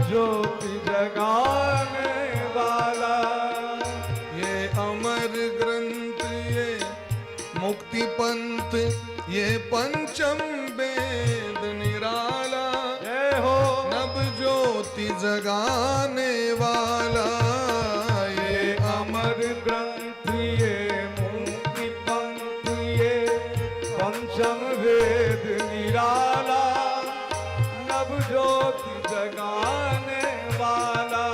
ज्योति जगाने वाला। ये अमर ग्रंथ, ये मुक्ति पंथ, ये पंचम वेद निराला। जय हो। नव ज्योति जगाने वाला। ये ये अमर ग्रंथ, ये मुक्ति पंथ, ये पंचम वेद निराला, नव ज्योति जगाने वाला।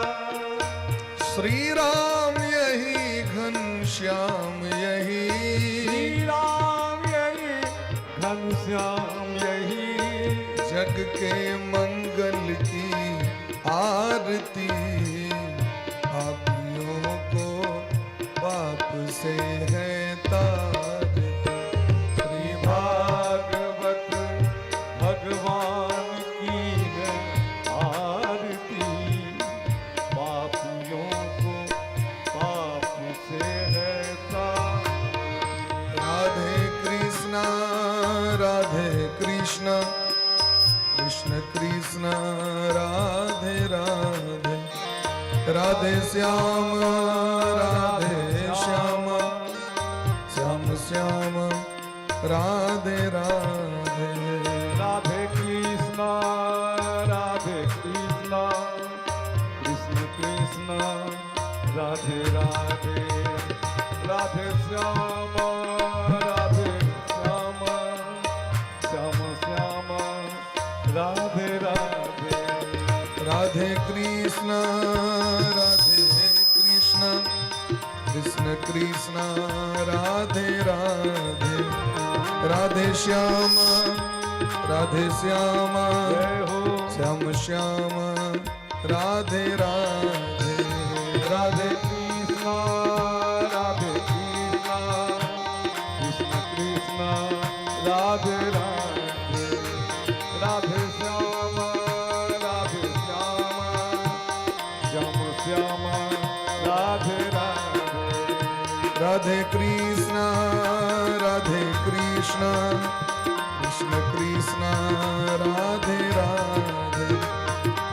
श्री राम यही, घन श्याम यही। श्री राम यही, घनश्याम यही। जग के मंगल की आरती, पापियों को पाप से है तारती। श्री भागवत भगवान की है आरती, पापियों को पाप से है तारती। राधे कृष्णा राधे कृष्णा, कृष्ण कृष्ण राधे राधे, राधे श्याम राधे श्याम, श्याम श्याम राधे राधे। राधे कृष्णा राधे कृष्णा, कृष्ण कृष्ण राधे राधे, राधे श्याम राधे श्याम, श्याम श्याम राधे राधे। राधे कृष्ण राधे कृष्ण, कृष्ण कृष्ण राधे राधे, राधे श्याम राधे श्याम, जय हो। श्याम श्याम राधे राधे। राधे कृष्णा राधे कृष्णा, कृष्ण कृष्ण राधे राधे, राधे श्याम राधे श्याम, श्याम श्याम राधे राधे। राधे कृष्ण राधे कृष्ण, कृष्ण कृष्ण राधे राधे,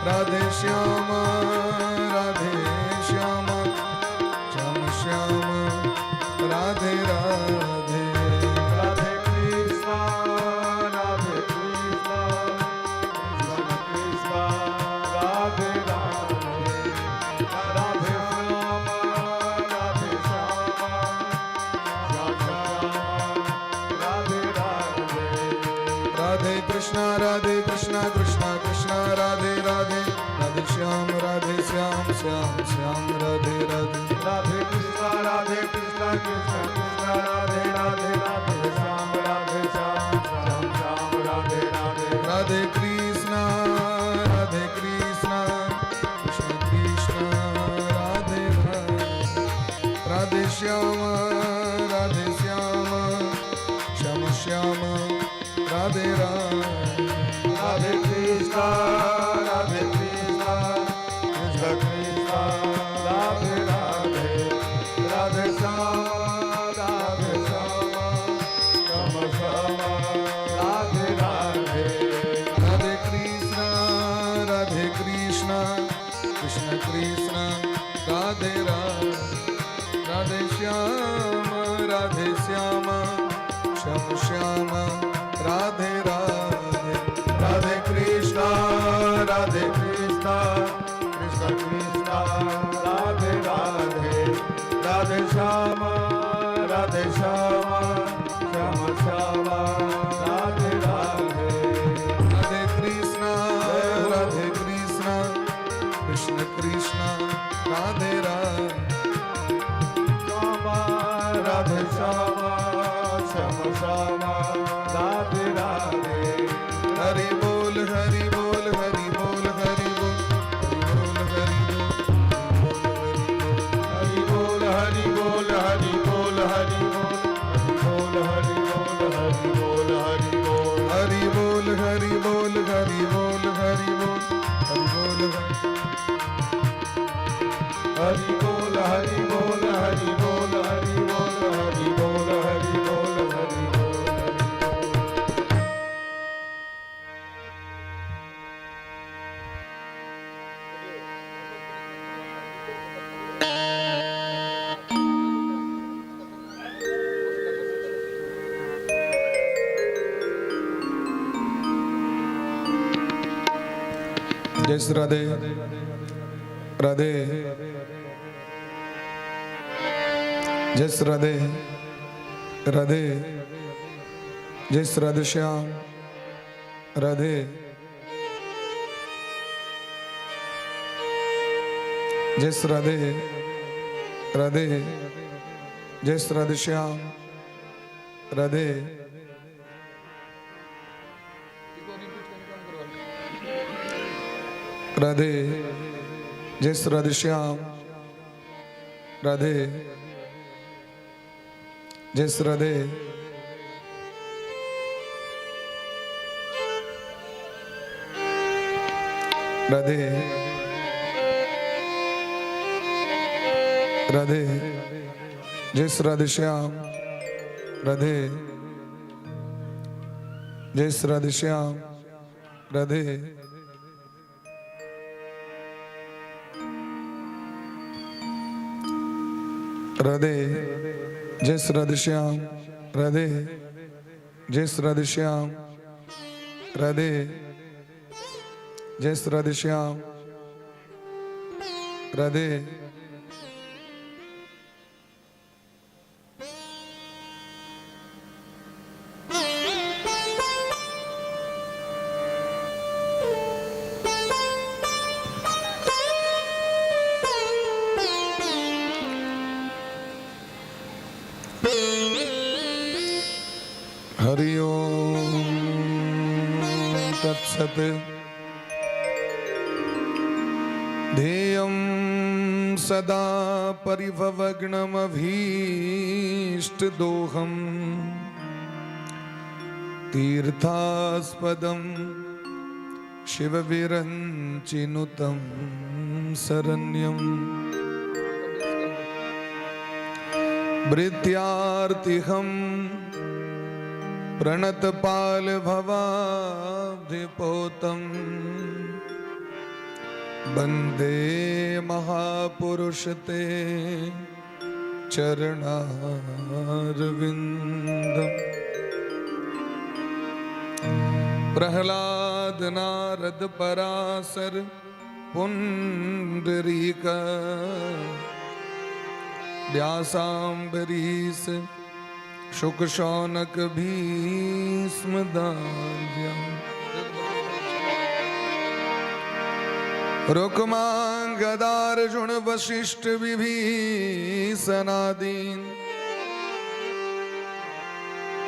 राधे श्याम राधे श्याम, श्याम श्याम राधे राधे। राधे कृष्णा राधे कृष्णा, कृष्ण कृष्ण राधे राधे, राधे श्याम राधे श्याम, श्याम श्याम राधे राधे। राधे कृष्णा राधे कृष्णा, कृष्णा कृष्णा राधे राधे, राधे श्याम राधे श्याम, श्याम श्याम राधे राधे। राधे कृष्णा राधे कृष्णा, कृष्ण कृष्ण राधे राधे, राधे श्याम राधे श्याम, श्याम श्याम राधे राधे। राधे कृष्णा राधे कृष्णा, कृष्ण कृष्ण राधे राधे, राधे श्याम राधे श्याम, श्याम श्याम राधे राधे। राधे कृष्णा राधे कृष्णा, कृष्ण कृष्ण राधे राधे, राधे श्याम राधे श्याम, श्याम श्याम राधे राधे। राधे कृष्णा राधे कृष्णा, कृष्ण कृष्ण राधे राधे, राधे श्याम राधे श्याम, श्याम श्याम राधे राधे। राधे कृष्णा राधे कृष्णा, कृष्ण कृष्ण राधे राधे, राधे श्याम राधे श्याम, श्याम श्याम राधे राधे। राधे कृष्णा राधे कृष्णा, कृष्ण कृष्ण राधे राधे। श्याम राधे श्याम, श्याम श्याम राधे राधे। हरि बोल हरि बोल हरि बोल हरि बोल हरि बोल हरि बोल हरि बोल हरि बोल हरि बोल हरि बोल हरि बोल हरि बोल हरि बोल। हरि बोल हरि बोल हरि बोल हरि बोल हरि हरि बोल हरि बोल हरि बोल हरि बोल हरि बोल हरि बोल हरि बोल हरि बोल। जय श्री राधे राधे। जय श्री राधे राधे। जय श्री राधे श्याम राधे। जय श्री राधे राधे। जय श्री राधे श्याम राधे। राधे। जय श्री राधे श्याम राधे। जय श्री राधे राधे राधे। जय श्री राधे श्याम राधे। जय श्री राधे श्याम राधे। राधे। जय श्री राधे श्याम राधे। जय श्री राधे श्याम राधे। जय श्री राधे श्याम राधे। हरि ओम तत्सत। ध्येयं सदा परिभवग्नमभीष्टदोहं तीर्थास्पदं शिवविरञ्चिनुतं शरण्यम्। भृत्यार्तिहं प्रणतपाल भवाब्धिपोतं वन्दे महापुरुष ते चरणारविन्दम्। प्रहलाद नारद पराशर पुण्डरीक व्यासाम्बरीश शुक शौनक भीष्म दाव्या रुक्मांगदार्जुन वशिष्ठ विभीषणादीन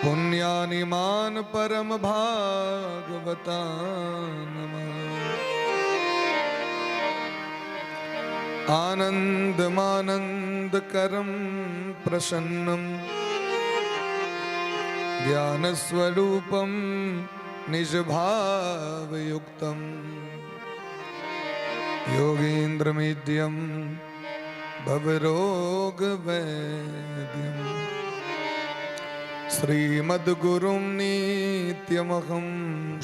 पुण्यानिमान परम भागवता नमः। आनन्दमानन्दकरं प्रसन्नं ज्ञानस्वरूपं निजभावयुक्तं योगीन्द्रमीड्यं भवरोगवैद्यं श्रीमद्गुरुं नित्यमहं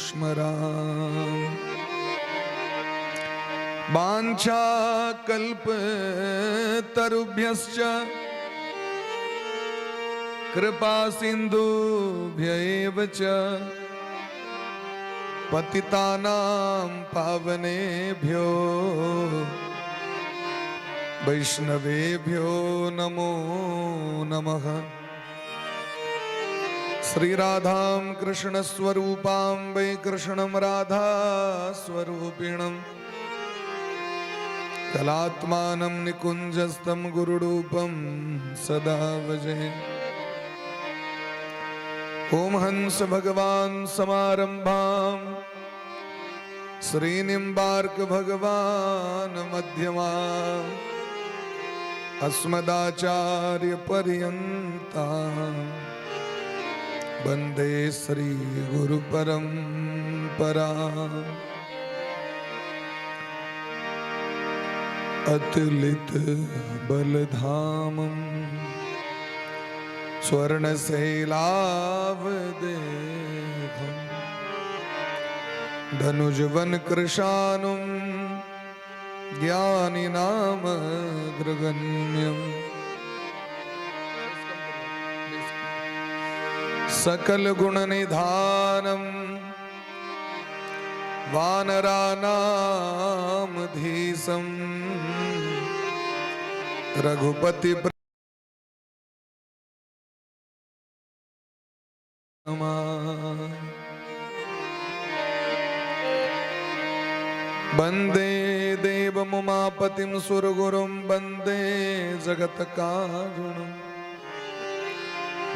स्मरामि। वाञ्छाकल्पतरुभ्यश्च कृपा सिन्धुभ्य एव च पतितानां पावनेभ्यो वैष्णवेभ्यो नमो नमः। श्री राधां कृष्णस्वरूपां वै कृष्णं राधा स्वरूपिणं कलात्मानं निकुञ्जस्थं गुरुरूपं सदा भजे। ओम हंस भगवान समारंभां श्री निम्बार्क भगवान मध्यमां अस्मदाचार्य पर्यन्तां वंदे श्री गुरु परंपरा। अतुलित बलधामं स्वर्णशैलावदेहं धनुजवन कृशानुं ज्ञानिनामग्रगण्यम् सकल गुणनिधानं वानराणाम धीशम रघुपति वंदे देवमुमापतिं सुरगुरुं वंदे जगत्कारणं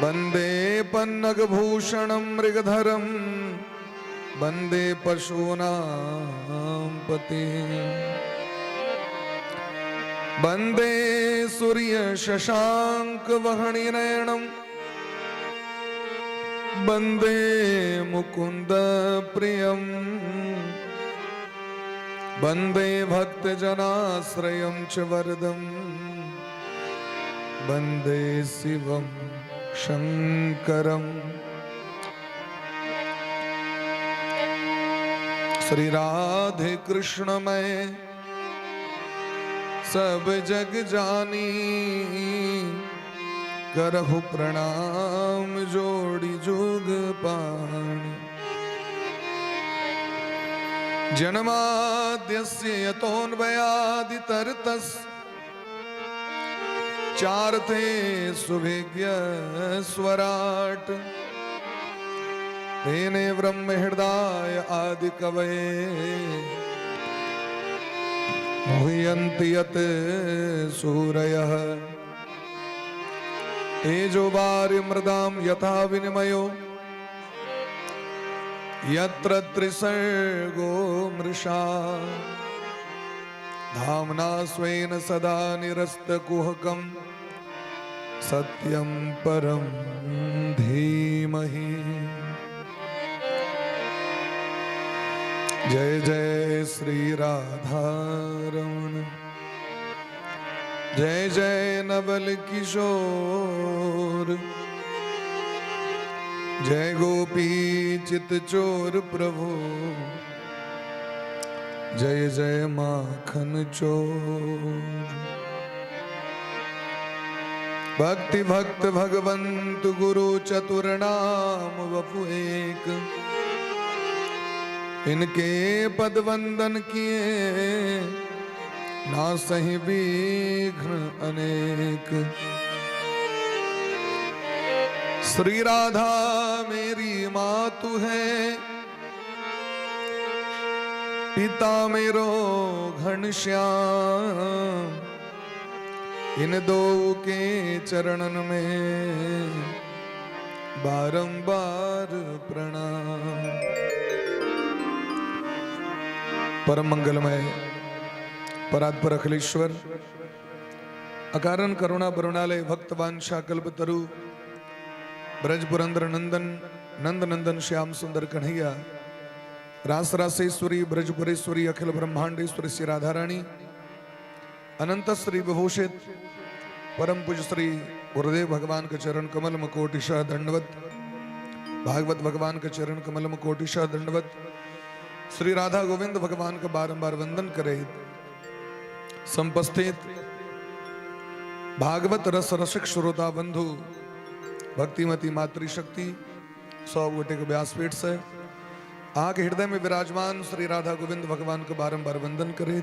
वंदे पन्नगभूषणं मृगधरं वंदे पशूनां पतिं वंदे सूर्यशशाङ्कवहणिनयनं वंदे मुकुन्दप्रियम् वंदे भक्तजनाश्रयं च वरदं वंदे शिवं शङ्करम्। श्री राधे कृष्ण मैं सब जग जानी, करहु प्रणाम जोड़ी जुग पाणी। जन्माद्यस्य यतोऽन्वयादितरतस् चार्थे सुभिज्ञ स्वराट तेने ब्रह्म हृदय आदि कवये मुह्यन्ति यत् सूरयः। तेजो वारि मृदां यथा विनिमयो यत्र त्रिसर्गो मृषा। धाम्ना स्वेन सदा निरस्तकुहकं सत्यं परं धीमहि। जय जय श्री राधारमण, जय जय नवल किशोर, जय गोपी चित चोर प्रभु, जय जय माखन चोर। भक्ति भक्त भगवंत गुरु चतुर नाम वपु एक, इनके पद वंदन किए ना सही विघ्न अनेक। श्री राधा मेरी मातु है, पिता मेरो घनश्याम, इन दो के चरणन में बारंबार प्रणाम। परम मंगलमय परात्पर अखिलेश्वर अकारण करुणा करुणालय भक्तवांछा कल्पतरु ब्रज पुरंदर नंदन नंद नंदन श्याम सुंदर कन्हैया रास रासेश्वरी ब्रजपुरेश्वरी अखिल ब्रह्मांडेश्वरी श्री राधा रानी अनंत श्री विभूषित परम पूज्य श्री गुरुदेव भगवान के चरण कमल में कोटिशः दंडवत, भागवत भगवान के चरण कमल में कोटिशः दंडवत, श्री राधा गोविंद भगवान का बारंबार वंदन करे समुपस्थित भागवत रस रसिक श्रोता बंधु भक्तिमती मातृशक्ति 100 गोटे के व्यासपीठ से आके हृदय में विराजमान श्री राधा गोविंद भगवान को बारंबार वंदन करे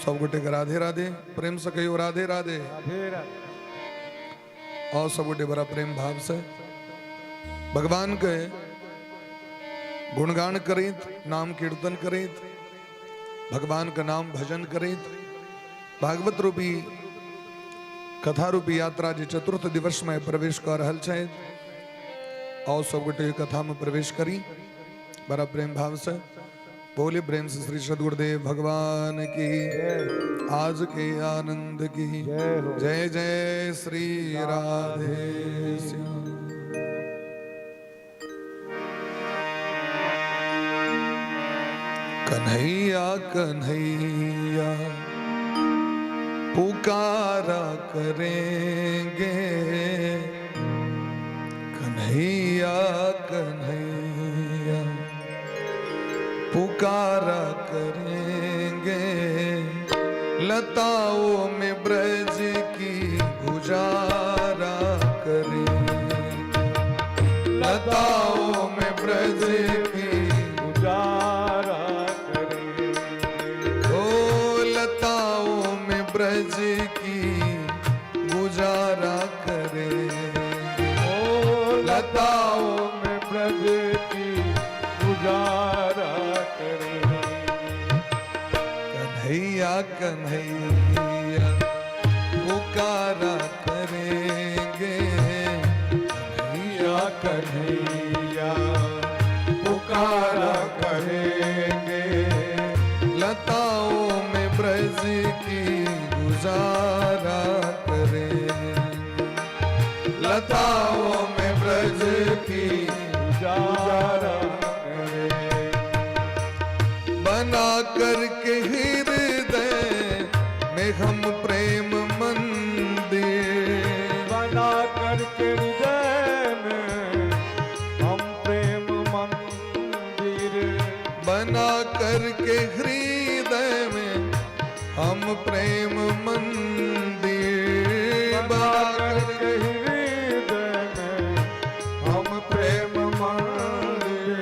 सब गोटे के राधे राधे प्रेम से कहियो राधे राधे। राधे राधे। और सब गोटे बड़ा प्रेम भाव से भगवान के गुणगान करेत, नाम कीर्तन करेत, भगवान का नाम भजन करेत भागवत रूपी कथा रूपी यात्रा जे चतुर्थ दिवस में प्रवेश कर रहल छै और सब गोटे कथा में प्रवेश करी बड़ा प्रेम भाव से बोले प्रेम से श्री सदगुरुदेव भगवान की, आज के आनंद की जय हो। जय जय श्री राधे श्याम। कन्हैया कन्हैया पुकारा करेंगे, कन्हैया कन्हैया पुकारा करेंगे, लताओं में ब्रज की गुजारा करेंगे, लताओं में ब्रज की गुजारा। लताओं में ब्रज की गुजारा करेंगे। कन्हैया कन्हैया पुकारा करेंगे, कन्हैया कन्हैया पुकारा करेंगे, लताओं में ब्रज की गुजारा करेंगे, लताओं में ब्रज की गुजारा करेंगे। बना करके हृदय में हम प्रेम मंदिर, बना करके हृदय में हम प्रेम मंदिर, बना करके हृदय में हम प्रेम मंदिर, बना करके हृदय में हम प्रेम मंदिर,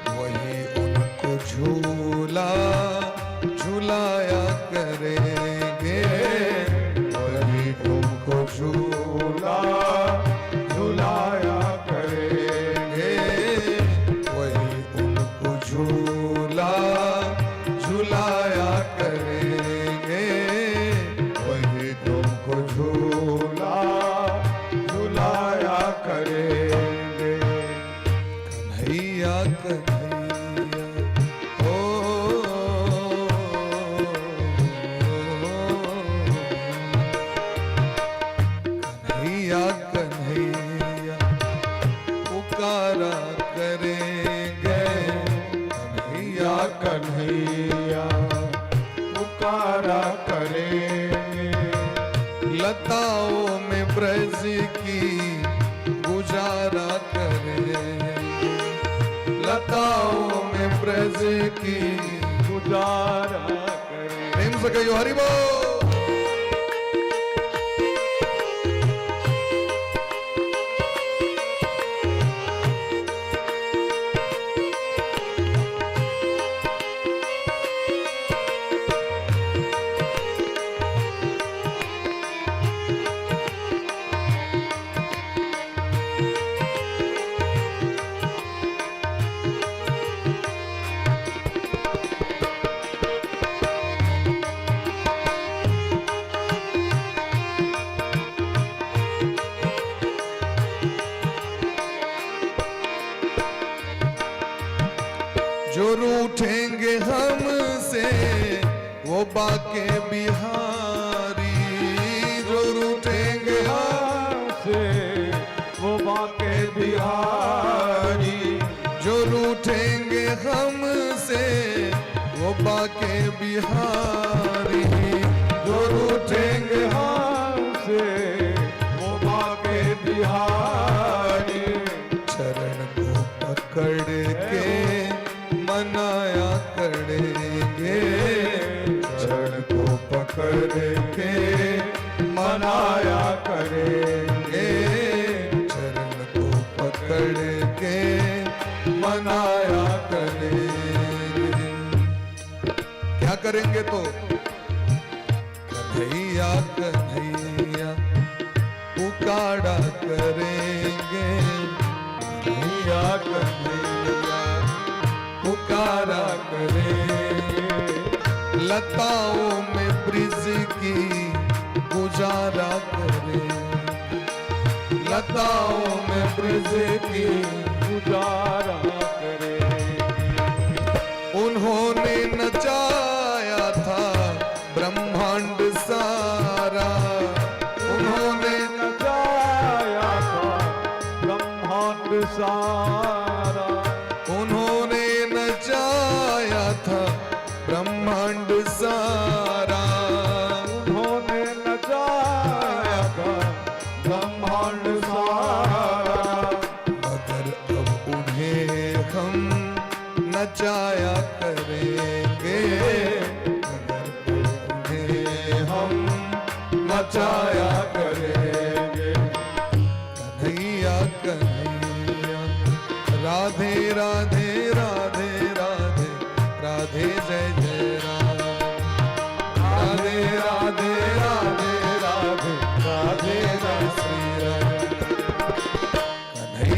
वही उनको झूला झुलाया करेंगे, वही उनको झूला झूला झुलाया करेंगे, वही उनको झूला झुलाया करेंगे, वही तुमको झूला झुलाया करेंगे। कन्हैया कन्हैया ओ, कन्हैया कन्हैया पुकारा करेंगे, कन्हैया या कन्हैया पुकारा करेंगे, लताओं में ब्रज की गुजारा करेंगे, लताओं में ब्रज की गुजारा करेंगे। प्रेम से कहियो हरि बोल। जो रूठेंगे हमसे वो बाके बिहारी, जो रूठेंगे हम से वो बाके बिहारी, जो रूठेंगे हमसे वो बाके बिहारी, जो रूठेंगे हमसे वो बाके बिहारी, चरण को पकड़ के मनाया करेंगे, चरण को पकड़ के मनाया करेंगे, चरण को पकड़ के मनाया करेंगे। क्या करेंगे तो कन्हैया कन्हैया पुकारा करेंगे, कन्हैया कन्हैया पुकारा करेंगे, लताओं में ब्रिज की गुजारा करेंगे, लताओं में ब्रिज की गुजारा करेंगे। उन्होंने नचाया था ब्रह्मांड सारा, उन्होंने नचाया था ब्रह्मांड सारा, उन्होंने नचाया था ब्रह्मांड सारा, उन्होंने नचाया था ब्रह्मांड सारा, मगर अब उन्हें हम नचाया करेंगे, मगर उन्हें हम नचाया करेंगे। कन्हैया कन्हैया राधे राधे राधे राधे राधे जय जय राम, राधे राधे राधे राधे राधे जय श्री राम। कन्हैया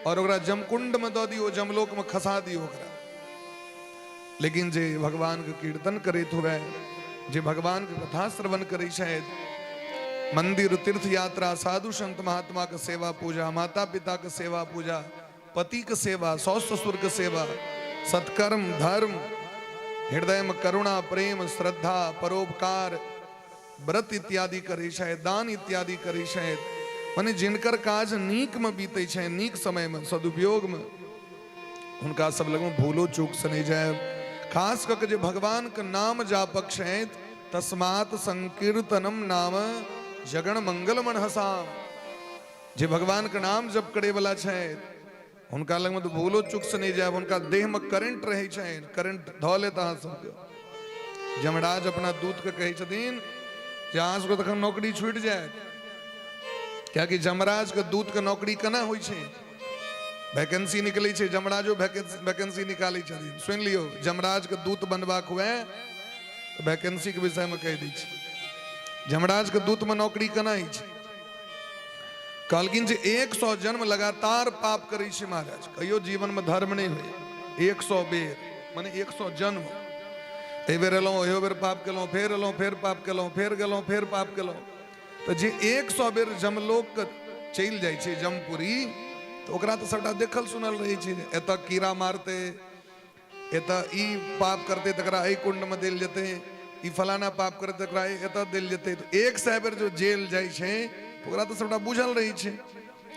आओर ओकरा जमकुंड में दऽ दियौ, जमलोक में खसा दियौ ओकरा। लेकिन जे भगवान के कीर्तन करैत हुए, जे भगवान के कथा श्रवण करै छथि, मंदिर तीर्थ यात्रा, साधु संत महात्मा के सेवा पूजा, माता पिता के सेवा पूजा, पति के सेवा, सास ससुर के सेवा, सत्कर्म, धर्म, हृदय में करुणा, प्रेम, श्रद्धा, परोपकार, व्रत इत्यादि करै छथि, दान इत्यादि करै छथि, मने जिनकर काज नीक में बीतै छनि, नीक समय में, सदुपयोग में, हुनका सब लगमे भूलो चूक से नहि जायब। खास कऽ के जे भगवान के नाम जापक छथि, तस्मात् संकीर्तनम नाम जगण मंगल मनहसाम, जे भगवान के नाम जप करे वाला छथि हुनका लगमे तऽ भूलो चूक से नहि जायब। हुनका देह में करेंट रहै छनि, करेंट धऽ लेत अहाँ सबके। यमराज अपना दूत के कहै छथिन जे अहाँ सबके तखन नौकरी छूटि जायत, कियाकि यमराज के दूत के नौकरी केना होइ छै? वैकेंसी निकलै छै, यमराजो वैकेंसी निकालै छथिन। सुनि लियौ, यमराज के दूत बनबाक हुए तऽ वैकेंसी के विषय में कहि दै छी। यमराज के दूत में नौकरी केना होइ छै? कहलखिन जे 100 जन्म लगातार पाप करै छै महाराज, कहियो जीवन में धर्म नहि होय। 100 बेर माने 100 जन्म, एहि बेर एलहुँ, ओहियो बेर पाप केलहुँ, फेर एलहुँ, फेर पाप केलहुँ, फेर गेलहुँ, फेर पाप केलहुँ। तऽ जे 100 बेर जमलोक के चलि जाइ छै जमपुरी, तऽ ओकरा तऽ सबटा देखल सुनल रहै छै, एतऽ कीड़ा मारतै, एतऽ ई पाप करतै तकरा एहि कुंडमे देल जेतै, ई फलाना पाप करतै तकरा एतऽ देल जेतै। तऽ 100 बेर जो जेल जाइ छै तऽ ओकरा तऽ सबटा बुझल रहै छै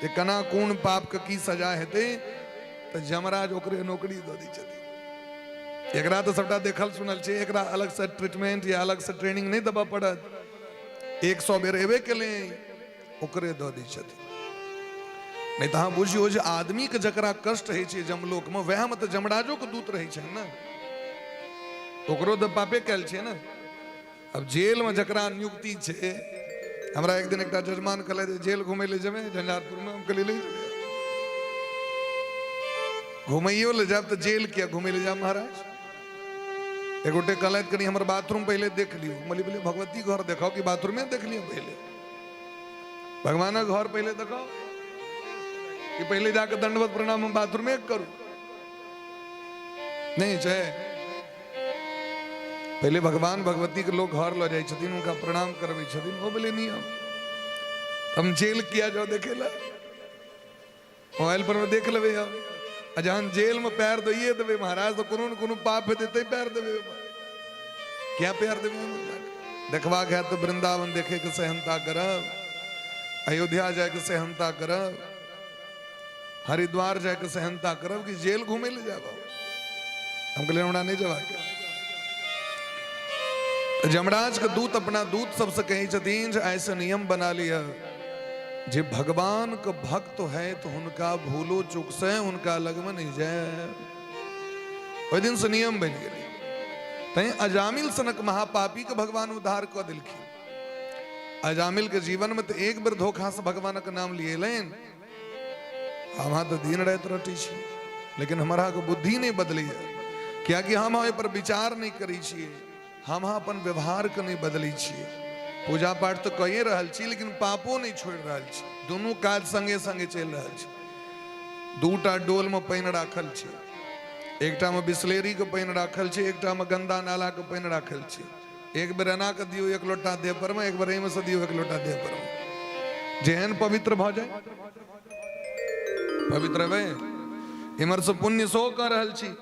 जे केना कोन पापके की सजा हेतै। तऽ यमराज ओकरे नौकरी दऽ दै छथिन। एकरा तऽ सबटा देखल सुनल छै, एकरा अलगसँ ट्रीटमेंट या अलगसँ ट्रेनिंग नहि देबऽ पड़त, 100 बेर एबे केलै, ओकरे दऽ दै छथिन। नहि तऽ अहाँ बुझियौ जे आदमीके जकरा कष्ट होइ छै जमलोकमे, वएहमे तऽ जमराजोके दूत रहै छै ने, ओकरो तऽ पापे कयल छै ने। अब जेलमे जकरा नियुक्ति छै, हमरा एक दिन एकटा जजमान कहलथि जेल घुमै लए जेबै झंझारपुरमे, हम कहलियै ले जेबै, घुमैयो लए जायब तऽ जेल किया घुमै लए जायब महाराज? एक गोटे कहलथि कनि हमर बाथरूम पहिले देख लियौ। हम कहलियै भगवती घर देखाउ कि बाथरूमे देख लियौ? पहिले भगवानक घर पहिले देखाउ कि पहिले जाके दंडवत प्रणाम हम बाथरूमे करू? नहीं छै, पहिले भगवान भगवती के लोग घर लऽ जाइ छथिन, हुनका प्रणाम करबै छथिन, हो गेलै नियम। हम जेल किया जाओ देखे ला? मोबाइल पर में देख लेबै हम। आ जहन जेल में पैर दैये देबै महाराज तऽ कोनो ने कोनो पाप हेतै तै पैर देबै ओहिमे। किया पैर देबै ओहिमे जाके? देखबाक हैत तऽ वृंदावन देखे के सेहनता करब, अयोध्या जायके सेहनता करब, हरिद्वार जायके सेहनता करब कि जेल घूमे ले जाब? हम कहलियै हमरा नहि जेबाक। यमराज के दूत अपना दूत सबसे कहै छथिन जे ऐसे नियम बना लिअ जे भगवान के भक्त है तो हुनका भूलो चूक से हुनका लगमे नहीं जाए। ओहि दिन से नियम बनि गेलै। तैं अजामिल सनक महापापी के भगवान उद्धार कऽ देलखिन। अजामिल के जीवन में तो एक बेर धोखा से भगवानक नाम लिएलनि। हम तऽ दिन राति रटै छी, लेकिन हमरा के बुद्धि नहीं बदलैए, कियाकि हम एहि पर विचार नहीं करै छियै, हम अपन व्यवहार के नहीं बदलै छियै। पूजा पाठ तऽ कए रहल छी, लेकिन पापो नहीं छोड़ि रहल छी। दुनू काज संगे संगे चलि रहल छै। दूटा डोल में पानि राखल छै, एकटा में बिसलेरी के पानि राखल छै, एकटा में गंदा नाला के पानि राखल छै। एक बेर एना के दियौ एक लोटा देह पर में, एक बेर एहिमे से दियौ एक लोटा देह पर में, जेहन पवित्र भऽ जाय पवित्र हेबै। इम्हर से पुण्य सेहो कऽ रहल छी।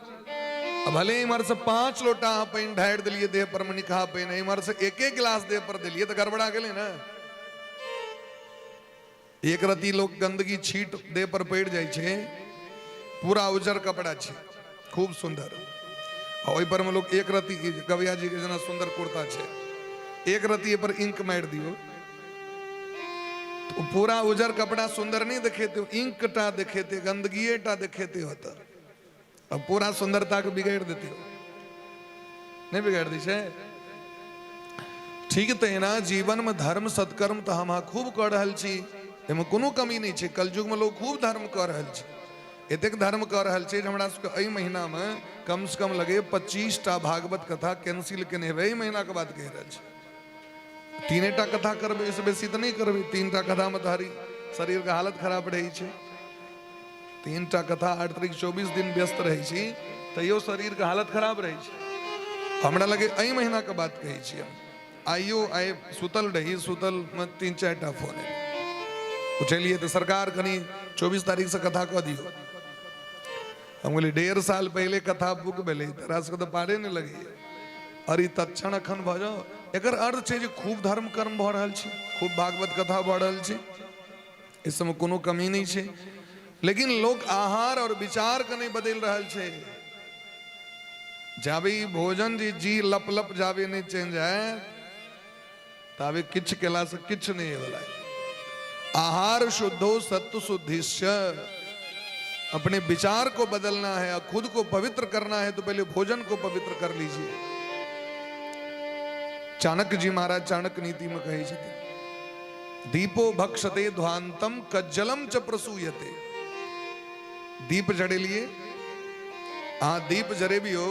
आ भले इम्हर से 5 लोटा अहाँ पानि ढारि देलियै देह पर में, निकहा पानि, इम्हर से एक एक गिलास देह पर देलियै तऽ गड़बड़ा गेलै ने। एक रति लोग गंदगी छीट देह पर पड़ि जाइ छै, पूरा उजर कपड़ा छै खूब सुंदर, आ ओहि पर में लोग एक रति गवैया जी के जेना सुंदर कुर्ता छै, एक रति पर इंक मारि दियौ तो पूरा उजर कपड़ा सुंदर नहीं देखेते, इंक टा देखेते, गंदगिए टा देखेते होता, अब पूरा सुंदरता के बिगाड़ देते हो, नहीं बिगाड़ दी छै? ठीक तहिना जीवन में धर्म सत्कर्म तो हम खूब कऽ रहल छी, एहिमे कोनो कमी नहीं छै। कलयुग में लोग खूब धर्म कऽ रहल छै, एतेक धर्म कऽ रहल छै जे हमरा सबके एहि महीना में कम से कम लगे 25 टा भागवत कथा कैंसिल केने हेबै। एहि महीना के बात कहि रहल छी। 3 टा कथा करबै, एहिसँ बेसी तऽ नहि करबै। 3 टा कथा में तऽ हरी शरीर के हालत खराब रहै छै। 3 टा कथा, 8 तारीख 24 दिन व्यस्त रहै छी, तैयो शरीरके हालत खराब रहै छै। हमरा लगे एहि महीनाके बात कहै छी हम। आइयो आइ सुतल रही, सुतलमे 3-4 टा फोन एलै। उठेलियै तऽ सरकार, कनि 24 तारीखसँ कथा कऽ दियौ। हम कहलियै, 1.5 साल पहिले कथा बुक भेलै, तोरा सबके तऽ पारे नहि लगैए और ई तत्क्षण एखन भऽ जाओ। एकर अर्थ छै जे खूब धर्म कर्म भऽ रहल छै, खूब भागवत कथा भऽ रहल छै, एहि सबमे कोनो कमी नहि छै, लेकिन लोक आहार और विचारके नहि बदलि रहल छै। जाबे ई भोजन जे जी लप लप जाबे नहि चेंज हैत, ताबे किछु केलासँ किछु नहि होला। आहार शुद्धो सत्व शुद्धिश्च। अपने विचार को बदलना है और खुद को पवित्र करना है तो पहले भोजन को पवित्र कर लीजिए। चाणक्य जी महाराज चाणक्य नीति में कहै छथिन, दीपो भक्षते ध्वांतम कज्जलम च प्रसूयते। दीप जड़ेलिए, अहाँ दीप जरेबियो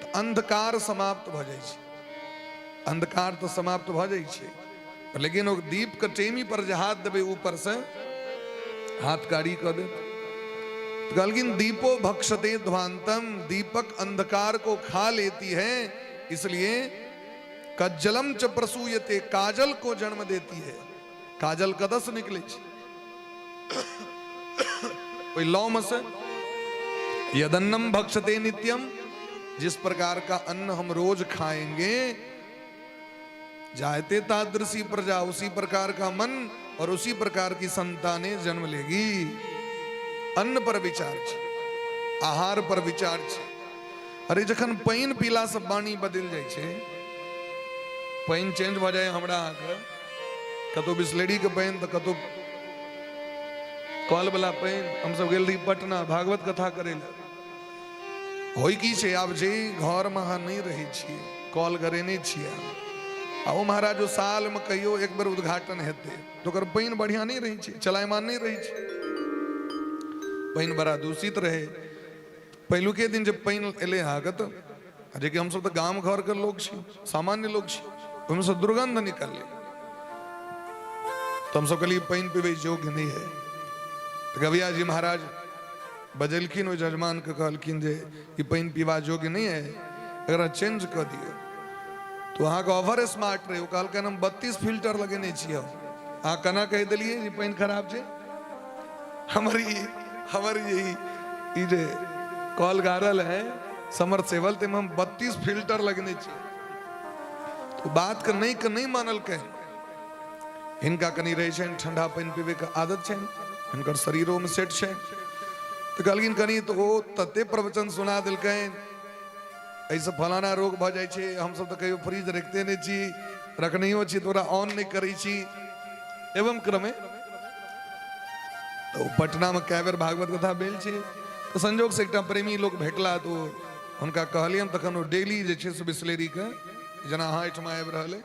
तऽ अंधकार समाप्त भऽ जाइ छै। अंधकार तऽ समाप्त भऽ जाइ छै, लेकिन ओ दीप के टेमी पर जे हाथ देबै, ऊपर से हाथ कारी कऽ देत। तऽ कहलखिन, दीपो भक्षते ध्वांतम, दीपक अंधकार को खा लेती है, इसलिए कज्जलम च प्रसूयते, काजल को जन्म देती है। काजल कतऽ से निकलै छै? ओहि लौम से। यदन्नम भक्षते नित्यम, जिस प्रकार का अन्न हम रोज खाएंगे, जायते तादृशी प्रजा, उसी प्रकार का मन और उसी प्रकार की संतानें जन्म लेगी। अन्न पर विचार छै, आहार पर विचार छै। अरे, जखन पानि पीलासँ वाणी बदलि जाइ छै, पानि चेंज भऽ जाय हमरा अहाँके, कतहु बिसलेरीके पानि तऽ कतहु कल वाला पानि। हमसब गेल रही पटना भागवत कथा करै लए। होइ की छै, आब जे घरमे अहाँ नहि रहै छियै, कल गरेने छियै आ ओ महाराज ओ सालमे कहियो एक बेर उद्घाटन हेतै, तऽ ओकर पानि बढ़िआँ नहि रहै छै, चलायमान नहि रहै छै, पानि बड़ा दूषित रहै। पहिलुके दिन जे पानि एलै अहाँके, तऽ जेकि हमसब तऽ गाम घरके लोक छी, सामान्य लोक छी, ओहिमे से दुर्गंध निकललै। तऽ हमसब कहलियै, पानि पीबै योग्य नहि है। तऽ गविया जी महाराज बजेलखिन ओहि जजमानके, कहलखिन जे ई पानि पीबा योग्य नहि है, एकरा चेंज कऽ दियौ। तऽ अहाँके ओवर स्मार्ट रहै, ओ कहलखिन, हम 32 फिल्टर लगेने छियै, अहाँ केना कहि देलियै जे पानि खराब छै? हमर ई जे कल गाड़ल है समरसेबल, ताहिमे हम 32 फिल्टर लगेने छियै। तो बात के नहि मानलकै। हिनका कनि रहै छनि, ठंडा पानि पीबैके आदत छनि, हिनकर शरीरोमे सेट छै। तऽ कहलखिन कनि, तऽ ओ तते प्रवचन सुना देलकनि, एहिसँ फलाना रोग भऽ जाइ छै, हमसब तऽ कहियो फ्रिज रखिते नहि छी, रखनहियो छी तऽ ओकरा ऑन नहि करै छी, एवं क्रमे। तऽ ओ पटनामे कए बेर भागवत कथा भेल छै, तऽ संजोगसँ एकटा प्रेमी लोक भेटला, तऽ ओ हुनका कहलियनि, तखन ओ डेली जे छै से बिसलेरीके, जेना अहाँ एहिठमा आबि रहल अइ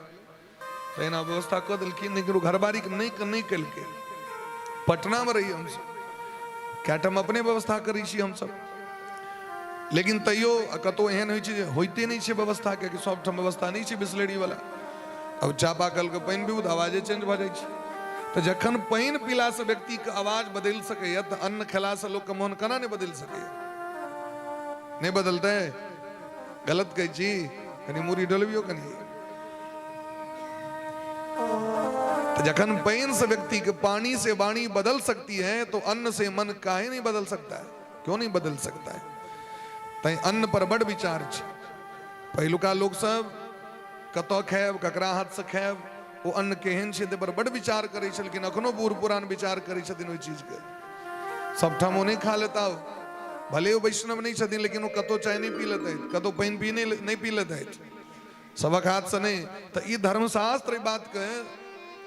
तहिना व्यवस्था कऽ देलखिन। लेकिन ओ घरबारीके नहि केलकै। पटनामे रही हमसब, कए ठाम अपने व्यवस्था करै छी हमसब, लेकिन तैयो कतहु एहन होइ छै जे होइते नहि छै व्यवस्था, कियाकि सबठाम व्यवस्था नहि छै बिसलेरी वाला। अब चापा कलके पानि पीबू तऽ आवाजे चेंज भऽ जाइ छै। तऽ जखन पानि पीलासँ व्यक्तिके आवाज बदलि सकैए, तऽ अन्न खेलासँ लोकके मोन केना नहि बदलि सकैए? नहि बदलतै? गलत कहै छी? कनि मूड़ी डोलबियौ कनि। तो जखन पानि से व्यक्ति के, पानी से वाणी बदल सकती है, तो अन्न से मन काहे नहीं बदल सकता है? क्यों नहीं बदल सकता है? तैं अन्न पर बड़ विचार छै। पहिलुका लोक सब कतऽ खायब, ककरा हाथसँ खायब, ओ अन्न केहन छै, ताहि पर बड़ विचार करै छलखिन। अखनो बूढ़ पुरान विचार करै छथिन ओहि चीजके। सबठाम ओ नहि खा लेता। भले ओ वैष्णव नहि छथिन, लेकिन ओ कतहु चाय नहि पी लेतथि, कतहु पानि पी नहि पी लेतथि, सबक हाथसँ नहि। तऽ ई धर्मशास्त्र एहि बातके,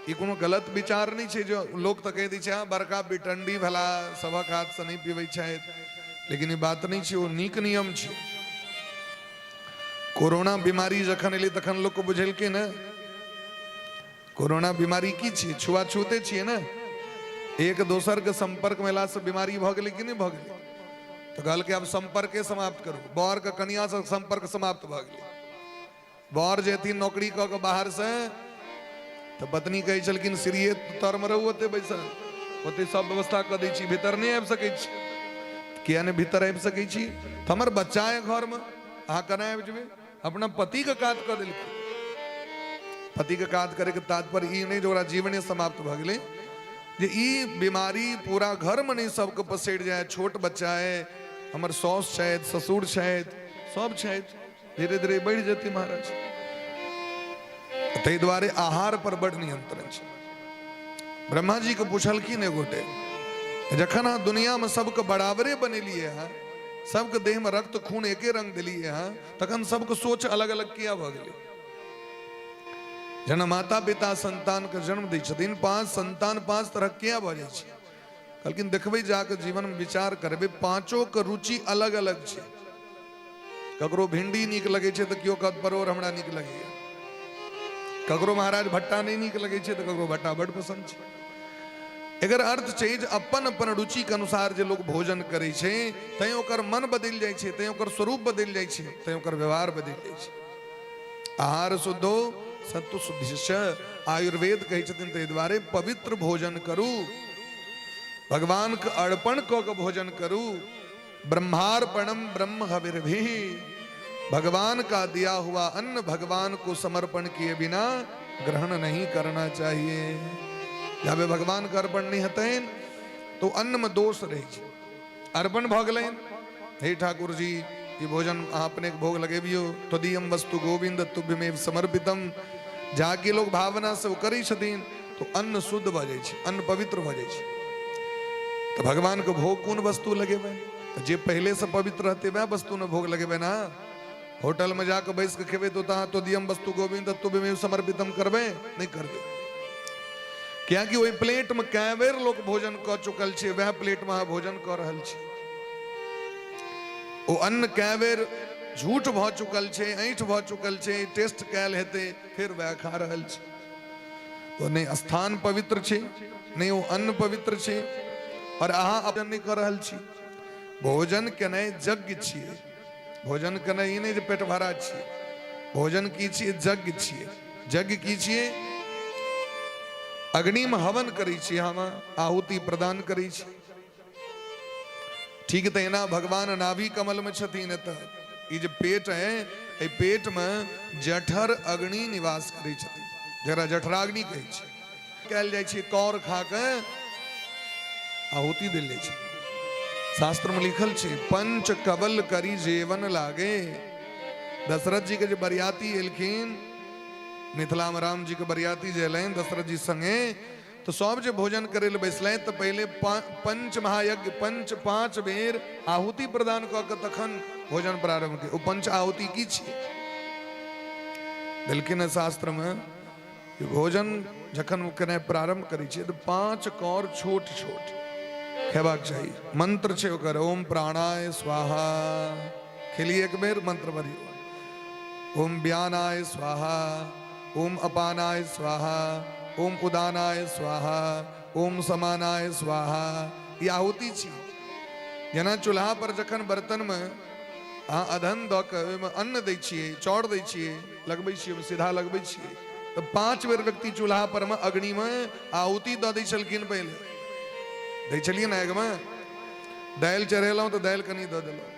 ई कोनो गलत विचार नहि छै जे लोक तऽ कहि दै छै, हँ, बड़का बिटंडी भेला, सबक हाथसँ नहि पीबै छथि, लेकिन ई बात नहि छै, ओ नीक नियम छै। कोरोना बीमारी जखन एलै, तखन लोकके बुझेलकै ने, कोरोना बीमारी की छियै? छुआछूते छियै ने। एक दोसरके सम्पर्कमे एलासँ बीमारी भऽ गेलै कि नहि भऽ गेलै? तऽ कहलकै, आब सम्पर्के समाप्त करू। बरके कनियासँ सम्पर्क समाप्त भऽ गेलै। बर जे एथिन नौकरी कऽ के बाहरसँ, तऽ पत्नी कहै छलखिन, सीढ़िए तरमे रहू, ओते बैसल, ओते सब व्यवस्था कऽ दै छी, भीतर नहि आबि सकै छी। किया नहि भीतर आबि सकै छी? तऽ हमर बच्चा है घरमे, अहाँ केना आबि जेबै? अपना पतिके कात कऽ देलखिन। पतिके कात करैके तात्पर्य ई नहि जे ओकरा जीवने समाप्त भऽ गेलै, जे ई बीमारी पूरा घरमे नहि सबके पसरि जाय। छोट बच्चा है, हमर साउस छथि, ससुर छथि, सब छथि, धीरे धीरे बढ़ि जेतै महाराज। ताहि दुआरे आहार पर बड नियंत्रण छै। ब्रह्मा जी के पुछलखिन एक गोटे, जखन अहाँ दुनिया में सबके बराबरे बनेलिए हैं, सबके देह में रक्त खून एके रंग दिलिए हैं, तखन सबके सोच अलग अलग किया भऽ गेलै? जेना माता पिता संतान के जन्म दै छथिन, 5 संतान 5 तरह किया भऽ जाइ छै? कहलखिन देखबै जाके जीवन में विचार करबै, पांचों के रुचि अलग अलग छै। ककरो भिंडी नीक लगै छै तऽ केओ कहत परोड़ हमरा नीक लगैया, ककरो महाराज भट्टा नहि नीक लगै छै तऽ ककरो भट्टा बड पसन्द छै। एकर अर्थ छै जे अपन अपन रुचि के अनुसार जे लोग भोजन करै छै तैं ओकर मन बदलि जाइ छै, तैं ओकर स्वरूप बदलि जाइ छै, तैं ओकर व्यवहार बदलि जाइ छै। आहार शुद्धो सत्व शुद्धिश्च, आयुर्वेद कहै छथिन ताहि दुआरे पवित्र भोजन करू, भगवान के अर्पण कऽ के भोजन करू। ब्रह्मार्पणम ब्रह्म हविर्भिः, भगवान का दिया हुआ अन्न भगवान को समर्पण किए बिना ग्रहण नहीं करना चाहिए। जाबे भगवान के अर्पण नहीं हेतनि तो अन्न में दोष रहे छै। अर्पण भऽ गेलनि, हे ठाकुर जी ई भोजन अहाँ अपने के भोग लगेबियो, त्वदीयम वस्तु गोविंद तुभ्यमेव समर्पितम, जाके लोग भावना से ओ करै छथिन तो अन्न शुद्ध भऽ जाइ छै, अन्न पवित्र भऽ जाइ छै। तऽ भगवान के भोग कोन वस्तु लगेबै? तऽ जे पहिले से पवित्र रहतै वएह वस्तु ने भोग लगेबै ना। होटल में जाके बैस के खेबै तो तहाँ त्वदीयम वस्तु गोविंद तुभ्यमेव समर्पितम करबै? नहीं करबै, कियाकि ओहि प्लेट में कए बेर लोक भोजन कऽ चुकल छै, वएह प्लेट में अहाँ भोजन कऽ रहल छी। ओ अन्न कए बेर झूठ भऽ चुकल छै, ऐंठ भऽ चुकल छै, टेस्ट कयल हेतै, फेर वएह खा रहल छी। तो नहि स्थान पवित्र छै, नहि ओ अन्न पवित्र छै, और अहाँ अपन नहि कऽ रहल छी। भोजन केनाइ यज्ञ छियै। भोजन केनाइ ई नहि जे पेट भरा छियै। भोजन की छियै? यज्ञ छियै। यज्ञ की छियै? अग्नि में हवन करै छी, हम आहुति प्रदान करै छी। ठीक तहिना भगवान नाभि कमल में छथिन। एतऽ ई जे पेट है, एहि पेट में जठर अग्नि निवास करै छथिन, जकरा जठराग्नि कहै छै। कयल जाइ छै कौर खा के आहुति देल जाइ छै। शास्त्र में लिखल छै पंच कबल करी जेवन लागे। दशरथ जी के जे बरियाती एलखिन मिथिला में, राम जी के बरियाती जे एलनि दशरथ जी संगे, तो सब जे भोजन करे ले बैसलनि तऽ पहिले पंच महायज्ञ पंच 5 बेर आहुति प्रदान कऽ के तखन भोजन प्रारंभ के। ओ पंच आहुति की छियै? देलखिन हँ शास्त्र में कि भोजन जखन ओ केनाइ प्रारंभ करै छियै तऽ 5 कौर छोट छोट खेबाक चाही। मंत्र छै ओकर ओम प्राणाय स्वाहा, खेलिए एक बेर मंत्र भरियो, ओम व्यानाय स्वाहा, ओम अपानाय स्वाहा, ओम उदानाय स्वाहा, ओम समानाय स्वाहा। ई आहुति छी। जेना चूल्हा पर जखन बर्तन में अहाँ अधन दऽ के ओहिमे अन्न दै छियै, चाउर दै छियै, लगबै छियै, ओहिमे सीधा लगबै छियै, तऽ 5 बेर व्यक्ति चूल्हा पर में अग्नि में आहुति दऽ दै छलखिन। पहिले दै छलियै ने, आगिमे दालि चढ़ेलहुँ तऽ दालि कनि दऽ देलहुँ,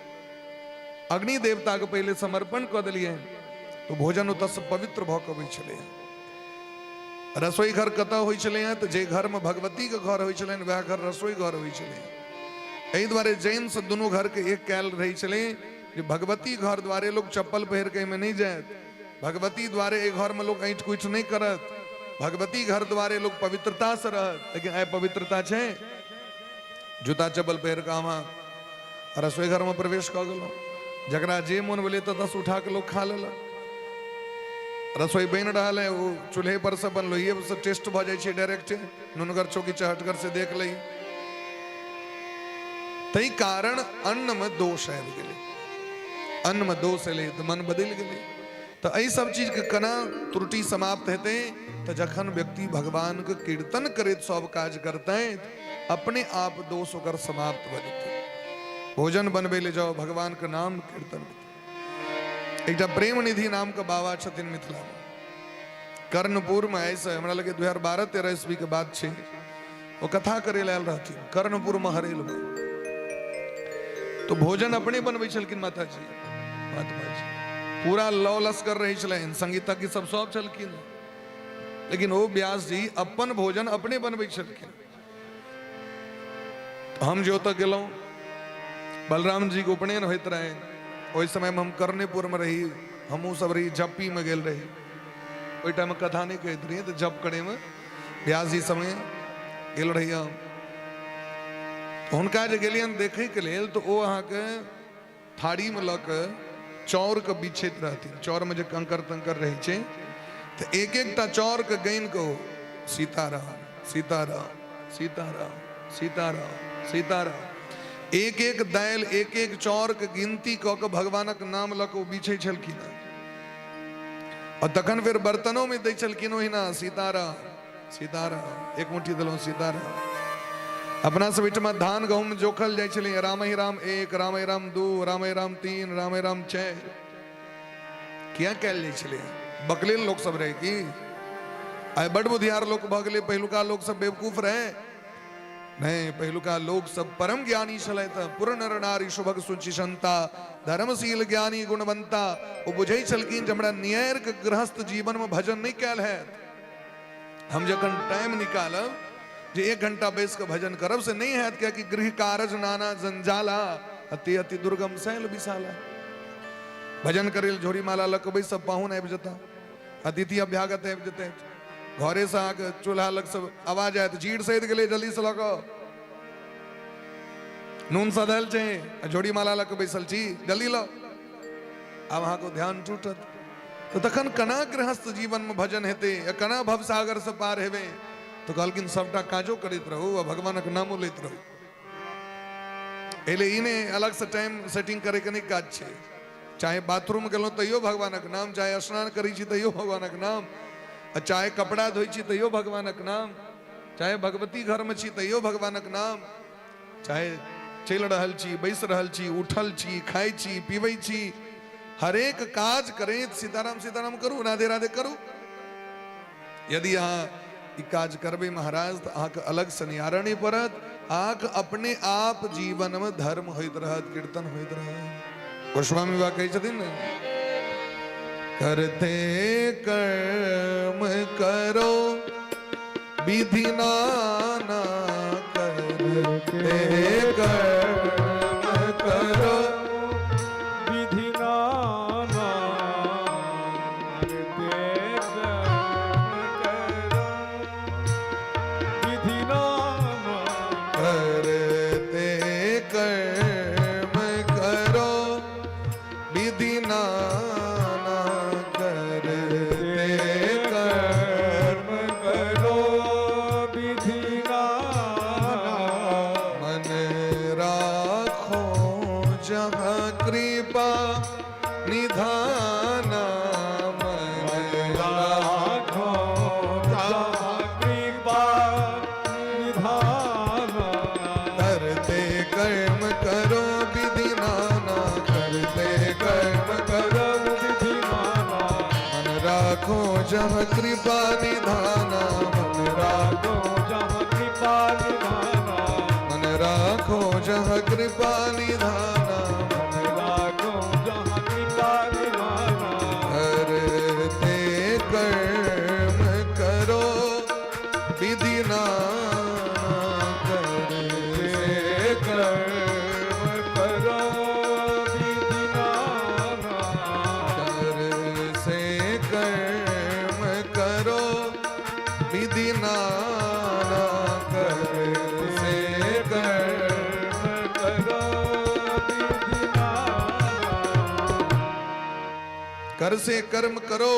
अग्नि देवता के पहिले समर्पण कऽ देलियै, तऽ भोजन ओतऽसँ पवित्र भऽ कऽ अबै छलै। रसोई घर कतऽ होइ छलै? तऽ जे घरमे भगवतीके घर होइ छलनि वएह घर रसोई घर होइ छलै। एहि दुआरे जैनसँ दुनू घरके एक कयल रहै छलै जे भगवती घर द्वारे लोक चप्पल पहिर के एहिमे नहि जायत, भगवती द्वारे एहि घरमे लोक ऐंठ कुठ नहि करत, भगवती घर द्वारे लोक पवित्रतासँ रहत। लेकिन आइ पवित्रता छै? जूता चप्पल पहिर कऽ अहाँ रसोई घरमे प्रवेश कऽ गेलहुँ, जकरा जे मोन भेलै ततऽसँ उठा कऽ लोक खा लेलक। रसोई बनि रहल है, ओ चूल्हे पर से अपन लोहिए से टेस्ट भऽ जाइ छै डायरेक्ट, नुनगर चौकी चहटगर से देख लै। ताहि कारण अन्नमे दोष आबि गेलै। अन्नमे दोष एलै तऽ मन बदलि गेलै। तऽ एहि सब चीजके केना त्रुटि समाप्त हेतै? तऽ जखन व्यक्ति भगवानके कीर्तन करैत सब काज करतै, अपने आप दोष ओकर समाप्त भऽ जेतै। भोजन बनबै लए जाउ, भगवानके नाम कीर्तन। एकटा प्रेम निधि नाम के बाबा छथिन मिथिला में, कर्णपुर में। ऐसे हमरा लगे 2012-13 ईस्वी के बात छै, ओ कथा करे लए आयल रहथिन कर्णपुर में, हरेल में। तऽ भोजन अपने बनबै छलखिन माताजी। महात्मा जी पूरा लौ लश्कर रहै छलनि, संगीतज्ञ सब सब छलखिन, लेकिन ओ व्यास जी अपन भोजन अपने बनबै छलखिन। हम जे ओतऽ गेलहुँ, बलराम जी के उपनयन होइत रहनि, ओहि समयमे हम कर्णेपुरमे रही, हमहूँ सब रही, जप्पीमे गेल रही। ओहि टाइममे कथा नहि कहैत रहियै, तऽ जप करैमे व्यास जी समय गेल रही हम। हुनका जे गेलियनि देखैके लेल तऽ ओ अहाँके थारीमे लऽ कऽ चाउरके बिछैत रहथिन। चाउरमे जे कंकर तंकर रहै छै, तऽ एक एकटा चाउरके गानि कऽ ओ सीताराम सीताराम सीताराम सीताराम सीताराम, एक एक दालि एक एक चाउरके गिनती कऽ कऽ भगवानक नाम लऽ कऽ ओ बिछै छलखिन हेँ। आ तखन फेर बर्तनोमे दै छलखिन ओहिना सीताराम सीताराम, एक मुट्ठी देलहुँ सीताराम। अपना सब ओहिठमा धान गहूँम जोखल जाइ छलै, राम ही राम एक, राम ही राम दू, राम ही राम तीन, राम ही राम चारि। किया कयल जाइ छलै? बकलेल लोक सब रहै की? आइ बड बुधियार लोक भऽ गेलै, पहिलुका लोक सब बेवकूफ रहै? नहि, पहिलुका लोक सब परम ज्ञानी छलथि। पुर नर नारी शुभग सुचि संता, धर्मशील ज्ञानी गुणवंता। ओ बुझै छलखिन जे हमरा नियर के गृहस्थ जीवन में भजन नहि कयल हैत, हम जखन टाइम निकालब जे एक घंटा बैस कऽ भजन करब से नहि हैत, कियाकि गृह कारज नाना जंजाला अति अति दुर्गम शैल विशाला। भजन करै लेल झोरी माला लऽ कऽ बैसब, पाहुन आबि जेता, अतिथि अभ्यागत आबि जेतै, घरेसँ अहाँके चूल्हा लग सब आवाज आयत, जीर सैद गेलै जल्दीसँ लऽ कऽ, नून सधल छै, आ झोरी माला लऽ कऽ बैसल छी, जल्दी लऽ। आब अहाँके ध्यान टूटत, तऽ तखन केना गृहस्थ जीवनमे भजन हेतै आ केना भवसागरसँ पार हेबै? तऽ कहलखिन सबटा काजो करैत रहू आ भगवानक नामो लैत रहू। एहि ई नहि अलगसँ टाइम सेटिंग करैके नहि काज छै। चाहे बाथरूम गेलहुँ तैयो भगवानक नाम, चाहे स्नान करै छी तैयो भगवानक नाम, आ चाहे कपड़ा धोइ छी तैयो भगवानक नाम, चाहे भगवती घरमे छी तैयो भगवानक नाम, चाहे चलि रहल छी, बैस रहल छी, उठल छी, खाइ छी, पीबै छी, हरेक काज करैत सीताराम सीताराम करू, राधे राधे करू। यदि अहाँ ई काज करबै महाराज तऽ अहाँके अलग से निहारऽ नहि पड़त, अहाँके अपने आप जीवनमे धर्म होइत रहत, कीर्तन होइत रहत। गोस्वामी बाबा कहै छथिन ने, करते कर्म करो विधि नाना, करते कर्म करो विधि नाना, करते कर्म करो विधि नाना, करते कर्म करो विधि नाना, करते कर्म करो विधि नाना, मन राखो जहाँ कृपा निधाना, मन राखो जहाँ कृपा निधाना, करते कर्म करो विधि नाना, करते कर्म करो विधि नाना, मन राखो जहाँ कृपा निधाना, मन राखो जहाँ कृपा निधाना, मन राखो जहाँ कृपा निधाना, मन राखो जहाँ कृपा निधाना, करते कर्म करो विधि नाना, करते कर्म करो विधि नाना, कर से कर्म करो विधि नाना, कर से कर्म करो विधि नाना। कर से कर्म करो।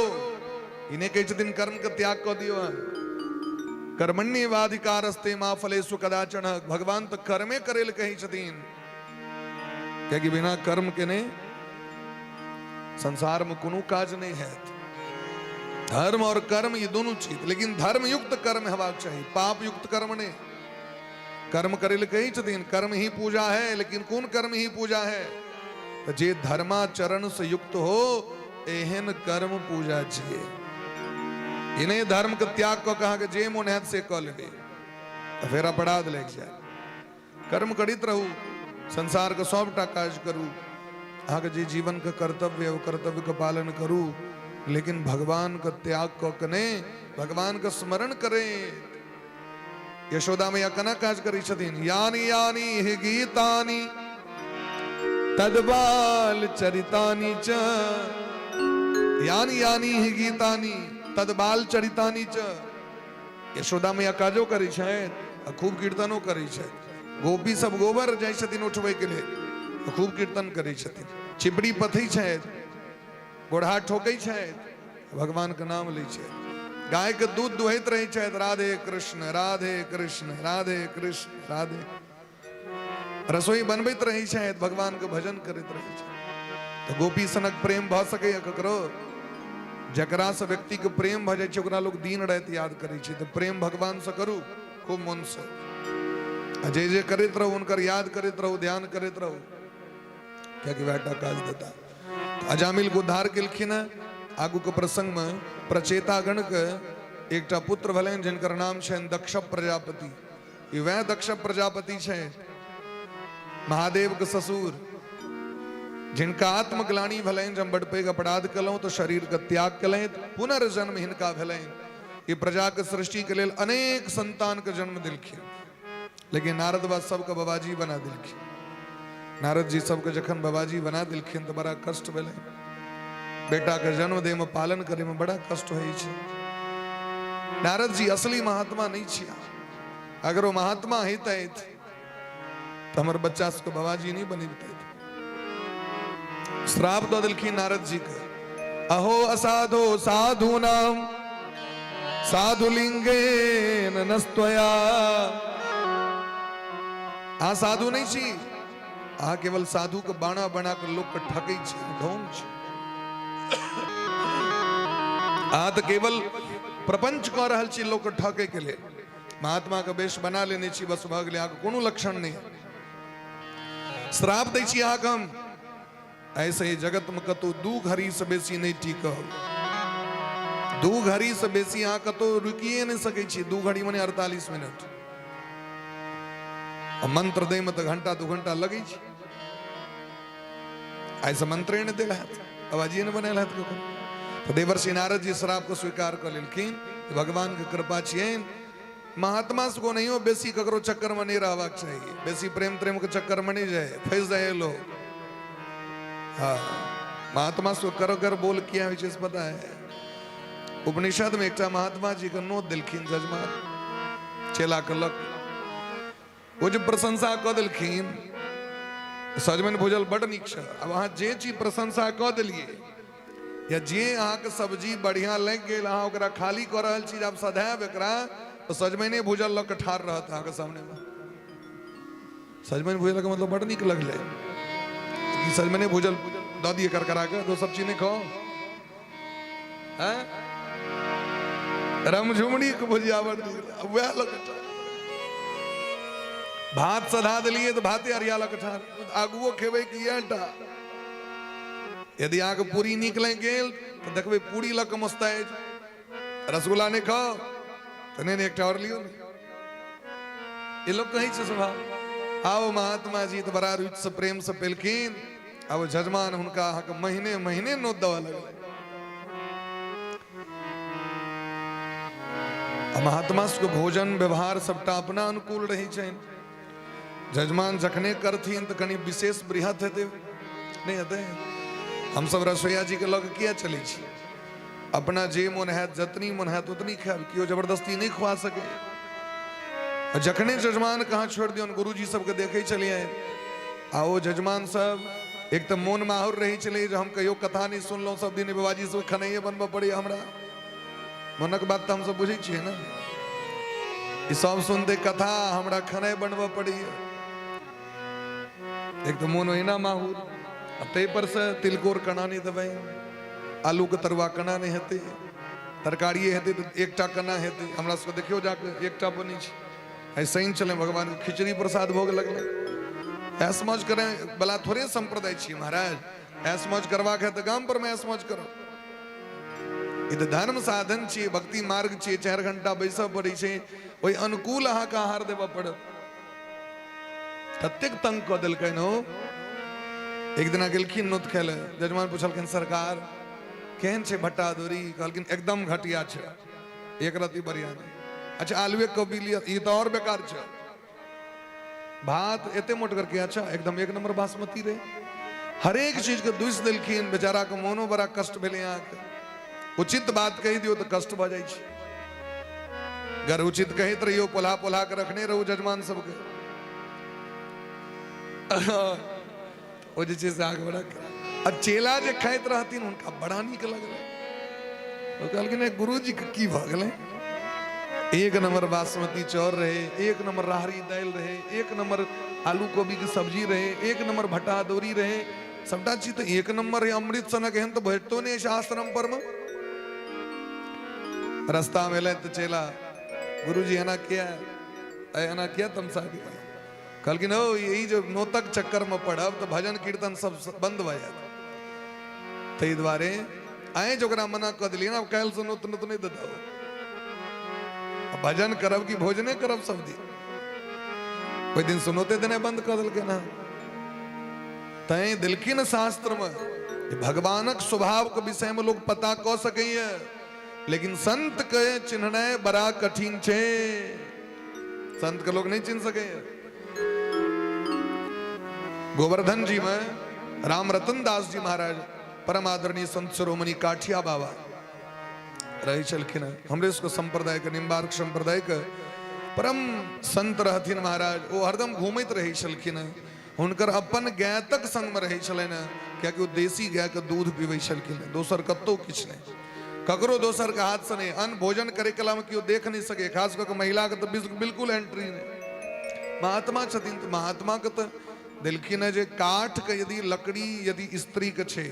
इन्हें कहै छथिन कर्म के त्याग कऽ दियौ अहाँ। कर्मण्येवाधिकारस्ते मा फलेषु कदाचन। भगवान तऽ कर्मे करै लए कहै छथिन, कियाकि बिना कर्म के ने संसार में कोनो काज नहीं हैत। धर्म और कर्म ये दोनों चीज, लेकिन धर्म युक्त कर्म हेबाक चाही, पाप युक्त कर्म नहीं। कर्म करै लए कहै छथिन, कर्म ही पूजा है, लेकिन कोन कर्म ही पूजा है? तऽ जे धर्माचरण से युक्त हो एहन कर्म पूजा छियै। ई नहि धर्म के त्याग कऽ के अहाँके जे मोन हैत से कऽ लेबै तऽ फेर अपराध लागि जायत। कर्म करैत रहू, संसारके सभटा काज करू, अहाँके जे जीवनके कर्तव्य ओ कर्तव्यके पालन करू, लेकिन भगवानके त्याग कऽ के नहि, भगवानके स्मरण करें। यशोदा मैया केना काज करै छथिन? यानी यानी हि गीतानि तदबाल चरितानि च, यानी यानी हि गीतानि तदबाल चरितानि च। यशोदा मैया काजो करै छथि आ खूब कीर्तनो करै छथि। गोपी सब गोबर जाइ छथिन उठबै के लेल, खूब कीर्तन करै छथिन। चिपड़ी पथै छथि, गोढ़ा ठोकै छथि, भगवान के नाम लै छथि। गाय के दूध दुहैत रहै छथि, राधे कृष्ण राधे कृष्ण राधे कृष्ण राधे। रसोई बनबैत रहै छथि, भगवान के भजन करैत रहै छथि। तऽ गोपी सनक प्रेम भऽ सकैए ककरो? जकरासँ व्यक्तिके प्रेम भऽ जाइ छै ओकरा लोक दिन राति याद करै छै। तऽ प्रेम भगवानसँ करू खूब मोनसँ, आ जे जे करैत रहू हुनकर याद करैत रहू, ध्यान करैत रहू, कियाकि वएह टा काज देता। अजामिल के उद्धार केलखिन हँ। आगूके प्रसंगमे प्रचेतागणके एकटा पुत्र भेलनि जिनकर नाम छनि दक्ष प्रजापति। ई वएह दक्ष प्रजापति छै महादेव के ससुर, जिनका आत्मग्लानि भेलनि जे हम बड पैघ अपराध केलहुँ, तऽ शरीर के त्याग केलनि, पुनर्जन्म हिनका भेलनि। ई प्रजा के सृष्टि के लेल अनेक संतान के जन्म देलखिन, लेकिन नारद बाबा सबके बाबाजी बना देलखिन। नारद जी सबके जखन बाबाजी बना देलखिन तऽ बड़ा कष्ट भेलै। बेटा के जन्म दे में, पालन करे में बड़ा कष्ट होइ छै। नारद जी असली महात्मा नहीं छिया। अगर वो महात्मा होते तो हमर बच्चा सबके बाबाजी नहीं बनेबते। श्राप दऽ देलखिन नारद जी के, अहो असाधो साधु नाम साधु लिंगेन नस्त्वया। अहाँ साधु नहीं छी, अहाँ केवल साधु के बाणा बना के लोक के ठकै छी, ढोंग छी। अहाँ तऽ केवल प्रपंच कऽ रहल छी लोक के ठकै के लेल। महात्मा के वेश बना लेने छी, बस भऽ गेलै, अहाँके कोनो लक्षण नहि। श्राप दै छी अहाँके हम, ऐसे ही जगत में कतौ 2 घड़ी से बेसी नहीं टिकब। 2 घड़ी से बेसी अहाँ कतौ रुकिए नहीं सकै छी। 2 घड़ी मने 48 मिनट। आ मंत्र दै में तऽ घंटा 2 घंटा लगै छै। ऐसे मंत्रे नहि देल हैत, आवाजिए नहि बनायल हैत कखनो। तऽ देवर्षि नारद जी श्राप को स्वीकार कऽ लेलखिन। भगवान के कृपा छियनि। महात्मा से कोनहियो बेसी ककरो चक्कर में नहीं रहबाक चाही। बेसी प्रेम त्रेम के चक्कर में नहीं जाए, फंस जाए लोग। हाँ, महात्मा से कर कर बोल किया होइ छै से पता है। उपनिषद में एकटा महात्मा जी के नोत देलखिन जजमान चेला के लग। ओ जे प्रशंसा कऽ देलखिन, सजमनि भुजल बड नीक छै। आब अहाँ जे चीज प्रशंसा कऽ देलियै या जे अहाँके सब्जी बढ़िया लागि गेल, अहाँ ओकरा खाली कऽ रहल छी, आब सधायब एकरा, तऽ सजमनि भुजल लऽ कऽ ठाढ़ रहत अहाँके सामनेमे। सजमनि भुजल के मतलब बड नीक लगलै कि सजमनि भुजल दऽ दियै करकरा के, दोसर चीज नहि खाउ। हैं रमझुमनी के भुजिया बड नीक, वएह लऽ कऽ भात सधा देलियै तऽ भाते अरिया लऽ कऽ ठाढ़, आगुओ खेबै कि इएह टा। यदि अहाँके पूरी नीक लागि गेल तऽ देखबै पूरी लऽ कऽ मुस्तैज, रसगुल्ला नहि खाउ तऽ नहि नहि एकटा आओर लियौ ने। ई लोक कहै छै स्वभाव। आओ महात्मा जी तऽ बड़ा रुचि से प्रेम से पेलखिन। आब जजमान हुनका अहाँके महीने महीने नोत देबऽ लगलै। आ महात्मा सबके भोजन व्यवहार सबटा अपना अनुकूल रहै छनि। जजमान जखने करथिन तऽ कनि विशेष बृहत हेतै, नहि हेतै? हमसब रसोइया जी के लऽ कऽ किया चलै छी? अपना जे मोन हैत, जतनी मोन हैत उतनी खायब, केओ जबरदस्ती नहि खुआ सकै। आ जखने जजमान कहाँ छोड़ि दियौन, गुरुजी सबके देखै छलियै। आ ओ जजमान सब एक तऽ मोन माहौर रहै छलै जे हम कहियो कथा नहि सुनलहुँ, सब दिन बाबाजी सब खेनाइए बनबऽ पड़ैए हमरा। मोनक बात तऽ हमसब बुझै छियै ने। ई सब सुनते कथा हमरा खेनाइ बनबऽ पड़ैए। एक तऽ मोन ओहिना माहौर, आ ताहि पर से तिलकोर केना नहि देबै, आलूके तरुआ केना नहि हेतै, तरकारिए हेतै तऽ एकटा केना हेतै। हमरा सबके देखियौ जाके एकटा बनै छै। आइ शनि छलै, भगवानके खिचड़ी प्रसाद भोग लगलै। ऐश मौज करै बला थोड़े सम्प्रदाय छियै महाराज। ऐश मौज करबाक है तऽ गाम पर मे ऐश मौज करो। ई तऽ धर्म साधन छियै, भक्ति मार्ग छियै। 4 घंटा बैसऽ पड़ै छै, ओहि अनुकूल अहाँके आहार देबऽ पड़त। ततेक तंग कऽ देलकनि ओ। एक दिना गेलखिन नोत खाय लए, जजमान पुछलखिन सरकार केहन छै भट्टा अदौरी? कहलखिन एकदम घटिया छै, एक रत्ती बढ़िया नहि। अच्छा आलुए कोबी लिअ, ई तऽ आओर बेकार छै। भात एते मोटगर के, अच्छा एकदम एक नंबर बासमती रहे। हरेक चीज के दूसि देलखिन। बेचारा के मोनो बड़ा कष्ट भेलै। अहाँके उचित बात कहि दियौ तऽ कष्ट भऽ जाइ छै। अगर उचित कहैत रहियौ, पोल्हा पोल्हा के रखने रहू जजमान सबके, ओ जे छै से आगे बड़ा। आ चेला जे खाइत रहथिन हुनका बड़ा नीक लगलै। ओ कहलखिन गुरुजी के की भऽ गेलै? एक नंबर बासमती चाउर रहे, एक नंबर राहड़ी दालि रहे, एक नंबर आलू कोबी के सब्जी रहे, एक नंबर भट्टा अदौरी रहे, सबटा चीज तऽ एक नंबर रहे, अमृत सनक एहन तऽ भेटतो नहि अछि आश्रम पर मे। रास्ता में एलै तऽ चेला, गुरुजी एना किया, एना किया तमसा गेल? कहलखिन ओ ई जे नोतक चक्कर में पड़ब तऽ भजन कीर्तन सब बंद भऽ जायत, ताहि दुआरे आइ जे ओकरा मना कऽ देलियै ने, आब काल्हिसँ नोत नोत नहि देता। भजन करब कि भोजने करब सब दिन? ओहि दिन सुनोते देनाइ बंद कऽ देलकै ने। तैं देलखिन शास्त्रमे भगवानक स्वभावके विषयमे लोक पता कऽ सकैए, लेकिन संत के चिन्हनाइ बड़ा कठिन छै। संत के लोग नहीं चिन्ह सकैए। गोवर्धन जी में राम रतन दास जी महाराज परम आदरणीय संत शिरोमणि काठिया बाबा रहै छलखिन हँ। हमरे सबके संप्रदाय के, निम्बार्क संप्रदाय के परम संत रहथिन महाराज। ओ हरदम घूमैत रहै छलखिन हँ। हुनकर अपन गाय तक संगमे रहै छलनि हँ, कियाकि ओ देसी गायके दूध पीबै छलखिन हँ, दोसर कतहु किछु नहि, ककरो दोसरके हाथसँ नहि। अन्न भोजन करे कलामे केओ देख नहि सकै, खास कऽ कऽ महिलाके तऽ बिल्कुल एंट्री नहि। महात्मा छथिन तऽ महात्माके तऽ देलखिन हँ जे काठके यदि लकड़ी यदि स्त्रीके छै,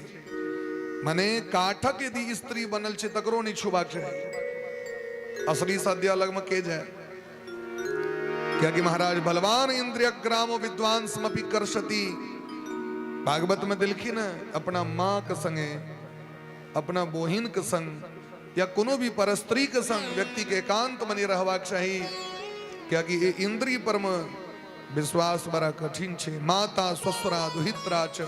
मने काठक यदि स्त्री बनल छै, तकरो नहि छुबाक चाही। असली सद्य लगमे के जाय? कियाकि महाराज बलवान इंद्रिय ग्राम विद्वान समपि कर्षति, भागवत में देलखिन अपना माँ के संगे, अपना बोहिन के संग या कोनो भी परस्त्री के संग व्यक्ति के एकांत में नहीं रहबाक चाही, कियाकि ये इंद्रिय पर में विश्वास बड़ा कठिन छै। माता ससुरा दुहित्रा च,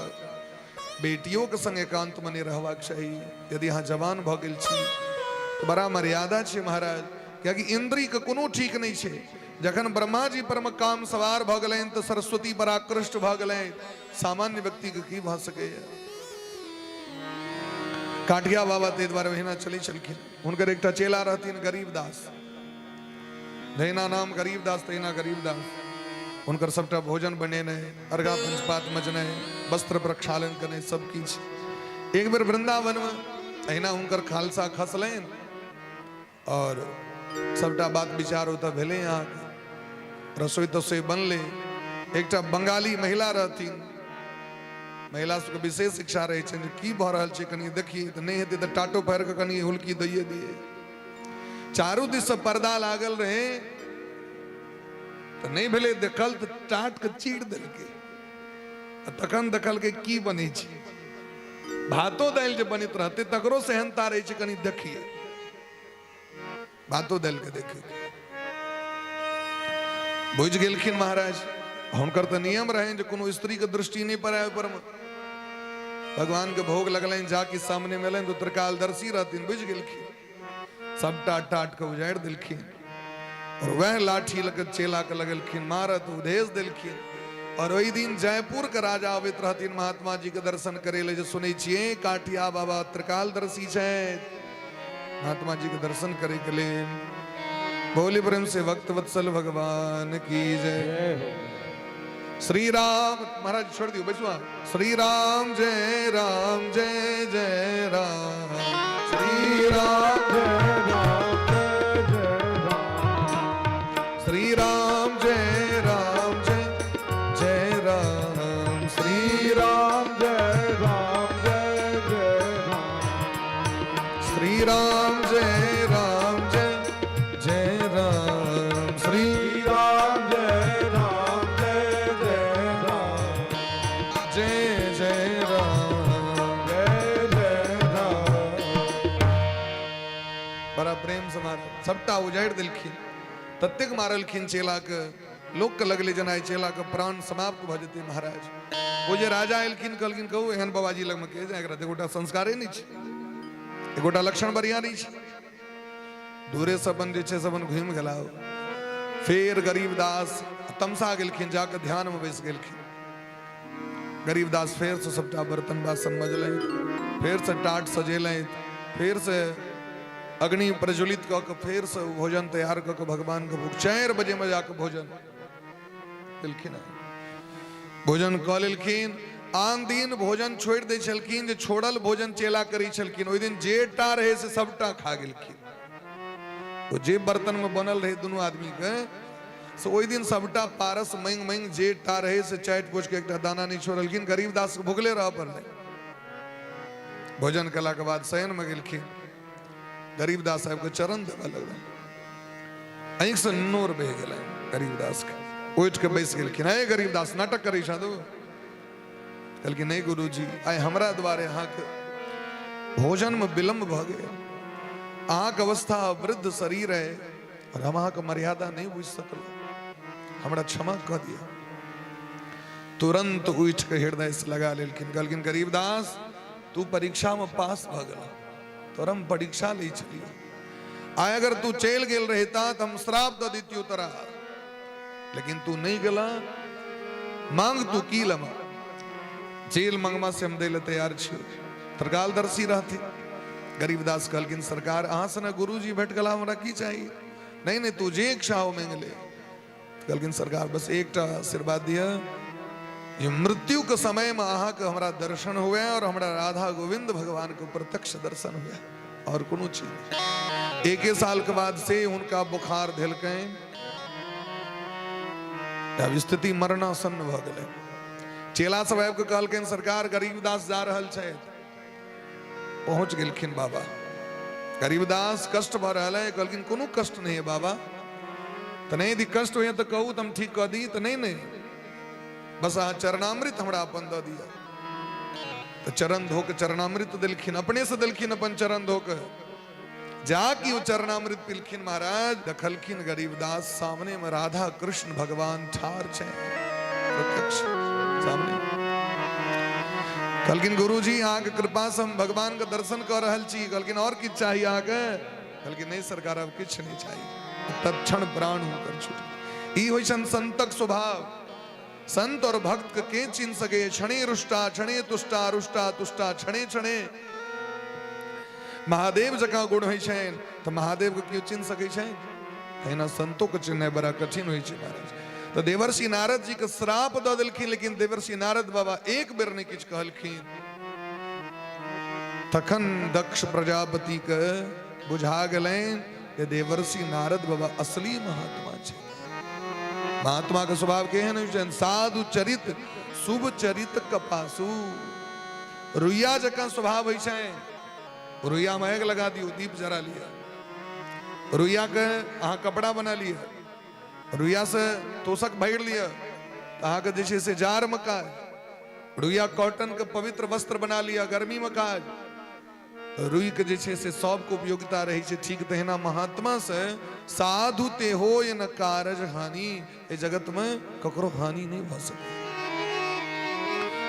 बेटियों के संग एकांत में नहीं रहबाक चाही। यदि अहाँ जवान भऽ गेल छी तऽ बड़ा मर्यादा छै महाराज, कियाकि इंद्री के कोनो ठीक नहि छै। जखन ब्रह्मा जी पर मे काम सवार भऽ गेलनि तऽ सरस्वती पर आकृष्ट भऽ गेलनि, सामान्य व्यक्ति के की भऽ सकैए? काठिया बाबा ताहि दुआरे ओहिना चलै छलखिन। हुनकर एकटा चेला रहथिन गरीबदास, जहिना नाम गरीबदास तहिना गरीबदास। हुनकर सबटा भोजन बनेनाइ, अर्घा पंचपात मजनाइ, वस्त्र प्रक्षालन करनाइ, सब किछु। एक बेर वृंदावन में अहिना हुनकर खालसा खसलनि और सबटा बात विचार ओतऽ भेलै, अहाँके रसोई तसोई बनलै। एकटा बंगाली महिला रहथिन। महिला सबके विशेष इच्छा रहै छनि जे की भऽ रहल छै कनि देखिए, तऽ नहि हेतै तऽ टाटो फाड़ि कऽ कनि हुलकी दैए दियै। चारू दिससँ पर्दा लागल रहै तऽ नहि भेलै देखल, तऽ टाटके चीर देलकै आ तखन देखलकै की बनै छै। भातो दालि जे बनैत रहतै तकरो सेहनता रहै छै कनि देखिए, भातो दालिके देखिए। बुझि गेलखिन महाराज। हुनकर तऽ नियम रहनि जे कोनो स्त्रीके दृष्टि नहि पड़ै ओहि परमे। भगवान के भोग लगलनि, जाकि सामने में एलनि तऽ त्रिकालदर्शी रहथिन, बुझि गेलखिन, सबटा टाट के उजाड़ि देलखिन और वह लाठी लऽ के चेला के लगेलखिन मारत, उधेस देलखिन। और ओहि दिन जयपुर के राजा अबैत रहथिन महात्मा जी के दर्शन करे ले, जे सुनै छियै काठिया बाबा त्रिकालदर्शी छथि, महात्मा जी के दर्शन करे के लेल। बोली प्रेम से भक्त वत्सल भगवान की जय। श्री राम महाराज छोड़ दियो, बैसो। श्री राम जय राम जय जय राम, श्री राम जय राम जय जय राम, श्री राम जय राम जय जय राम, श्री राम जय राम जय जय राम, श्री राम जय राम जय जय राम, श्री राम जय राम जय जय राम, जय जय राम जय जय राम। बड़ा प्रेम से मार सबटा उजाड़ि देलखिन, ततेक मारलखिन चेलाके लोकके लगलै जेना एहि चेलाके प्राण समाप्त भऽ जेतै। महाराज, ओ जे राजा एलखिन, कहलखिन, कहू, एहन बाबाजी लगमे के जाय? एकरा तऽ एगोटा संस्कारे नहि छै, एगोटा लक्षण बढ़िआँ नहि छै। दूरेसँ अपन जे छै से अपन घुमि गेला। फेर गरीबदास तमसा गेलखिन, जाकऽ ध्यानमे बैस गेलखिन। गरीबदास फेरसँ सबटा बर्तन बासन मजलनि, फेरसँ टाट सजेलनि, फेरसँ अग्नि प्रज्वलित कऽ कऽ फेरसँ भोजन तैयार कऽ कऽ भगवानके भोग 4 बजेमे जाकऽ भोजन देलखिन। भोजन कऽ लेलखिन। आन दिन भोजन छोड़ि दै छलखिन, जे छोड़ल भोजन चेला करै छलखिन। ओहि दिन जे टा रहै से सबटा खा गेलखिन। ओ जे बर्तनमे बनल रहै दुनू आदमीके, से ओहि दिन सबटा पारस मांगि मांगि जे टा रहै से चाटि पोछि के एकटा दाना नहि छोड़लखिन। गरीबदास के भुखले रहऽ पड़लै। भोजन केलाके बाद शयनमे गेलखिन। गरीबदास साहेबके चरण देबऽ लगलनि, आँखिसँ नोर बहि गेलनि गरीबदासके। उठि कऽ बैस गेलखिन। हे गरीबदास, नाटक करै छह तू? कहलखिन, नहि गुरुजी, आइ हमरा द्वारे अहाँके भोजनमे विलम्ब भऽ गेल। अहाँके अवस्था वृद्ध शरीर है और हम अहाँके मर्यादा नहि बुझि सकलहुँ, हमरा क्षमा कऽ दिअ। तुरंत उठि कऽ हृदय से लगा लेलखिन। कहलखिन, गरीबदास, तू परीक्षामे पास भऽ गेल। तोर हम परीक्षा लै छलियै। आइ अगर तू चलि गेल रहिता तऽ हम श्राप दऽ दितियौ तोरा, लेकिन तू नहि गेला। मांग, तू की लेमा? जेल मंगमा से हम दै लए तैयार छियौ। त्रिकालदर्शी रहथिन। गरीबदास कहलखिन, सरकार, अहाँ सने गुरुजी भेट गेला, हमरा की चाही? नहीं नहीं, तू जे इच्छा हो मांग ले। कहलखिन, सरकार, बस एकटा आशीर्वाद दिअ, ये मृत्यु के समय में अहाँके हमरा दर्शन हुए और हमरा राधा गोविंद भगवान के प्रत्यक्ष दर्शन हुए, और कोनो चीज। एके साल के बाद से हुनका बुखार धेलकनि। आब स्थिति मरणासन्न भऽ गेलै। चेला सब आबि कऽ कहलखिन, सरकार, गरीबदास जा रहल छथि। पहुंच गेलखिन बाबा। गरीबदास, कष्ट भऽ रहल है? कहलखिन, कोनो कष्ट नहीं है बाबा। तऽ नहि, यदि कष्ट होइए तऽ कहू तऽ हम ठीक कऽ दी। तऽ नहि नहि, बस अहाँ चरणामृत हमरा अपन दऽ दिअ। तऽ चरण धो के चरणामृत देलखिन, अपने से देलखिन अपन चरण धो के। जा कि ओ चरणामृत पिलखिन महाराज, देखलखिन गरीबदास, सामने में राधा कृष्ण भगवान ठार छै प्रत्यक्ष सामने। कहलखिन, गुरुजी, अहाँके कृपा से हम भगवान के दर्शन कऽ रहल छी। कहलखिन, और किछु चाही अहाँके? कहलखिन, नहि सरकार, अब किछु नहि चाही। तत्क्षण प्राण हुनकर छूट। ई होइ छनि संतक स्वभाव। संत और भक्त के के चिन्ह सके? क्षणे रुष्टा क्षणे तुष्टा, रुष्टा तुष्टा क्षणे क्षणे। महादेव जकाँ गुण होइ छनि तऽ महादेव के केओ चिन्ह सकै छनि? तहिना संतो के चिन्हनाइ बड़ा कठिन होइ छै महाराज। तऽ देवर्षि नारद जी के श्राप दऽ देलखिन, लेकिन देवर्षि नारद बाबा एक बेर नहि किछु कहलखिन। तखन दक्ष प्रजापति के बुझा गेलनि जे देवर्षि नारद बाबा असली महात्मा छै। महात्मा के स्वभाव केहन होइ छनि? साधु चरित शुभ चरित कपासु। रुइया जकाँ स्वभाव होइ छै। रुइया में आगि लगा दियौ, दीप जरा लिअ। रुइया के अहाँ कपड़ा बना लिअ। रुइया से तोशक भरि लिअ तऽ अहाँके जे छै से जाड़मे काज। रुइया कॉटन के पवित्र वस्त्र बना लिअ, गर्मीमे काज। रुई के जे छै से सबके उपयोगिता रहै छै। ठीक तहिना महात्मा से साधु ते हो न कारज हानि। एहि जगत में ककरो हानि नहि भऽ सकै।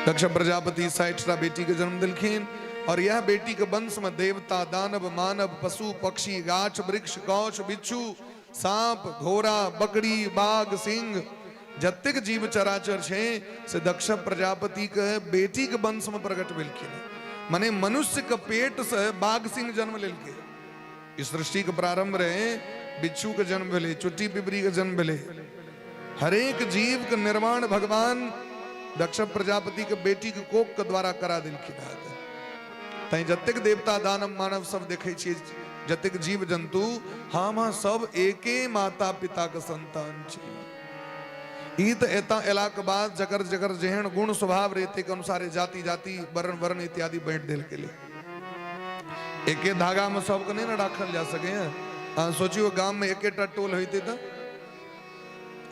दक्ष प्रजापति 60टा बेटी के जन्म देलखिन और यह बेटी के वंश में देवता, दानव, मानव, पशु, पक्षी, गाछ वृक्ष, गौछ, बिच्छू, सांप, घोड़ा, बकरी, बाघ, सिंह, जतेक जीव चराचर छै से दक्ष प्रजापति के बेटी के वंश में प्रकट भेलखिन। माने मनुष्य के पेट से बाघ सिंह जन्म लेलकै। इस सृष्टि के प्रारंभ रहे, बिच्छू के जन्म भेलै, चुट्टी पिपरी के जन्म भेलै। हरेक जीव के निर्माण भगवान दक्ष प्रजापति के बेटी के कोख के द्वारा करा देलखिन। अहाँके तैं जतेक देवता, दानव, मानव सब देखै छियै, जतेक जीव जन्तु, हम सब एके माता पिता के संतान छी। ई तऽ एतऽ एलाके बाद जकर जकर जेहन गुण स्वभाव रहै, ताहिके अनुसारे जाति जाति, वर्ण वर्ण इत्यादि बाँटि देल गेलै। एके धागामे सबके नहि ने राखल जा सकैए। अहाँ सोचियौ, गाममे एकेटा टोल होइतै तऽ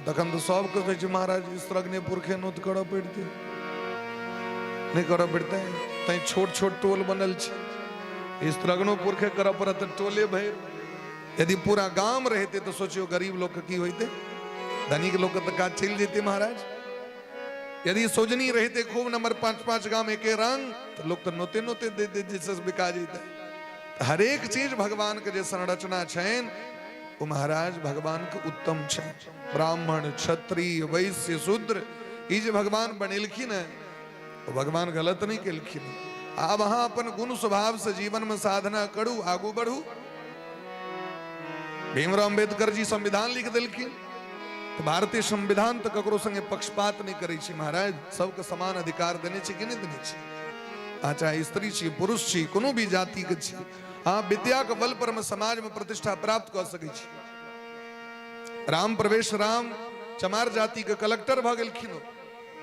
तखन तऽ सबके कहै छै महाराज, स्त्रग्ने पुरखे नोत करऽ पड़तै, नहि करऽ पड़तै? तैं छोट छोट टोल बनल छै। स्त्रग्नो पुरखे करऽ पड़त तऽ टोले भरि। यदि पूरा गाम रहितै तऽ सोचियौ, गरीब लोकके की होइतै? धनिक लोक के तऽ काज चलि जेतै महाराज। यदि सोजनी रहिते खूब नंबर 5 5 गाम एके रंग, तऽ लोक तऽ नोते नोते दे दे जे से बिका जेतै। हरेक चीज भगवान के जे संरचना छनि ओ महाराज भगवान के उत्तम छनि। ब्राह्मण, क्षत्रिय, वैश्य, शूद्र, ई जे भगवान बनेलखिन है ओ भगवान गलत नहीं केलखिन। आब अहाँ अपन गुण स्वभाव से जीवन में साधना करू, आगू बढ़ू। भीमराव अम्बेडकर जी संविधान लिख देलखिन, तऽ भारतीय संविधान तऽ ककरो संगे पक्षपात नहि करै छै महाराज, सबके समान अधिकार देने छै कि नहि देने छै? अहाँ चाहे स्त्री छी, पुरुष छी, कोनो भी जाति के छी, अहाँ विद्या के बल पर में समाज में प्रतिष्ठा प्राप्त कऽ सकै छी। राम प्रवेश राम चमार जाति के कलेक्टर भऽ गेलखिन,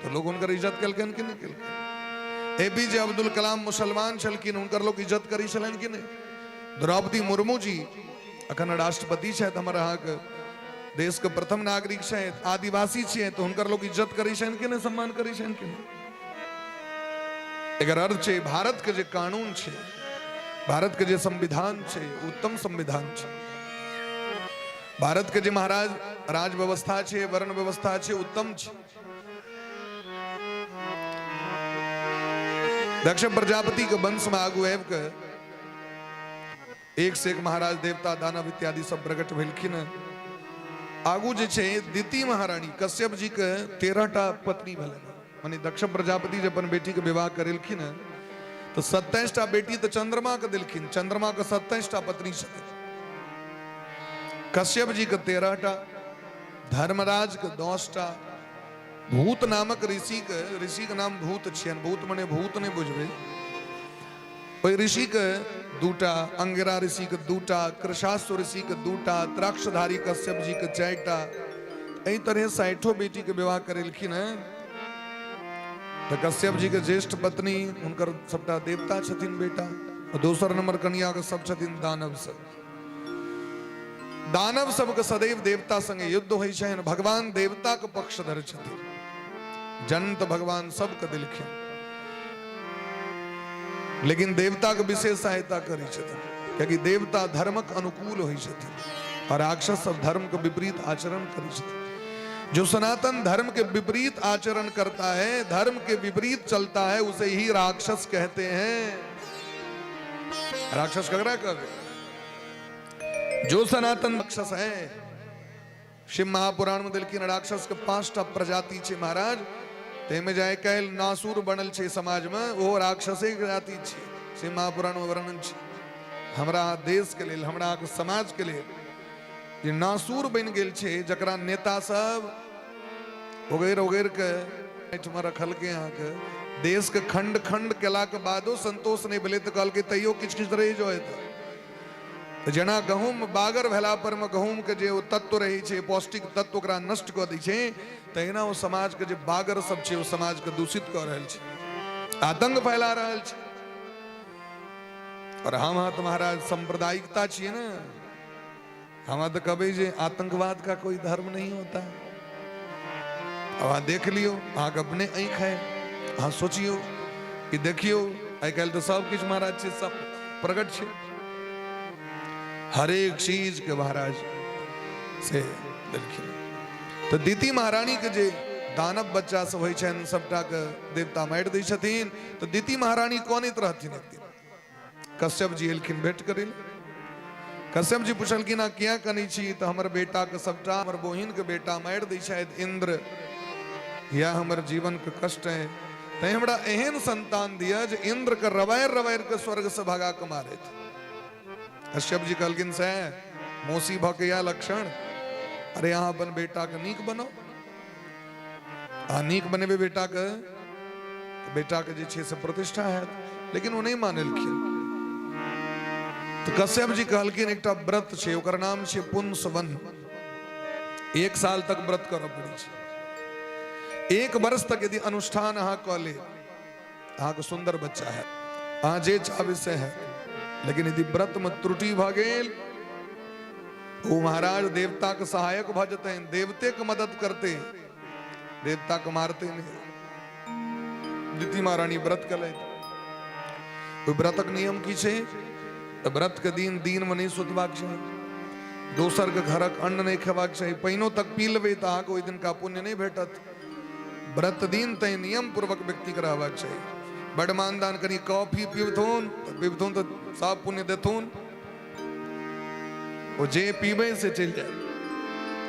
तऽ लोग हुनकर इज्जत केलकनि कि नहि केलकनि? एपीजे अब्दुल कलाम मुसलमान छलखिन, हुनकर लोग इज्जत करै छलनि कि नहि? द्रौपदी मुर्मू जी अखन राष्ट्रपति छथि, हमर अहाँके देश के प्रथम नागरिक छथि, आदिवासी छियै, तऽ हुनकर लोग इज्जत करै छनि कि नहि, सम्मान करै छनि कि नहि? एकर अर्थ छै भारत के जे कानून छै, भारत के जे संविधान छै, उत्तम संविधान छै। भारत के जे महाराज राज व्यवस्था छै, वर्ण व्यवस्था छै, उत्तम छै। दक्ष प्रजापति के वंश में आगू आबि के एक से एक महाराज देवता दानव इत्यादि सब प्रकट भेलखिन। आगू जे छै दिति महारानी कश्यप जी के 13 टा पत्नी भेलनि। माने दक्ष प्रजापति जे अपन बेटी के विवाह करेलखिन तऽ 27 टा बेटी तऽ चंद्रमा के देलखिन, चंद्रमा के 27 टा पत्नी छथिन। कश्यप जी के 13 टा, धर्मराज के 10 टा, भूत नामक ऋषि के, ऋषि के नाम भूत छियनि, भूत मने भूत नहि बुझबै, ओहि ऋषि के 2टा, अंगिरा ऋषि के 2टा, कृषाश्व ऋषि के 2टा, त्राक्षधारी कश्यप जी के 4टा। एहि तरह 60 बेटी के विवाह करेलखिन हैं। तऽ कश्यप जी के ज्येष्ठ पत्नी हुनकर सबटा देवता छथिन बेटा, दोसर नंबर कनिया के सब छथिन दानव सब। दानव सबके सदैव देवता संगे युद्ध होइ छनि, भगवान देवता के पक्षधर छथिन। जन्म तऽ भगवान सबके देलखिन, लेकिन देवता के विशेष सहायता करै छथिन, कियाकि देवता धर्मक अनुकूल होइ छथिन और राक्षस सब धर्म के विपरीत आचरण करै छथिन। जो सनातन धर्म के विपरीत आचरण करता है, धर्म के विपरीत चलता है, उसे ही राक्षस कहते हैं। राक्षस ककरा कहबै? जो सनातन राक्षस है। शिव महापुराण में देलखिन राक्षस के 5टा प्रजाति छै महाराज, ताहिमे जे आइ काल्हि नासुर बनल छै समाज में, ओहो राक्षसे के जाति छै। शिव महापुराण में वर्णन छै। हमरा देश के लेल, हमरा समाज के लेल जे नासुर बनि गेल छै, जकरा नेता सब ओगैर ओगैर के एहिठमा रखलकै, अहाँके देश के खंड खंड केलाके बादो संतोष नहि भेलै तऽ कहलकै तैयो किछु किछु रहि जाए। तऽ जेना गहूँम बागर भेला पर मे गहूँम के जे ओ तत्व रहै छै, पौष्टिक तत्व, ओकरा नष्ट कऽ दै छै, तहिना ओ समाज के जे बागर सब छै ओ समाज के दूषित कऽ रहल छै, आतंक फैला रहल छै। और हम अहाँ तऽ महाराज सांप्रदायिकता छियै ने, हम तऽ कहबै जे आतंकवाद का कोई धर्म नहीं होता है। अब अहाँ देख लियौ, अहाँके अपने आँखि है, अहाँ सोचियौ कि देखियौ, आइ काल्हि तऽ सब किछु महाराज छै, सब प्रकट छै, हरेक चीज के महाराज से देलखिन। तऽ दीति महारानी के जे दानव बच्चा सब होइ छनि सबटा के देवता मारि दै छथिन। तऽ दीति महारानी कनैत रहथिन। एक दिन कश्यप जी एलखिन भेंट करै लए। कश्यप जी पुछलखिन, अहाँ किया कनै छी? तऽ हमर बेटाके सबटा, हमर बहिनके बेटा मारि दै छथि इंद्र, यह हमर जीवनके कष्ट है, तैं हमरा एहन संतान दिअ जे इंद्रके रवारि रवारि के स्वर्ग से भगा के मारैत। कश्यप जी कहलखिन, से मौसी भऽ के यह लक्षण? अरे अहाँ अपन बेटाके नीक बनाउ, अहाँ नीक बनेबै बेटाके तऽ बेटाके जे छै से प्रतिष्ठा हैत। लेकिन ओ नहि मानलखिन। तऽ कश्यप जी कहलखिन, एकटा व्रत छै, ओकर नाम छै पुंसवन, 1 साल तक व्रत करऽ पड़ै छै। 1 वर्ष तक यदि अनुष्ठान अहाँ कऽ लेब, अहाँके सुन्दर बच्चा हैत, अहाँ जे चाहबै से हैत। लेकिन यदि व्रतमे त्रुटि भऽ गेल, ओ महाराज देवताके सहायक भऽ जेतनि, देवतेके मदद करते, देवताके मारते नहि। दिति महारानी व्रत केलथि। ओहि व्रतक नियम की छै? तऽ व्रत के दिन दिन में नहि सुतबाक चाही, दोसरके घरक अन्न नहि खेबाक चाही, पानिओ तक पी लेबै तऽ अहाँके ओहि दिनका पुण्य नहि भेटत। व्रत दिन तैं नियम पूर्वक व्यक्तिके रहबाक चाही। बड मानदान कनि कॉफी पीबथुन तऽ पीबथुन तऽ सब पुण्य देथुन, ओ जे पीबै से चलि जायत।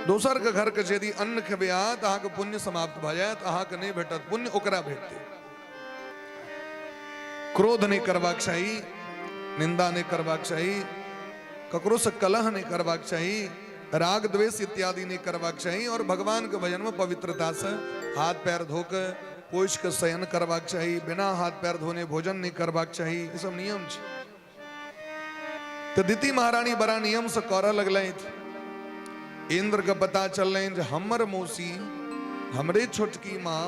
दोसरके घरके यदि अन्न खेबै अहाँ तऽ अहाँके पुण्य समाप्त भऽ जायत, अहाँके नहि भेटत पुण्य, ओकरा भेटतै। क्रोध नहि करबाक चाही, निंदा नहि करबाक चाही, ककरो से कलह नहीं करबाक चाही, राग द्वेष इत्यादि नहीं करबाक चाही, और भगवान के भजन में पवित्रता से हाथ पैर धोके पोछि के शयन करबाक चाही, बिना हाथ पैर धोने भोजन नहीं करबाक चाही। ई सब नियम छै। तो दिति महारानी बड़ा नियम से करऽ लगलथि। इंद्र के पता चललनि जे हमर मौसी, हमरे छोटकी माँ,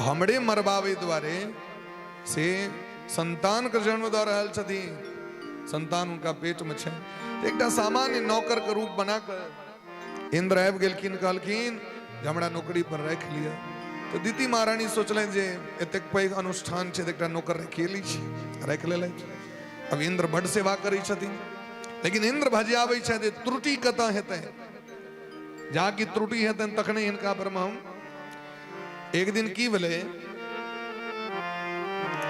हमरे मरबाबै दुआरे से संतान के जन्म दऽ रहल छथिन, संतान हुनका पेट में छै। एकटा सामान्य नौकर के रूप बना कऽ इंद्र आबि गेलखिन, कहलखिन जे हमरा नौकरी पर राखि लिअ। तऽ दिति महारानी सोचलनि जे एतेक पैघ अनुष्ठान छै तऽ एकटा नौकर राखिए लै छी, राखि लेलथि। अब इंद्र बड्ड सेवा करै छथिन, लेकिन इंद्र भजियाबै छथि जे त्रुटि कतऽ हेतै, जा कि त्रुटि हेतनि तखने हिनका पर हम। एक दिन की भेलै,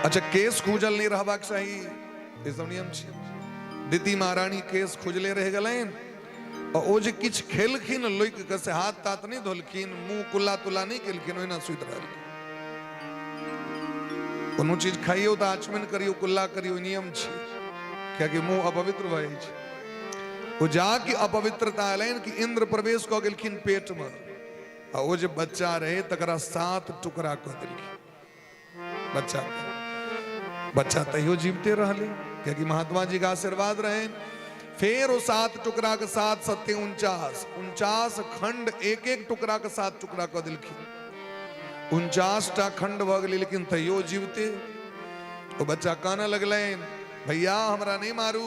अच्छा केस खूजल नहि रहबाक चाही, ई सब नियम छै। दिति महारानी केस खुजले रहि गेलनि, आ ओ जे किछु खेलखिन लोकि के से हाथ तात नहि धोलखिन, मुँह कुल्ला तुल्ला नहि केलखिन, ओहिना सुति रहलखिन। कोनो चीज खाइयौ तऽ आचमन करियौ, कुल्ला करियौ, नियम छै, कियाकि मुँह अपवित्र भऽ जाइ छै। ओ जा कि अपवित्रता एलनि कि इंद्र प्रवेश कऽ गेलखिन पेटमे, आ ओ जे बच्चा रहै तकरा 7 टुकड़ा कऽ देलखिन। बच्चा बच्चा तैयो जीवते रहलै, कियाकि महात्मा जी के आशीर्वाद रहनि। फेर ओ 7 टुकड़ा के 7 सत्य 49, 49 खंड एक एक टुकड़ा के 7 टुकड़ा कऽ देलखिन। 49 टा खंड भऽ गेलै, लेकिन तैयो जीवते। ओ बच्चा कानऽ लगलनि, भैया हमरा नहि मारू,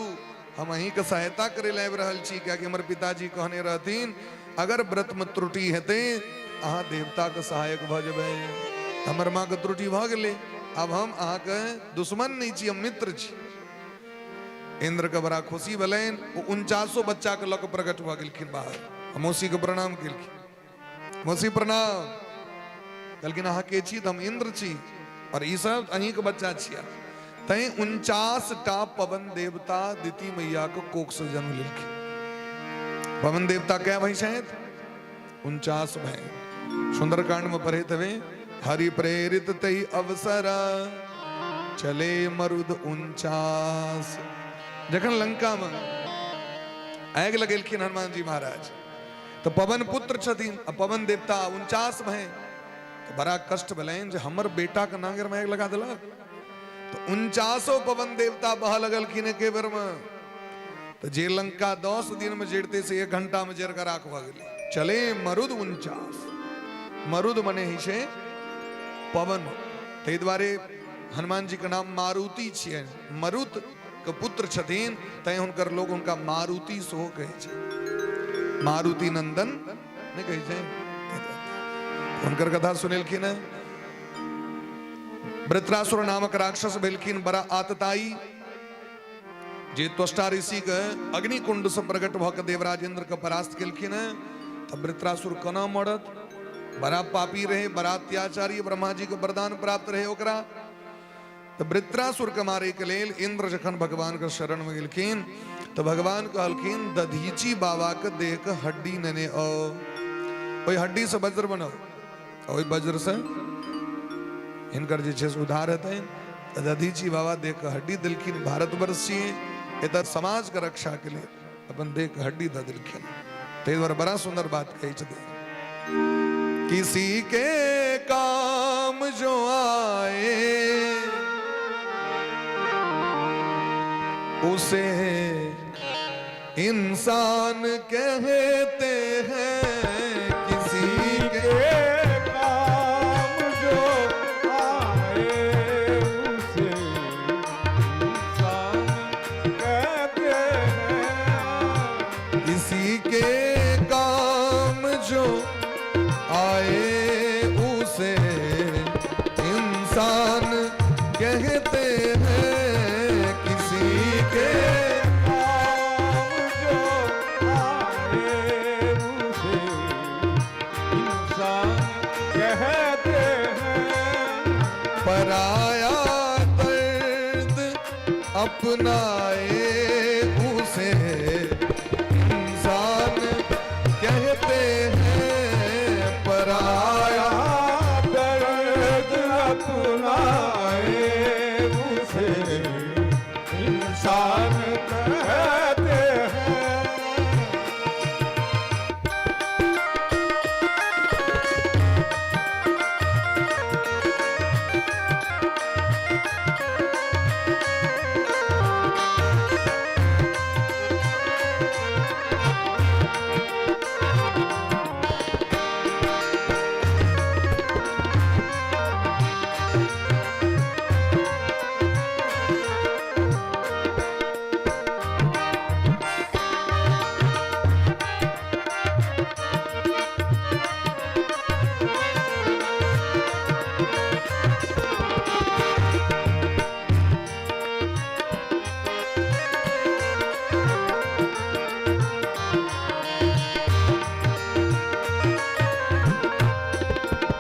हम अहीँके सहायता करै लए आबि रहल छी, कियाकि हमर पिताजी कहने रहथिन अगर व्रतमे त्रुटि हेतै अहाँ देवताके सहायक भऽ जेबै। हमर माँके त्रुटि भऽ गेलै, आब हम अहाँके दुश्मन नहि छी, हम मित्र छी। इंद्रके बड़ा खुशी भेलनि, ओ 49 बच्चाके लऽ कऽ प्रकट भऽ गेलखिन बाहर, मौसीके प्रणाम केलखिन। मौसी प्रणाम। कहलखिन अहाँ के छी? तऽ हम इंद्र छी और ई सब अहीँके बच्चा छियै। तैं 49 टा पवन देवता दिति मैया के कोख से जन्म लेलखिन। पवन देवता कै भाई छथि? 49 भाई। सुंदरकांड में पढ़ैत हवे, हरि प्रेरित तई अवसर चले मरुद 49। जखन लंका में आगि लगेलखिन हनुमान जी महाराज, तऽ पवन पुत्र छथिन आ पवन देवता 49 भाई, तऽ बड़ा कष्ट भेलनि जे हमर बेटा के नांगर में आगि लगा देलक। तऽ 49 पवन देवता बहऽ लगलखिन एके बेर में, तऽ जे लंका 10 दिन में जरिते से 1 घंटा में जरि कऽ राख भऽ गेलै। चले मरुद 49। मरुद मने होइ छै पवन, ताहि दुआरे हनुमान जी के नाम मारुति छियनि। मरुत के पुत्र छथिन, तैं हुनकर लोग हुनका मारुति सेहो कहै छै, मारुति नंदन नहि कहै छै। हुनकर कथा सुनेलखिन हैं। वृत्रासुर नामक राक्षस भेलखिन बड़ा आतताई, जे त्वष्टा ऋषि के अग्निकुंड से प्रकट भऽ के देवराज इंद्र के परास्त केलखिन हैं। तब वृत्रासुर केना मरत? बड़ा पापी रहे, बड़ा अत्याचारी, ब्रह्मा जी के वरदान प्राप्त रहे ओकरा। तऽ वृत्रासुर के मारे के लेल इंद्र जखन भगवान के शरण में गेलखिन तऽ भगवान कहलखिन दधीची बाबा के देह के हड्डी नेने आओ, ओहि हड्डी से वज्र बनाओ, ओहि वज्र से हिनकर जे छै से उद्धार हेतनि। तऽ दधीची बाबा देह के हड्डी देलखिन। भारतवर्ष छियै, एतऽ समाज के रक्षा के लेल अपन देह के हड्डी दऽ देलखिन। ताहि दुआरे बड़ा सुंदर बात कहै छथिन, किसी के काम जो आए उसे इंसान कहते हैं, किसी के काम जो आए उसे इंसान कहते हैं, किसी के काम जो आए उसे इंसान कहते हैं, किसी के काम जो पराया दर्द अपनाए उसे इंसान कहते हैं। पराया दर्द अपनाए उसे इंसान कहते हैं।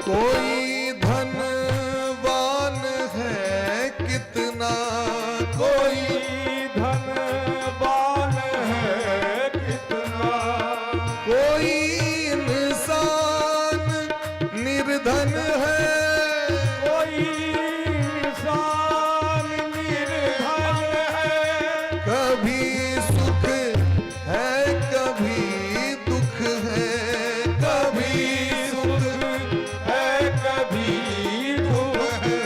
कोई धनवान है कितना, कोई धनवान है कितना, कोई इंसान निर्धन है, कोई इंसान निर्धन है, कभी सुख है कभी दुख है, कभी सुख है कभी दुख है,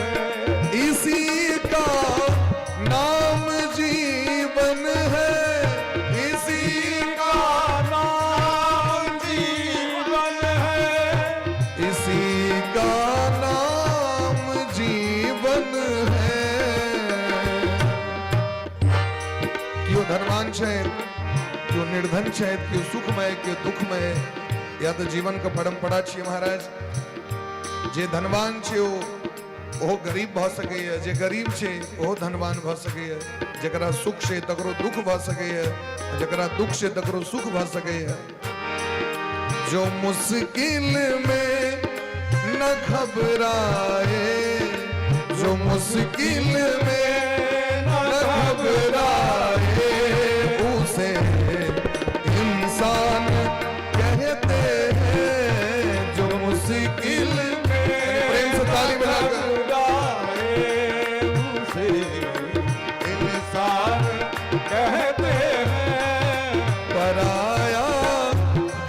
इसी का नाम जीवन है, इसी का नाम जीवन है, इसी का नाम जीवन है। केओ धनवान छै, केओ निर्धन छै, केओ सुखमय, केओ दुखमय, या तऽ जीवन के परंपरा छियै महाराज। जे धनवान छै ओ ओहो गरीब भऽ सकैए, जे गरीब छै ओहो धनवान भऽ सकैए, जकरा सुख छै तकरो दुख भऽ सकैए, जकरा दुख छै तकरो सुख भऽ सकैए। जो मुश्किल में न घबराए, जो मुश्किल में न घबराए उसे इंसान कहते हैं। जो मुश्किल में, प्रेम से ताली बजाकर, घबराए उसे इंसान कहते हैं। पराया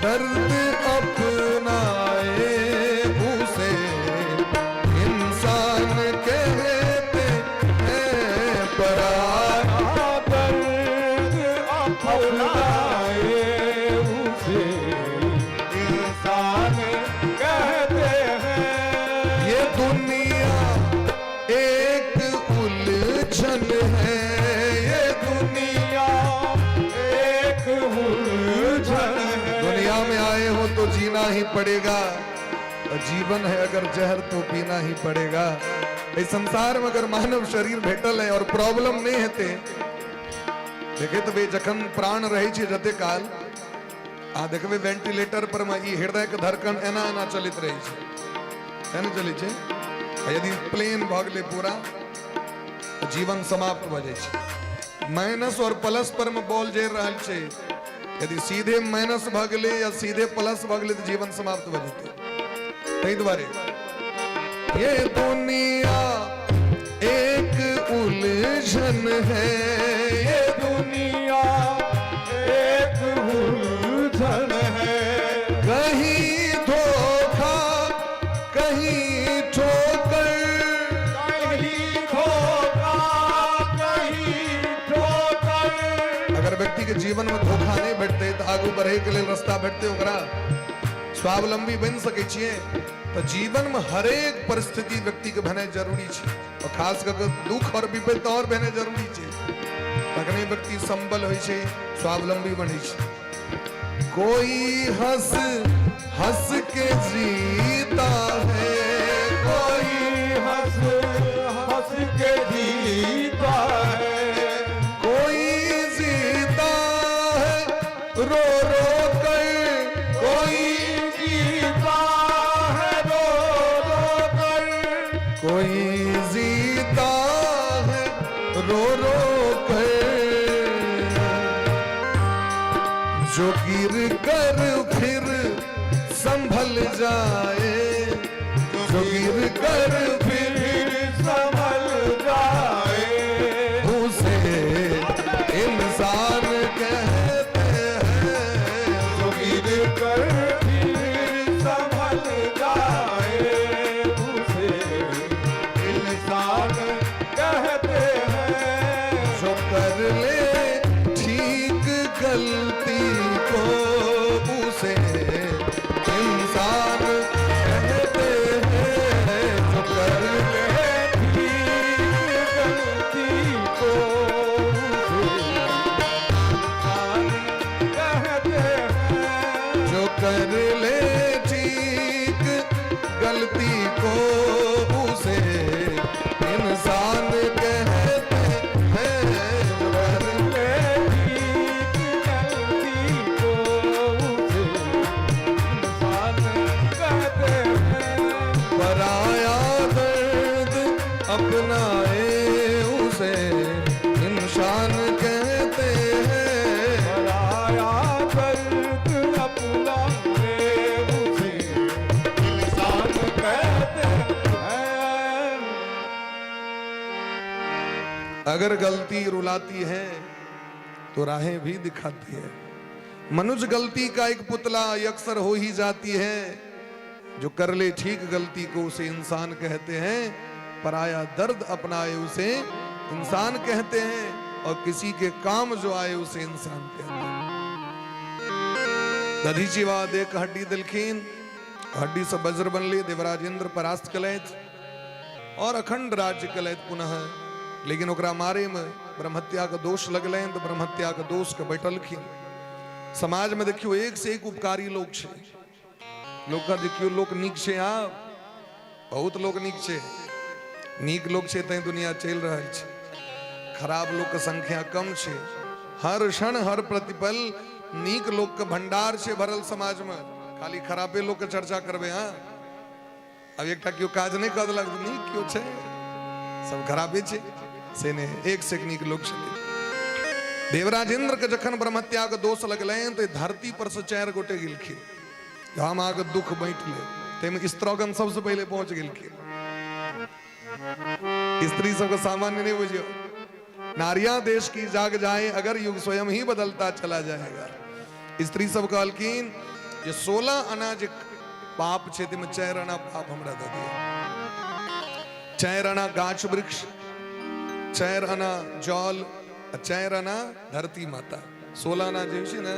दर्द अपनाए उसे इंसान कहते हैं। पराया दर्द अपनाए उसे इंसान कहते हैं। ये दुनिया एक उलझन है, ये दुनिया एक उलझन है। दुनिया में आए हो तो जीना ही पड़ेगा और जीवन है अगर जहर तो पीना ही पड़ेगा। इस संसार में अगर मानव शरीर भेटल है और प्रॉब्लम नहीं हेतै, देखे तो जखन प्राण रहै छै जते काल आ देखबै वेंटिलेटर पर में ई हृदय के धड़कन एना एना चलैत रहै छै, है ने चलै छै? आ यदि प्लेन भऽ गेलै पूरा तऽ जीवन समाप्त भऽ जाइ छै। माइनस और प्लस पर में बॉल जरि रहल छै, यदि सीधे माइनस भऽ गेलै या सीधे प्लस भऽ गेलै तऽ जीवन समाप्त भऽ जेतै। ताहि दुआरे ये दुनिया एक उलझन है, ये दुनिया एक उलझन है। कहीं धोखा कहीं ठोकर, कहीं धोखा कहीं ठोकर, अगर व्यक्ति के जीवन में धोखा नहीं भेटतै तऽ आगू बढ़े के लेल रास्ता भेटतै, ओकरा स्वावलंबी बनि सकै छियै। तऽ जीवन में हरेक परिस्थिति व्यक्ति के भेनाइ जरूरी छै और खास कऽ के दुख और विपत्ति तऽ और भेनाइ जरूरी छै, तखने व्यक्ति संबल होइ छै, स्वावलंबी बनै छै। कोई हंस हंस के जीता है, कोई हंस हंस के जीता है, कोई जीता है रो रो कर, कोई जीता है रो रो कर, कोई जो गिर कर फिर संभल जाए, जो गिर कर फिर संभल जाए, उसे इंसान कहते हैं। जो गिर कर फिर संभल जाए, उसे इंसान कहते हैं। जो कर ले ठीक गलती को, उसे इंसान कहते हैं। जो कर ले ठीक गलती को, उसे इंसान कहते हैं। जो कर ले ठीक गलती को, उसे इंसान कहते हैं। जो कर ले ठीक गलती को, उसे इंसान कहते हैं। पराया दर्द अपनाए, उसे इंसान कहते हैं। पराया दर्द अपना ले, उसे इंसान कहते हैं। अगर गलती रुलाती है तो राहें भी दिखाती है। मनुष्य गलती का एक पुतला अक्सर हो ही जाती है। जो कर ले ठीक गलती को, उसे इंसान कहते हैं। पराया दर्द अपनाए, उसे इंसान कहते हैं। और किसी के काम जो आए, उसे इंसान कहते हैं। दधीची बाबा एक हड्डी देलखिन, हड्डी से वज्र बनले, देवराज इंद्र परास्त कलथि और अखंड राज्य कलथि पुनः। लेकिन ओकरा मारे में ब्रह्महत्या के दोष लगलनि तऽ ब्रह्महत्या के दोष के बैठलखिन। समाज में देखियो, एक से एक उपकारी लोग छै। लोग देखियो, लोक नीक छै, आब बहुत लोक नीक छै। नीक लोक छै तैं दुनिया चलि रहल छै। खराब लोक के संख्या कम छै। हर क्षण, हर प्रतिपल नीक लोक के भंडार छै भरल समाज में। खाली खराबे लोक के चर्चा करबै? हाँ, अब एकटा केओ काज नहि कऽ देलक तऽ नीक केओ छै, सब खराबे छै, से नहि, एक से एक नीक लोक छथिन। देवराज इंद्र के जखन ब्रह्महत्या के दोष लगलनि तऽ धरती पर से चारि गोटे गेलखिन, हम अहाँके दुख बाँटि लेब। ताहिमे स्त्रीगण सबसँ पहिले पहुँच गेलखिन। स्त्री सबके सामान्य नहीं बुझियो। नारियां देश की जाग जाए अगर, युग स्वयं ही बदलता चला जाएगा। स्त्री सब कहलखिन जे 16 आना जे पाप छै, ताहिमे 4 आना पाप हमरा दऽ दिअ। 4 आना गाछ वृक्ष, 4 आना जल आ 4 आना धरती माता। 16 आना जे होइ छै ने,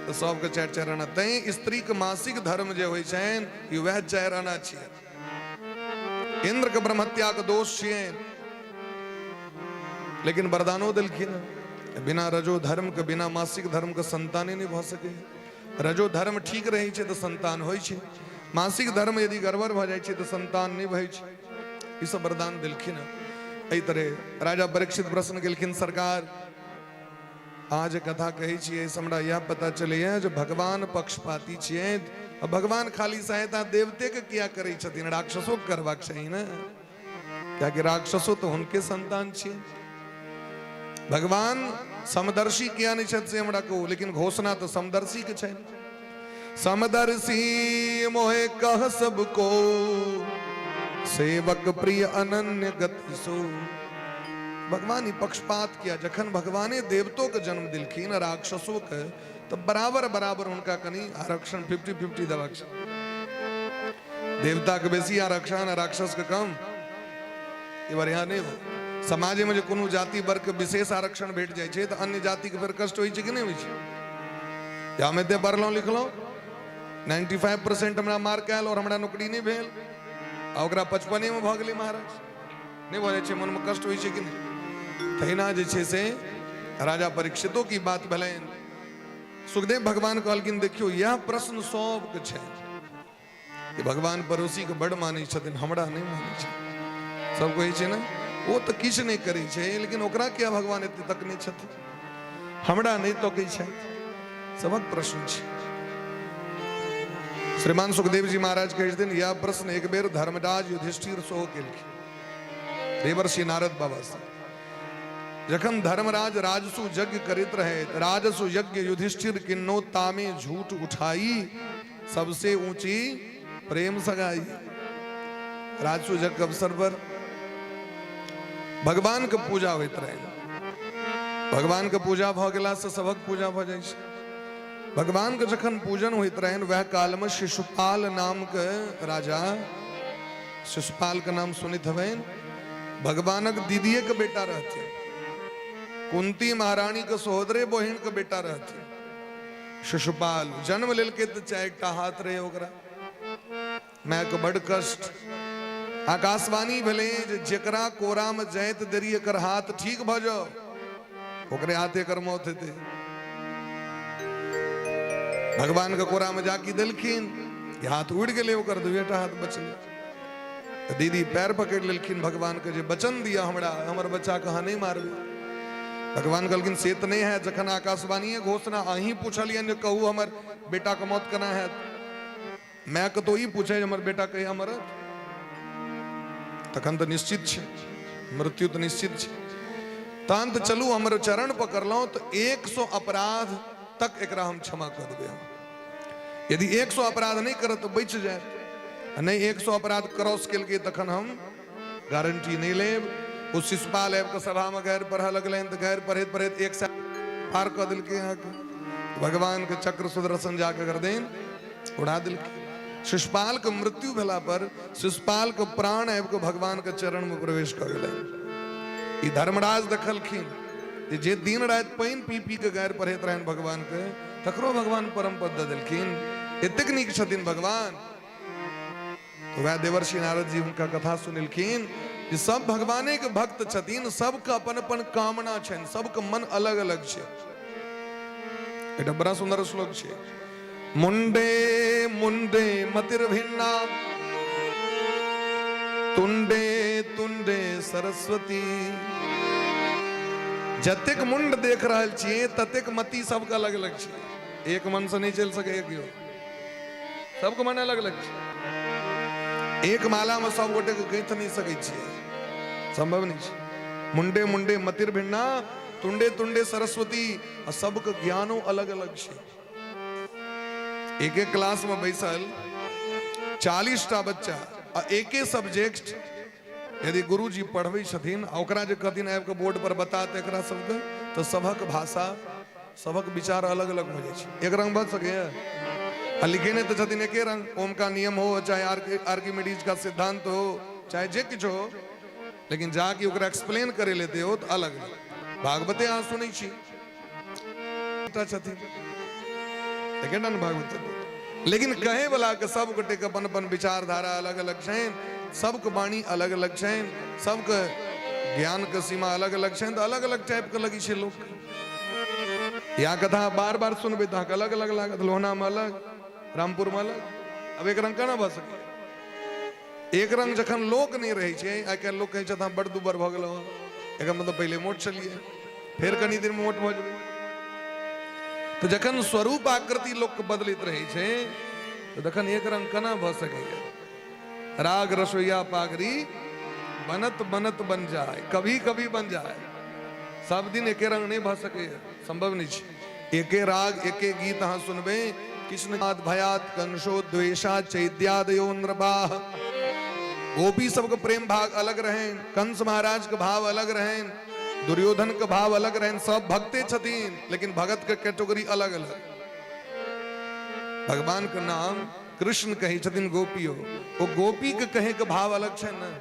तऽ सबके 4 4 आना। तैं स्त्रीके मासिक धर्म जे होइ छनि, ई वएह 4 आना छियै। इंद्र के ब्रह्महत्या के दोष छियनि, लेकिन वरदानो देलखिन। बिना रजो धर्म के, बिना मासिक धर्म के संताने नहि भऽ सकैए। रजो धर्म ठीक रहै छै तऽ संतान होइ छै। मासिक धर्म यदि गड़बड़ भऽ जाइ छै तऽ संतान नहि होइ छै। ई सब वरदान देलखिन। एहि तरह राजा परीक्षित प्रश्न केलखिन, सरकार, अहाँ जे कथा कहै छियै, एहिसँ हमरा इएह पता चलैए जे भगवान पक्षपाती छियै। आ भगवान खाली सहायता देवते के किया करै छथिन? राक्षसो के करबाक चाही ने, कियाकि राक्षसो तऽ हुनके संतान छियै। भगवान समदर्शी किया नहि छथि, से हमरा कहू। लेकिन घोषणा तऽ समदर्शी के छै। समदर्शी मोहे कह सबको, सेवक प्रिय अनन्य गति सो। भगवान ही पक्षपात किया? जखन भगवाने देवतो के जन्म देलखिन आ राक्षसो के, तऽ बराबर बराबर हुनका कनि आरक्षण 50-50 देबाक छै। देवता के बेसी आरक्षण आ राक्षस के कम, ई बढ़िया नहि हो। समाज में जे कोनो जाति वर्ग के विशेष आरक्षण भेट जाइ छै तऽ अन्य जाति के फेर कष्ट होइ छै कि नहि होइ छै? जे हम एते पढ़लहुँ लिखलहुँ, 95% हमरा मार्क आयल और हमरा नौकरी नहि भेल आ ओकरा 55मे भऽ गेलै महाराज, नहि भऽ जाइ छै? मनमे कष्ट होइ छै कि नहि? तहिना जे छै से राजा परीक्षितो की बात भेलनि। सुखदेव भगवान कहलखिन, देखियौ, इएह प्रश्न सबके छै कि भगवान पड़ोसीके बड्ड मानै छथिन, हमरा नहि मानै छै। सब कहै छै ने, ओ तऽ किछु नहि करै छै, लेकिन ओकरा किया भगवान एते तकने छथिन, हमरा नहि तकै छै? सबक प्रश्न छै। श्रीमान सुखदेव जी महाराज कहै छथिन, यह प्रश्न एक बेर धर्मराज युधिष्ठिर सेहो केलखिन देवर्षि नारद बाबा से। जखन धर्मराज राजसु यज्ञ करैत रहे, राजसु यज्ञ युधिष्ठिर किन्नो तामे झूठ उठाई, सबसे ऊंची प्रेम सगाई। राजसु यज्ञ अवसर पर भगवान के पूजा होइत रहे। भगवान के पूजा भऽ गेलासँ सभक पूजा भऽ जाइ छै। भगवान के जखन पूजन होइत रहनि, वएह काल में शिशुपाल नाम के राजा, शिशुपाल के नाम सुनैत हबनि, भगवानक दीदीए के बेटा रहथिन, कुंती महारानी के सहोदरे बहिन के बेटा रहथिन शिशुपाल। जन्म लेलकै तऽ 4टा हाथ रहे ओकरा, माय के बड कष्ट। आकाशवाणी भेलै जे जेकरा कोरा में जाइत देरी एकर हाथ ठीक भऽ जाओ, ओकरे हाथे एकर मौत हेतै। भगवान के कोरा में जाकी देलखिन, हाथ उड़ि गेलै ओकर, दुएटा हाथ बचलै। तऽ दीदी पैर पकड़ि लेलखिन भगवान के, जे वचन दिया हमरा, हमर बच्चा के अहाँ नहि मारबै। भगवान कहलखिन से तऽ नहि है, जखन आकाशवाणीए घोषणा अहीं पुछलियनि जे कहू हमर बेटा के मौत केना हैत, माय के तो ई पूछे हमर बेटा कहिया मरत, तखन तऽ निश्चित छै मृत्यु तऽ निश्चित छै। तहन तऽ चलू हमर चरण पकड़लहुँ तऽ 100 अपराध तक एकरा हम क्षमा कऽ देबै। हम यदि 100 अपराध नहि करत तऽ बचि जायत, आ नहि 100 अपराध क्रॉस केलकै तखन हम गारंटी नहि लेब। ओ शिशुपाल आबि कऽ सभामे गारि पढ़ऽ लगलनि तऽ गारि पढ़ैत पढ़ैत 100 पार कऽ देलकै अहाँके। भगवानके चक्र सुदर्शन जाके गर्दन उड़ा देलकै। शिशुपाल के मृत्यु भेला पर शिशुपाल के प्राण आबि कऽ भगवान के चरण में प्रवेश कऽ गेलै। ई धर्मराज देखलखिन जे दिन राति पानि पी पी के गारि पढ़ैत रहनि भगवान के, तकरो भगवान परम पद दऽ देलखिन। एतेक नीक छथिन भगवान। तो वह देवर्षि नारद जी हुनका कथा सुनेलखिन जे सब भगवाने के भक्त छथिन, सबके अपन अपन कामना छनि, सबके मन अलग अलग छै। एकटा बड़ा सुंदर श्लोक छै, मुंडे मुंडे मतिर्भिन्ना तुंडे तुंडे सरस्वती। जतेक मुंड देख रहल छियै ततेक मति सबके अलग अलग छै, एक मन से नहि चलि सकैए केओ, सबके मन अलग अलग छै। एक माला में सब गोटे के गैथ नहीं सकै छियै, संभव नहीं छै। मुंडे मुंडे मतिर भिन्ना तुंडे तुंडे सरस्वती, आ सबके ज्ञानो अलग अलग छै। एक एक क्लास में बैसल 40टा बच्चा आ एके सब्जेक्ट यदि गुरुजी पढ़बै छथिन आ ओकरा जे कहथिन आबि कऽ बोर्ड पर बता तऽ एकरा सबके, तऽ सभक भाषा सभक विचार अलग अलग हो जाइ छै। एक रंग भऽ सकैए? आ लिखेने तऽ छथिन एके रंग, ओम का नियम हो चाहे आर्किमिडीज का सिद्धांत हो चाहे जे किछु हो, लेकिन जाके ओकरा एक्सप्लेन करे ले दियौ तऽ अलग अलग। भागवते अहाँ सुनै छी छथिन एकेटा ने भागवत, लेकिन कहे वाला के सब गोटे के अपन अपन विचारधारा अलग अलग छनि, सबके वाणी अलग अलग छनि, सबके ज्ञान के सीमा अलग अलग छनि, तऽ अलग अलग टाइप के लगै छै लोक। या कथा बार बार सुनबै तऽ अहाँके अलग अलग लागत, लोहना में अलग, रामपुर में अलग। अब एक रंग केना भऽ सकै? एक रंग जखन लोक नहि रहै छै, आइ काल्हि लोक कहै छथि हम बड़ दुबर भऽ गेलहुँ, एकर मतलब पहिले मोट छलियै, फेर कनि दिन मोट भऽ जेबै। तऽ जखन स्वरूप आकृति लोकके बदलैत रहै छै तऽ तखन एक रंग केना भऽ सकैए? राग रसोईया पागरी बनत बनत बन जाए, कभी कभी बन जाए, सब दिन एके रंग नहीं भऽ सकैए, संभव नहीं छै। एके राग एके गीत अहाँ सुनबै, कृष्ण भयात कंसो द्वेषा चैत्यादयो नृपाह, गोपी सबके प्रेम भाग अलग रहनि, कंस महाराज के भाव अलग रहनि, दुर्योधन के भाव अलग रहनि, सब भक्ते छथिन लेकिन भगत के कैटेगरी अलग अलग। भगवान के नाम कृष्ण कहै छथिन गोपियो, ओ गोपी के कहे के भाव अलग छै ने,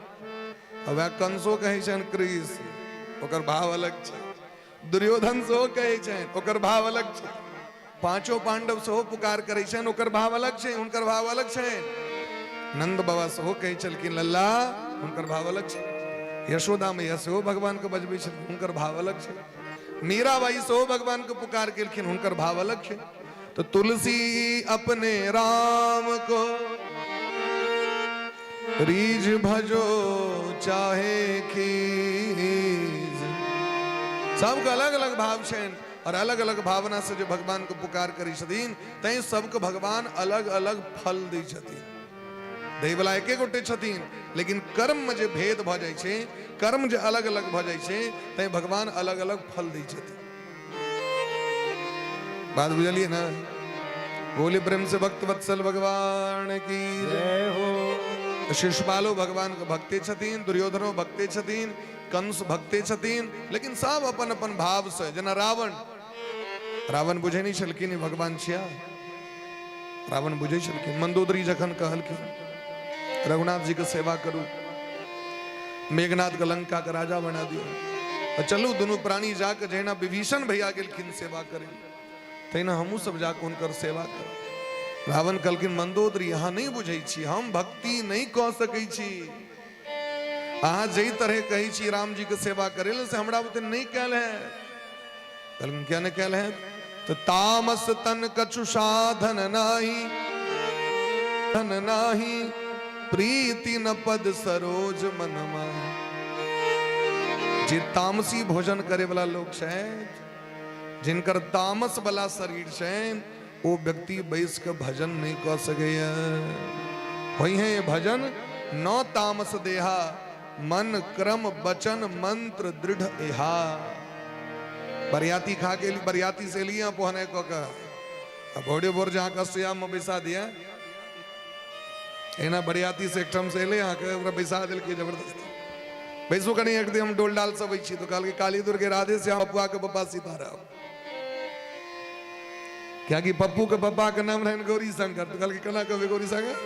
आ वएह कंसो कहै छनि कृष्ण, ओकर भाव अलग छै, दुर्योधन सेहो कहै छनि ओकर भाव अलग छै, पांचों पांडव सेहो पुकार करै छनि ओकर भाव अलग छै, हुनकर भाव अलग छै, नंद बाबा सेहो कहै छलखिन लल्ला, हुनकर भाव अलग छै, यशोदा मैया सेहो भगवान के बजबै छलखिन, हुनकर भाव अलग छै, मीराबाई सेहो भगवान के पुकार केलखिन, हुनकर भाव अलग छै। तो तुलसी अपने राम को रीझ भजो चाहे खीज, सबके अलग अलग भाव छनि और अलग अलग भावना से जे भगवान के पुकार करै छथिन तैं सबके भगवान अलग अलग फल दै छथिन। दैवला एके गोटे छथिन, लेकिन कर्ममे जे भेद भऽ जाइ छै, कर्म जे अलग अलग भऽ जाइ छै, तैं भगवान अलग अलग फल दै छथिन। बात बुझलियै ने? बोले प्रेम से भक्त वत्सल भगवान की जय हो। शिशुपालो भगवान के भक्ते छथिन, दुर्योधनो भक्ते छथिन, कंस भक्ते छथिन, लेकिन सब अपन अपन भाव से। जेना रावण, रावण बुझै नहि छलखिन ई भगवान छिया, रावण बुझै छलखिन। मंदोदरी जखन कहलखिन रघुनाथ जी के सेवा करू, मेघनाथ के लंका के राजा बना दियौ, आ चलू दुनू प्राणी जाके जहिना विभीषण भैया गेलखिन सेवा करै, तहिना हमहूँ सब जाके हुनकर सेवा करब। रावण कहलखिन मंदोदरी अहाँ नहि बुझै छी, हम भक्ति नहि कऽ सकै छी, अहाँ जाहि तरह कहै छी राम जी के सेवा करै लए से हमरा बुते नहि कयल है। कहलखिन किया नहि कयल है? तऽ तामस तन कछु साधन नाही, धन नाही, प्रीति न पद सरोज मन माही। जे तामसी भोजन करे वाला लोग छै, जिनकर तामस वाला शरीर छै, ओ व्यक्ति बैस के भजन नहीं कऽ सकैया। होई है भजन न तामस देहा, मन क्रम वचन मंत्र दृढ़ एहा। बरियाती खा के बरियाती से लिए पोहने कऽ के आ भोरे भोर जहाँ के में बैसा दिया, एना बरियाती से एकठाम से एलै अहाँके, ओकरा बैसा देलकै जबरदस्ती, बैसू कनि एक दिन हम डोल डाल सब छी। तो कहलकै काली दुर्गे राधे श्याम पप्पुआ के पप्पा सीताराम, कियाकि पप्पू के पप्पा के नाम रहनि गौरी शंकर। तो कहलकै केना कहबै गौरी शंकर,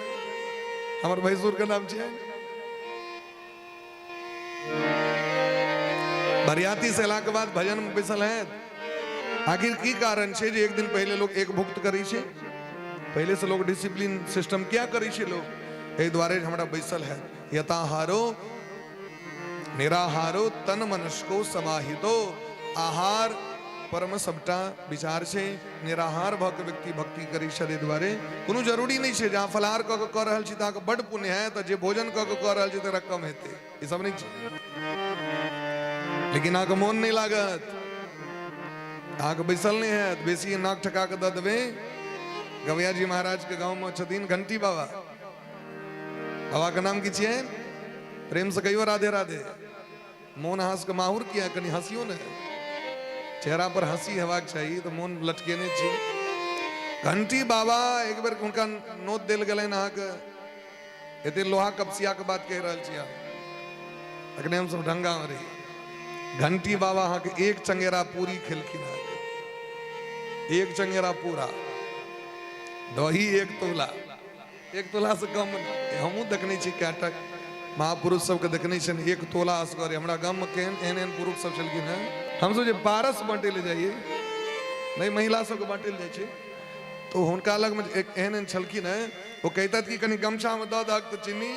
हमर भैंसुर के नाम छियै। बरियाती से एलाके बाद भजन में बैसल है। आखिर की कारण छै जे एक दिन पहिले लोग एक भुक्त करै छै? पहिले से लोग डिसिप्लिन सिस्टम क्या करै छै लोग? एहि दुआरे हमरा बैसल है। यथाहारो निराहारो तन मनस्को समाहितो, आहार परम सबटा विचार छै। निराहार भऽ के व्यक्ति भक्ति करै छै, एहि दुआरे कोनो जरूरी नहि छै जे अहाँ फलाहार कऽ के कऽ रहल छी तऽ अहाँके बड्ड पुण्य हैत, जे भोजन कऽ के कऽ रहल छी तकरा कम हेतै, ई सब नहि छै। लेकिन अहाँके मोन नहि लागत, अहाँके बैसल नहि हैत, बेसी नाक ठका कऽ दऽ देबै। गवैया जी महाराज के गाँव में छथिन घंटी बाबा, बाबा के नाम की छियै? प्रेम से कहियो राधे राधे। मोन अहाँ सबके माहुर किया, कनि हँसियो ने, चेहरा पर हंसी हेबाक चाही, तऽ मोन लटकेने छी। घंटी बाबा एक बेर हुनका नोत देल गेलनि अहाँके, एते लोहा कपसिया के बात कहि रहल छी अहाँ, अखने हम सब ढंगा में रही। घंटी बाबा अहाँके एक चंगेरा पूरी खेलखिन अहाँके, एक चंगेरा पूरा, दही एक तोला, एक तोला से कम हमहूँ देखने छी, कएटा महापुरुष सबके देखने छियनि एक तोला असगरे। हमरा गाममे केहन एहन एहन पुरुष सब छलखिन हेँ। हमसब जे पारस बाँटै लए जाइए, नहि महिला सबके बाँटै लए जाइ छै, तऽ हुनका लगमे एक एहन एहन छलखिन हेँ, ओ कहितथि कि कनि गमछामे दऽ दहक तऽ चीनी,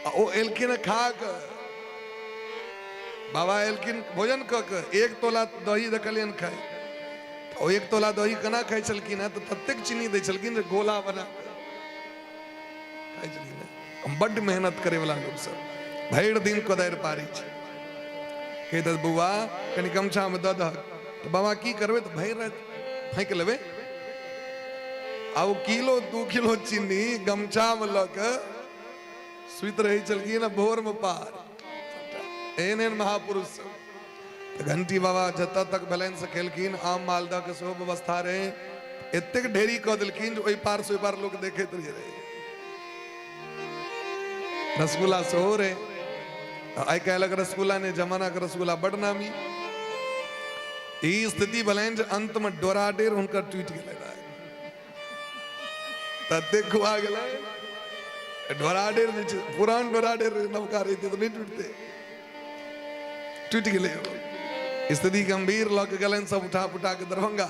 आ ओ एलखिन हेँ खा कऽ, बाबा एलखिन भोजन कऽ कऽ, एक तोला दही देखलियनि खाइ, ओ एक तोला दही केना खाइ छलखिन हेँ, तऽ ततेक चीनी दै छलखिन जे गोला बना कऽ खाइ छलखिन हेँ। हम बड्ड मेहनत करैवला लोक सब भरि दिन कोदारि पारै छै। कहितथि बौआ कनि गमछामे दऽ दहक, तऽ बाबा की करबै, तऽ भरि राति फाँकि लेबै। आ ओ किलो 2 किलो चीनी गमछामे लऽ कऽ सुति रहै छलखिन, आ भोरमे पार। एहन एहन महापुरुष सब। तऽ घंटी बाबा जतऽ तक भेलनि से खेलखिन। आम मालदह के सेहो व्यवस्था रहै, एतेक ढेरी कऽ देलखिन जे ओहि पार से ओहि पार लोक देखैत रहि रहै। रसगुल्ला सेहो रहै, आइ काल्हिक रसगुल्ला नहि, जमाना के रसगुल्ला बड नामी। ई स्थिति भेलनि जे अंत मे डोरा डेर हुनकर टूटि गेलै, ततेक खुआ गेलै डोरा डेर जे छै, पुरान डोरा डेर नवका रहितै तऽ नहि टूटतै, टूटि गेलै। स्थिति गंभीर लऽ के गेलनि सब उठा पुटा के दरभंगा।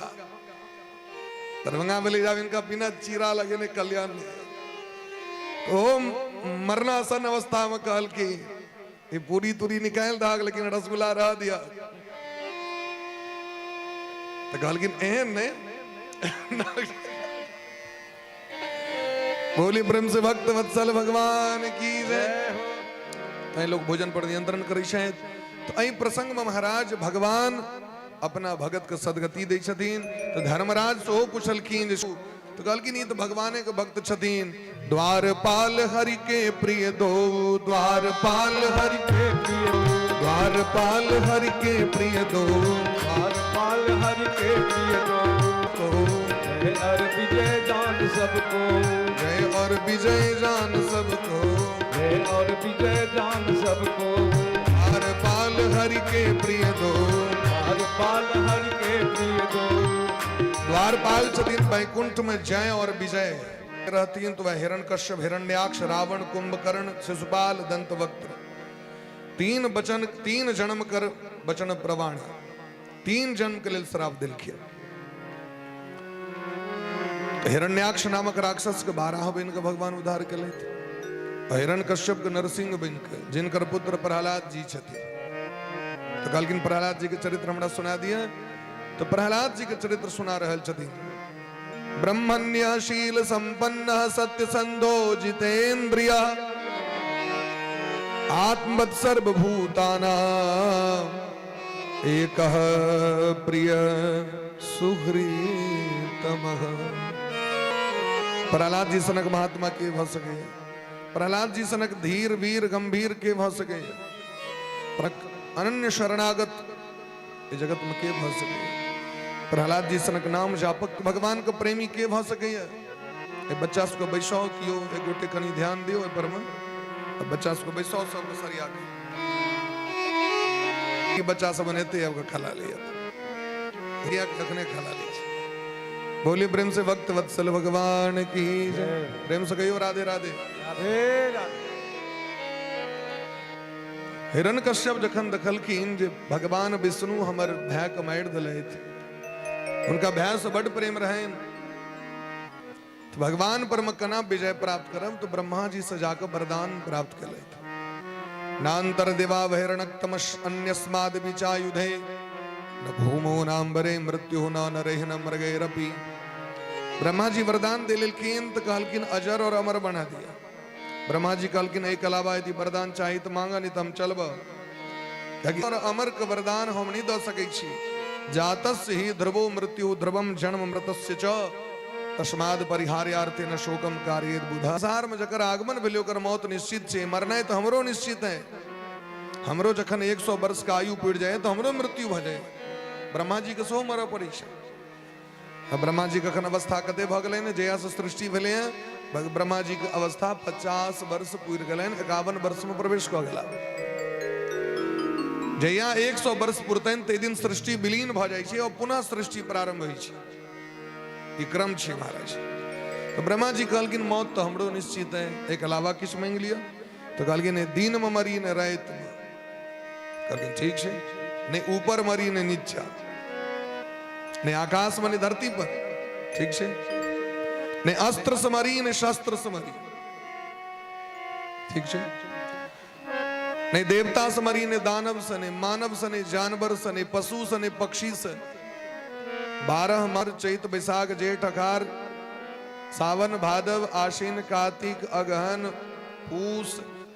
दरभंगा में ले जाब इनका बिना चीरा लगेने कल्याण नहीं। ओ मरनासन अवस्था में कहल कि ई पूरी तूरी निकालि दहक लेकिन रसगुल्ला रह दिया। तऽ कहलखिन एहन नहि। बोली प्रेम से भक्त वत्सल भगवान की जय। तैं लोग भोजन पर नियंत्रण करै छथि। तऽ एहि प्रसंग में महाराज भगवान अपना भगत के सदगति दै छथिन। तऽ धर्मराज सेहो पुछलखिन जे तऽ कहलखिन ई तऽ भगवाने के भक्त छथिन। द्वारपाल हरि के प्रिय दो, द्वारपाल हरि के प्रिय दो, द्वारपाल हरि के प्रिय दो, द्वारपाल हरि के प्रिय दो, को जय और विजय जान सबको, जय और विजय जान सबको, जय और विजय जान सबको, द्वारपाल हरि के प्रिय दो, द्वारपाल हरि के प्रिय दो। द्वारपाल छथिन वैकुंठ में जय और विजय रहथिन, तो वह हिरण्यकश्यप, हिरण्याक्ष, रावण, कुंभकर्ण, शिशुपाल, दंतवक्त्र, तीन वचन, तीन जन्म कर वचन प्रवाण, तीन जन्म के लेल श्राप देलखिन। तो हिरण्याक्ष नामक राक्षस के 12 बन के भगवान उद्धार केलथि, हिरण्यकश्यप के नरसिंह बन के, जिनकर पुत्र प्रहलाद जी छथिन। तो कहलखिन प्रहलाद जी के चरित्र हमरा सुना दिया, तो प्रहलाद जी के चरित्र सुना रहल छथिन। ब्रह्मण्यशील संपन्न सत्य संधो जितेन्द्रिय आत्मवत् सर्वभूतानां एकः प्रिय सुहृतमः। प्रहलाद जी सनक महात्मा के भऽ सके, प्रहलाद जी सनक धीर वीर गंभीर के भऽ सके, अनन्य शरणागत ये जगत में के भऽ सके, प्रहलाद जी सनक नाम जापक भगवान के प्रेमी के भऽ सकैया। ए बच्चा सबके बैसाओ, कियो एक गोटे कनी ध्यान दियो एहि पर में, बच्चा सबके बैसाओ सबके सरिया के, ई बच्चा सब एनाहिते आबि कऽ खला लिया, अखने खला लै छै। बोली प्रेम से भक्त वत्सल भगवान की जय। प्रेम से कहियो राधे राधे। राधे राधे। हिरण्यकश्यप जखन देखलखिन जे भगवान विष्णु हमर भाय के मारि देलथि, हुनका भाय से बड प्रेम रहनि, तो भगवान पर में केना विजय प्राप्त करब, तो ब्रह्मा जी से जाकर वरदान प्राप्त केलथि। नान्तर दिवा भैरणक्तमश अन्यस्माद विचायुधे न भूमो नाम्बरे मृत्यु न नरेह न मृगैरपि। ब्रह्मा जी वरदान दे लेलखिन तो कहलखिन अजर और अमर बना दिया। ब्रह्मा जी कहलखिन एहि अलावा यदि वरदान चाही तो मांगा, नहीं तो हम चलब, कियाकि और अमर के वरदान हम नहीं दऽ सकै छी। जातस्य ही ध्रुवो मृत्यु ध्रुवम जन्म मृतस्य च तस्माद परिहार्यार्थे न शोकम कार्येत बुधा। संसार में जकर आगमन भेलै ओकर मौत निश्चित छै, मरनाइ तऽ हमरो निश्चित है। हमरो जखन 100 वर्ष के आयु पुरि जाए तो हमरो मृत्यु भऽ जाए, ब्रह्मा जी के सेहो मरऽ पड़ै छै। आ ब्रह्मा जी के अखन अवस्था कते भऽ गेलै ने, जहिया से सृष्टि भेलै हँ ब्रह्मा जी के अवस्था 50 वर्ष पुरि गेलनि, 51 वर्ष में प्रवेश कऽ गेला। जहिया 100 वर्ष पुरतनि ताहि दिन सृष्टि विलीन भऽ जाइ छै और पुनः सृष्टि प्रारंभ होइ छै, ई क्रम छै महाराज। तो ब्रह्मा जी कहलखिन मौत तो हमरो निश्चित है, एक अलावा किछु मांगि लिअ। तो कहलखिन नहि दिन में मरी ने राति में। कहलखिन ठीक छै, नहि ऊपर मरी ने नीचा, नहि आकाश में ने धरती पर, ठीक छै, नहि अस्त्र से मरी ने शस्त्र से मरी, ठीक छै, नहि देवता से मरी ने दानव से, ने मानव से, ने जानवर से, ने पशु से, ने पक्षी से। 12 मर चैत बैसाख जेठ अखार सावन भादव आश्विन कार्तिक अगहन पूस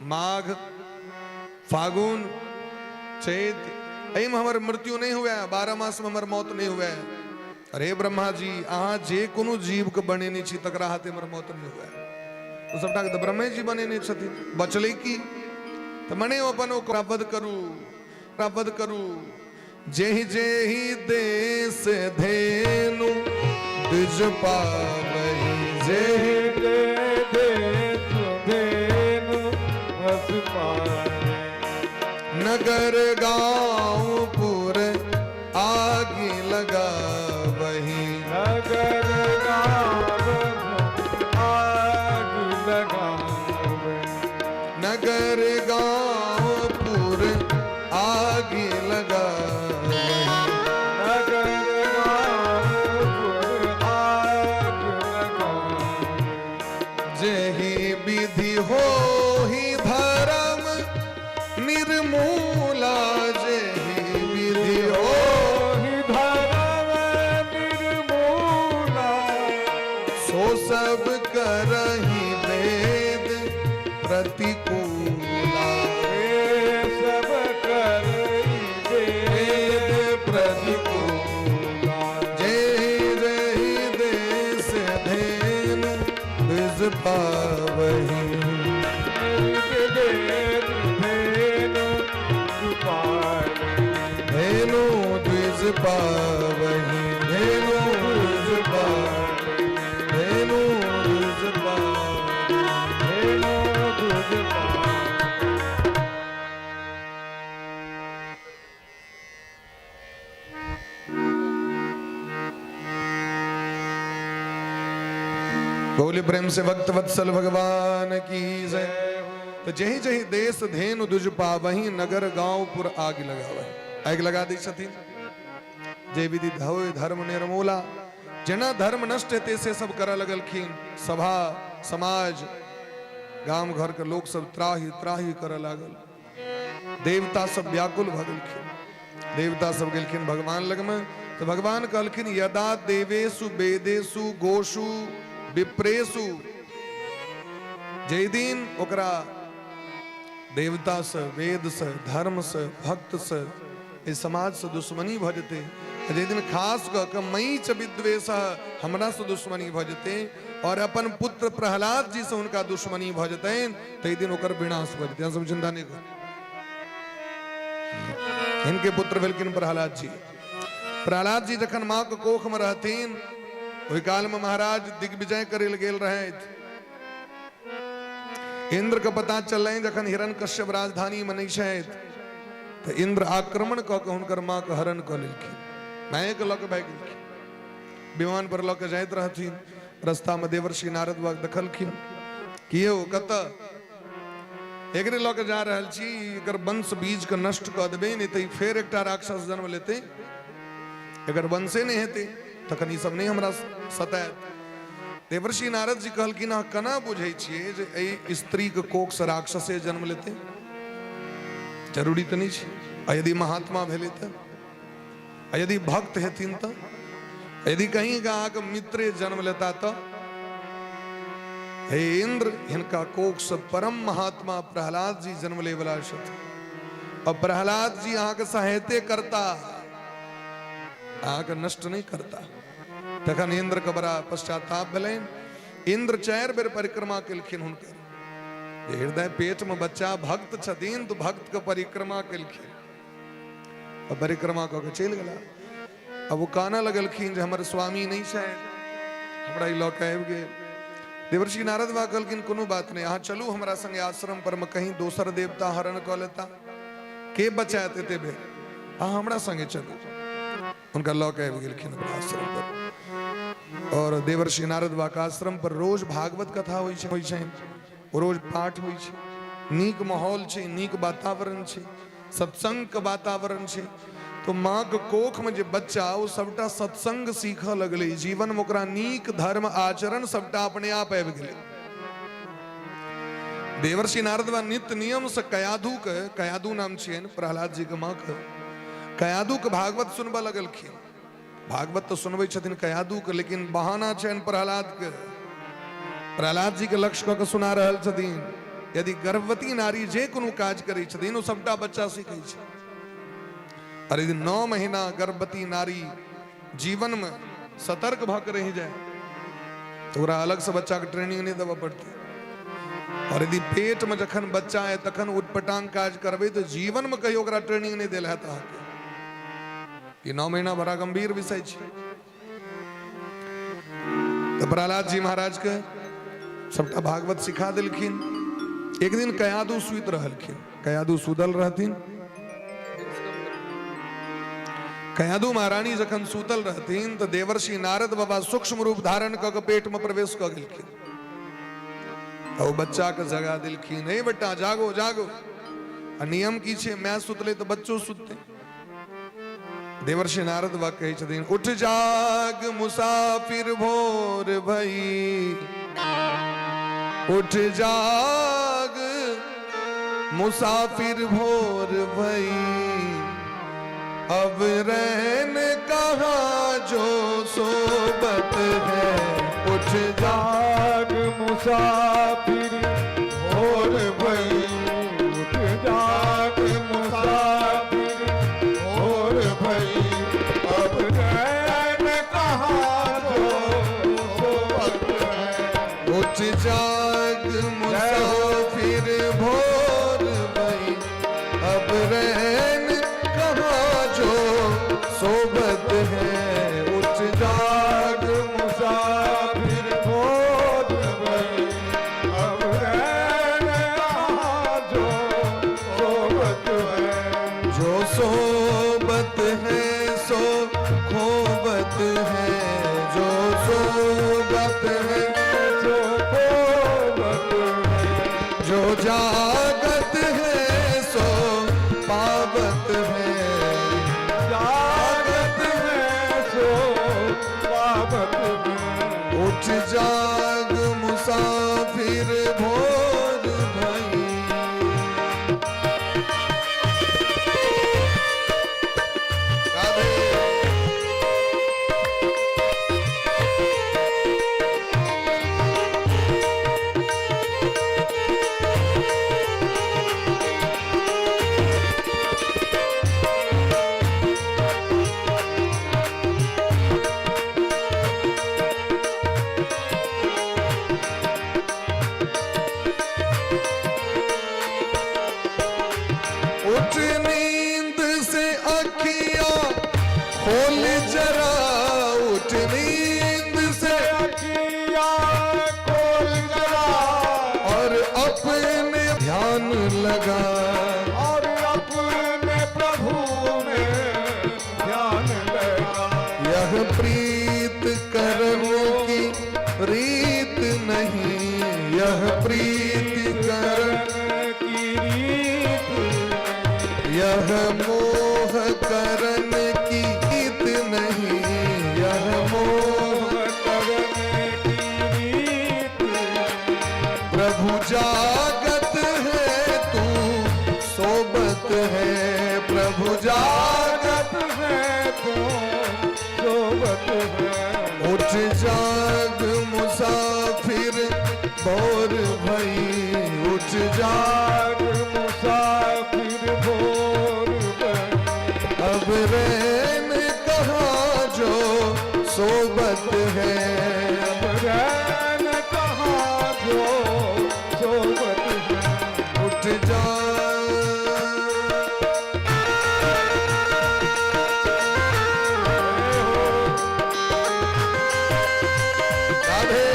माघ फागुन चैत, एहिमे हमर मृत्यु नहि हुए, 12 मास में हमर मौत नहि हुए। अरे ब्रह्मा जी अहाँ जे कोनो जीव के बनेने छी तकरा हाथे हमर मौत नहि हुए, तो सबटा के तऽ ब्रह्मे जी बनेने छथिन, बचलै की? तऽ मने अपन ओकरा वध करू, ओकरा वध करू। जेहि जेहि देश धेनु द्विज पावहि, जेहि देश धेनु बस पावहि, नगर गांव पुर आगि लगावहि, नगर गांव आगि लगावहि, नगर गांव पुर आगि लगावहि, नगर गांव पुर आगि लगावहि, जेहि विधि होहि धर्म निर्मूला, जेहि विधि होहि धर्म निर्मूला, सो सब करहि वेद प्रतिकूला, सब करहि वेद प्रतिकूला। प्रतिकूला। जेहि जेहि देश धेनु द्विज पावही। धेनु द्विज पावही, धेनु द्विज पावही, धेनु द्विज पावही, धेनु द्विज पावही। बोले प्रेम से भक्त वत्सल भगवान की जय। तो जही जही देश धेनु दुज पावही, नगर गांव पुर आग लगावही। आगि लगा दै छथिन। जे विधि धोय धर्म निर्मूला, जेना धर्म नष्ट हेतै से सब करऽ लगलखिन। सभा समाज गाम घर के लोक सब त्राही त्राही करऽ लागल। देवता सब व्याकुल भऽ गेलखिन। देवता सब गेलखिन भगवान लगमे, तऽ भगवान कहलखिन यदा देवेशु वेदेशु गोषु विप्रेषु, जाहि दिन ओकरा देवता से वेद से धर्म से भक्त से एहि समाज से दुश्मनी भऽ जेतै, जाहि दिन खास कऽ के मई च विद्वेष हमरा से दुश्मनी भऽ जेतै और अपन पुत्र प्रहलाद जी से हुनका दुश्मनी भऽ जेतनि, ताहि दिन ओकर विनाश भऽ जेतै। अहाँ सब चिंता नहि करू। हिनके पुत्र भेलखिन प्रहलाद जी। प्रहलाद जी जखन माँ के कोख में रहथिन ओहि काल में महाराज दिग्विजय करे लए गेल रहथि। इंद्र के पता चललनि जखन हिरण्यकश्यप राजधानी में नहि छथि तऽ इंद्र आक्रमण कऽ के हुनकर माँ के हरण कऽ लेलखिन, माये के लऽ के भागि गेलखिन। विमान पर लऽ के जाइत रहथिन, रस्ता में देवर्षि नारद बाबा देखलखिन कि यौ कतऽ एकरे लऽ के जा रहल छी, एकर वंश बीज के नष्ट कऽ देबै, नहि तऽ ई फेर एकटा राक्षस जन्म लेतै, एकर वंशे नहि हेतै, तखन ई सब नहि हमरा सतायत। देवर्षि नारद जी कहलखिन अहाँ केना बुझै छियै जे एहि स्त्रीके कोखसँ राक्षसे जन्म लेतै? जरूरी तऽ नहि छै। आ यदि महात्मा भेलै तऽ, आ यदि भक्त हेथिन तऽ, यदि कहीं अहाँके मित्रे जन्म लेता तऽ? हे इंद्र, हिनका कोखसँ परम महात्मा प्रहलाद जी जन्म ले वाला छथिन और प्रहलाद जी अहाँके सहायते करता, अहाँके नष्ट नहि करता। तखन इंद्र के बड़ा पश्चाताप भेलनि। इंद्र 4 बेर परिक्रमा केलखिन हुनकर। जे हृदय पेट में बच्चा भक्त छथिन तो भक्त के परिक्रमा केलखिन और परिक्रमा कऽ के चलि गेला। अब ओ कानऽ लगलखिन जे हमर स्वामी नहि छथि, हमरा ई लऽ के आबि गेल। देवर्षि नारद बाबा कहलखिन कोनो बात नहि, अहाँ चलू हमरा संगे आश्रम पर में, कहीं दोसर देवता हरण कऽ लेता, के बचायत एते बेर, अहाँ हमरा संगे चलू। हुनका लऽ के आबि गेलखिन अपना आश्रम पर। और देवर्षि नारद बाबा के आश्रम पर रोज भागवत कथा होइ छै, होइ छै, रोज पाठ होइ छै, नीक माहौल छै, नीक वातावरण छै, सत्संग के वातावरण छै। तो माँ के कोख में जे बच्चा ओ सबटा सत्संग सीखऽ लगलै, जीवन में ओकरा नीक धर्म आचरण सबटा अपने आप आबि गेलै। देवर्षि नारद बाबा नित्य नियम से कयाधु के, कयाधु नाम छियनि प्रहलाद जी के माँ के, कयाधु के भागवत सुनबऽ लगलखिन। भागवत तऽ सुनबै छथिन कयाधु के, लेकिन बहाना छनि प्रहलाद के। प्रहलाद जी के लक्ष्य कऽ के सुना रहल छथिन। यदि गर्भवती नारी जे कोनो काज करै छथिन ओ सबटा बच्चा सीखै छै। और यदि 9 महीना गर्भवती नारी जीवन में सतर्क भऽ के रहि जाय तऽ ओकरा अलग से बच्चा के ट्रेनिंग नहि देबऽ पड़तै। और यदि पेट में जखन बच्चा है तखन उटपटांग काज करबै तऽ जीवन में कहियो ओकरा ट्रेनिंग नहि देल हैत अहाँके। ई 9 महीना बड़ा गंभीर विषय छै। तऽ प्रहलाद जी महाराज के सबटा भागवत सिखा देलखिन। एक दिन कयादू सुति रहलखिन, कयादू सुतल रहथिन। कयादू महारानी जखन सुतल रहथिन तऽ देवर्षि नारद बाबा सूक्ष्म रूप धारण कऽ के पेट में प्रवेश कऽ गेलखिन। ओ बच्चा के जगा देलखिन, हे बेटा जागो जागो। आ नियम की छै, माय सुतले तऽ बच्चो सुतते। देवर्षि नारद बाबा कहै छथिन, उठ जाग मुसाफिर भोर भई, उठ जाग मुसाफिर भोर भई, अब रहन कहाँ जो सोबत है, उठ जाग मुसाफिर भोर भई, उठ जाग मुसाफिर भोर भई, अब रहन कहाँ जो सोबत है, उठ जाग मुसाफिर भोर भई, अब रैन कहाँ जो सोबत है। उठ जाग मुसाफिर भोर भई, अब रैन कहाँ जो सोबत है। जो सोबत है सो खोबत है, जो सोबत है सो खोबत है। जो जागत है सो पावत है, जागत है सो पावत है। उठ जाग मुसाफिर भोर भई। राधे। उठ नींद से अखियां खोल जरा, उठ नींद से अखियाँ खोल जरा, और अपने ध्यान लगा, और अपने प्रभु में ध्यान लगा। यह प्रीत करम की रीत नहीं, यह प्रीत करम की रीत, यह मोह करन की रीत नहीं, यह मोह करने की रीत। प्रभु जागत है तू सोबत है, प्रभु जागत है तू सोबत है। उठ जाग मुसाफिर भोर भई, उठ जाग जाग मुसाफिर भोर भई, अब रैन कहाँ जो सोबत है। अब रैन कहाँ जो सोबत है। उठ जाग राधे।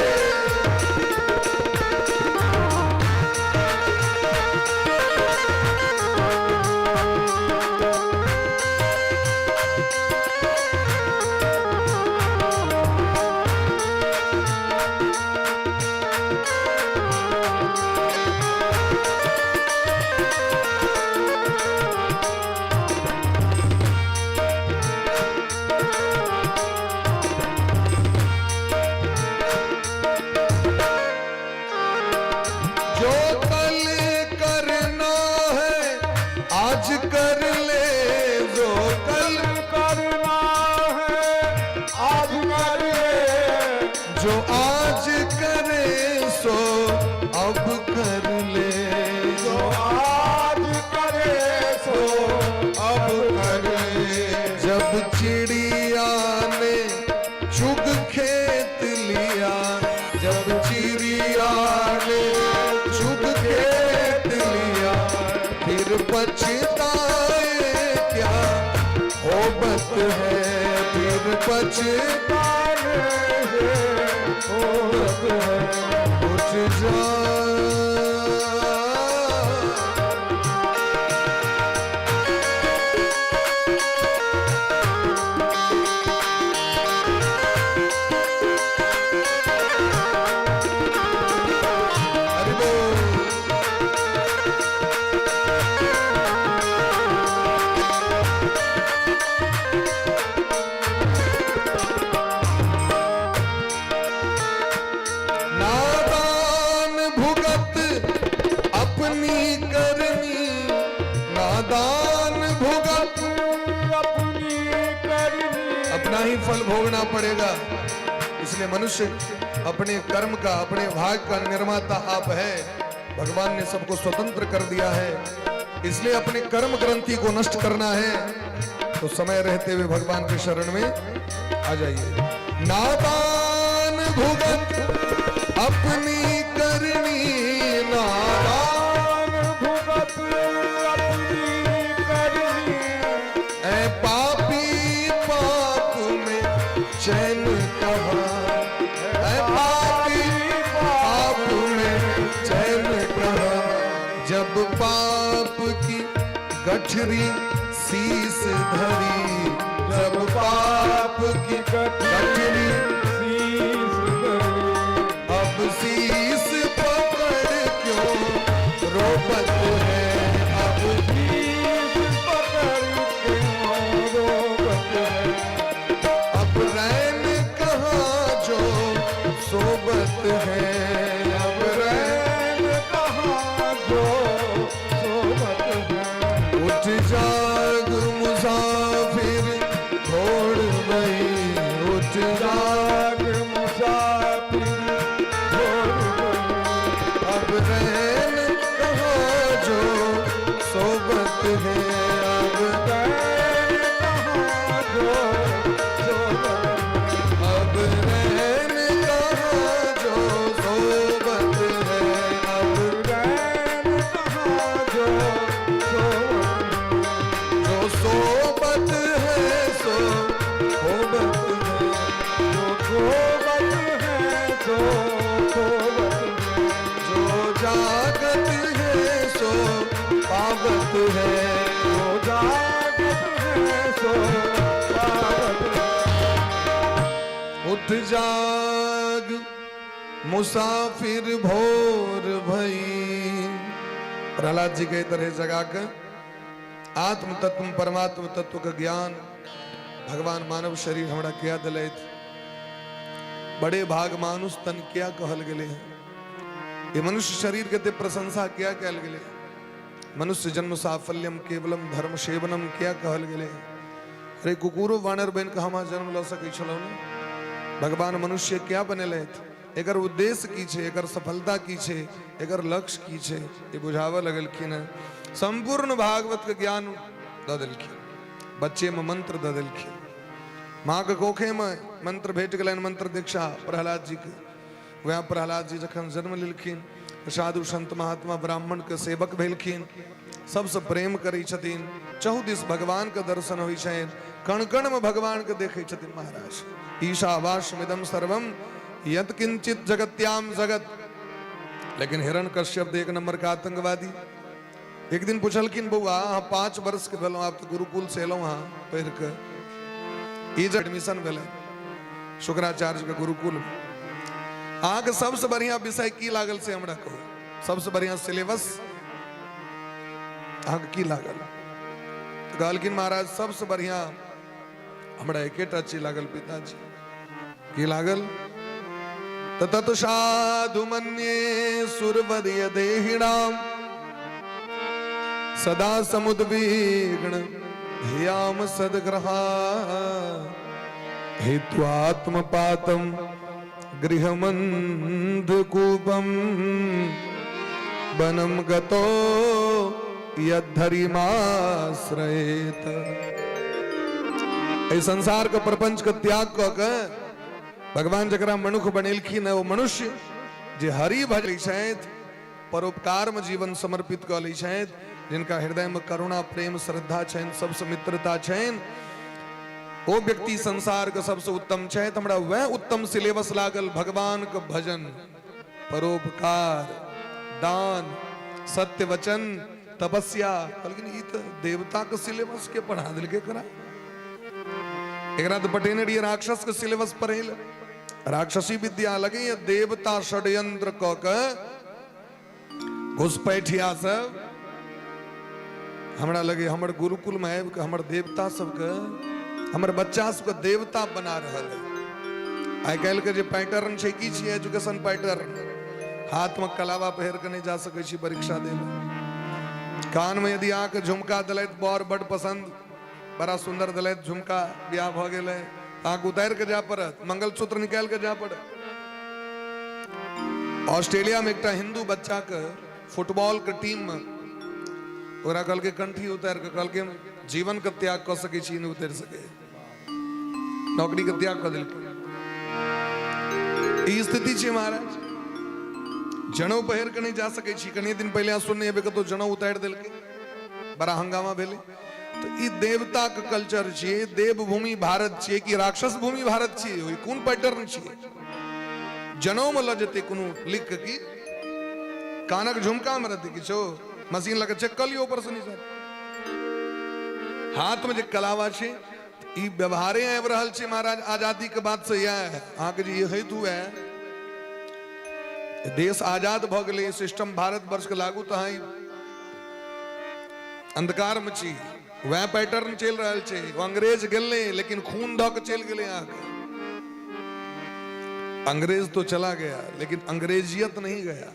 जो कल करना है आज कर ले, जो कल करना है आज कर ले, जो आज करे सो अब कर ले, जो आज करे सो अब कर ले। जब चिड़िया ने चुग खेत लिया, जब चिड़िया ने चुग खेत लिया, फिर पछताए क्या होबत है, फिर पछताए होबत है। उठ जा हरि बोल। नादान भुगत अपनी करनी, नादान भुगत अपनी करनी, अपना ही फल भोगना पड़ेगा। इसलिए मनुष्य अपने कर्म का, अपने भाग का निर्माता आप है। भगवान ने सबको स्वतंत्र कर दिया है, इसलिए अपने कर्म ग्रंथि को नष्ट करना है तो समय रहते हुए भगवान के शरण में आ जाइए। नादान भुगत अपनी अब पाप की गठरी शीस धरी, जब पाप की गठरी शीस धरी, अब शीस पकड़ क्यों रोबत है, अब शीस पकड़ क्यों रोवत है, अब रैन कहाँ जो सोबत है, अब रैन रैन कहाँ जो सोवत है। उठ जाग मुसाफिर भोर भई, उठ जाग जाग मुसाफिर भोर भई, अब रैन कहाँ जो सोबत है, अब रैन कहाँ जो सोवत है। अब रैन कहाँ जो सोबत है, अब रैन कहाँ जो सोवत है। जो सोबत है सो खोबत है, जो खोवत है सो खोवत है। जो जागत है सो पावत है, जो जागत है सो पावत है। उठ जाग मुसाफिर भोर भई। प्रहलाद जी के तरह जगा के आत्म तत्व परमात्म तत्व के ज्ञान भगवान मानव शरीर हमरा क्या दिलथि। बड़े भाग मानुष तन क्या कहल गेले हैं, ये मनुष्य शरीर के ते प्रशंसा क्या कहल गेले हैं। मनुष्य जन्म साफल्यम केवलम धर्म सेवनम क्या कहल गेले हैं। अरे कुकुरो वानर बन के हम जन्म ल सकै छलहुँ ने, भगवान मनुष्य क्या बनेलथि, एकर उद्देश्य की छै, एकर सफलता की छै, एकर लक्ष्य की छै, ये बुझाबऽ लगलखिन हँ। संपूर्ण भागवत के ज्ञान दऽ देलखिन, बच्चे में मंत्र दऽ देलखिन, माँ के कोखे में मंत्र भेट गेलनि, मंत्र दीक्षा प्रहलाद जी के। वएह प्रहलाद जी जखन जन्म लेलखिन साधु संत महात्मा ब्राह्मण के सेवक भेलखिन, सबसँ प्रेम करै छथिन, चहुदिस भगवान के दर्शन होइ छनि, कण कण में भगवान के देखै छथिन महाराज। ईशावास्यमिदं सर्वम यत किंचित जगत्याम जगत। लेकिन हिरण कश्यप एक नंबर का आतंकवादी एक दिन पुछलखिन, बौआ अहाँ 5 वर्ष के भेलहुँ, आब तऽ गुरुकुल से एलहुँ अहाँ पढ़ि कऽ, ई जे एडमिशन भेलै शुक्राचार्य के गुरुकुल में, अहाँके सबसँ बढ़िआँ विषय की लागल से हमरा कहू, सबसँ बढ़िआँ सिलेबस अहाँके की लागल? तऽ कहलखिन महाराज सबसँ बढ़िआँ हमरा एकेटा चीज लागल पिताजी। की लागल? तऽ तत साधु मन्ये सुरवर्य देहिणाम सदा समुद्विग्न धियाम सदग्रहा हेत्वात्मपातम गृहमंधकूपम वनम गतो यद्धरिमाश्रयेत। एहि संसार के प्रपंच के त्याग कऽ के भगवान जकरा मनुख बनेलखिन है, ओ मनुष्य जे हरि भजै छथि, परोपकार में जीवन समर्पित कऽ लै छथि, जिनका हृदय में करुणा प्रेम श्रद्धा छनि, सबसँ मित्रता छनि, ओ व्यक्ति संसार के सबसँ उत्तम छथि। हमरा वएह उत्तम सिलेबस लागल, भगवान के भजन, परोपकार, दान, सत्य वचन, तपस्या। कहलखिन ई तऽ देवता के सिलेबस के पढ़ा देलकै एकरा, एकरा तऽ पटेने रहियै राक्षस के सिलेबस पढ़ै लए, राक्षसी विद्या लगैए देवता षड्यंत्र कऽ के घुसपैठिया सब हमरा लगे हमर गुरुकुल में आबि कऽ हमर देवता सबके, हमर बच्चा सबके देवता बना रहल है। आइ काल्हि के जे पैटर्न छै, की छियै एजुकेशन पैटर्न? हाथ में कलावा पहिर के नहि जा सकै छी परीक्षा दै लए, कान में यदि अहाँके झुमका देलथि बर बड पसंद, बड़ा सुंदर देलथि झुमका, बियाह भऽ गेलै, अहाँके उतारि के जाय पड़त, मंगलसूत्र निकालि के जाय पड़त। ऑस्ट्रेलिया में एकटा हिंदू बच्चा के फुटबॉल के टीम में ओकरा कहलकै कंठी उतारि के, कहलकै हम जीवन के त्याग कऽ सकै छी, नहि उतारि सकै, नौकरी के त्याग कऽ देलकै। ई स्थिति छै महाराज, जनउ पहिर के नहि जा सकै छी। कनि दिन पहिले अहाँ सुनने हेबै कतौ जनउ उतारि देलकै, बड़ा हंगामा भेलै। तऽ ई देवता के कल्चर छियै, देवभूमि भारत छियै कि राक्षस भूमि भारत छियै? ओहि कोन पैटर्न छियै? जनउ में लऽ जेतै कोनो लिख के की कानक झुमका में रहतै किछो? मशीन लऽ कऽ चेक कऽ लियौ ऊपरसँ नीचा। हाथमे जे कलावा छै, ई व्यवहारे आबि रहल छै महाराज आजादीके बाद से। इएह अहाँके जे ई होइत हुए, देश आजाद भऽ गेलै, सिस्टम भारत वर्षके लागू, तऽ अहाँ अंधकारमे छी। वएह पैटर्न चलि रहल छै। ओ अंग्रेज गेलै, लेकिन खून दऽ कऽ चलि गेलै अहाँके। अंग्रेज तो चला गया, लेकिन अंग्रेजियत नहीं गया।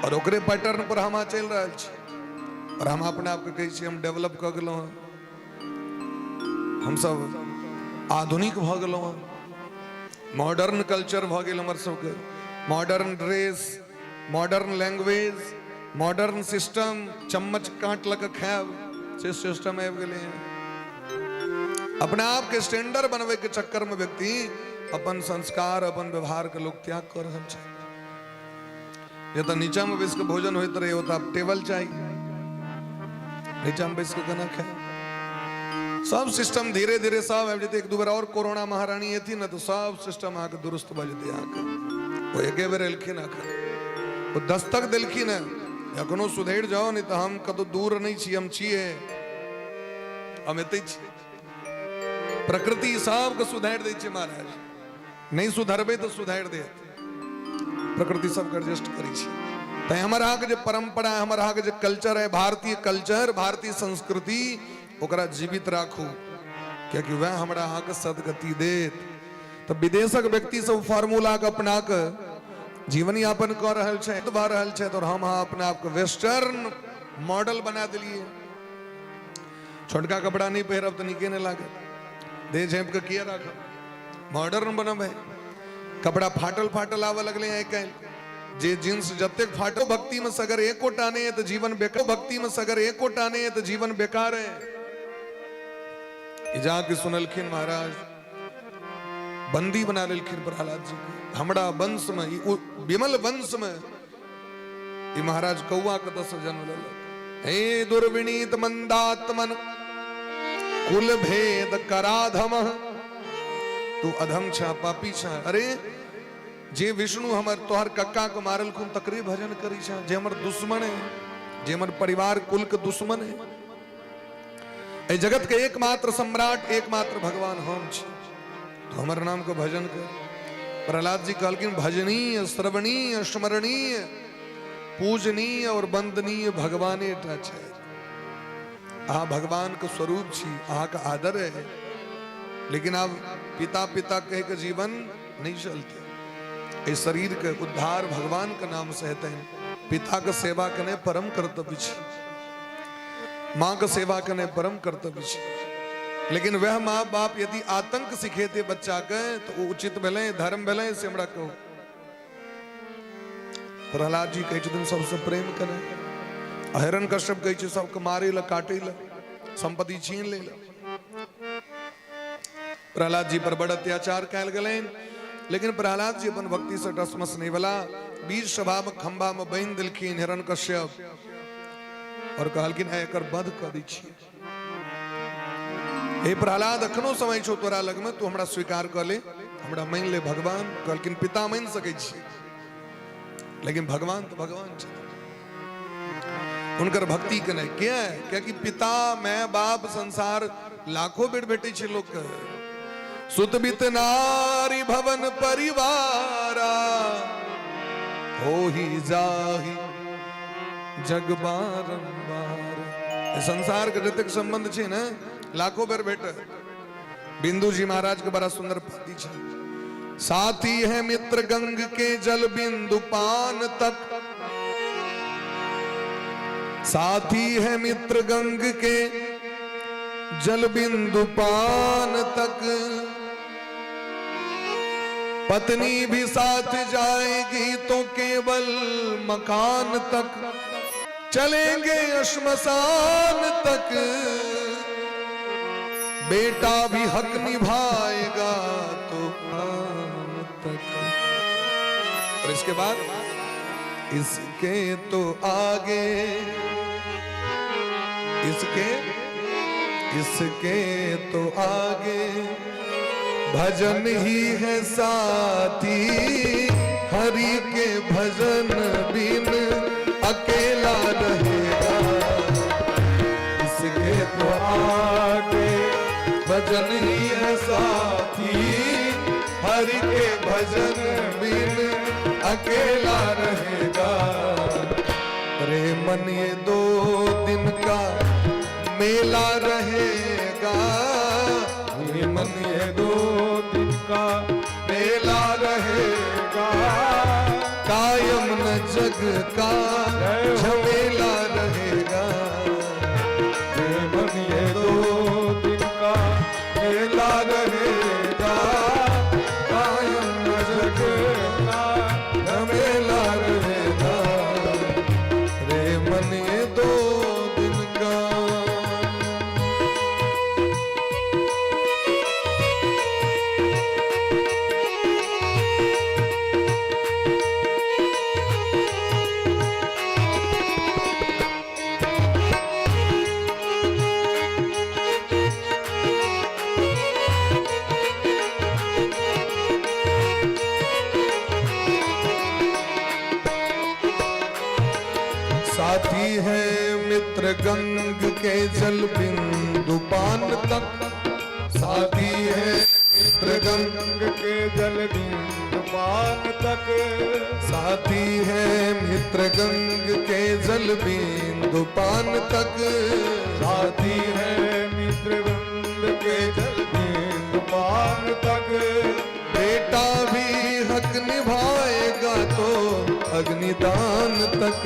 और ओकरे पैटर्न पर हम चलि रहल छी और हम अपना आपके कहै छी, हम डेवलप कऽ गेलहुँ हँ, हमसब आधुनिक भऽ गेलहुँ हँ, मॉडर्न कल्चर भऽ गेल हमर सबके, modern dress, modern language, modern system, चम्मच काँट लऽ कऽ खायब से सिस्टम आबि गेलै हँ। अपना आपके स्टैंडर्ड बनबै के चक्कर में व्यक्ति अपन संस्कार, अपन व्यवहार के लोग त्याग कऽ रहल छै। जतऽ नीचा में बैस कऽ भोजन होइत रहै, ओतऽ आब टेबल चाही। नीचा में बैस कऽ केना खाय? सब सिस्टम धीरे धीरे सब आबि जेतै। एक दू बेर और कोरोना महारानी एथिन ने, तऽ सब सिस्टम अहाँके दुरुस्त भऽ जेतै। अहाँके ओ एके बेर एलखिन, अखन ओ दस्तक देलखिन हँ, एखनो सुधरि जाउ, नहि तऽ हम कतौ दूर नहि छी, हम छियै, हम एतै छी। प्रकृति सबके सुधारि दै छै महाराज। नहि सुधरबै तऽ सुधारि देत प्रकृति, सबके एडजस्ट करै छै। तैं हमर अहाँके जे परंपरा है, हमर अहाँके जे कल्चर है, भारतीय कल्चर, भारतीय संस्कृति, ओकरा जीवित राखू, कियाकि वएह हमरा अहाँके सदगति देत। तऽ विदेशक व्यक्ति सब फार्मूला के अपना कऽ जीवन यापन कऽ रहल छै, भऽ रहल छै, और हम अहाँ अपना आपके वेस्टर्न मॉडल बना देलियै। छोटका कपड़ा नहि पहिरब तऽ नीके नहि लागत। देह झाँपि कऽ किया राखब? मॉडर्न बनब है। कपड़ा फाटल फाटल आबऽ लगलै आइ काल्हि। जे जींस जतेक फाटल, भक्ति में सगर एकोटा नहीं है तो जीवन बेकार। भक्ति में सगर एकोटा नहीं है तो जीवन बेकार है। जाके सुनलखिन महाराज, बंदी बना लेलखिन प्रहलाद जी के। हमरा वंश में, विमल वंश में ई महाराज कौआ कतऽ जन्म लेलक? हे दुर्विनीत मंदात्मन कुल भेद कराधम, तू अधम छा, पापी छा। अरे, जे विष्णु हमर तोहर कक्का के मारलखुन, तकरे भजन करी छा, जे हमर दुश्मन है, जे हमर परिवार कुल के दुश्मन है। एहि जगत के एकमात्र सम्राट, एकमात्र भगवान हम छी, तो हमर नाम के भजन कर। प्रहलाद जी कहलखिन, भजनीय, श्रवणीय, स्मरणीय, पूजनीय और वंदनीय भगवाने टा छै। अहाँ भगवान के स्वरूप छी, अहाँ के आदर है, लेकिन आब पिता पिता कह के जीवन नहीं चलते। इस शरीर के उद्धार भगवान के नाम से हेतै। पिता के सेवा केनाइ परम कर्तव्य छै, माँ के सेवा केनाइ परम कर्तव्य छै, लेकिन वह माँ बाप यदि आतंक सिखेते बच्चा के, तो ओ उचित भेलै, धर्म भेलै, से हमरा कहू। प्रहलाद जी कहै छथिन सबसे प्रेम करै। हिरण कश्यप कहै छै सबके मारे लए, काटे लए, संपत्ति छीन ले लए। प्रहलाद जी पर बड़ अत्याचार कयल गेलनि, लेकिन प्रहलाद जी अपन भक्ति से टसमस नहीं भेला। बीच सभा में खंभा में बान्हि देलखिन हिरण कश्यप और कहलखिन, एकर वध कऽ दै छियै। हे प्रहलाद, अखनो समय छौ तोरा लगमे, तू हमरा स्वीकार कऽ ले, हमरा मानि ले भगवान। कहलखिन, पिता मानि सकै छी, लेकिन भगवान तऽ भगवान छथिन, हुनकर भक्ति के नहि। किया? कियाकि पिता, माय, बाप, संसार लाखों बेर भेटै छै लोकके। सुत बित नारी भवन परिवारा, हो ही जाही जग बारंबार। संसार के जतेक संबंध छै ने, लाखों बेर भेटत। बिंदु जी महाराज के बड़ा सुंदर पाती छै। साथी है मित्र गंग के जल बिंदु पान तक, साथी है मित्र गंग के जल बिंदु पान तक, पत्नी भी साथ जाएगी तो केवल मकान तक, चलेंगे श्मशान तक, बेटा भी हक निभाएगा तो आन तक। और इसके बाद, इसके तो आगे, इसके इसके तो आगे भजन ही है साथी, हरि के भजन बिन अकेला अकेला रहेगा। रे मन ये 2 दिन का मेला रहेगा, रे मन ये 2 दिन का मेला रहेगा, कायम न जग का झमेला रहेगा। रे मन ये 2 दिन का मेला रहेगा, कायम न जग का झमेला रहेगा। रे मन ये 2 दिन का। साथी है मित्र गंग के जल बिंदु पान तक, साथी है मित्र गंग गंग के जल बिंदु पान तक, साथी है मित्र गंग के जल बिंदु पान तक, साथी है मित्र गंग के जल बिंदु पान तक। बेटा भी हक निभाएगा तो अग्निदान तक,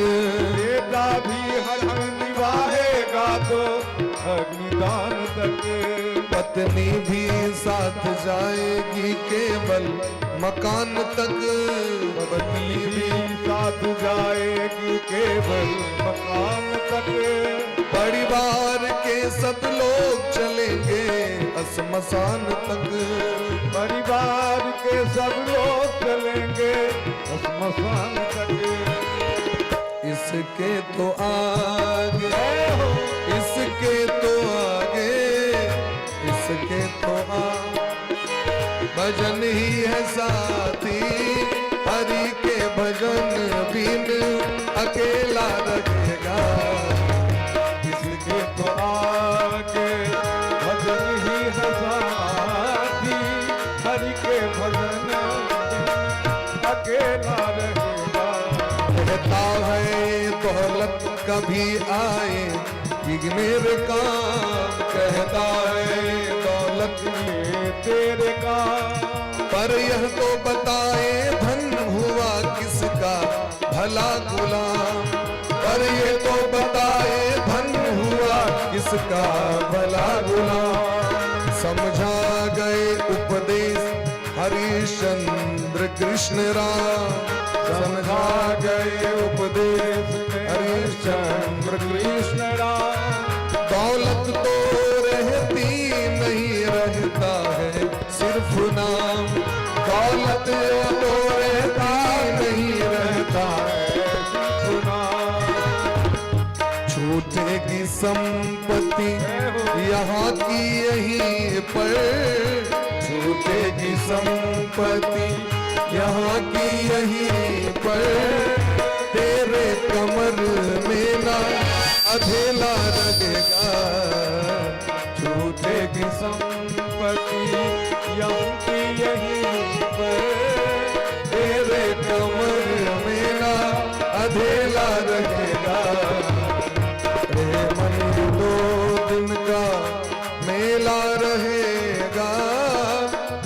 बेटा भी हक निभाएगा तो अग्निदान तक। पत्नी भी साथ जाएगी केवल मकान तक, पत्नी भी साथ जाएगी केवल मकान तक। परिवार के सब लोग चलेंगे श्मशान तक, परिवार के सब लोग चलेंगे श्मशान तक। इसके तो आगे, जय हो। इसके तो आगे, इसके तो आगे भजन ही है साथी, हरि के भजन बिन अकेला रहेगा। इसके तो आगे भजन ही है साथी, हरि के भजन बिन अकेला रहेगा। कहता है दौलत कभी आए कि मेरे काम, कहता है दौलत ये तेरे का, पर यह तो बताए धन हुआ किसका भला गुलाम, पर ये तो बताए धन हुआ किसका भला गुलाम। समझा गए उपदेश हरिश्चंद्र कृष्ण राम, समझा गए उपदेश हरिश्चंद्र कृष्ण राम। दौलत तो रहती नहीं, रहता है सिर्फ नाम, दौलत तो रहती नहीं, रहता है छूटेगी संपत्ति यहाँ की यहीं पर, छूटेगी संपत्ति यहाँ की यहीं पर, तेरे कमर में ना अधेला रहेगा। छूटेगी संपत्ति यहाँ की यहीं पर, तेरे कमर में ना अधेला रहेगा। रे मन 2 दिन का मेला रहेगा,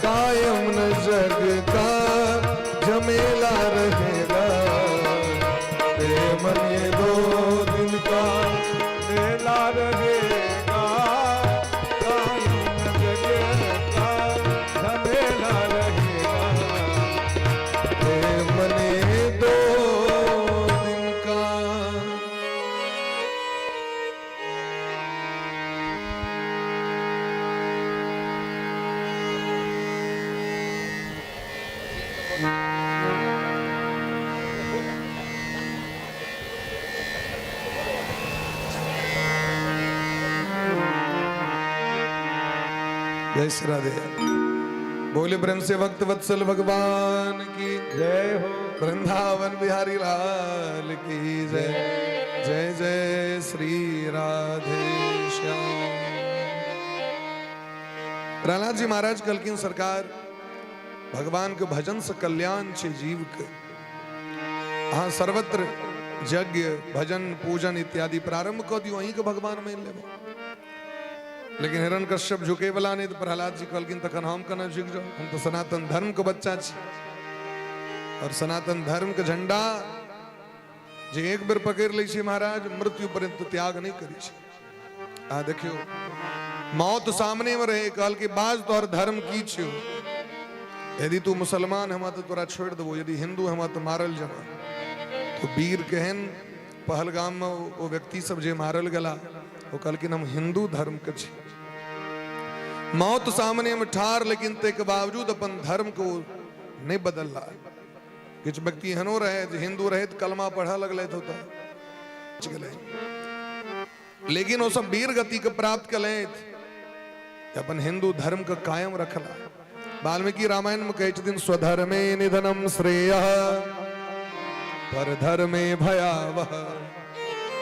कायम न जग का झमेला रहेगा। रे मन ये 2 दिन का मेला रहेगा, कायम जग का झमेला रहेगा। रे मन ये 2 दिन का। जय श्री राधे। बोले ब्रह्म से भक्त वत्सल भगवान की जय हो। वृंदावन बिहारी लाल की जय। जय जय श्री राधे श्याम। प्रहलाद जी महाराज कलकिन सरकार भगवान के भजन से कल्याण छे जीव के। अहाँ सर्वत्र यज्ञ, भजन, पूजन इत्यादि प्रारंभ कऽ दियौ, अहीँके भगवान मानि लेब। लेकिन हिरण कश्यप झुके वाला नहीं, तो प्रहलाद जी कहलखिन तखन हम केना झुकि जाउ, हम तऽ सनातन धर्म के बच्चा छी और सनातन धर्म के झंडा जे एक बेर पकड़ि लै छै महाराज, मृत्यु पर्यंत त्याग नहि करै छै। आ देखियौ, मौत सामने में रहे, कहलकै बाज तोहर धर्म की छियौ, यदि तू मुसलमान हेमा तऽ तोरा छोड़ि देबो, यदि हिंदू हेमा तऽ मारल जेमा। तो वीर केहन पहलगाम में ओ व्यक्ति सब जे मारल गेला, ओ कहलखिन हम हिंदू धर्म के छी। मौत सामने में ठार, लेकिन ताहिके बावजूद अपन धर्म के ओ नहि बदलला। किछु व्यक्ति एहनो रहे जे हिंदू रहे तऽ कलमा पढ़ऽ लगलथि, ओतऽ गेलै, लेकिन ओ सब वीर गति के प्राप्त केलथि, अपन हिंदू धर्म के कायम रखला। वाल्मीकि रामायण में कहै छथिन स्वधर्मे निधनम श्रेय पर धर्मे भयावह।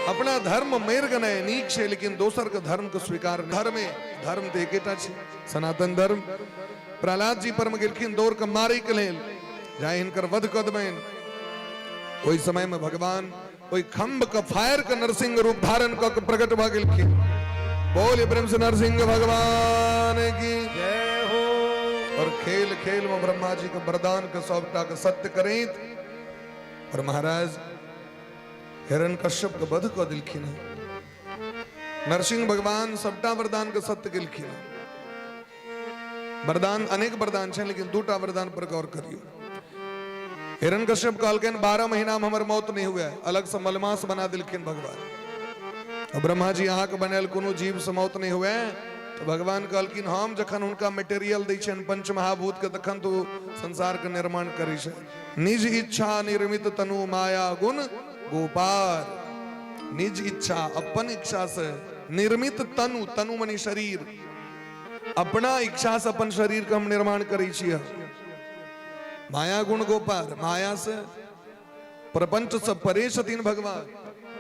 अपना धर्म मरि गेनाइ नीक छै, लेकिन दोसर के धर्म के स्वीकार धर्मे, धर्म तऽ एकेटा छै, सनातन धर्म। प्रहलाद जी पर में गेलखिन दौड़ के मारै के लेल, जाय हिनकर वध कऽ देबनि। ओहि समय में भगवान ओहि खम्भ के फायर के नरसिंह रूप धारण कऽ के प्रकट भऽ गेलखिन। बोल प्रेम से नरसिंह भगवान की जय हो। और खेल खेल में ब्रह्मा जी के वरदान के सबटा के सत्य करैत और महाराज हिरण्यकश्यप के वध कऽ देलखिन। नरसिंह भगवान सबटा वरदान के सत्य केलखिन। वरदान अनेक वरदान छै, लेकिन दूटा वरदान पर गौर करियौ। हिरण्यकश्यप कहलखिन 12 महीना में हमर मौत नहीं हुए, अलग से मलमास बना दिलखिन भगवान। और ब्रह्मा जी अहाँके बनायल कोनो जीव से मौत नहीं हुए, तो भगवान कहलखिन हम जखन हुनका मटेरियल दै छियनि पंच महाभूत के, तखन तो संसार के निर्माण करै छै। निज इच्छा निर्मित तनु माया गुण गोपाल, निज इच्छा अपन इच्छा से निर्मित तनु, तनु मनी शरीर, अपना इच्छा से अपन शरीर के हम निर्माण करै छियै। माया गुण गोपाल, माया से प्रपंच से परे छथिन भगवान,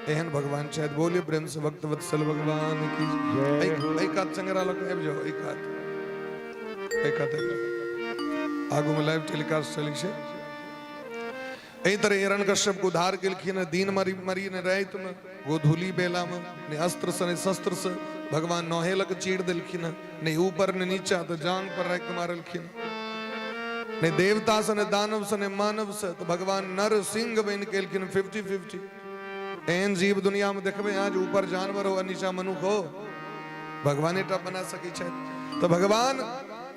एहन भगवान छथि। बोले प्रेम से भक्त वत्सल भगवान की जय हो। एहि कात चंगरा लग आबि जाओ, एहि कात, एहि कात, एहि कात। आगू में लाइव टेलीकास्ट चलै छै। एहि तरह हिरण्यकश्यप के उद्धार केलखिन। दिन मरी मरी ने राति में, गोधूली बेला में, ने अस्त्र से ने शस्त्र से भगवान नहे लग चीर देलखिन, ने ऊपर ने नीचा, तो जांग पर राखि मारलखिन। ने देवता से ने दानव से ने मानव से, तो भगवान नर सिंह बनि केलखिन। 50-50 एहन जीव दुनिया में देखबै आज ऊपर जानवर हो आ नीचा मनुख हो, भगवाने टा बना सकै छथि। तो भगवान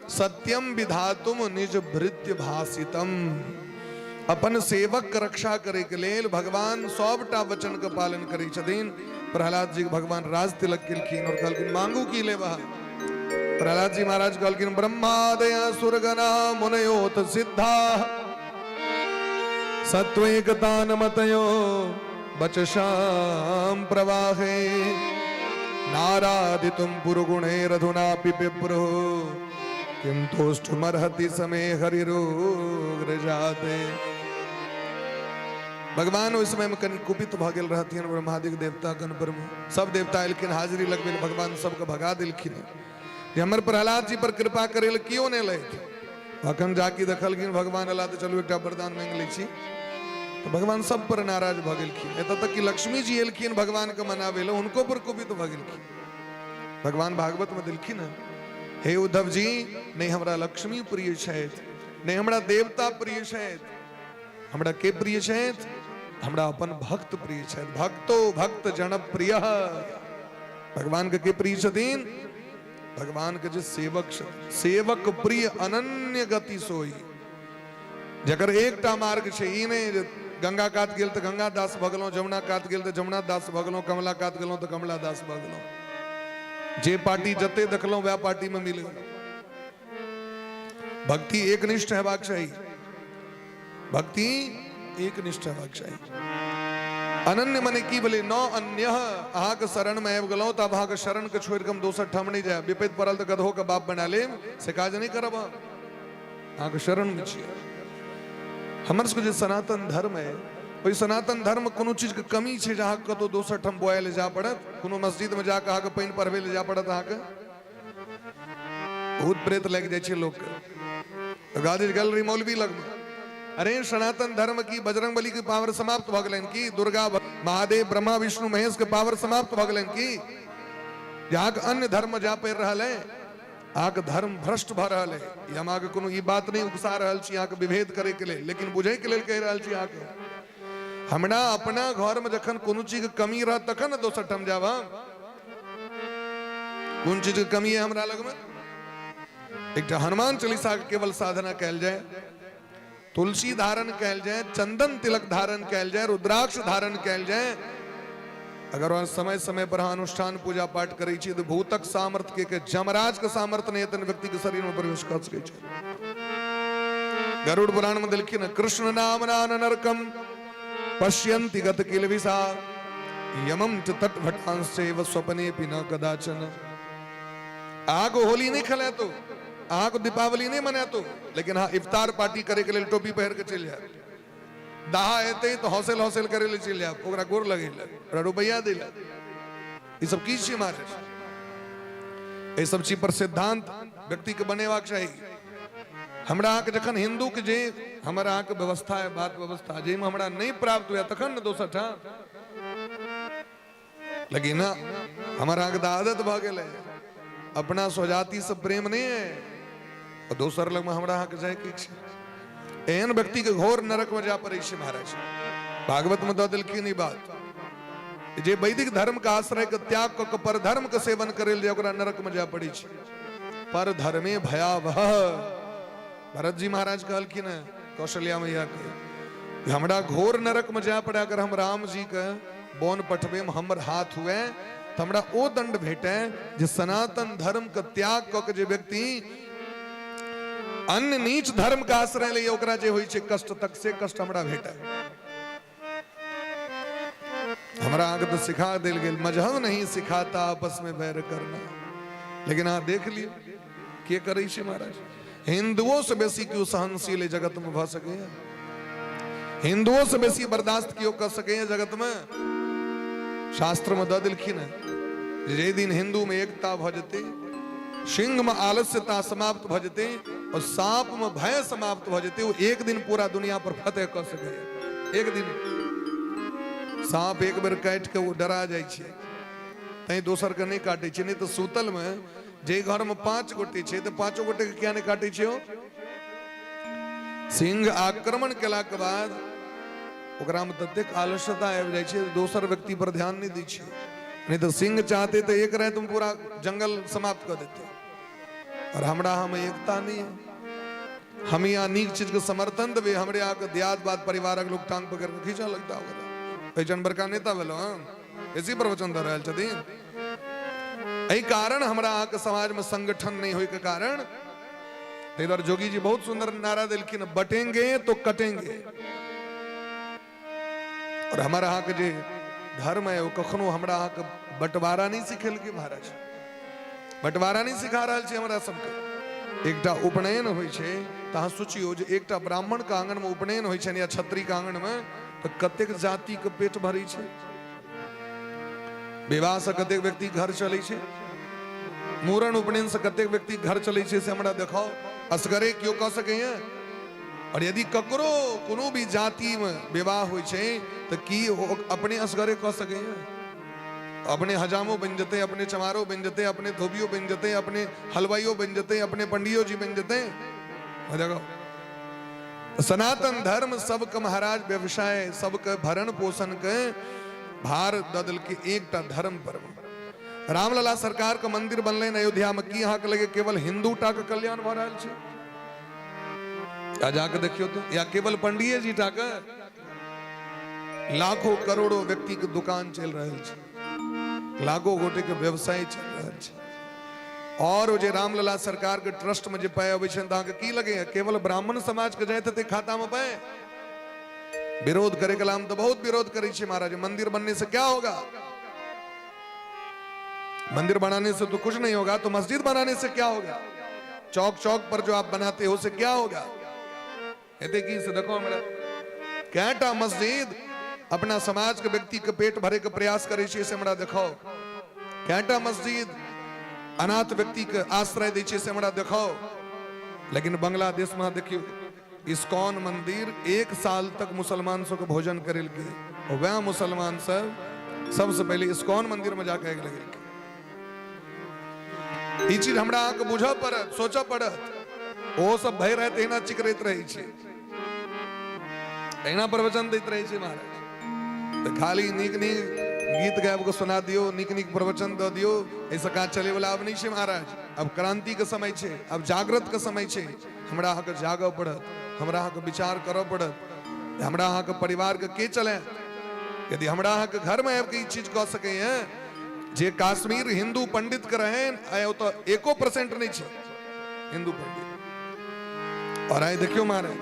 सत्यम विधातुम निज भृत्य भाषितम, अपन सेवक के रक्षा करे के लेल भगवान सबटा वचन के पालन करे छथिन। प्रहलाद जी के भगवान राज तिलक केलखिन और कहलखिन मांगू की लेबह। प्रहलाद जी महाराज कहलखिन ब्रह्मादय सुरगणा मुनयोत सिद्धा सत्वैकतान मतयो बचशाम प्रवाहे नारादितुम पुरुगुणैरधुनापि पिप्रो किम तोष्टुमर्हति समे हरिरोग्र जाते। भगवान ओहि समय में कनि कुपित भऽ गेल रहथिन। ब्रह्मादिक देवता गण पर सब देवता एलखिन हाजिरी लगबे, भगवान सबके भगा देलखिन जे हमर प्रहलाद जी पर कृपा करे लए केओ नहि लथि। अखन जाके देखलखिन भगवान अला तऽ चलू एकटा वरदान मांगि लै छी, तऽ भगवान सब पर नाराज भऽ गेलखिन। एतऽ तक कि लक्ष्मी जी एलखिन भगवान के मनाबै लए, हुनको पर कुपित भऽ गेलखिन। भगवान भागवत में देलखिन हँ, हे उद्धव जी, नहि हमरा लक्ष्मी प्रिय छथि, नहि हमरा देवता प्रिय छथि, हमरा के प्रिय छथि? हमरा अपन भक्त प्रिय छथि। भक्तो भक्त जन प्रिय। भगवान के के प्रिय छथिन? भगवान के जे सेवक छथिन, सेवक प्रिय अनन्य गति सोई। जकर एकटा मार्ग छै, ई नहि जे गंगा कात गेल तऽ गंगा दास भऽ गेलहुँ, जमुना कात गेल तऽ जमुना दास भऽ गेलहुँ, कमला कात गेलहुँ तऽ कमला दास भऽ गेलहुँ। जे पार्टी जते देखलहुँ वएह पार्टी में मिल गेलहुँ। भक्ति एकनिष्ठ हेबाक चाही, भक्ति एकनिष्ठ हेबाक चाही। अनन्य मने की भेलै? न अन्य। अहाँके शरण में आबि गेलहुँ तऽ आब अहाँके शरण के छोड़ि कऽ हम दोसर ठाम नहि जायब। विपैत पड़ल तऽ गधो के बाप बना लेब, से काज नहि करब। हम अहाँके शरण में छियै। हमर सबके जे सनातन धर्म है, ओहि सनातन धर्म कोनो चीजके कमी छै जे अहाँके कतहु दोसर ठाम बोआए लए जाय पड़त? कोनो मस्जिदमे जाकऽ अहाँके पानि पढ़बै लए जाय पड़त? अहाँके भूत प्रेत लागि जाइ छै लोकके। तऽ गाजी गेल रही मौलवी लगमे, अरे सनातन धर्म की बजरंग बली के पावर समाप्त भऽ गेलनि की? दुर्गा, महादेव, ब्रह्मा, विष्णु, महेश के पावर समाप्त भऽ गेलनि की? जे अहाँके अन्य धर्म जा पड़ि रहल है, अहाँके धर्म भ्रष्ट भऽ रहल है। ई हम अहाँके कोनो ई बात नहि उकसा रहल छी अहाँके विभेद करैके लेल, लेकिन बुझैके लेल कहि रहल छी अहाँके। हमरा अपना घरमे जखन कोनो चीजके कमी रहत तखन ने दोसर ठाम जायब हम। कोन चीजके कमी है हमरा लगमे? एकटा हनुमान चालीसा के केवल साधना कयल जाय, तुलसी धारण कयल जाय, चंदन तिलक धारण कयल जाय, रुद्राक्ष धारण कयल जाय, अगर अहाँ समय समय पर अहाँ अनुष्ठान पूजा पाठ करै छी तऽ भूतक सामर्थ्य के, जमराज के सामर्थ्य नहि हेतनि व्यक्ति के शरीर में प्रवेश कऽ सकै छै। गरुड़ पुराण में देलखिन, कृष्ण नाम नान नरकम पश्यन्ति गत किलविषा यमम च तट भटांश्चैव स्वप्नेपि न कदाचन। अहाँके होली नहि खेलातो, अहाँके दीपावली नहि मनातो, लेकिन हाँ इफ्तार पार्टी करे के लेल टोपी पहिर के चलि जायब। दाहा एतै तऽ हौसल हौसल करे लेल चलि जायब, ओकरा गोर लगै लए, ओकरा रुपैआ दै लए। ई सब की छियै महाराज? एहि सब चीज पर सिद्धांत व्यक्ति के बनेबाक चाही। हमरा अहाँके जखन हिंदू के जे हमर अहाँके व्यवस्था है, बात व्यवस्था जाहिमे हमरा नहि प्राप्त हुए तखन ने दोसर ठाम। लेकिन हमर अहाँके तऽ आदत भऽ गेलै, अपना स्वजाति से प्रेम नहि है और दोसर लगमे हमरा अहाँके जायके छै। एहन व्यक्ति के घोर नरक में जा पड़ै छै महाराज। भागवत में दऽ देलखिन ई बात जे वैदिक धर्म के आश्रय के त्याग कऽ के पर धर्म के सेवन करै लए ओकरा नरक में जाय पड़ै छै। पर धर्मे भयावह। भरत जी महाराज कहलखिन है कौशल्या मैया के, हमरा घोर नरक में जाय पड़े अगर हम राम जी के बोन पठबे में हमर हाथ हुए तो हमरा ओ दंड भेटे जे सनातन धर्म के त्याग कऽ के जे व्यक्ति अन्य नीच धर्म के आश्रय लैए ओकरा जे होइ छै कष्ट तक से कष्ट हमरा भेटे। हमरा अहाँके तऽ सिखा देल गेल, मजहब नहीं सिखाता आपस में बैर करना, लेकिन अहाँ देख लियौ के करै छै महाराज। हिंदुओं से बेसी केओ सहनशील जगत में भऽ सकैए? हिंदुओं से बेसी बर्दाश्त केओ कऽ सकैए जगत में? शास्त्र में दऽ देलखिन है जे दिन हिंदू में एकता भऽ जेतै, सिंह में आलस्यता समाप्त भऽ जेतै और सांप में भय समाप्त भऽ जेतै, ओ एक दिन पूरा दुनिया पर फतेह कऽ सकैए। एक दिन सांप एक बेर काटि के ओ डरा जाइ छै, तैं दोसर के नहि काटै छै। नहि तऽ सुतल में जे घर में 5 गोटे छै तऽ 5 गोटे के किया नहि काटै छै? ओ सिंह आक्रमण केला के बाद ओकरा में ततेक आलस्यता आबि जाइ छै दोसर व्यक्ति पर ध्यान नहि दै छै। नहीं तो सिंह चाहते तो एक रात में पूरा जंगल समाप्त कर देते। और हमरा हम एकता नहीं है, हम यहाँ नीक चीज के समर्थन देवे, हमरे आके दियाद बाद परिवारक लोग टांग पकड़ के खींचा लगता होगा। एहन बड़का नेता भेलो हँ, ऐसी प्रवचन दऽ रहल छथिन। एहि कारण हमरा अहाँके समाज में संगठन नहीं होय के कारण ताहि दुआरे जोगी जी बहुत सुंदर नारा देलखिन, बटेंगे तो कटेंगे। और हमारा अहाँके जे धर्म है वो कखनो हमरा अहाँके बंटवारा नहीं सिखेलकै महाराज, बंटवारा नहीं सिखा रहल छै हमरा सबके। एकटा उपनयन होइ छै तऽ अहाँ सोचियौ जे एकटा ब्राह्मण के आंगन में उपनयन होइ छनि या क्षत्रिय के आंगन में, तऽ कतेक जाति के पेट भरै छै? विवाह से कतेक व्यक्ति घर चलै छै? मूड़न उपनयन से कतेक व्यक्ति घर चलै छै से हमरा देखाउ। असगरे केओ कऽ सकैए? और यदि ककरो कोनो भी जाति में विवाह होइ छै तऽ की ओ अपने असगरे कऽ सकैए? अपने हजामो बनि जेतै, अपने चमारो बनि जेतै, अपने धोबियो बनि जेतै, अपने हलवाइयो बनि जेतै, अपने पंडियो जी बनि जेतै? देखो सनातन धर्म सबके महाराज व्यवसाय, सबके भरण पोषण के भार दऽ देलकै एकटा धर्म पर। रामलला सरकार के मंदिर बनलै अयोध्या में, की अहाँके लगे केवल हिंदू टा के कल्याण भऽ रहल छै? आ जाके देखियौ तो, या केवल पंडिये जी टा के? लाखों करोड़ों व्यक्ति के दुकान चलि रहल छै, लाखों गोटे के व्यवसाय चलि रहल छै। और ओ जे रामलला सरकार के ट्रस्ट में जे पाइ अबै छै तऽ अहाँके की लगैया केवल ब्राह्मण समाज के जाइत हेतै खाता में पाइ? विरोध करे के हम तो बहुत विरोध करै छी महाराज। मंदिर बनने से क्या होगा? मंदिर बनाने से तो कुछ नहीं होगा, तो मस्जिद बनाने से क्या होगा? चौक चौक पर जो आप बनाते हो से क्या होगा? हेतै की से देखो हमरा कैटा मस्जिद अपना समाज के व्यक्ति के पेट भरे के प्रयास करे छै से हमरा देखाओ। कैटा मस्जिद अनाथ व्यक्ति के आश्रय दै छै से हमरा देखाओ। लेकिन बांग्लादेश में देखियौ इस्कॉन मंदिर एक साल तक मुसलमान सबके भोजन करेलकै, वएह मुसलमान सब सबसे पहिले इस्कॉन मंदिर में जाके आगि लगेलकै। ई चीज हमरा अहाँके बुझऽ पड़त, सोचऽ पड़त। ओ सब भरि राति एहिना चिकरैत रहै छै, एहिना प्रवचन दैत रहै छै महाराज। तऽ खाली नीक नीक गीत गाबि कऽ सुना दियौ, नीक नीक प्रवचन दऽ दियौ, एहिसँ काज चलैवला आब नहि छै महाराज। आब क्रांतिके समय छै, आब जागृतके समय छै। हमरा अहाँके जागऽ पड़त, हमरा अहाँके विचार करऽ पड़त, हमरा अहाँके परिवारके के चलायत। यदि हमरा अहाँके घरमे आबि कऽ ई चीज कऽ सकैए, जे काश्मीर हिंदू पंडित के रहनि, आइ ओतऽ 1% नहि छै हिंदू पंडित। और आइ देखियौ महाराज,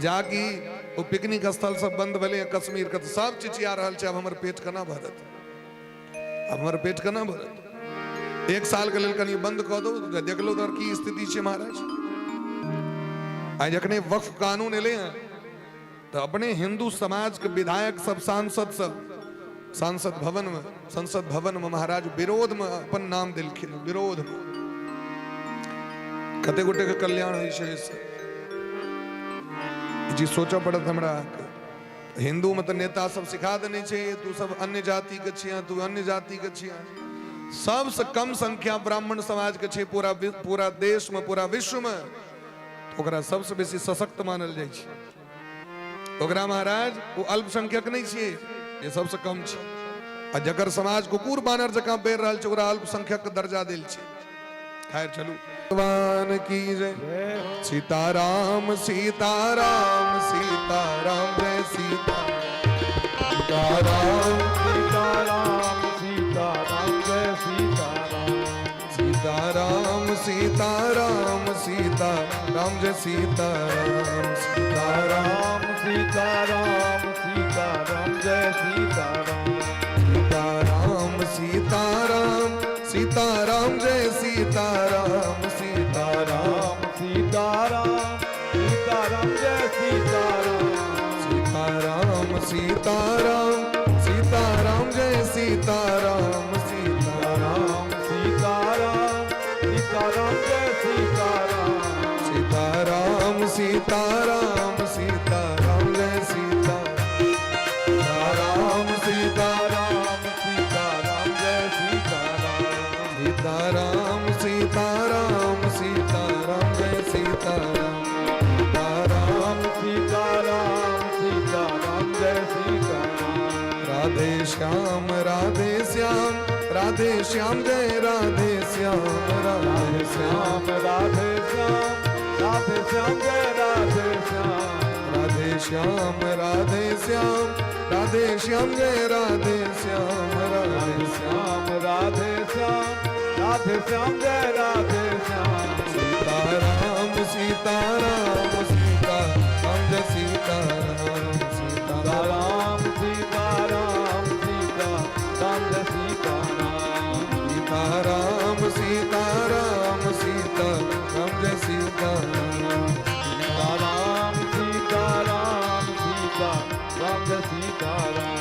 जाकि ओ पिकनिक स्थल सब बंद भेलै कश्मीर के, तऽ सब चिचिया रहल छै, आब हमर पेट केना भरत, आब हमर पेट केना भरत। एक साल के लेल कनि बंद कऽ दो, देखलो तऽ की स्थिति छै महाराज। आइ जखने वक्फ कानून एलै हँ तऽ अपने हिंदू समाज के विधायक सब, सांसद सब सांसद भवन में, संसद भवन में महाराज विरोध में अपन नाम देलखिन। विरोध में कते गोटे के कल्याण होइ छै एहिसँ, ई चीज सोचऽ पड़त हमरा अहाँके। हिंदू में तऽ नेता सब सिखा देने छै, तू सब अन्य जाति के छिया, तू अन्य जाति के छिया। सबसे कम संख्या ब्राह्मण समाज के छै पूरा पूरा देश में, पूरा विश्व में। ओकरा सबसे बेसी सशक्त मानल जाइ छै ओकरा महाराज। ओ अल्पसंख्यक नहि छियै जे सबसे कम छै। आ जकर समाज कुकुर बानर जकाँ बढ़ि रहल छै, ओकरा अल्पसंख्यक के दर्जा देल छै। खैर चलू, भगवान की जय। सीताराम सीताराम सीताराम जय सीता सीताराम सीताराम सीताराम जय सीताराम। सीताराम सीताराम सीता राम जय सीताराम। सीताराम राम सीताराम सीताराम जय सीताराम। सीताराम सीताराम सीताराम जय सीताराम। सीताराम राम सीताराम सीताराम जय सीताराम। सीताराम सीताराम सीताराम जय सीताराम। सीताराम राम सीताराम सीताराम जय सीताराम। सीताराम सीताराम सीताराम जय सीता राम सीताराम राम सीताराम जय सीताराम। सीताराम सीताराम सीताराम जय सीताराम। सीताराम राम सीताराम सीताराम जय सीताराम। राधे श्याम राधे श्याम राधे श्याम जय राधे श्याम। राधे श्याम श्याम राधे श्याम राधे श्याम जय राधे श्याम। राधे श्याम राधे श्याम राधे श्याम जय राधे श्याम। राधे श्याम श्याम राधे श्याम राधे श्याम जय राधे श्याम। सीताराम सीताराम सीताराम जय सीताराम। सीताराम राम सीताराम सीता राम जय सीताराम। सीताराम सीताराम सीताराम जय सीताराम। सीताराम सीताराम सीता राम जय सीताराम।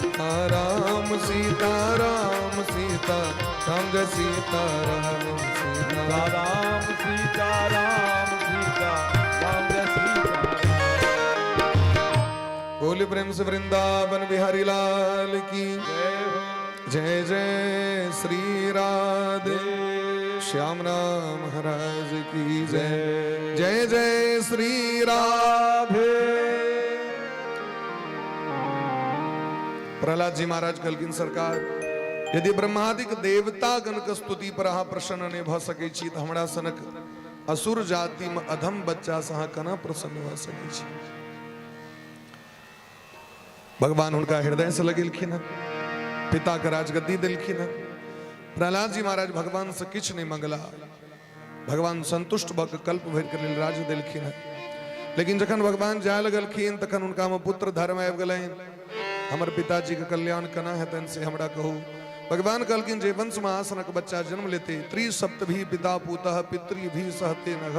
सीताराम सीताराम सीता राम जय सीताराम। सीताराम राम सीताराम सीता राम जय सीताराम। बोले प्रेम से वृंदावन बिहारी लाल की जय हो। जय जय श्री राधे श्याम नाम महाराज की जय जय जय श्री राधे। प्रहलाद जी महाराज कहलखिन, सरकार, यदि ब्रह्मादिक देवता गण के स्तुति पर अहाँ प्रसन्न नहि भऽ सकै छी, तऽ हमरा सनक असुर जाति में अधम बच्चा से अहाँ केना प्रसन्न भऽ सकै छी? भगवान हुनका हृदय से लगेलखिन हँ, पिता के राजगद्दी देलखिन हँ। प्रहलाद जी महाराज भगवान से किछु नहि मंगला। भगवान संतुष्ट भऽ कऽ कल्प भरि के लेल राज्य देलखिन हँ। लेकिन जखन भगवान जाय लगलखिन, तखन हुनका में पुत्र धर्म आबि गेलनि। हमर पिताजी के कल्याण केना हेतनि, से हमरा कहू। भगवान कहलखिन, जे वंश में आसनक बच्चा जन्म लेते, त्रिसप्त भी पिता पुतः पितृ भी सहते नघ,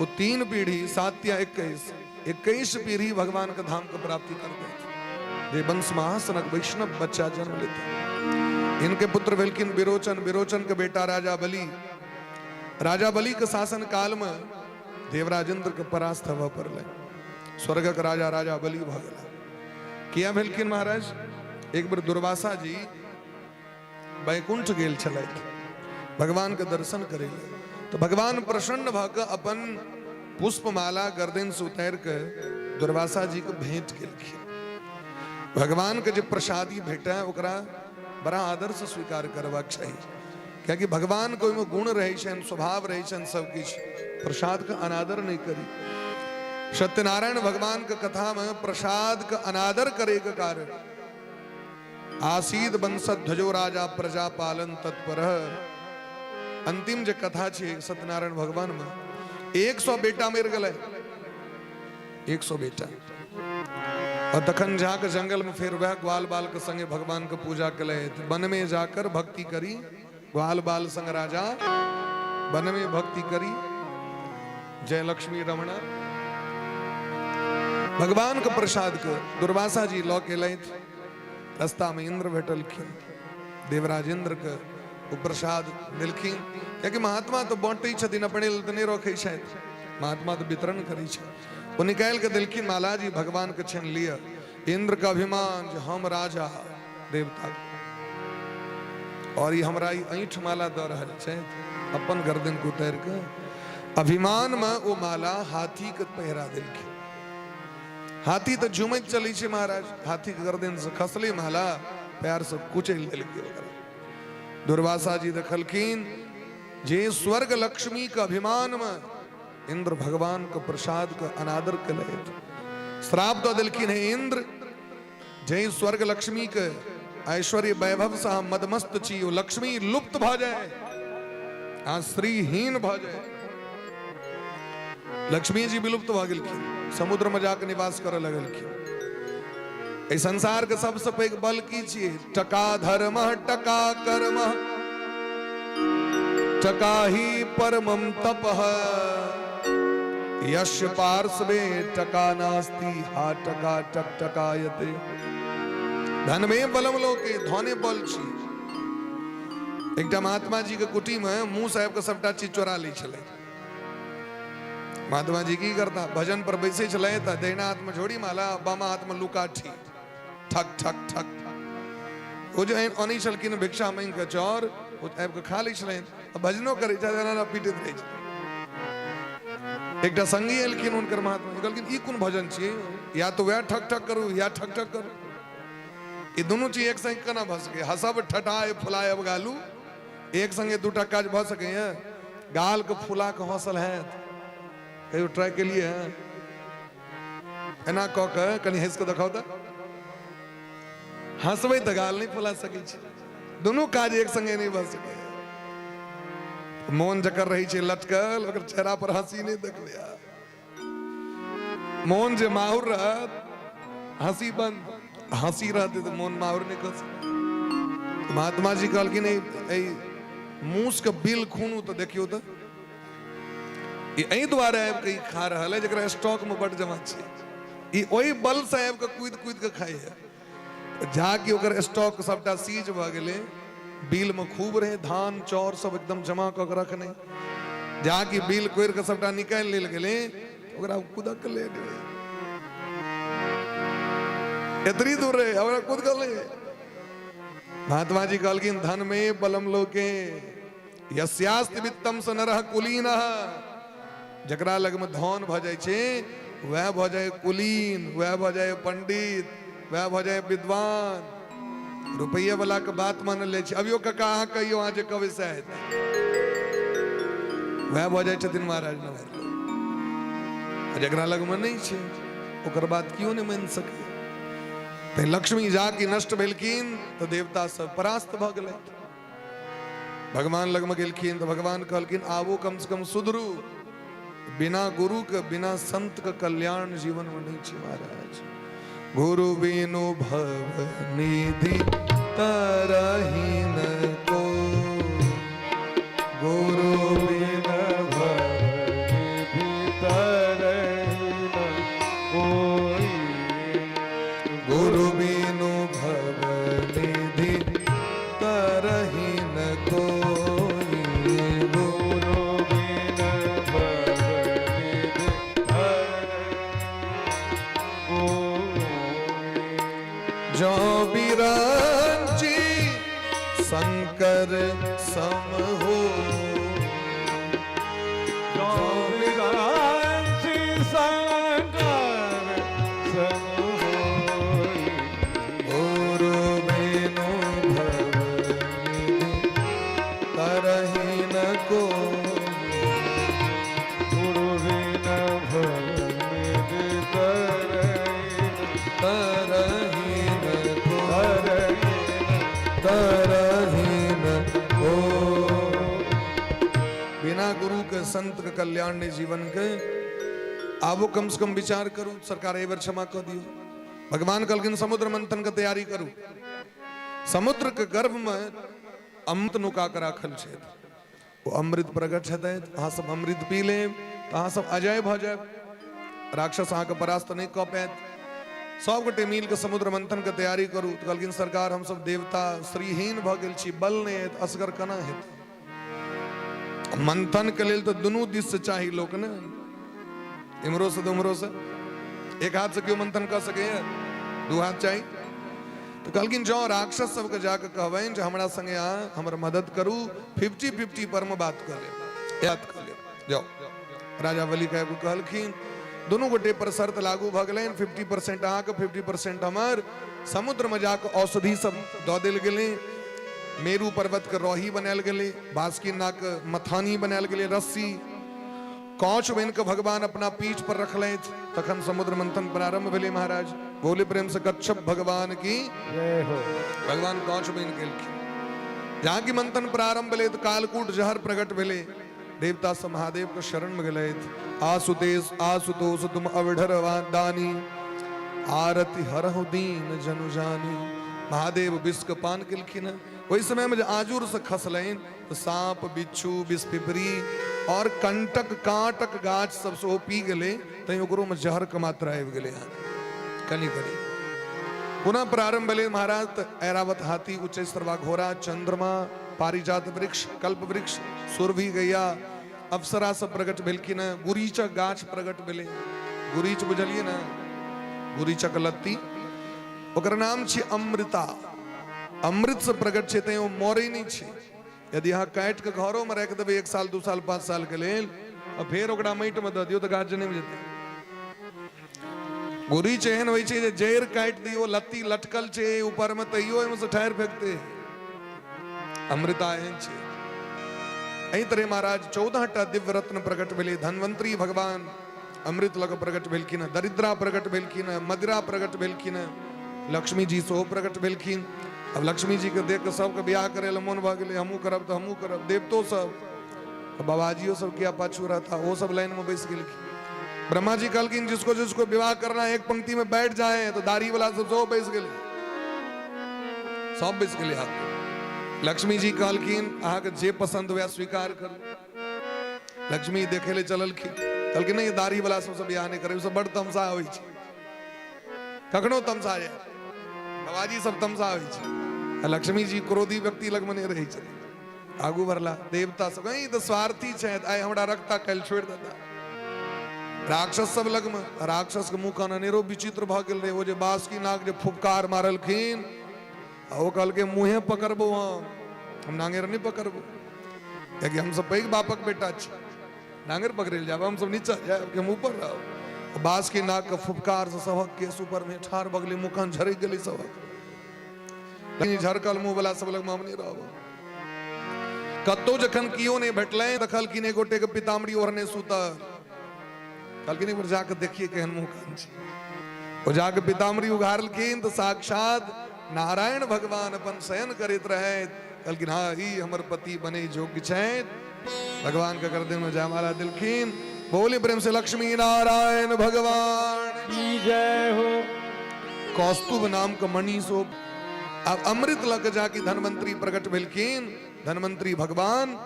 वो 3 पीढ़ी, 7 या 21, 21 पीढ़ी भगवान के धाम के प्राप्ति कर देते, जे वंश में आसनक वैष्णव बच्चा जन्म लेते। इनके पुत्र भेलखिन विरोचन। विरोचन के बेटा राजा बलि। राजा बलि के शासन काल में देवराज इंद्र के परास्त होबऽ पड़लै। स्वर्गक राजा राजा बलि भऽ गेला। किया भेलखिन महाराज? एक बेर दुर्वासा जी वैकुंठ गेल छलथि भगवान के दर्शन करै लए, तऽ भगवान प्रसन्न भऽ कऽ अपन पुष्पमाला गर्दन से उतारि कऽ दुर्वासा जी के भेंट केलखिन। भगवान के जे प्रसादी भेटै ओकरा बड़ा आदर से स्वीकार करबाक चाही, कियाकि भगवान के ओहिमे गुण रहै छनि, स्वभाव रहै छनि, सब किछु। प्रसाद के अनादर नहि करी। सत्यनारायण भगवान के कथा में प्रसाद के अनादर करे के कारण आसीद वंशध्वजो राजा प्रजा पालन तत्पर, अंतिम जे कथा छै सत्यनारायण भगवान में 100 बेटा मरि गेलै, 100 बेटा। और तखन जाके जंगल में फिर वह ग्वाल बाल के संगे भगवान के पूजा केलथि। वन में जाकर भक्ति करी, ग्वाल बाल संग राजा वन में भक्ति करी। जय लक्ष्मी रमण। भगवान के प्रसाद के दुर्वासा जी लऽ के एलथि। रास्ता में इंद्र भेटलखिन, देवराज इंद्र के ओ प्रसाद देलखिन, कियाकि महात्मा तऽ बाँटै छथिन, अपने लेल तऽ नहि रखै छथि, महात्मा तऽ वितरण करै छथि। ओ निकालि कऽ देलखिन, माला जी भगवान के छनि, लिअ। इंद्र के अभिमान जे हम राजा देवता और ई हमरा ई ऐंठ माला दऽ रहल छथि, अपन गर्दन के उतारि कऽ अभिमान में ओ माला हाथी के पहिरा देलखिन। हाथी तऽ झुमैत चलै छै महाराज, हाथी के गर्दन से खसले माला, पैर से कुचलि देलकै ओकरा। दुर्वासा जी देखलखिन जे स्वर्ग लक्ष्मी के अभिमान में इंद्र भगवान के प्रसाद के अनादर केलथि, श्राप दऽ देलखिन, हे इंद्र, जै स्वर्ग लक्ष्मी के ऐश्वर्य वैभव से हम मदमस्त छी, ओ लक्ष्मी लुप्त भऽ जाए, आ श्रीहीन भऽ जाए। लक्ष्मी जी विलुप्त भऽ गेलखिन, समुद्र में जाके निवास करऽ लगलखिन। एहि संसार के सबसे पैघ बल की छियै? टका धर्म, टका कर्म, टका ही परमम तपः, यश पार्श्वे टका नास्ति, हा टका टक टकायते। धन में बलम लोके, धने बल छी। एकटा महात्मा जी के कुटी में मुंह साहब के सबटा चीज चोरा लै छलै। महात्मा जी की करता, भजन पर बैसे छलै तऽ दहिना हाथ में झोड़ी माला, बामा हाथ में लुकाठी, ठक ठक ठक। ओ जे अनै छलखिन भिक्षा मांगि कऽ चाउर, ओ आबि कऽ खा लै छलनि, आ भजनो करै छलै, एना एना पीटैत रहै छलै। एकटा संगी एलखिन हुनकर महात्मा जी, कहलखिन ई कोन भजन छियै? या तऽ वएह ठक ठक करू या ठक ठक करू, ई दुनू चीज एक संग केना भऽ सकैए? हँसब ठठाय फुलायब गालू, एक संगे दूटा काज भऽ सकैए? गाल के फुला के हंसल हैत? कहियो ट्राई केलिए हैं? एना कऽ के कनि हंसि के देखाउ तऽ। हंसबै तऽ गाल नहि फुला सकै छी। दुनू काज एक संगे नहि भऽ सकैए। मोन जकर रहै छै लटकल, ओकर चेहरा पर हंसी नहि देखबै। मोन जे माहुर रहत, हंसी बंद, हंसी रहतै तऽ मोन माहुर नहि कऽ सकत। महात्मा जी कहलखिन एहि मूस के बिल खूनू तऽ देखियौ तऽ ई एहि दुआरे आबि कऽ ई खा रहल है जकरा स्टॉक में बड जमा छै, ई ओहि बल से आबि कऽ कूदि कूदि कऽ खाइ है। जा कि ओकर स्टॉक सबटा सीज भऽ गेलै, बिल में खूब रहे धान चाउर सब एकदम जमा कऽ के रखने, जा कि बिल कोरि कऽ सबटा निकालि लेल गेलै, ओकरा कुदकलै एतरी दूर रहे, ओकरा कुदकलै। महात्मा जी कहलखिन धन में बलम लोके यस्यास्ति वित्तम स नरः कुलीनः, जकरा लग में धन भऽ जाइ छै वएह भऽ जाय कुलीन, वएह भऽ जाय पंडित, वएह भऽ जाय विद्वान। रुपैये वाला के बात मानल जाइ छै। अभियो कका अहाँ कहियो, अहाँ जे कहबै सएह हेतै, वएह भऽ जाइ छथिन महाराज नमहर लोक। जकरा लगमे नहि छै ओकर बात केओ नहि मानि सकैए। तैं लक्ष्मी जाकि नष्ट भेलखिन तऽ देवता सब परास्त भऽ गेलथि। भगवान लगमे गेलखिन तऽ भगवान कहलखिन आबो कम से कम सुधरू, बिना गुरु के बिना संत के कल्याण जीवन में नहीं छै महाराज। गुरु बिनु भव निधि तरहीन को, गुरु बिन भव निधि तरहीन कोई, गुरु बिनु भव निधि तरहीन कोई, गुरु बिन भव निधि जो बिरंची शंकर सम हो। जो विरांचि शंकर सम होई। गुरु बिनु भव निधि तरहि न को। गुरु बिन भव निधि तरहि तरहि न को। तरहि तरहि न को। बिना गुरु के संत के कल्याण नहीं जीवन के। आबो कम से कम विचार करू, सरकार एहि बेर क्षमा कऽ दियौ। भगवान कहलखिन, समुद्र मंथन के तैयारी करू। समुद्र के गर्भ में अमृत नुका के राखल छै। ओ अमृत प्रकट हेतै, अहाँ सब अमृत पी लेब तऽ अहाँ सब अजय भऽ जायब, राक्षस अहाँके परास्त नहि कऽ पायत। सब गोटे मिल के समुद्र मंथन के तैयारी करू। तऽ कहलखिन, सरकार, हमसब देवता श्रीहीन भऽ गेल छी, बल नहि हेत, असगर केना हेतै? मंथन के लेल तऽ दुनू दिस से चाही लोक ने, इम्हरो से तऽ उम्हरो से। एक हाथ से केओ मंथन कऽ सकैए? दू हाथ चाही। तऽ कहलखिन, जँ राक्षस सबके जाके कहबनि जे हमरा संगे अहाँ हमर मदद करू, 50-50 पर मे बात कऽ लेब, याद कऽ लेब। जाउ, राजा बलि के आबि कहलखिन। दुनू गोटे पर शर्त लागू भऽ गेलनि, 50% अहाँके, 50% हमर। समुद्रमे जाकऽ औषधि सब दऽ देल गेलै। मेरू पर्वत के रही बनायल गेलै, बासुकी नाग मथानी बनायल गेलै, रस्सी कौच बनि कऽ भगवान अपना पीठ पर रखलथि। तखन समुद्र मंथन प्रारंभ भेलै। महाराज, बोले प्रेम से कच्छप भगवान की जय हो। भगवान कौच बनि गेलखिन। जहाँ की मंथन प्रारंभ भेलै तऽ कालकूट जहर प्रकट भेलै। देवता सब महादेव के शरण में गेलथि। आसुतेश आसुतोष तुम अवढर दानी, आरती हरहु दीन जनु जानी। महादेव विष के पान केलखिन। ओहि समय में जे आजुर से खसलनि तऽ साँप, बिच्छू, विषपिपरी और कंटक कांटक गाछ सब सेहो पी गेलै, तैं ओकरो में जहर के मात्रा आबि गेलै अहाँके कनि कनि। पुनः प्रारंभ भेलै महाराज तऽ ऐरावत हाथी, उच्चैश्रवा घोड़ा, चंद्रमा, पारिजात वृक्ष, कल्प वृक्ष, सुरभि गैया, अप्सरा सब प्रकट भेलखिन। गुरीचक गाछ प्रकट भेलै। गुरीच बुझलियै ने? गुरीचक लत्ती, ओकर नाम छै अमृता। अमृत से प्रकट छै, तैं ओ मरै नहि छै। यदि अहाँ काटि कऽ घरोमे राखि देबै 1 साल, 2 साल, 5 साल के लेल आ फेर ओकरा माटिमे दऽ दियौ तऽ गाछ जनमि जेतै। गुरीच एहन होइ छै जे जड़ि काटि दियौ, लत्ती लटकल छै ऊपरमे, तैयो ओहिमे से ठाढ़ि फेकतै। अमृता एहन छै। एहि तरह महाराज 14टा दिव्य रत्न प्रकट भेलै। धन्वंतरी भगवान अमृत लग प्रकट भेलखिन, दरिद्रा प्रकट भेलखिन, मदिरा प्रकट भेलखिन, लक्ष्मी जी सेहो प्रकट भेलखिन। अब लक्ष्मी जी के देख के सबके बियाह करे ला मोन भऽ गेलै, हमहूँ करब तऽ हमहूँ करब। देवतो सब, बाबाजियो सब किया पाछू रहता, वो सब लाइन में बैस गेलखिन। ब्रह्मा जी कहलखिन, जिसको जिसको विवाह करना है एक पंक्ति में बैठ जाए, तो दाढ़ी वाला सब सेहो बैस गेलै, सब बैस गेलै। हाथ लक्ष्मी जी कहलखिन, अहाँके जे पसंद हुए स्वीकार करू। लक्ष्मी देखे ले चललखिन। कहलखिन, नहीं, दाढ़ी वाला सबसँ बियाह नहि करब, सब बड़ तमसा होइ छै, कखनो तमसा जाय, बाबाजी सब तमसा होइ छै। आ लक्ष्मी जी क्रोधी व्यक्ति लगमे नहि रहै छथिन। आगू बढ़ला। देवता सब ई तऽ स्वार्थी छथि, आइ हमरा रखता, काल्हि छोड़ि देता। राक्षस सब लगमे, राक्षस के मुँह कान अनेरो विचित्र भऽ गेल रहै। ओ जे बासुकी नाग जे फुफकार मारलखिन आ ओ कहलकै, मुँहे पकड़बो हम नांगेर नहि पकड़बो, कियाकि हम सब पैघ बापक बेटा छी, नांगेर पकड़े लए जायब? हम सब नीचा जायब कि हम ऊपर रहब? बासुकी नाग के फुफकार से सबक केस ऊपर में ठाढ़ भऽ गेलै, मुँह कान झरकि गेलै सबक। लेकिन झरकल मुँह वाला सब लगमे हम नहि रहब। कतौ जखन कियो नहि भेटलै, देखलखिन एक गोटे के पीताम्बरी ओढ़ने सुतल। कहलखिन, एक बेर जाके देखिए केहन मुँह कान छै। ओ जाके पीताम्बरी उघारलखिन तऽ साक्षात नारायण भगवान अपन शयन करैत रहैत। कहलखिन, हाँ, ई हमर पति बने योग्य छथि। भगवान के गर्दन में जयमाला देलखिन। बोले प्रेम से लक्ष्मी नारायण भगवान की जय हो। कौस्तुभ नाम के मणि सो। अब अमृत लग जाके धनवंतरी प्रकट भेलखिन। धनवंतरी भगवान,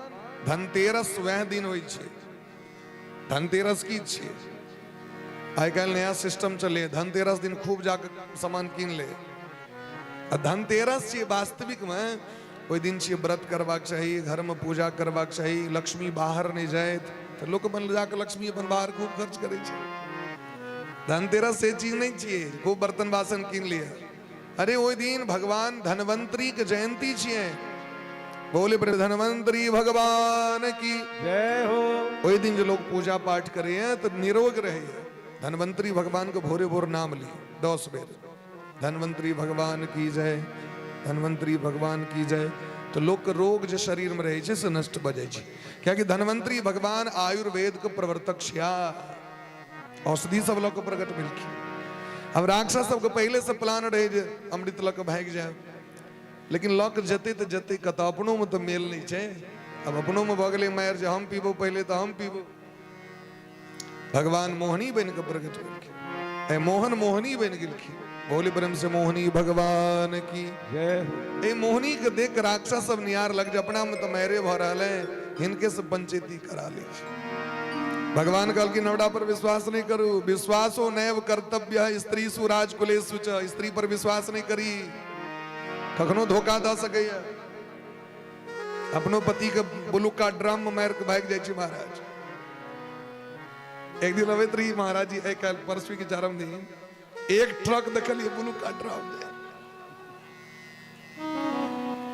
धनतेरस वएह दिन होइ छै। धनतेरस की छै? आइ काल्हि नया सिस्टम चले, धनतेरस दिन खूब जाके सामान कीन ले। आ धनतेरस छियै वास्तविक में, ओहि दिन छियै व्रत करबाक चाही, घरमे पूजा करबाक चाही, लक्ष्मी बाहर नहि जाइत। तऽ लोक अपन जाके लक्ष्मी अपन बाहर खूब खर्च करै छै। धनतेरस से चीज नहि छियै खूब बर्तन बासन कीन लिअ। अरे ओहि दिन भगवान धनवंतरी के जयंती छियै। बोले पर धनवंतरी भगवान की जय हो। ओहि दिन जे लोग पूजा पाठ करैए तऽ निरोग रहैए। धनवंतरी भगवान के भोरे भोर नाम ली 10 बेर, धनवंतरी भगवान की जय, धनवंतरी भगवान की जय, तो लोग के रोग जे शरीर में रहै छै से नष्ट भऽ जाइ छै। कियाकि धनवंतरी भगवान आयुर्वेद के प्रवर्तक छिया, औषधि सब लऽ कऽ प्रकट भेलखिन। अब राक्षस सबके पहिले से प्लान रहै जे अमृत लऽ कऽ भागि जायब, लेकिन लऽ कऽ जेतै तऽ जेतै कतऽ, अपनोमे तऽ मेल नहि छै। अब अपनोमे भऽ गेलै मारि जे हम पीबो पहिले तऽ हम पीबो। भगवान मोहनी बनि कऽ प्रकट भेलखिन, ए मोहन मोहनी बनि गेलखिन। बोले प्रेम से मोहनी भगवान की जय हो। ए मोहनी के देख राक्षस सब निहार लग जे अपना में तऽ मारे भऽ रहल है, हिनके से पंचायती करा ली। भगवान कहलखिन हमरा पर विश्वास नहीं करू, विश्वासो नैव कर्तव्य है स्त्री सु राजकुलेषु च। स्त्री पर विश्वास नहीं करी, कखनो धोखा दऽ सकैया। अपनो पति के बुलुका ड्रम में मारि के भागि जाइ छै महाराज। एक दिन अबैत रही महाराज जी, आइ काल्हि परसू के चारम दिन एक ट्रक देखलियै बुलुका ड्रम जाय।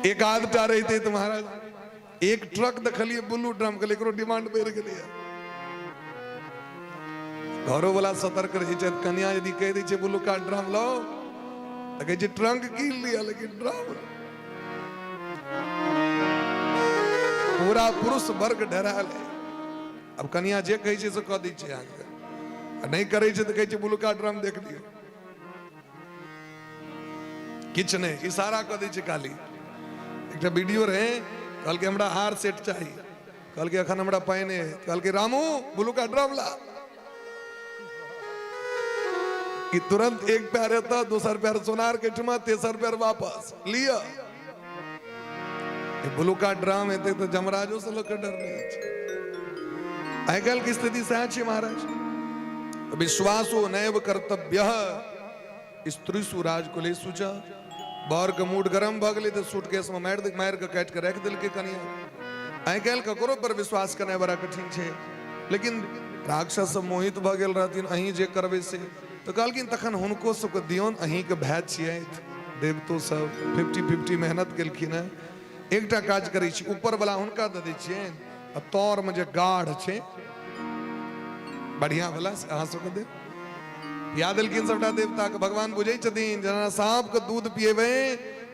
एक आधटा रहिते तऽ महाराज एक ट्रक देखलियै ब्लू ड्रम के, एकरो डिमांड बढ़ि गेलैए। घरो वाला सतर्क रहै छै, कन्या यदि कहि दै छै ब्लूका ड्रम लाओ तऽ कहै छै ट्रंक कीन लिअ, लेकिन ड्रम। पूरा पुरुष वर्ग ढेरायल है। अब कन्या जे कहै छै से कऽ दै छै अहाँके, आ नहि करै छै तऽ कहै छै ब्लूका ड्रम देख लियौ। किछु नहि, इशारा कऽ दै छै खाली। एकटा वीडियो रहै, कहलकै हमरा हार सेट चाही, कहलकै अखन हमरा पाइ नहि है, कहलकै रामू ब्लूका ड्रम ला। कि तुरंत एक पैर एतऽ, दोसर पैर सोनार के ठिमा, तेसर पैर वापस लिअ। ब्लूका ड्रम हेतै तऽ जमराजो से लोक के डर नहि होइ छै। आइ काल्हि के स्थिति सएह छै महाराज। विश्वासो नैव कर्तव्य स्त्रीसु राजकुलेषु च। बर के मूड गरम भऽ गेलै तऽ सूटकेस में मारि मारि कऽ काटि कऽ राखि देलकै कनिया। आइ काल्हि ककरो पर विश्वास करनाइ बड़ा कठिन छै। लेकिन राक्षस सब मोहित भऽ गेल रहथिन, अहीं जे करबै से। तऽ कहलखिन तखन हुनको सबके दियौन, अहींके भाय छियथि, देवतो सब 50-50 मेहनत केलखिन हेँ। एकटा काज करै छी, ऊपर वाला हुनका दऽ दै छियनि, आ तर में जे गाढ़ छै बढ़िया वाला से अहाँ सबके देब। पिया देलखिन सबटा देवता के। भगवान बुझै छथिन जेना साँप के दूध पिएबै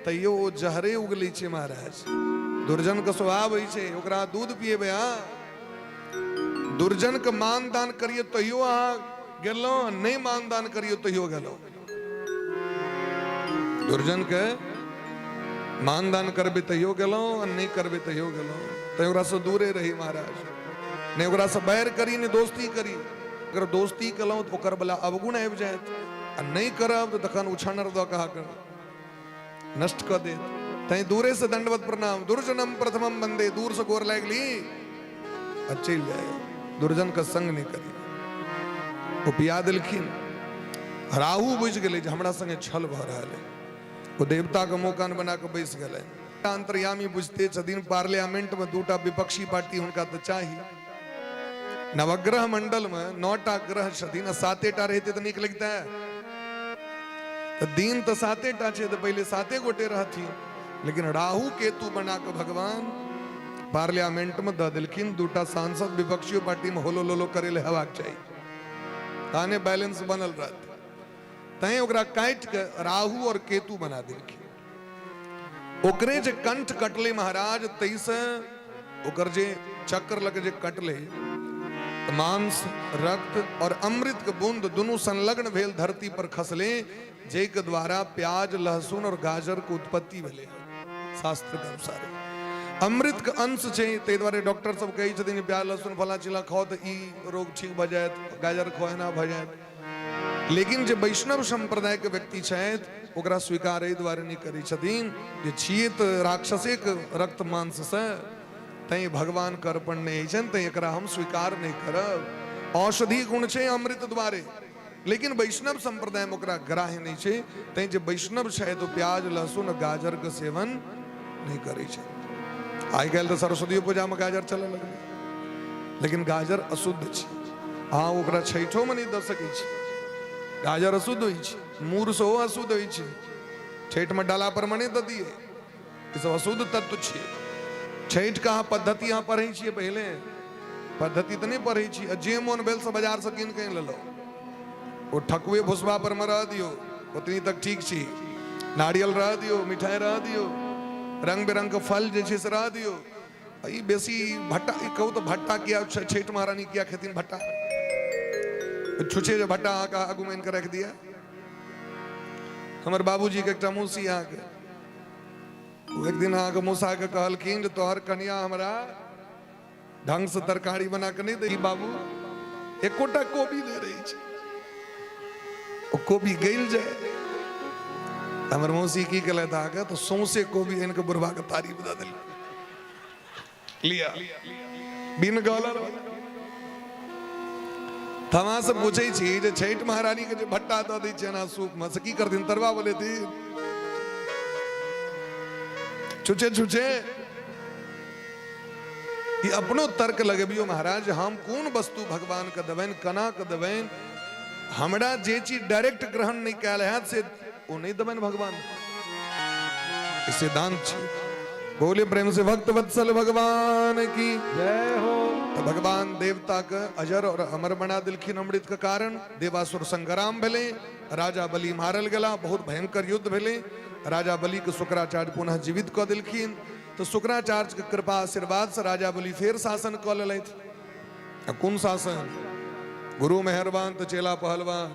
तैयो ओ जहरे उगलै छै महाराज। दुर्जन के स्वभाव होइ छै, ओकरा दूध पिएबै अहाँ, दुर्जन के मान दान करियौ तैयो अहाँ गेलहुँ, नहि मान दान करियौ तैयो गेलहुँ। दुर्जन के मान दान करबै तैयो गेलहुँ, आ नहि करबै तैयो गेलहुँ। तैं ओकरासँ दूरे रही महाराज, नहि ओकरासँ बैर करी नहि दोस्ती करी। अगर दोस्ती केलहुँ तऽ ओकर बला अवगुण आबि जायत, आ नहि करब तऽ तखन उछानर दऽ कऽ अहाँके नष्ट कऽ देत। तैं दूरेसँ दंडवत प्रणाम, दुर्जनम प्रथमम वंदे, दूरसँ गोर लागि ली आ चलि जाय, दुर्जन के संग नहि करी। ओ पिया देलखिन। राहु बुझि गेलै जे हमरा संगे छल भऽ रहल है, ओ देवता के मुँह कान बना कऽ बैस गेलै। अंतर्यामी बुझते छथिन, पार्लियामेंट में दूटा विपक्षी पार्टी हुनका तऽ चाही। नवग्रह मंडल में 9टा ग्रह छथिन, आ 7टा रहिते तऽ नीक लगता है। तऽ दिन तऽ 7टा छै, तऽ पहिले 7 गोटे रहथिन, लेकिन राहु केतु बना कऽ भगवान पार्लियामेंट में दऽ देलखिन। दूटा सांसद विपक्षियो पार्टी में होलो लोलो करे लए हेबाक चाही, तहने बैलेंस बनल रहतै। तैं ओकरा काटि कऽ राहु और केतु बना देलखिन। ओकरे जे कंठ कटलै महाराज, ताहिसँ ओकर जे चक्र लग जे कटलै, मांस रक्त और अमृत के बूंद दुनू संलग्न भेल धरती पर खसले, जाहिके द्वारा प्याज लहसुन और गाजर के उत्पत्ति भेलै शास्त्र के अनुसार। अमृत के अंश छै, ताहि दुआरे डॉक्टर सब कहै छथिन प्याज लहसुन फला चिला खाओ तऽ ई रोग ठीक भऽ जायत, गाजर खाओ एना भऽ जायत। लेकिन जे वैष्णव संप्रदाय के व्यक्ति छथि ओकरा स्वीकार एहि दुआरे नहि करै छथिन जे छियै तऽ राक्षसे के रक्त मांस से, तैं भगवान के अर्पण नहि होइ छनि, तैं एकरा हम स्वीकार नहि करब। औषधि गुण छै अमृत द्वारे, लेकिन वैष्णव संप्रदाय में ओकरा ग्राह्य नहि छै, तैं जे वैष्णव छथि ओ प्याज लहसुन गाजर के सेवन नहि करै छै। आइ काल्हि तऽ सरस्वती पूजा में गाजर चलऽ लगलै, लेकिन गाजर अशुद्ध छै, अहाँ ओकरा छठिओमे नहि दऽ सकै छी। गाजर अशुद्ध होइ छै, मूर सेहो अशुद्ध होइ छै। छठिमे डाला पर मे नहि दऽ दियै। ई सब अशुद्ध तत्व छियै। छठिके अहाँ पद्धति अहाँ पढ़ै छियै, पहिले पद्धति तऽ नहि पढ़ै छी, आ जे मोन भेल से बाजारसँ कीन कऽ आनि लेलहुँ। ओ ठकुए भुसबा पर मे रह दियौ, ओतनी तक ठीक छी। नारियल रह दियौ, मिठाइ रह दियौ, रंग बिरंग के फल जे छै से रह दियौ। आ ई बेसी भट्टा, ई कहू तऽ भट्टा किया छठि महारानी किया खेथिन भट्टा? छुछे जे भट्टा अहाँके आगूमे आनि कऽ राखि दिअ। हमर बाबूजीके एकटा मौसी अहाँके, ओ एक दिन अहाँके मौसाके कहलखिन जे तोहर कनिया हमरा ढंग से तरकारी बना के नहीं दी बाबू, एकोटा कोबी नहीं रही छै, ओ कोबी गलि जाए। हमर मौसी की केलथि अहाँके तऽ सौंसे कोबी आनि कऽ बुढ़बा के थारी में दऽ देलकै, लिया बिन गलल। तऽ हम अहाँसँ पूछै छी जे छठि महारानी के जे भट्टा दऽ दै छियनि अहाँ सूप में, से की करथिन? तरुआ बनेथिन छुछे छुछे? ई अपनो तर्क लगबियौ महाराज, हम कोन वस्तु भगवान के देबनि, केना के देबनि? हमरा जे चीज डायरेक्ट ग्रहण नहि कयल हैत से ओ नहि देबनि भगवान। ई सिद्धांत छै। बोले प्रेम से भक्त वत्सल भगवान की जय हो। तो भगवान देवता के अजर और अमर बना दिलखिन अमृत के कारण। देवासुर संग्राम भेले, राजा बलि मारल गेला, बहुत भयंकर युद्ध भेले। राजा बलि के शुक्राचार्य पुनः जीवित कऽ देलखिन। तऽ शुक्राचार्य के कृपा आशीर्वाद से राजा बलि फेर शासन कऽ लेलथि। आ कोन शासन? गुरु मेहरबान तऽ चेला पहलवान।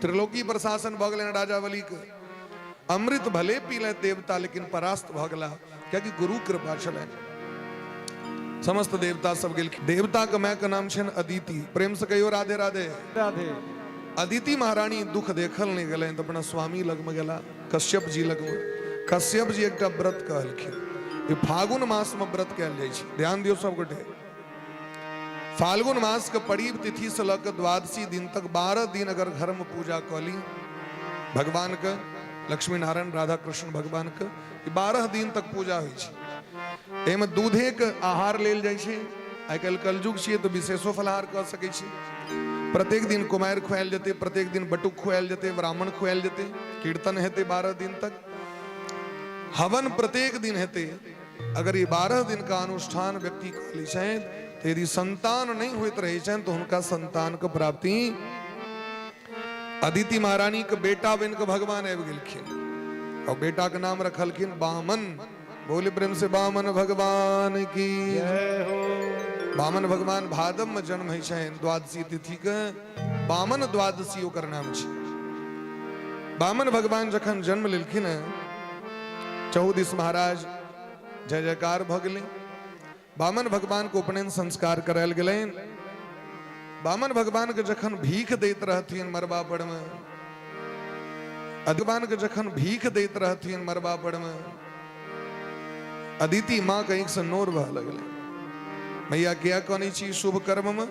त्रिलोकी पर शासन भऽ गेलनि राजा बलि के। अमृत भले पी ले देवता, लेकिन परास्त भऽ गेला, कियाकि गुरु कृपा छलनि। समस्त देवता सब गेलखिन। देवता के माय के नाम छनि अदिति। प्रेम से कहियो राधे राधे। राधे। अदिति महारानी दुख देखल नहि गेलनि तऽ अपना स्वामी लगमे गेला, कश्यप जी लगमे। कश्यप जी एकटा व्रत कहलखिन। ई फागुन मास में व्रत कयल जाइ छै। ध्यान दियौ सब गोटे। फाल्गुन मास के परीब तिथि से लऽ कऽ द्वादशी दिन तक 12 दिन अगर घर में पूजा कऽ ली भगवान के, लक्ष्मी नारायण राधा कृष्ण भगवान के, ई 12 दिन तक पूजा होइ छै। एहिमे दूधे के आहार लेल जाइ छै। आइ काल्हि कलयुग छियै तऽ विशेषो फलाहार कऽ सकै छी। प्रत्येक दिन कुमारि खुआयल जेतै, प्रत्येक दिन बटुक खुआयल जेतै, ब्राह्मण खुआयल जेतै, कीर्तन हेतै 12 दिन तक, हवन प्रत्येक दिन हेतै। अगर ई 12 दिन का अनुष्ठान व्यक्ति कऽ लै छथि तऽ यदि संतान नहि होइत रहै छनि तऽ हुनका संतान के प्राप्ति। अदिति महारानी के बेटा बनि कऽ भगवान आबि गेलखिन और बेटा के नाम रखलखिन बामन। बोले प्रेम से बामन भगवान की जय हो। बामन भगवान भादव में जन्म होइ छनि द्वादशी तिथि के, बामन द्वादशी ओकर नाम छै। बामन भगवान जखन जन्म लेलखिन हँ, चौदिस महाराज जय जयकार भऽ गेलै। बामन भगवान के उपनयन संस्कार करायल गेलनि। बामन भगवान के जखन भीख दैत रहथिन मरबा पर में, भगवान के जखन भीख दैत रहथिन मरबा पर में, अदिति माँ के आँखि से नोर बह लगलै। मैया किया कनै छी शुभ कर्म में?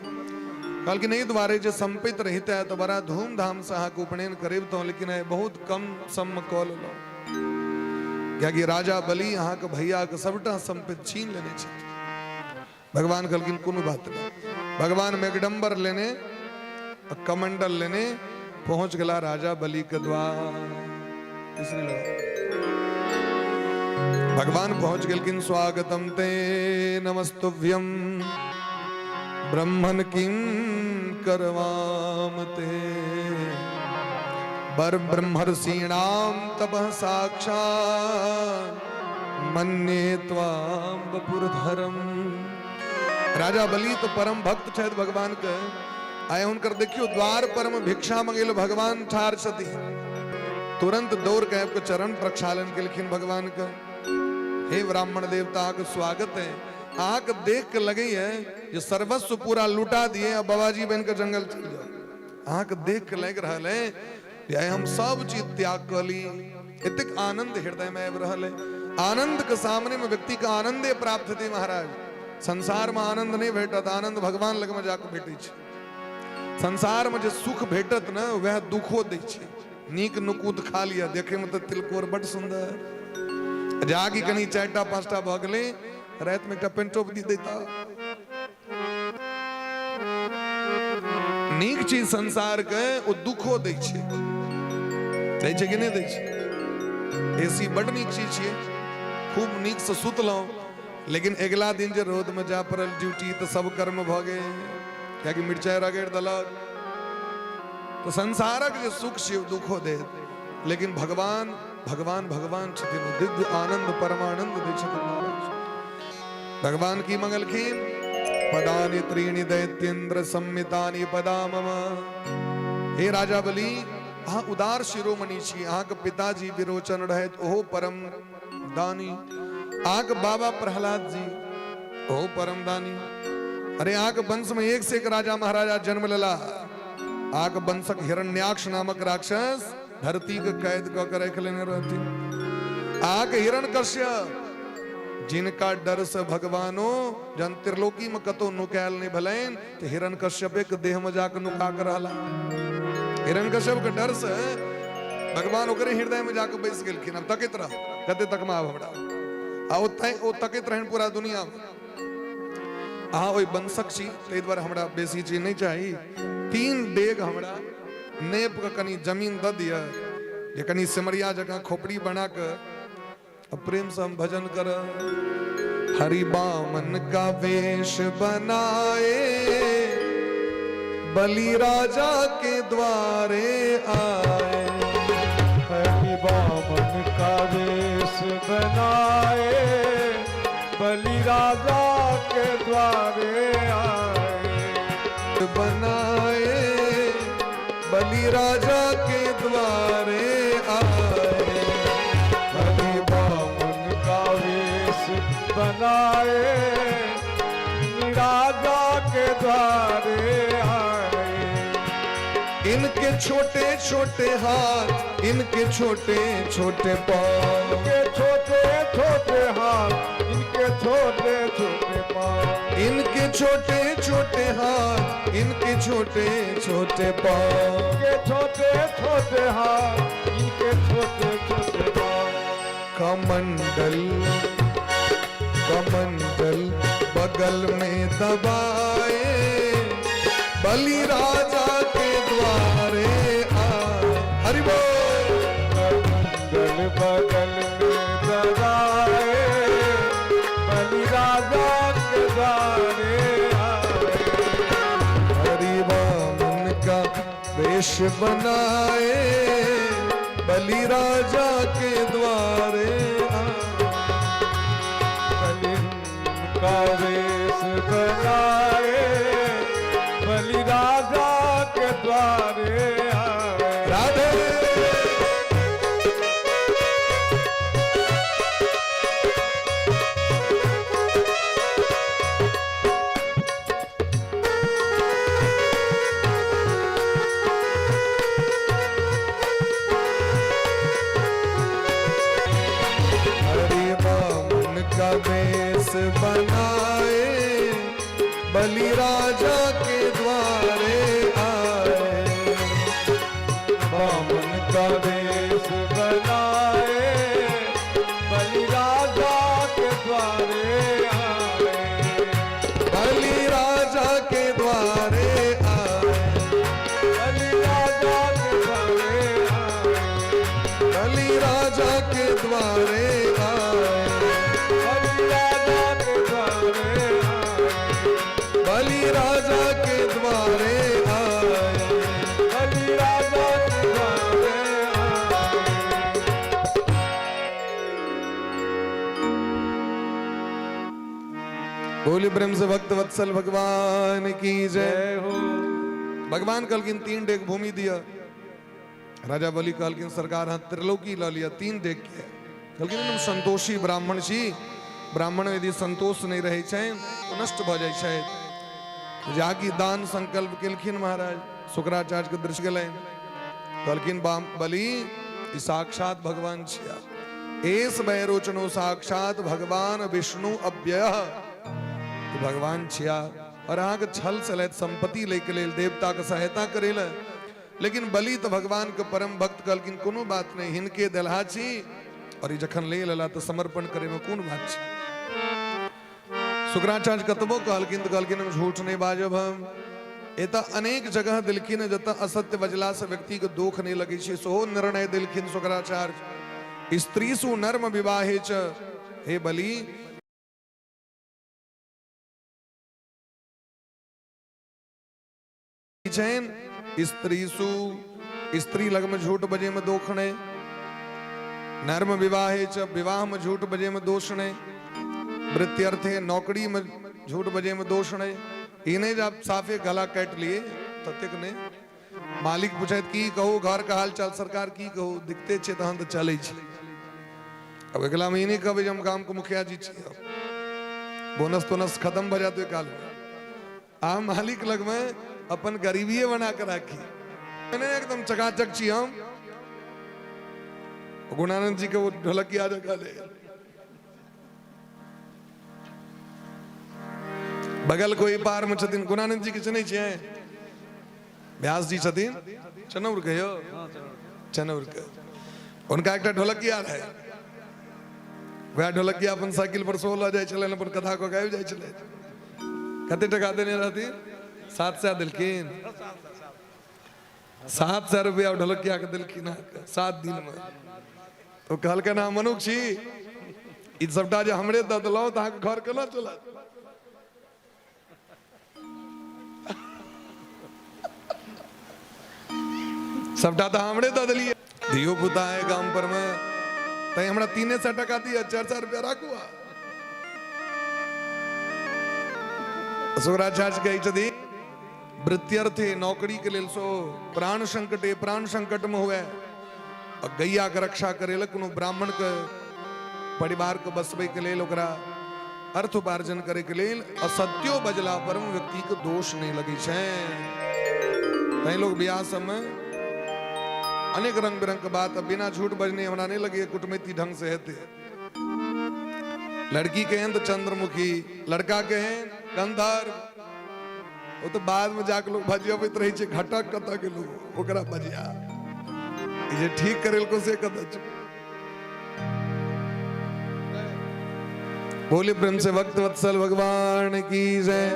कहलखिन एहि दुआरे जे सम्पति रहिते तऽ बड़ा धूमधाम से अहाँके उपनयन करबितहुँ, लेकिन आइ बहुत कम सम में कऽ लेलहुँ, कियाकि राजा बलि अहाँके भैया के सबटा सम्पत्ति छीन लेने छथि। भगवान कहलखिन कोनो बात नहीं। भगवान मेघडम्बर लेने कमंडल लेने पहुंच गला राजा बलि के द्वार। भगवान पहुंच गेलखिन। स्वागतम ते नमस्तुभ्यम ब्रह्मन किम करवाम ते बर ब्रह्मर्षीणाम तपः साक्षात् मन्ये त्वाम वपुरधरम। राजा बलि तो परम भक्त छथि भगवान के। आइ हुनकर देखियो द्वार पर में भिक्षा मंगेल भगवान ठार छथि। तुरंत दौड़ के आबि के चरण प्रक्षालन केलखिन भगवान के। हे ब्राह्मण देवता, अहाँके स्वागत है। अहाँके देख के लगे है जे सर्वस्व पूरा लुटा दिए आ बाबाजी बन के जंगल चल जाओ। अहाँके देख के लागि रहल है जे आइ हम सब चीज त्याग कऽ ली। एतेक आनंद हृदय में आबि रहल है। आनंद के सामने में व्यक्ति के आनंदे प्राप्त हेतै महाराज। संसार में आनंद नहीं भेटत, आनंद भगवान लग में जाके भेटै छै। संसार में जे सुख भेटत ने वएह दुखो दै छै। नीक नुकूत खा लिअ, देखे में तऽ तिलकोर बड सुंदर, जागी कनी 4टा 5टा भऽ गेलै, राति में एकटा पेंटो दी देता। नीक चीज संसार के ओ दुखो दै छै। दै छै कि नहि दै छै? एसी बड नीक चीज छियै, खूब नीकसँ सुतलहुँ, लेकिन अगिला दिन जे रौदमे जाय पड़ल ड्यूटी तऽ सब कर्म भऽ गेल, कियाकि मिरचाइ रगड़ि देलक। तऽ संसारक जे सुख छै ओ दुखो देत, लेकिन भगवान भगवान भगवान छथिन, ओ दिव्य आनंद परमानंद दै छथिन महाराज। भगवान की मंगलखिन? पदानि त्रीणि दैत्येन्द्र संमितानि पदा मम। हे राजा बलि, अहाँ उदार शिरोमणि छी, अहाँके पिताजी विरोचन रहथि, ओहो परम दानी, अहाँके बाबा प्रहलाद जी ओहो परम दानी। अरे अहाँके वंश में एक से एक राजा महाराजा जन्म लेला। अहाँके वंशक हिरण्याक्ष नामक राक्षस धरती के कैद कऽ के राखि लेने रहथिन। अहाँके हिरण्यकश्यप, जिनका डर से भगवानो जहन त्रिलोकी में कतौ नुकायल नहीं भेलनि तऽ हिरण्यकश्यपे के देह में जाके नुका के रहला। हिरण्यकश्यप के डर से भगवान ओकरे हृदय में जाके बैस गेलखिन। अब तकैत रह कते तक में आब हमरा, आ ओ तै ओ तकैत रहन पूरा दुनिया में। अहाँ ओहि वंशक छी, ताहि दुआरे हमरा बेसी चीज नहि चाही। 3 डेग हमरा नेप के कनि जमीन दऽ दिअ, जे कनि सिमरिया जकाँ खोपड़ी बना के प्रेम से हम भजन कर। हरि बामन का वेश बनाए बलि राजा के द्वारे आए। हरि बामन का वेश बनाए बलि राजा के द्वारे आए। बनाए बलि राजा के द्वारे आए। हरि बामन का वेश बनाए राजा के द्वारे आए। इनके छोटे छोटे हाथ, इनके छोटे छोटे पाँव। इनके छोटे छोटे हाथ, इनके छोटे छोटे पाँव। इनके छोटे छोटे हाथ, इनके छोटे छोटे पाँव। इनके छोटे छोटे हाथ, इनके छोटे छोटे पाँव। कमंडल कमंडल बगल में दबाए बलि राजा के द्वारे आए। हरि बोल। कमंडल बगल में दबाए बलि राजा के द्वारे आए। हरि बामन का वेश बनाए बलि राजा के द्वारे आए। बलि का वेश बनाए बलि राजा के द्वारे आए। राधे। हरि बामन का वेश बनाए बलि राजा के द्वारे आए। बामन का वेश बनाए बलि राजा के द्वारे आए। बलि राजा के द्वारे आए। बलि राजा के द्वारे आए। बलि राजा के द्वारे आए। बलि राजा के द्वारे आए। बलि राजा के द्वारे आए। बलि राजा के द्वारे आए। बोली प्रेम से भक्त वत्सल भगवान की जय। जय हो। भगवान कहलखिन 3 डेग भूमि दिया। राजा बलि कहलखिन सरकार हाँ त्रिलोकी ल लिया, 3 डेग के। कहलखिन हम संतोषी ब्राह्मण छी, ब्राह्मण यदि संतोष नहीं रहे छै तो नष्ट भ जाइ छै। जाकि दान संकल्प केलखिन महाराज, शुक्राचार्य के दृश्य गेलनि। कहलखिन बलि ई साक्षात भगवान छिया। एस वैरोचनो साक्षात भगवान विष्णु अव्यय। ई भगवान छिया और अहाँके छल से लैत संपत्ति लैके लेल देवता के सहायता करे ले। लेकिन बलि तो भगवान के परम भक्त कहलखिन कोनो बात नहीं, हिनके देलहा छी और ई जखन ले लेला तो समर्पण करे में कोन बात छी। शुक्राचार्य कतबो कहलखिन तो कहलखिन हम झूठ नहीं बाजब। हम एतऽ अनेक जगह देलखिन जतऽ असत्य बजला से व्यक्ति के दुख नहीं लगे छै, सेहो निर्णय देलखिन शुक्राचार्य। स्त्रीसु नर्म विवाहे च। हे बलि, छनि स्त्रीसु, स्त्री लग में झूठ बजे में दोख नहीं, नर्म विवाहे च, विवाह में झूठ बजे में दोष नहीं, वृत्त्यर्थे नौकरी में झूठ बजे में दोष नहीं। ई नहीं जब साफे गला काट लिए ततेक नहीं। मालिक पूछैत की कहू घर का हाल चाल, सरकार की कहू, दिखते छे तहन तो चलै छै। अब अगला में ई नहीं कहबै जे हम गाम के मुखिया जी छी, बोनस तोनस खत्म भऽ जायत ओहि काल में। आ मालिक लगमे अपन गरीबीए बना के राखी, नहीं एकदम चकाचक छी हम। गुणानंद जी के वो ढोलकिया जगह ले बगल कोई पार में छथिन, गुणानंद जी के चिन्है छियै? व्यास जी छथिन चनौर के, यौ चनौर के, हुनका एकटा ढोलकिया रहै, वएह ढोलकिया अपन साइकिल पर सेहो लऽ जाइ छलनि, अपन कथा कऽ के आबि जाइ छलै। कते टका देने रहथिन? 700 देलखिन, 700 रुपया ढोलकिया के देलखिन अहाँके 7 दिन में। तो कहलकनि अहाँ मनुख छी, ई सबटा जे हमरे दऽ देलहुँ तऽ अहाँके घर केना चलत? सबटा तऽ हमरे दऽ देलियै। धियो पुता है गाम पर में, तैं हमरा 300 टका दिअ, 400 रुपया राखू। शुक्राचार्य कहै छथिन वृत्त्यर्थे नौकरी के लेल सो प्राण संकटे, प्राण संकट में हुए और गैया के रक्षा करे ले कोनो ब्राह्मण के परिवार के बसबै के लेल ओकरा अर्थ उपार्जन करे के लेल असत्यो बजला पर व्यक्ति के दोष नहीं लगे छै। तैं लोग ब्याह सब में अनेक रंग बिरंग के बात, अब बिना झूठ बजने हमरा नहीं लगे कुटमैती ढंग से हेते। लड़की के हैं तो चंद्रमुखी, लड़का के हैं गंधर्व, वो तो बाद में जाके लोग भजियबैत रहे छै, घटक कतऽ गेलू ओकरा भजिया ई जे ठीक करेलको से कतऽ छै। बोले प्रेम से भक्त वत्सल भगवान की जय।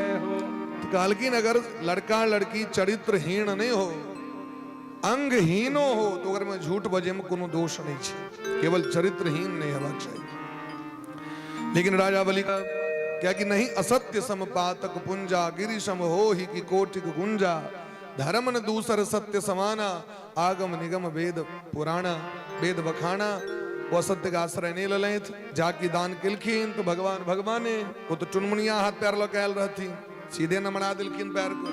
तो कहलखिन अगर लड़का लड़की चरित्रहीन नहीं हो, अंगहीनो हो, तो अगर में झूठ बजे में कोनो दोष नहीं छै, केवल चरित्रहीन नहीं हेबाक चाही। लेकिन राजा बलि का क्या कि नहीं असत्य सम पातक पुंजा, गिरि सम हो ही की कोटिक गुंजा, धर्म न दूसर सत्य समाना, आगम निगम वेद पुराणा वेद बखाना। वो असत्य का आश्रय नहीं ललथि, जाकि दान केलखिन तो भगवान भगवाने, वो तो चुनमुनिया हाथ पैर लऽ के आयल रहथिन, सीधे नमरा देलखिन पैर को।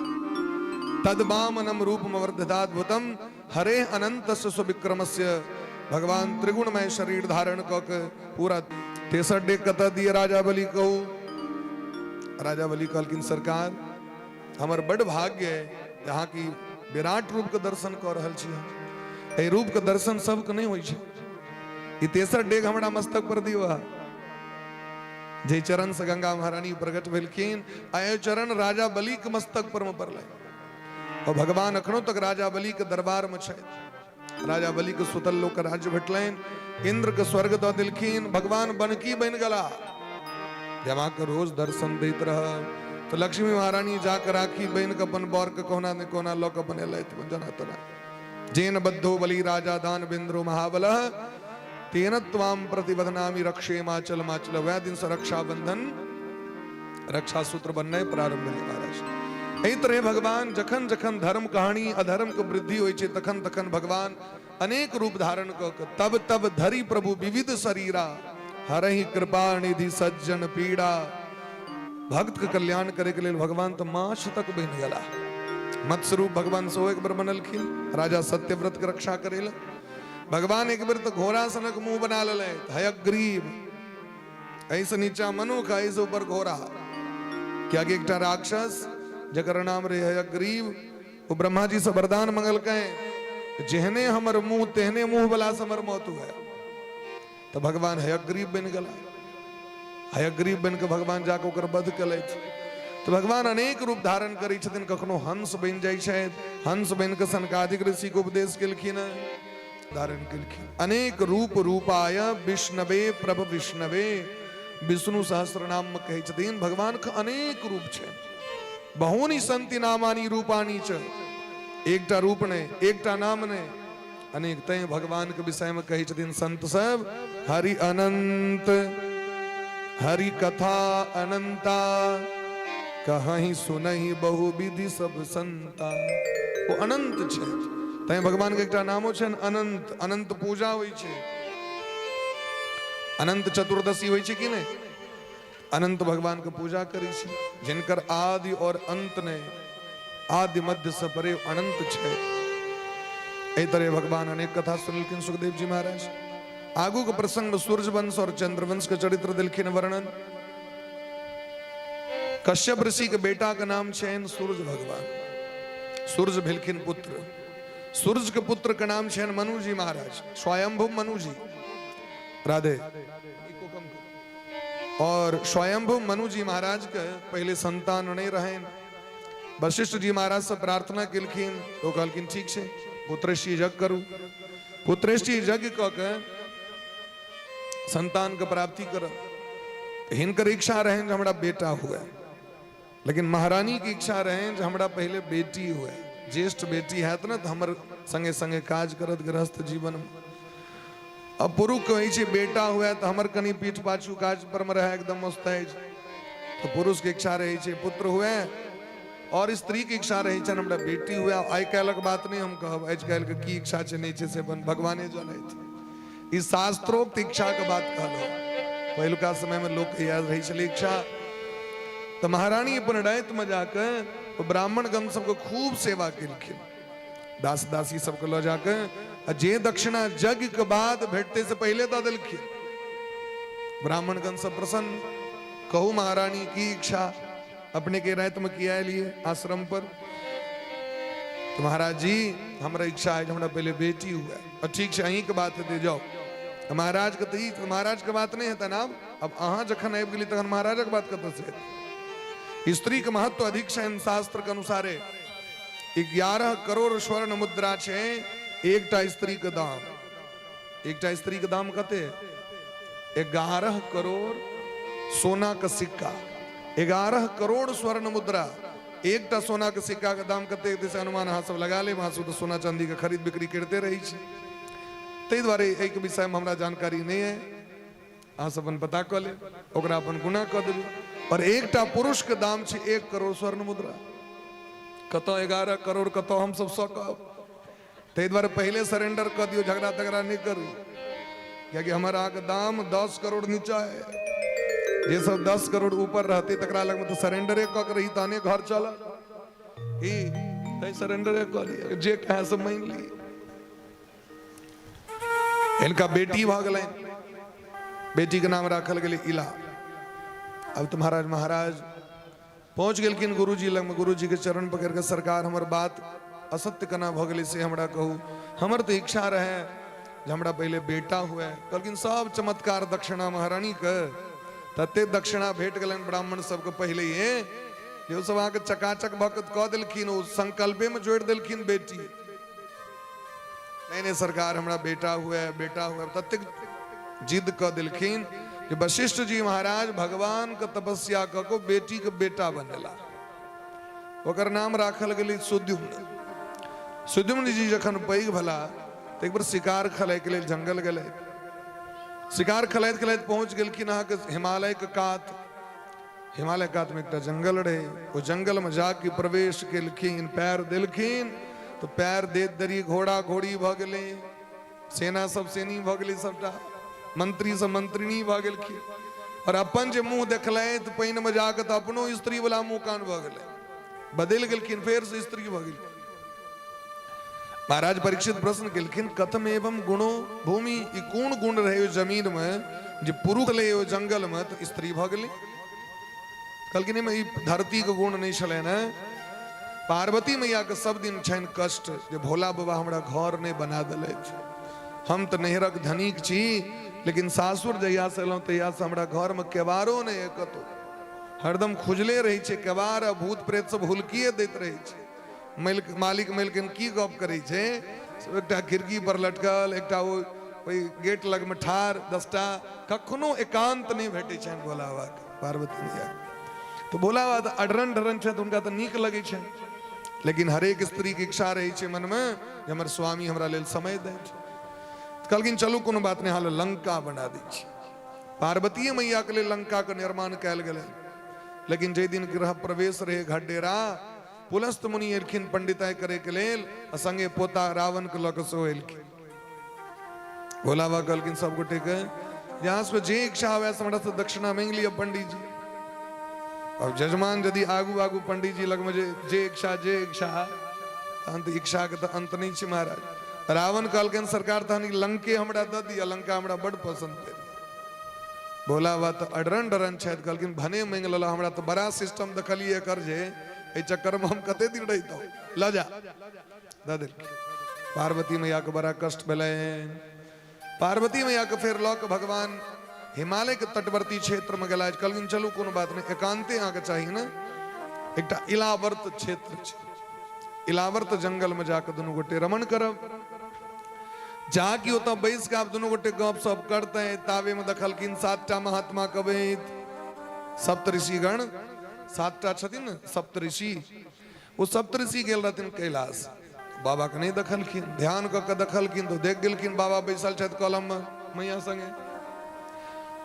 तद वामनम रूप वर्धदाद्भुतम हरे अनंत सुविक्रमस्य, भगवान त्रिगुणमय शरीर धारण कऽ के पूरा तेसर डेग कतऽ दिए राजा बलि कहू? राजा बलि कहलखिन सरकार हमर बड़ भाग्य है अहाँ की विराट रूप के दर्शन कऽ रहल छी हम, एहि रूप के दर्शन सबके नहीं होइ छै, ई तेसर डेग हमरा मस्तक पर दियौ। जे चरण से गंगा महारानी प्रकट भेलखिन, आ एहि चरण राजा बलि के मस्तक पर में पड़लै, और भगवान अखनो तक राजा बलि के दरबार में छथि। राजा बलि के सुतल लोक के राज्य भेटलनि, इंद्र के स्वर्ग दऽ देलखिन, भगवान बनकी बनि गेला, जब अहाँके रोज दर्शन दैत रह। तो लक्ष्मी महारानी जाके राखी बनि के अपन बर के कोना ने कोना लऽ के अपन एलथि जना तना। जेन बद्धो बलि राजा दान बिंद्रो महाबल, तेन त्वाम प्रतिबधनामि रक्षे माचल माचल। वएह दिन से रक्षाबंधन रक्षा सूत्र बननाइ प्रारंभ भेलै महाराज। एहि तरह भगवान जखन जखन धर्म कहानी अधर्म के वृद्धि होइ छै तखन तखन भगवान अनेक रूप धारण कऽ के तब तब धरि प्रभु विविध शरीरा, हरहि कृपा निधि सज्जन पीड़ा। भक्त के कल्याण करे के लेल भगवान तो माछ तक बनि गेला। मत्स्य रूप भगवान सेहो एक बेर बनलखिन राजा सत्यव्रत के रक्षा करे ला। भगवान एक बेर तो घोड़ा सनक मुंह बना लेलथि, हयग्रीव, एहिसँ नीचा मनुख, एहिसँ ऊपर घोड़ा। कियाकि एकटा राक्षस जकर नाम रहे हयग्रीव, ओ ब्रह्मा जी से वरदान मंगलकै, जेहने हमर मुंह तेहने मुंह वाला से हमर मौत हुए। तो भगवान हयग्रीव बनि गेला। हयग्रीव बनि के भगवान जाके ओकर वध केलथि। तो भगवान अनेक रूप धारण करै छथिन, कखनो हंस बनि जाइ छथि, हंस बनि के सनकादिक ऋषि के उपदेश केलखिन, धारण केलखिन। अनेक रूप रूपाय विष्णवे प्रभ विष्णवे, विष्णु सहस्र नाम में कहै छथिन भगवान के अनेक रूप छै। बहूनि संति नामानि रूपाणि च, एकटा रूप नहि, एकटा नाम नहि। अनेक। तैं भगवान के विषय में कहै छथिन संत सब, हरि अनंत हरि कथा अनंता, कहीं सुनहि बहु विधि सब संता। ओ अनंत छै, तैं भगवान के एकटा नामो छनि अनंत। अनंत पूजा होइ छै, अनंत चतुर्दशी होइ छै कि नहि? अनंत भगवान के पूजा करै छै, जिनकर आदि और अंत नहि, आदि मध्य से परे अनंत छै। एहि तरह भगवान अनेक कथा सुनलखिन सुखदेव जी महाराज। आगू के प्रसंग में सूर्यवंश और चंद्रवंश के चरित्र देलखिन वर्णन। कश्यप ऋषि के बेटा के नाम छनि सूर्य भगवान। सूर्य भेलखिन पुत्र। सूर्य के पुत्र के नाम छनि मनु जी महाराज, स्वयंभू मनु जी। राधे। और स्वयंभू मनु जी महाराज के पहले संतान नहीं रहनि। वशिष्ठ जी महाराज से प्रार्थना केलखिन, तो कहलखिन ठीक छै, पुत्रेष्टि यज्ञ करू। पुत्रेष्टि यज्ञ कऽ के संतान के प्राप्ति करब। हिनकर इच्छा रहनि जे हमरा बेटा हुए, लेकिन महारानी के इच्छा रहनि जे हमरा पहले बेटी हुए, ज्येष्ठ बेटी हैत ने तऽ हमर संगे संगे काज करत गृहस्थ जीवन में। अब पुरुष कहै छै बेटा हुए तऽ हमर कनि पीठ पाछू काज पर में रहे एकदम मुस्तैज, तऽ पुरुष के इच्छा रहै छै पुत्र हुए, और स्त्री के इच्छा रहै छनि हमरा बेटी हुए। आइ काल्हिक बात नहि हम कहब, आज काल्हि के की इच्छा छै नहि छै से अपन भगवाने जनैत। ई शास्त्रोक्त इच्छा के बात कहलहुँ, पहिलुका समय में लोक याद रहै छलै इच्छा। तऽ महारानी अपन राति में जाके ब्राह्मणगण सबके खूब सेवा केलखिन, दास दासी सबके लऽ जाके, आ जे दक्षिणा यज्ञ के बाद भेटते से पहले दऽ देलखिन। ब्राह्मणगण सब प्रसन्न। कहू महारानी की इच्छा, अपने के राति में किया लिए आश्रम पर? तो महाराज जी हमरा इच्छा है हमरा पहले बेटी हुआ। और ठीक छै, अहीं के बात हेतै, जाओ। तऽ महाराज के तऽ ई महाराज के बात नहि हेतनि आब, अब अहाँ जखन आबि गेली तखन महाराजक बात कतऽ से हेतै? स्त्री के महत्व अधिक छै शास्त्र के अनुसारे। 11 करोड़ स्वर्ण मुद्रा छै एकटा स्त्री के दाम। एकटा स्त्री के दाम कते? 11 करोड़ सोना के सिक्का, 11 करोड़ स्वर्ण मुद्रा। एकटा सोना के सिक्का के दाम कते हेतै से अनुमान अहाँ सब लगा लेब। अहाँ सब तऽ सोना चांदी के खरीद बिक्री करिते रहै छी, ताहि दुआरे एहिके विषयमे हमरा जानकारी नहि अइ। अहाँ सब अपन पता कऽ लेब, ओकरा अपन गुना कऽ देबै। और एकटा पुरुष के दाम छै 1 करोड़ स्वर्ण मुद्रा। कतऽ 11 करोड़, कतऽ हम सब सकब? ताहि दुआरे पहिले सरेंडर कऽ दियौ, झगड़ा तगड़ा नहि करू, कियाकि हमर अहाँके दाम 10 करोड़ नीचा है। जे सब 10 करोड़ ऊपर रहते तकरा लगमे तऽ सरेंडरे कऽ के रही तहने घर चलत। की तैं सरेंडरे कऽ लिअ, जे कहे से मानि ली। हिनका बेटी भऽ गेलनि, बेटी के नाम राखल गेलै इला। अब तऽ महाराज महाराज पहुँच गेलखिन गुरुजी लगमे। गुरुजी के चरण पकड़ के, सरकार हमर बात असत्य केना भऽ गेलै से हमरा कहू, हमर तऽ इच्छा रहै जे हमरा पहिले बेटा हुए। कहलखिन सब चमत्कार दक्षिणा महारानी के तते दक्षिणा भेट गेलनि ब्राह्मण सबके पहिले जे ओ सब अहाँके चकाचक भऽ के कऽ देलखिन, ओ संकल्पे में जोड़ि देलखिन बेटी। नहीं नहीं सरकार हमरा बेटा हुए, बेटा हुए, ततेक जिद कऽ देलखिन कि वशिष्ठ जी महाराज भगवान के तपस्या कऽ के बेटी के बेटा बनेला। ओकर नाम राखल गेलै सुद्युम्न। सुद्युम्न जी जखन पैघ भेला तऽ एक बेर शिकार खेलाइके लेल जंगल गेलै। शिकार खेलाइत खेलाइत पहुँच गेलखिन अहाँके हिमालय के कात। हिमालय कात में एकटा जंगल रहे, ओ जंगल में जाके प्रवेश केलखिन, पैर देलखिन तो पैर देत देरी घोड़ा घोड़ी भऽ गेलै, सेना सब सेनी भऽ गेलै, सबटा मंत्री सब मंत्रिणी भऽ गेलखिन। और अपन जे मुंह देखलथि पानि में जाके तऽ अपनो स्त्री वाला मुंह कान भऽ गेलै, बदलि गेलखिन, फेर से स्त्री भऽ गेलखिन। महाराज परीक्षित प्रश्न केलखिन, कथम एवं गुणो भूमि, ई कोन गुण रहे ओहि जमीन में जे पुरुष ले ओहि जंगल में तऽ स्त्री भऽ गेलै? कहलखिन एहिमे ई धरती के गुण नहि छलै ने। पार्वती मैया के सब दिन छनि कष्ट जे भोला बाबा हमरा घर नहि बना देलथि, हम तऽ नैहरक धनिक छी, लेकिन सासुर जहिया से एलहुँ तहिया से हमरा घर में केबारो नहि है कतौ, हरदम खुजले रहै छै केबार, आ भूत प्रेत सब हुलकिए दैत रहै छै। मालिक मलिकिन की गप करै छै, एकटा खिड़की पर लटकल, एकटा ओ ओहि गेट लगमे ठाढ़, 10टा, कखनो एकांत नहि भेटै छनि भोला बाबाके, पार्वती मैयाके। तऽ भोला बाबा तऽ अडरन ढरन छथि, हुनका तऽ नीक लगै छनि। लेकिन हरेक स्त्रीके इच्छा रहै छै मनमे जे हमर स्वामी हमरा लेल समय दैत। कहलखिन चलू कोनो बात नहि, हाल लंका बना दै छी। पार्वतीय मैयाके लेल लंकाके निर्माण कयल गेलै। लेकिन जाहि दिन गृह प्रवेश रहे घरडेरा, पुलस्त मुनि एलखिन पंडिताई करे के लेल, आ संगे पोता रावण के लऽ कऽ सेहो एलखिन। भोला बाबा कहलखिन सब गोटे के जहाँ से जे इच्छा हुए से हमरा से दक्षिणा मांगि लिअ पंडित जी। अब जजमान यदि आगू आगू पंडित जी लगमे जे जे इच्छा जे इच्छा, तहन तऽ इच्छा के तऽ अंत नहि छै महाराज। रावण कहलखिन सरकार तहन ई लंके हमरा दऽ दिअ, लंका हमरा बड पसंद पड़ि। भोला बाबा तऽ अडरन डरन छथि, कहलखिन भने मांगि लेलह, हमरा तऽ बड़ा सिस्टम देखलियै एकर जे एहि चक्करमे हम कते दिन रहितहुँ, लऽ जा। दऽ देलखिन। पार्वती मैयाके बड़ा कष्ट भेलनि। पार्वती मैयाके फेर लऽ कऽ भगवान हिमालयके तटवर्ती क्षेत्रमे गेला। कहलखिन चलू कोनो बात नहि, एकान्ते अहाँके चाही ने, एकटा इलावर्त क्षेत्र छै, इलावर्त जंगलमे जाकऽ दुनू गोटे रमण करब। जा कि ओतऽ बैस कऽ आब दुनू गोटे गप सप करते, ताबेमे देखलखिन 7टा महात्मा कबैत, सप्तऋषिगण 7टा छथिन ने सप्तऋषि, ओ सप्तऋषि गेल रहथिन कैलाश। बाबा के नहि देखलखिन, ध्यान कऽ के देखलखिन तऽ देख गेलखिन बाबा बैसल छथि कलम मे मैया संगे।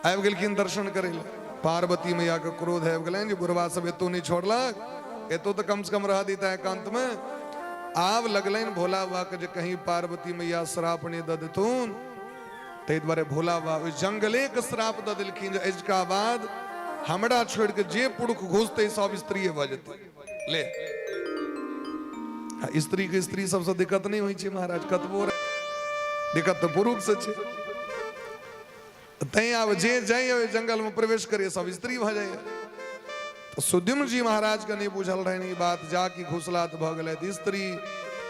आबि गेलखिन दर्शन करै लए। पार्वती मैया के क्रोध आबि गेलनि जे बुढ़वा सब एतो नहि छोड़लक, एतो तऽ कम से कम रह देता एकांत मे। आब लगलनि भोला बाबा के जे कहीं पार्वती मैया श्राप नहि दऽ देथुन, ताहि दुआरे भोला बाबा ओहि जंगले के श्राप दऽ देलखिन जे अजुका बाद हमरा छोड़ि के जे पुरुष घुसतै सब स्त्रीये भऽ जेतै। ले आ स्त्री के स्त्री सबसँ दिक्कत नहि होइ छै महाराज, कतबो दिक्कत तऽ पुरुष से छै। तैं आब जे जाइए ओहि जंगल में प्रवेश करिए सब स्त्री भऽ जाइए। तऽ सुद्युम्न जी महाराज के नहि बुझल रहनि ई बात, जा कि घुसला तऽ भऽ गेलथि स्त्री।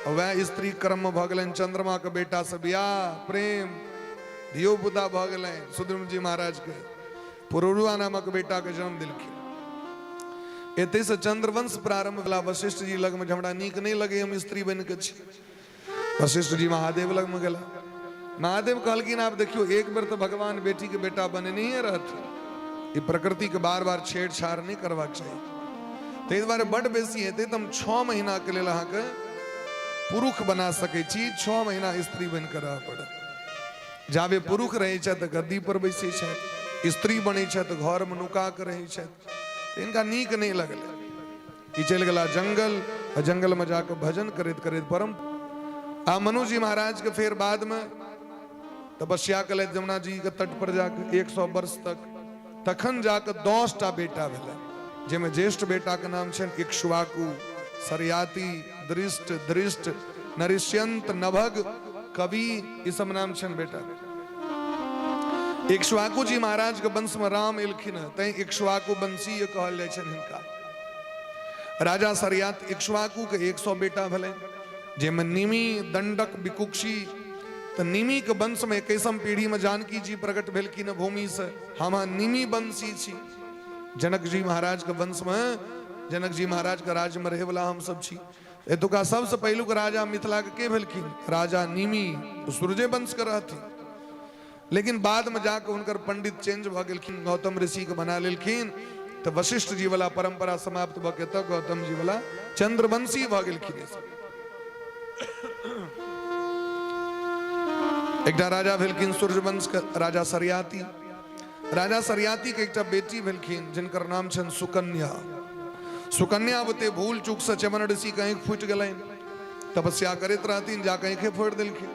वएह स्त्री क्रम में भऽ गेलनि चंद्रमा के बेटा से बियाह, प्रेम, धियो पुता भऽ गेलनि सुद्युम्न जी महाराज के। पुरुरुआ नामक बेटा के जन्म देलखिन। एतै से चंद्रवंश प्रारंभ भेला। वशिष्ठ जी लगमे हमरा नीक नहि लगे हम स्त्री बनि के छी। वशिष्ठ जी महादेव लगमे गेला। महादेव कहलखिन आब देखियौ एक बेर तऽ भगवान बेटी के बेटा बनेने रहथिन, ई प्रकृति के बार बार छेड़छाड़ नहि करबाक चाही, ताहि दुआरे बड बेसी हेतै तऽ हम 6 महीना के लेल अहाँके पुरुष बना सकै छी, 6 महीना स्त्री बनि कऽ रहऽ पड़त। जाबे पुरुष रहै छथि तऽ गद्दी पर बैसै छथि, स्त्री बनै छथि तऽ घरमे नुका कऽ रहै छथि। तऽ हिनका नीक नहि लगलै, ई चलि गेला जंगल, आ जंगलमे जाकऽ भजन करैत करैत परम आ मनुजी महाराज के फेर बादमे तपस्या केलथि जमुना जी के तट पर जाके 100 वर्ष तक। तखन जाकऽ 10टा बेटा भेलै, जाहिमे ज्येष्ठ बेटाके नाम छनि इक्ष्वाकु, सरयाति, दृष्ट, धृष्ट, नरिष्यंत, नभग, कवि, ई सब नाम छनि बेटा। इक्ष्वाकु जी महाराज के वंश में राम एलखिन हँ, तैं इक्ष्वाकु वंशीय कहल जाइ छनि हिनका। राजा सरयात इक्ष्वाकु के 100 बेटा भेलै, जाहिमे निमि, दंडक, विकुक्षी। तऽ निमि के वंश में 21म पीढ़ी में जानकी जी प्रकट भेलखिन हँ भूमि से। हम निमि वंशी छी, जनक जी महाराज के वंश में, जनक जी महाराज के राज्य में रहे वाला हम सब छी। एतुका सबसे पहिलुक राजा मिथिला के के भेलखिन? राजा निमि, सूर्ये वंश के रहथिन। लेकिन बाद में जाके हुनकर पंडित चेंज भऽ गेलखिन, गौतम ऋषि के बना लेलखिन, तऽ वशिष्ठ जी वाला परंपरा समाप्त भऽ के तऽ गौतम जी वाला चंद्रवंशी भऽ गेलखिन। एकटा राजा भेलखिन सूर्यवंश के राजा सरयाति। राजा सरयाति के एकटा बेटी भेलखिन जिनकर नाम छनि सुकन्या। सुकन्या बुते भूल चूक से च्यवन ऋषि के आँखि फूटि गेलनि, तपस्या करैत रहथिन, जाके आँखे फोड़ि देलखिन।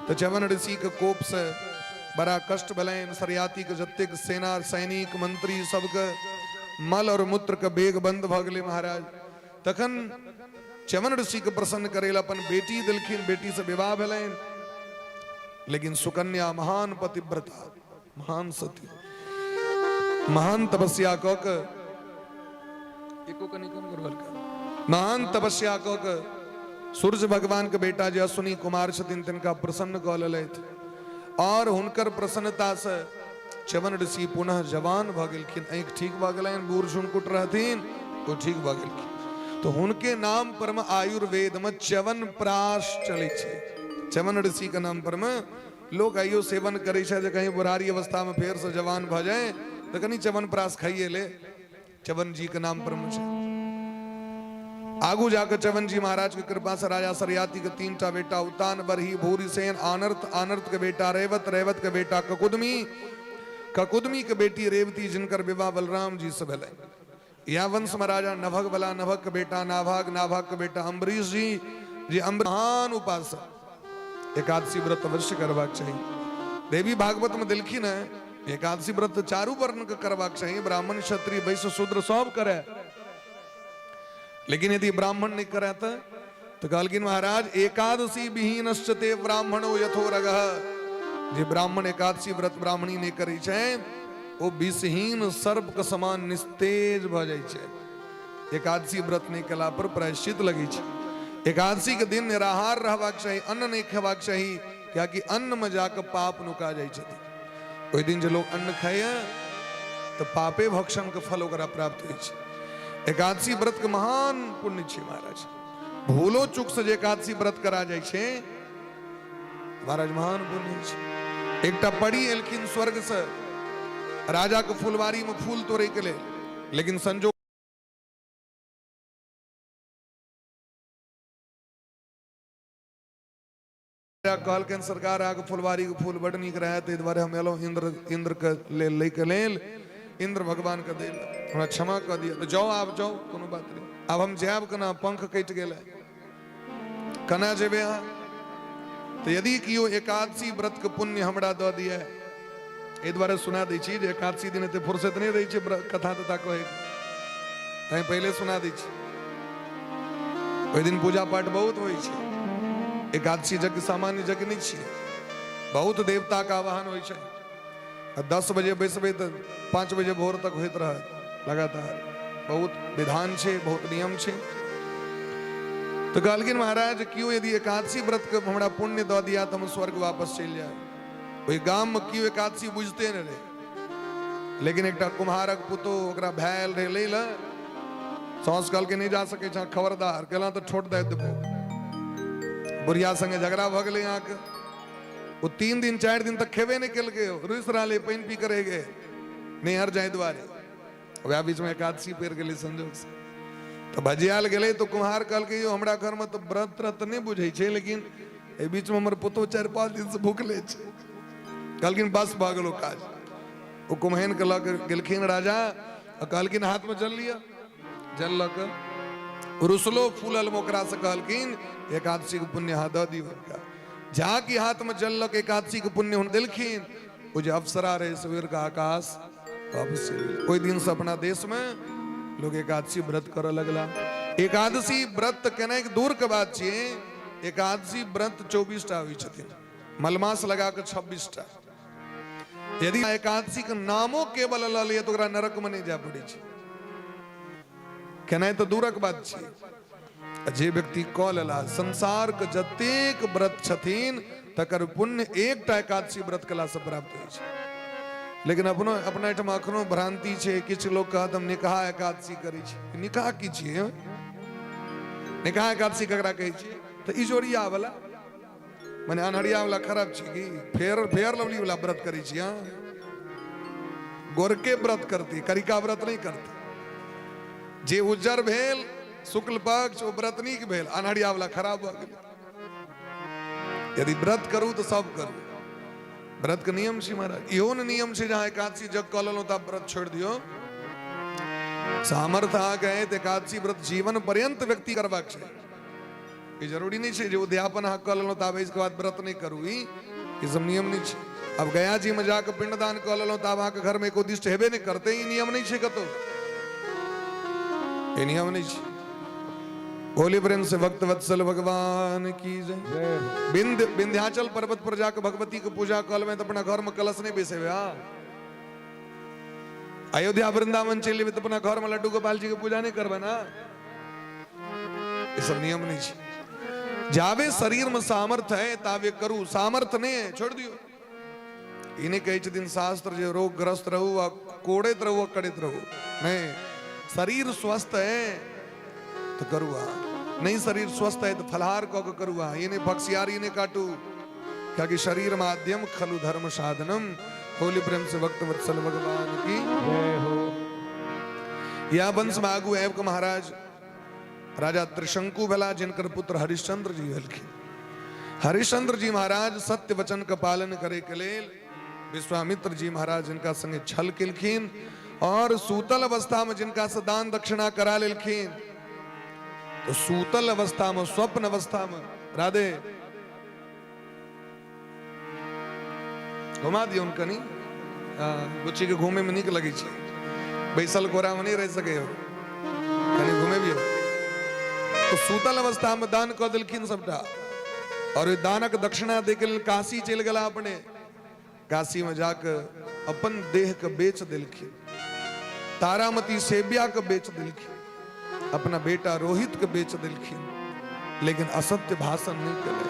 तऽ च्यवन ऋषि के कोप से बड़ा कष्ट भेलनि। सरयाति के जतेक सेना सैनिक मंत्री सबके मल और मूत्र के बेग बंद भऽ गेलै महाराज। तखन च्यवन ऋषि के प्रसन्न करे ला अपन बेटी देलखिन, बेटी से विवाह भेलनि। लेकिन सुकन्या महान पतिव्रता, महान सती, महान तपस्या कऽ के एको कनि कम करबल का, महान तपस्या कऽ के सूर्य भगवान के बेटा जे अश्विनी कुमार छथिन तिनका प्रसन्न कऽ लेलथि और हुनकर प्रसन्नता से च्यवन ऋषि पुनः जवान भऽ गेलखिन, आँखि ठीक भऽ गेलनि, बूढ़ झुनकुट रहथिन ओ ठीक भऽ गेलखिन। तो हुनके नाम पर में आयुर्वेद में च्यवन प्राश चलै छै। च्यवन ऋषि के नाम पर में लोक आइयो सेवन करै छै जे कहीं बुढ़ारी अवस्था में फेर से जवान भऽ जाए तऽ कनि च्यवन प्राश खाइए ले, च्यवन जी के नाम पर में छै। आगू जाकर चवन जी महाराज के कृपा से राजा सरयाती के 3टा बेटा उतान, बरही, भूरिसेन, आनर्त, आनर्त के बेटा रेवत, रेवत के बेटा ककुदमी, ककुदमी के बेटी रेवती, जिनकर विवाह बलराम जी से भेलै। यह वंश में राजा नभग बला, नभग के बेटा नाभाग, नाभाग के बेटा अम्बरीश जी, जे महान उपासक। एकादशी व्रत अवश्य करबाक चाही। देवी भागवत में दिलखिन है एकादशी व्रत चारू वर्ण के करबाक चाही, ब्राह्मण, क्षत्रिय, वैश्य, शूद्र सब करे। लेकिन यदि ब्राह्मण नहीं करे तो कहलखिन महाराज एकादशी विहीनश्च ते ब्राह्मणो यथोरगः। जे ब्राह्मण एकादशी व्रत ब्राह्मणी नहीं करै छै ओ विषहीन सर्प के समान निस्तेज भऽ जाइ छै। एकादशी व्रत नहीं केला पर प्रायश्चित लगै छै। एकादशी के दिन निराहार रहबाक चाही, अन्न नहीं खेबाक चाही, कियाकि अन्न में जाके पाप नुका जाइ छथिन। ओहि दिन जे लोग अन्न खाइए तऽ पापे भक्षण के फल ओकरा प्राप्त होइ छै। एकादशी व्रत के महान पुण्य छै महाराज। भूलो चूक से जे एकादशी व्रत करा जाइ छै महाराज महान पुण्य छै। एकटा परी एलखिन स्वर्ग से राजा के फुलवारी में फूल तोड़े के लेल, लेकिन संजोग कहलखिन सरकार अहाँके फुलवारी के फूल बड नीक रहै, ताहि दुआरे हम एलहुँ इंद्र इंद्र के लेल लै के लेल, इंद्र भगवान के देल, हमरा क्षमा कऽ दिअ। तऽ जाउ आब जाउ, कोनो बात नहि। आब हम जायब केना, पंख कटि गेल है, केना जेबै अहाँ? तऽ यदि केओ एकादशी व्रत के पुण्य हमरा दऽ दिअ, एहि दुआरे सुना दै छी जे एकादशी दिन एते फुर्सत नहि रहै छै कथा तथा कहैके, तैं पहिले सुना दै छी। ओहि दिन पूजा पाठ बहुत होइ छै। एकादशी यज्ञ सामान्य यज्ञ नहि छियै, बहुत देवता के आवाहन होइ छै। आ 10 बजे बैसबै तऽ 5 बजे भोर तक होइत रहत लगातार। बहुत विधान छै, बहुत नियम छै। तऽ कहलखिन महाराज केओ यदि एकादशी व्रत के हमरा पुण्य दऽ दिया तऽ हम स्वर्ग वापस चलि जायब। ओहि गाम मे केओ एकादशी बुझते नहि रहै, लेकिन एकटा कुम्हारक पुतोह ओकरा भाय आयल रहै लै लए। साउस कहलकै नहि जा सकै छह, खबरदार केला तऽ ठोट दे देबो। बुढ़िया संगे झगड़ा भऽ गेलै अहाँके। ओ 3 दिन 4 दिन तक खेबे नहि केलकै, रुसि रहलै, पानि पी कऽ रहि गेल नैहर जाय दुआरे। वएह बीचमे एकादशी पड़ि गेलै संजोग से, तऽ भजियाल गेलै। तऽ कुम्हार कहलकै यौ हमरा घरमे तऽ व्रत त्रत नहि बुझै छै, लेकिन एहि बीचमे हमर पुतोह 4-5 दिनसँ भूखले छै। कहलखिन बस भऽ गेलो काज। ओ कुम्हैन के लऽ के गेलखिन राजा आ कहलखिन हाथमे जल लिअ। जल लऽ कऽ रुसलो फूलल मे ओकरा से कहलखिन एकादशी के पुण्य अहाँ दऽ दियौ हुनका। जा कि हाथ में जल लऽ के एकादशी के पुण्य हुन देलखिन, ओ जे अप्सरा रहे सवेर का आकाश वापस चलि गेल। ओहि दिन से अपना देश में लोग एकादशी व्रत करऽ लगला। एकादशी व्रत केनाइ दूर के बात छियै, एकादशी व्रत 24टा होइ छथिन, मलमास लगा कऽ 26टा। यदि एकादशी के नामो केवल लऽ लिअ तऽ ओकरा नरक में नहि जाय पड़ै छै, केनाइ तऽ दूरक बात छै। जे व्यक्ति कऽ लेला संसार के जतेक व्रत छथिन तकर पुण्य एकटा एकादशी व्रत केला से प्राप्त होइ छै। लेकिन अपनो अपना एहिठाम अखनो भ्रांति छै, किछु लोग कहत हम निकाह एकादशी करै छी। निकाह की छियै? निकाह एकादशी ककरा कहै छियै? तऽ इजोरिया वाला, माने अन्हरिया वाला खराब छै की? फेयर फेयर लवली वाला व्रत करै छी। हाँ, गोरके व्रत करती, करिका व्रत नहीं करती। जे उज्जर भेल शुक्ल पक्ष ओ व्रत नीक भेल, अन्हरिया वाला खराब भऽ गेल। यदि व्रत करू तऽ सब करू। व्रत के नियम छै महाराज। इहो ने नियम छै जहाँ एकादशी जग कऽ लेलहुँ तऽ व्रत छोड़ि दियौ। सामर्थ्य अहाँके है तऽ एकादशी व्रत जीवन पर्यंत व्यक्ति करबाक छै। ई जरूरी नहि छै जे उद्यापन अहाँ कऽ लेलहुँ तऽ आब एहिके बाद व्रत नहि करू, ई सब नियम नहि छै। आब गया जी में जाकऽ पिंडदान कऽ लेलहुँ तऽ आब अहाँके घरमे एको दिष्ट हेबे नहि करतै, ई नियम नहि छै कतौ, ई नियम नहि छै। बोली प्रेम से भक्त वत्सल भगवान की जय। विंध्याचल पर्वत पर जाके भगवती के पूजा कऽ लेबै तऽ अपना घर में कलश नहि बैसेबै। हाँ, अयोध्या वृंदावन चलि जेबै तऽ अपना घर में लड्डू गोपाल जी के पूजा नहि करबै ना। ई सब नियम नहीं छै। जावे शरीर में सामर्थ्य है तावे करू, सामर्थ्य नहीं है छोड़ दियो। ई नहि कहै छथिन शास्त्र जे रोगग्रस्त रहू आ कोड़ैत रहू आ करैत रहू, नहीं। शरीर स्वस्थ है तो करू, आ नहीं शरीर स्वस्थ है तो फलहार कऽ के करू। आ ई नहि बक्सियारी नहि काटू, कियाकि शरीर माध्यम खलु धर्म साधनम। होली प्रेम से भक्त वत्सल भगवान की जय हो। या वंश में आगू आबि के महाराज राजा त्रिशंकु भेला, जिनकर पुत्र हरिश्चंद्र जी भेलखिन। हरिश्चंद्र जी महाराज सत्य वचन के पालन करे के लेल विश्वामित्र जी महाराज जिनका संगे छल केलखिन और सूतल अवस्था में जिनका से दान दक्षिणा करा लेलखिन, तो सूतल अवस्था में, स्वप्न अवस्था में, राधे घुमा दियौन कनी, बुच्ची के घूमे में नीक लगै छै, बैसल कोरा में नहीं रह सके हो, कनी घुमेबियौ। तो सूतल अवस्था में दान कऽ देलखिन सबटा और ओहि दानक दक्षिणा दै के लेल काशी चलि गेला। अपने काशी में जाके अपन देह के बेच देलखिन, तारामती सेव्या के बेच देलखिन, अपना बेटा रोहित के बेच देलखिन, लेकिन असत्य भाषण नहीं केले,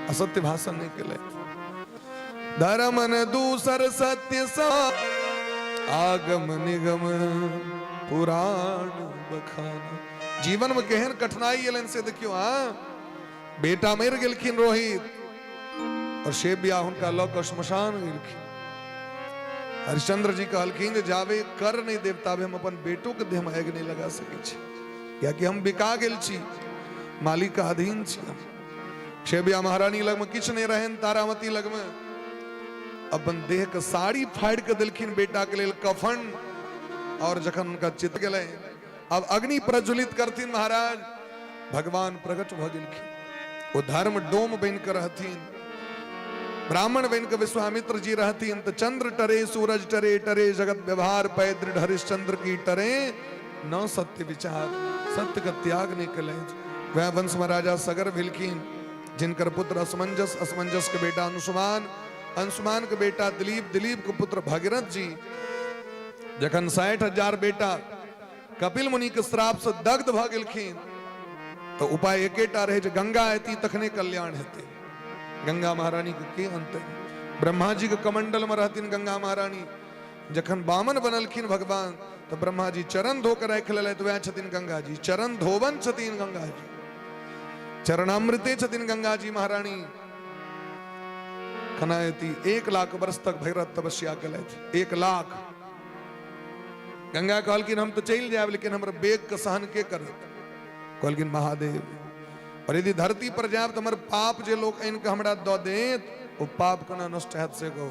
असत्य भाषण नहीं केले। धर्मन दूसर सत्य सा आगम निगम पुराण बखाना। जीवन में केहन कठिनाई एलनि से देखियो। हाँ, बेटा मरि गेलखिन रोहित और शेबिया हुनका लऽ कऽ श्मशान गेलखिन। हरिश्चंद्र जी कहलखिन जे जाबे कर नहीं देव ताबे हम अपन बेटो के देह में आगि नहीं लगा सकै छी, कियाकि हम बिका गेल छी, मालिक के अधीन छी हम। शेबिया महारानी लग में किछु नहीं रहनि, तारामती लग में अपन देह के साड़ी फाड़ि के देलखिन बेटा के लेल कफन। और जखन हुनका चित गेलै, अब अग्नि प्रज्वलित करथिन महाराज, भगवान प्रकट भऽ गेलखिन। ओ धर्म डोम बनि कऽ रहथिन, ब्राह्मण बनि कऽ विश्वामित्र जी रहथिन। तऽ चंद्र टरे सूरज टरे टरे जगत व्यवहार पै दृढ़ हरिश्चंद्र की टरे न सत्य विचार। सत्य के त्याग नहीं केलथि। वह वंश में राजा सगर भेलखिन, जिनकर पुत्र असमंजस, असमंजस के बेटा अंशुमान, अंशुमान के बेटा दिलीप, दिलीप के पुत्र भगीरथ जी। जखन 60,000 बेटा कपिल मुनि के श्राप से दग्ध भऽ गेलखिन, तो उपाय एकेटा रहे जे गंगा एती तखने कल्याण हेतै। गंगा महारानी के के अंत, ब्रह्मा जी के कमंडल में रहथिन गंगा महारानी। जखन बामन बनलखिन भगवान तो ब्रह्मा जी चरण धो के राखि लेलथि, वएह छथिन गंगा जी, चरण धोवन छथिन गंगा जी, चरणामृते छथिन गंगा जी महारानी। खना एती 1 लाख वर्ष तक भगीरथ तपस्या केलथि, 1 लाख। गंगा कहलखिन हम तो चलि जायब, लेकिन हमर बेग के सहन के करत? कहलखिन महादेव। और यदि धरती पर जायब तो हमर पाप जे लोग आनि के हमरा दऽ देत, ओ पाप कोना नष्ट हैत से कहू।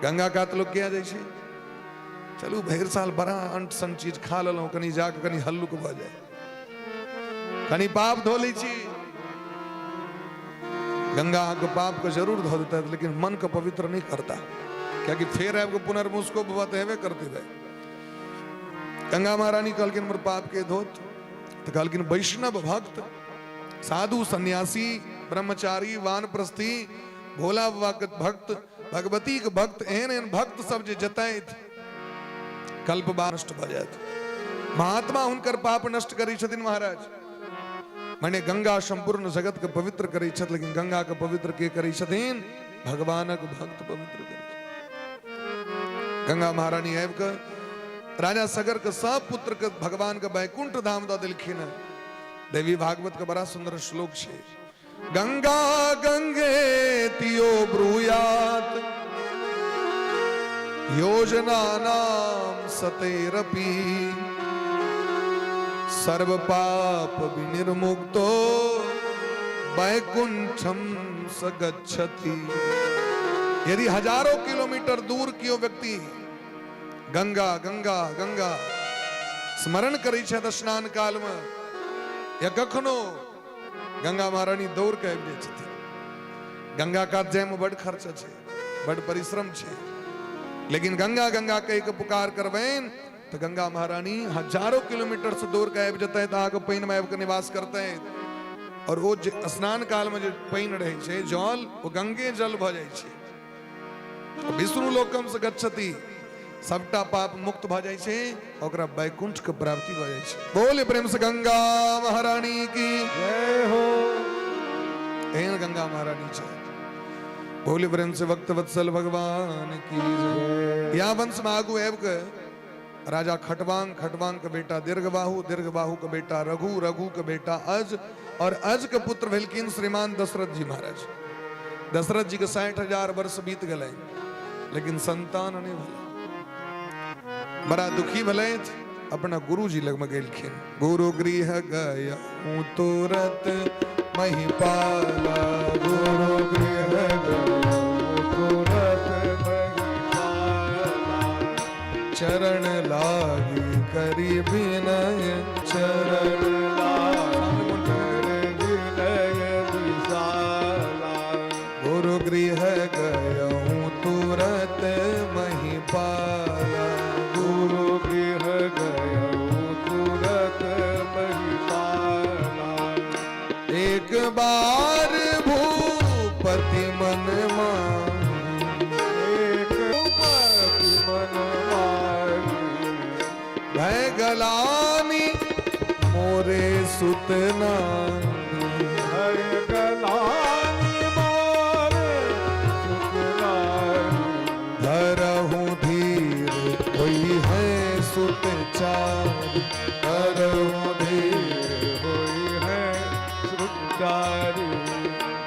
गंगा कात लोग किया जाइ छै, चलू भरि साल बड़ा अंट सन चीज खा लेलहुँ, कनी जाके कनी हल्लुक भऽ जाय, कनी पाप धो लै छी। गंगा अहाँके पाप के जरूर धो देता, लेकिन मन के पवित्र नहीं करता, कियाकि फेर आबि के पुनर्मुस्को बाबा तऽ हेबे करते भाई। गंगा महारानी कहलखिन हमर पाप के धोत? तऽ कहलखिन वैष्णव भक्त, साधु सन्यासी, ब्रह्मचारी, वानप्रस्थी, भोला बाबा के भक्त, भगवती के भक्त, एहन एहन भक्त सब जे जतैत कल्प नष्ट भऽ जायत। महात्मा हुनकर पाप नष्ट करै छथिन महाराज। माने गंगा संपूर्ण जगत के पवित्र करै छथि, लेकिन गंगा के पवित्र के करै छथिन? भगवानक भक्त पवित्र करै। गंगा महारानी आबि कऽ राजा सगर के सब पुत्र के भगवान के वैकुंठ धाम दऽ देलखिन। देवी भागवत के बड़ा सुंदर श्लोक छै, गंगा गंगे तियो ब्रूयात योजना नाम सतैरपि सर्व पाप विनिर्मुक्तो वैकुंठम स गच्छति। यदि हजारों किलोमीटर दूर कियो व्यक्ति गंगा गंगा गंगा स्मरण करै छथि स्नान काल में या कखनो, गंगा महारानी दौड़ के आबि जाइ छथिन। गंगा कात जायमे बड खर्च छै, बड परिश्रम छै, लेकिन गंगा गंगा कहि के पुकार करबनि तऽ गंगा महारानी हजारों किलोमीटर से दौड़ के आबि जेतै, तऽ अहाँके पानिमे आबि के निवास करतै। और ओ जे स्नान काल में जे पानि रहै छै जल, ओ गंगे जल भऽ जाइ छै। विष्णु लोकम से गच्छति, सबटा पाप मुक्त भऽ जाइ छै, ओकरा वैकुंठ के प्राप्ति भऽ जाइ छै। बोले प्रेम से गंगा महारानी की जय हो। एहन गंगा महारानी छै। बोले प्रेम से भक्त वत्सल भगवान की जय। या वंश में आगू आबि के राजा खटवांग, खटवांग के बेटा दीर्घबाहु, दीर्घबाहु के बेटा रघु, रघु के बेटा अज, और अज के पुत्र भेलखिन श्रीमान दशरथ जी महाराज। दशरथ जी के 60,000 वर्ष बीत गेलै, लेकिन संतान नहीं भेलै। बड़ा दुखी भेलथि। अपना गुरुजी लगमे गेलखिन। गुरु गृह गया तुरत महिपाला, गुरु गृह गया तुरत महिपाला, चरण लागी करी विनय, चरण लागी करी विनय विशाला। गुरु गृह गया तुरत महिपाला, गुरु गृह गया तुरत महिपाला। एक बार भूपति मन माही, एक भूपति मन माही, भय गलानी मोरे सुत नाही, भय गलानी मोरे सुत नाही। धरहु धीर होई है सुत चारि, धरहु धीर होई है सुत चारि।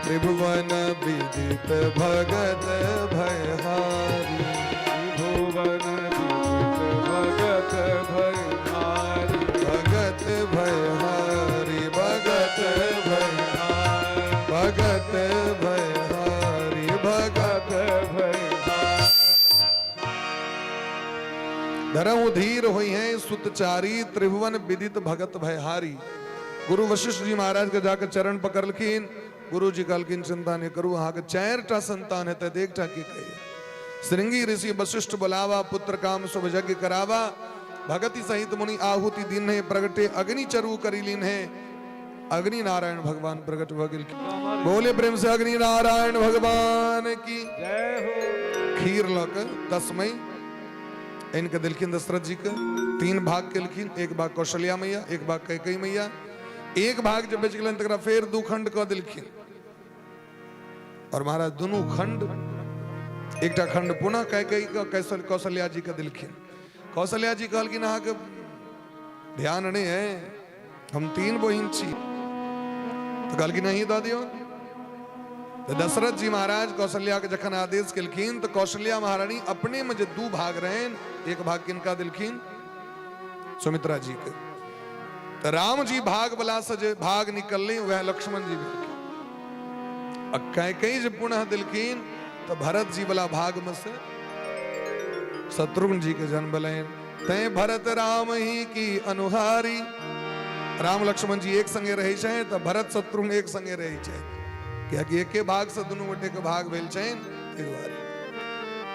त्रिभुवन विदित भगत भयहारी, त्रिभुवन विदित भगत भयहारी, भगत भयहारी, भगत भयहारी, भगत भयहारी, भगत भयहारी। धरहु धीर हुई है सुतचारी, त्रिभुवन विदित भगत भयहारी। गुरु वशिष्ठ जी महाराज के जाकर चरण पकड़लखिन। गुरु जी कहलखिन चिंता नहीं करू, अहाँके चारि टा संतान हेतै तऽ एकटा की कहिए। श्रृंगी ऋषि वशिष्ठ बुलावा, पुत्र काम शुभ यज्ञ करावा, भगति सहित मुनि आहुति दिन है, प्रगटे अग्नि चरु करी लीन है। अग्नि नारायण भगवान प्रकट भऽ गेलखिन। बोले प्रेम से अग्नि नारायण भगवान की जय हो। खीर लऽ कऽ तस्मय आनि कऽ देलखिन दशरथ जी के। तीन भाग केलखिन, एक भाग कौशल्या मैया, एक भाग कैकई मैया, एक भाग जे बचि गेलनि तकरा फेर दू खंड कऽ देलखिन। और महाराज दुनू खंड, एकटा खंड पुनः कैकई के कौशल्या जी के देलखिन। कौशल्या जी कहलखिन अहाँके ध्यान नहि है, हम तीन बहिन छी। तऽ कहलखिन अहीं दऽ दियौ। तऽ दशरथ जी महाराज कौशल्या के जखन आदेश केलखिन तऽ कौशल्या महारानी अपने में जे दू भाग रहनि, एक भाग किनका देलखिन? सुमित्रा जी के। तऽ राम जी भाग वाला से जे भाग निकललै वएह लक्ष्मण जी भेलखिन। आ कैकई जे पुनः देलखिन तऽ भरत जी वाला भाग में से शत्रुघ्न जी के जन्म भेलनि। तैं भरत राम ही की अनुहारी। राम लक्ष्मण जी एक संगे रहै छै तऽ भरत शत्रुघ्न एक संगे रहै छै, कियाकि एके भाग से दुनू गोटे के भाग भेल छनि, ताहि दुआरे।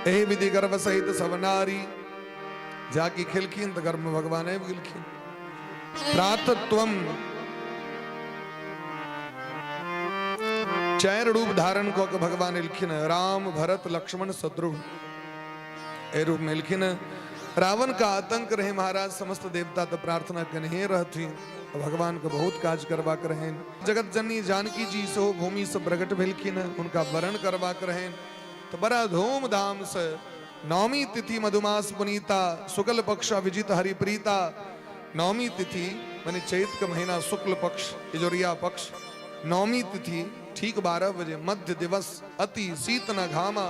एहि विधि गर्भ सहित सब नारी जाकि खेलखिन तऽ गर्भ में भगवान आबि गेलखिन। प्रातत्वम चारि रूप धारण कऽ के भगवान एलखिन, राम भरत लक्ष्मण शत्रुघ्न एहि रूप में एलखिन। रावण का आतंक रहे महाराज, समस्त देवता तो प्रार्थना केनहे रहथिन, भगवान के बहुत काज करबाक रहनि। जगत जननी जानकी जी सेहो भूमि से प्रकट भेलखिन, हुनका वरण करबाक रहनि। तो बड़ा धूमधाम से नवमी तिथि मधुमास पुनीता शुक्ल पक्ष अभिजित हरिप्रीता। नवमी तिथि माने चैत के महीना शुक्ल पक्ष इजोरिया पक्ष, नवमी तिथि ठीक 12 बजे मध्य दिवस अति शीत न घामा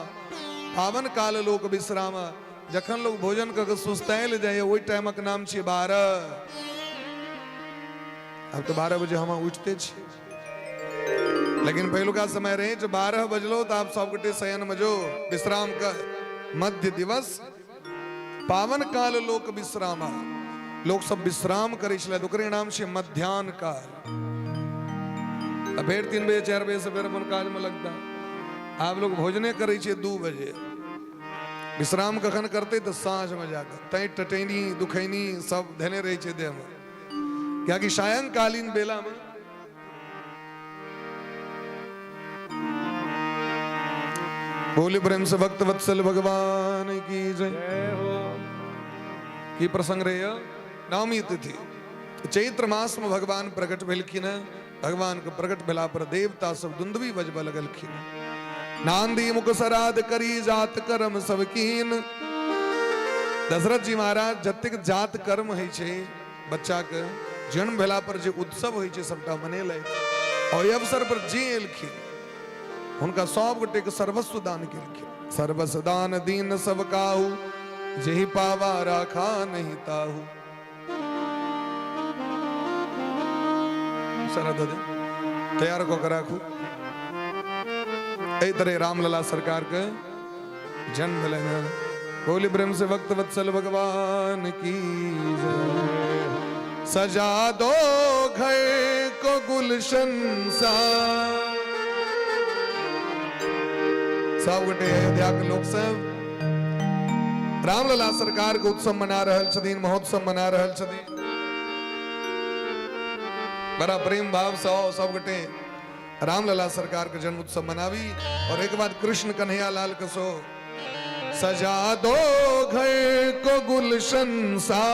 पावन काल लोक विश्राम। जखन लोग भोजन कऽ के सुस्तायल जाइए ओहि टाइमक नाम छियै 12। आब तऽ 12 बजे हम उठिते छी, लेकिन पहिलुका समय रहे जे 12 बजलो तऽ आब सबगोटे शयन में जो विश्राम कर। मध्य दिवस पावन काल लोक विश्रामा, लोक सब विश्राम करै छलै, ओकरे नाम छै मध्यान्ह काल। आ फेर 3 बजे 4 बजे से फेर अपन काज में लगता। आब लोग भोजने करै छै 2 बजे, विश्राम कखन करतै तऽ साँझ में जाकऽ। तैं टटैनी दुखैनी सब धेने रहै छै देह में, कियाकि सायंकालीन बेला में बोले प्रेम से भक्त वत्सल भगवान की जय। हो। की प्रसंग रहे? नवमी तिथि चैत्र मास में भगवान प्रकट भेलखिन। भगवान के प्रकट भेला पर देवता सब दुंदुबी बजबऽ लगलखिन। नांदी मुख सराध करी जात कर्म सब कीन। दशरथ जी महाराज जतेक जात कर्म होइ छै, बच्चा के जन्म भेला पर जे उत्सव होइ छै सबटा मनेलथि। ओहि अवसर पर जे एलखिन हुनका सब गोटे के सर्वस्व दान केलखिन। सर्वस्व दान दीन सब काहू, जेहि पावा राखा नहीं ताहू। सारा दऽ दे, तैयार कऽ के राखू। एहि तरह रामलला सरकार के जन्म भेलनि हँ। बोली प्रेम से भक्त वत्सल भगवान की जय। सजा दो घर को गुलशन सा। सब गोटे अयोध्या के लोक सब रामलला सरकार के उत्सव मना रहल छथिन, महोत्सव मना रहल छथिन। बड़ा प्रेम भाव से आओ सब गोटे रामलला सरकार के जन्म उत्सव मनावी। और एक बार कृष्ण कन्हैया लाल के सो सजा दो घर को गुलशन सा,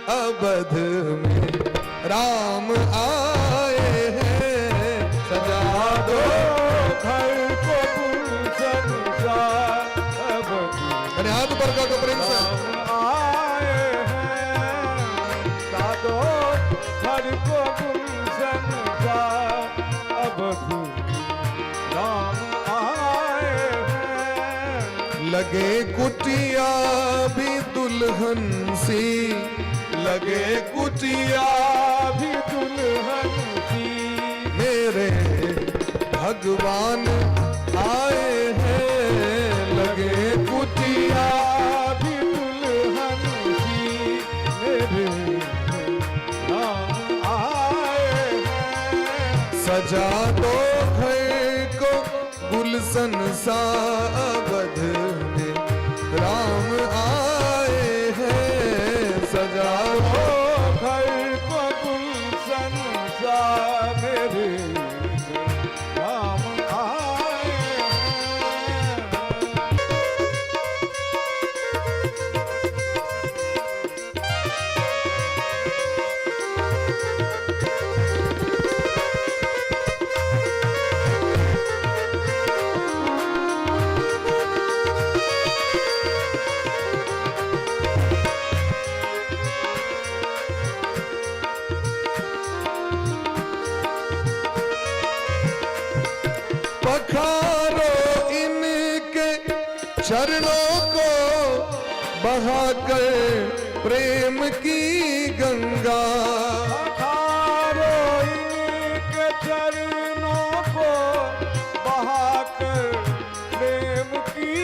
अवध में राम आए हैं। सजा दो घर को गुलशन सा, अवध कनि हाथ ऊपर कऽ के प्रेम से। राम आए हैं। सादो घर को गुलशन सा, अवध राम आए हैं। लगे कुटिया भी दुल्हन सी, लगे कुटिया भी दुल्हन सी, मेरे भगवान आए हैं। लगे कुटिया भी दुल्हन सी, मेरे राम आए हैं। सजा दो घर को गुलशन सा, अवध में राम आए हैं। सजा दो घर को गुलशन सा, मेरे राम आए हैं। पखारो इनके चरणों को बहाकर प्रेम की गंगा। पखारो इनके चरणों को बहाकर प्रेम की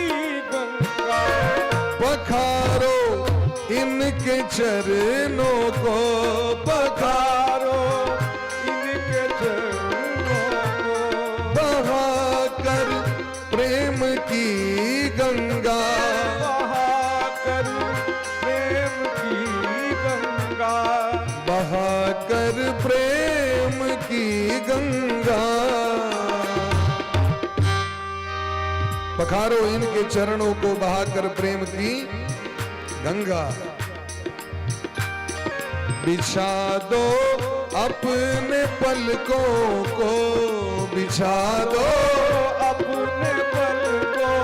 गंगा। पखारो इनके चरणों को पखारो इनके चरणों को बहाकर प्रेम की गंगा। बहाकर प्रेम की गंगा। बहाकर प्रेम की गंगा। पखारो इनके चरणों को बहाकर प्रेम की गंगा। बिछा दो अपने पलकों को, बिछा दो अपने पलकों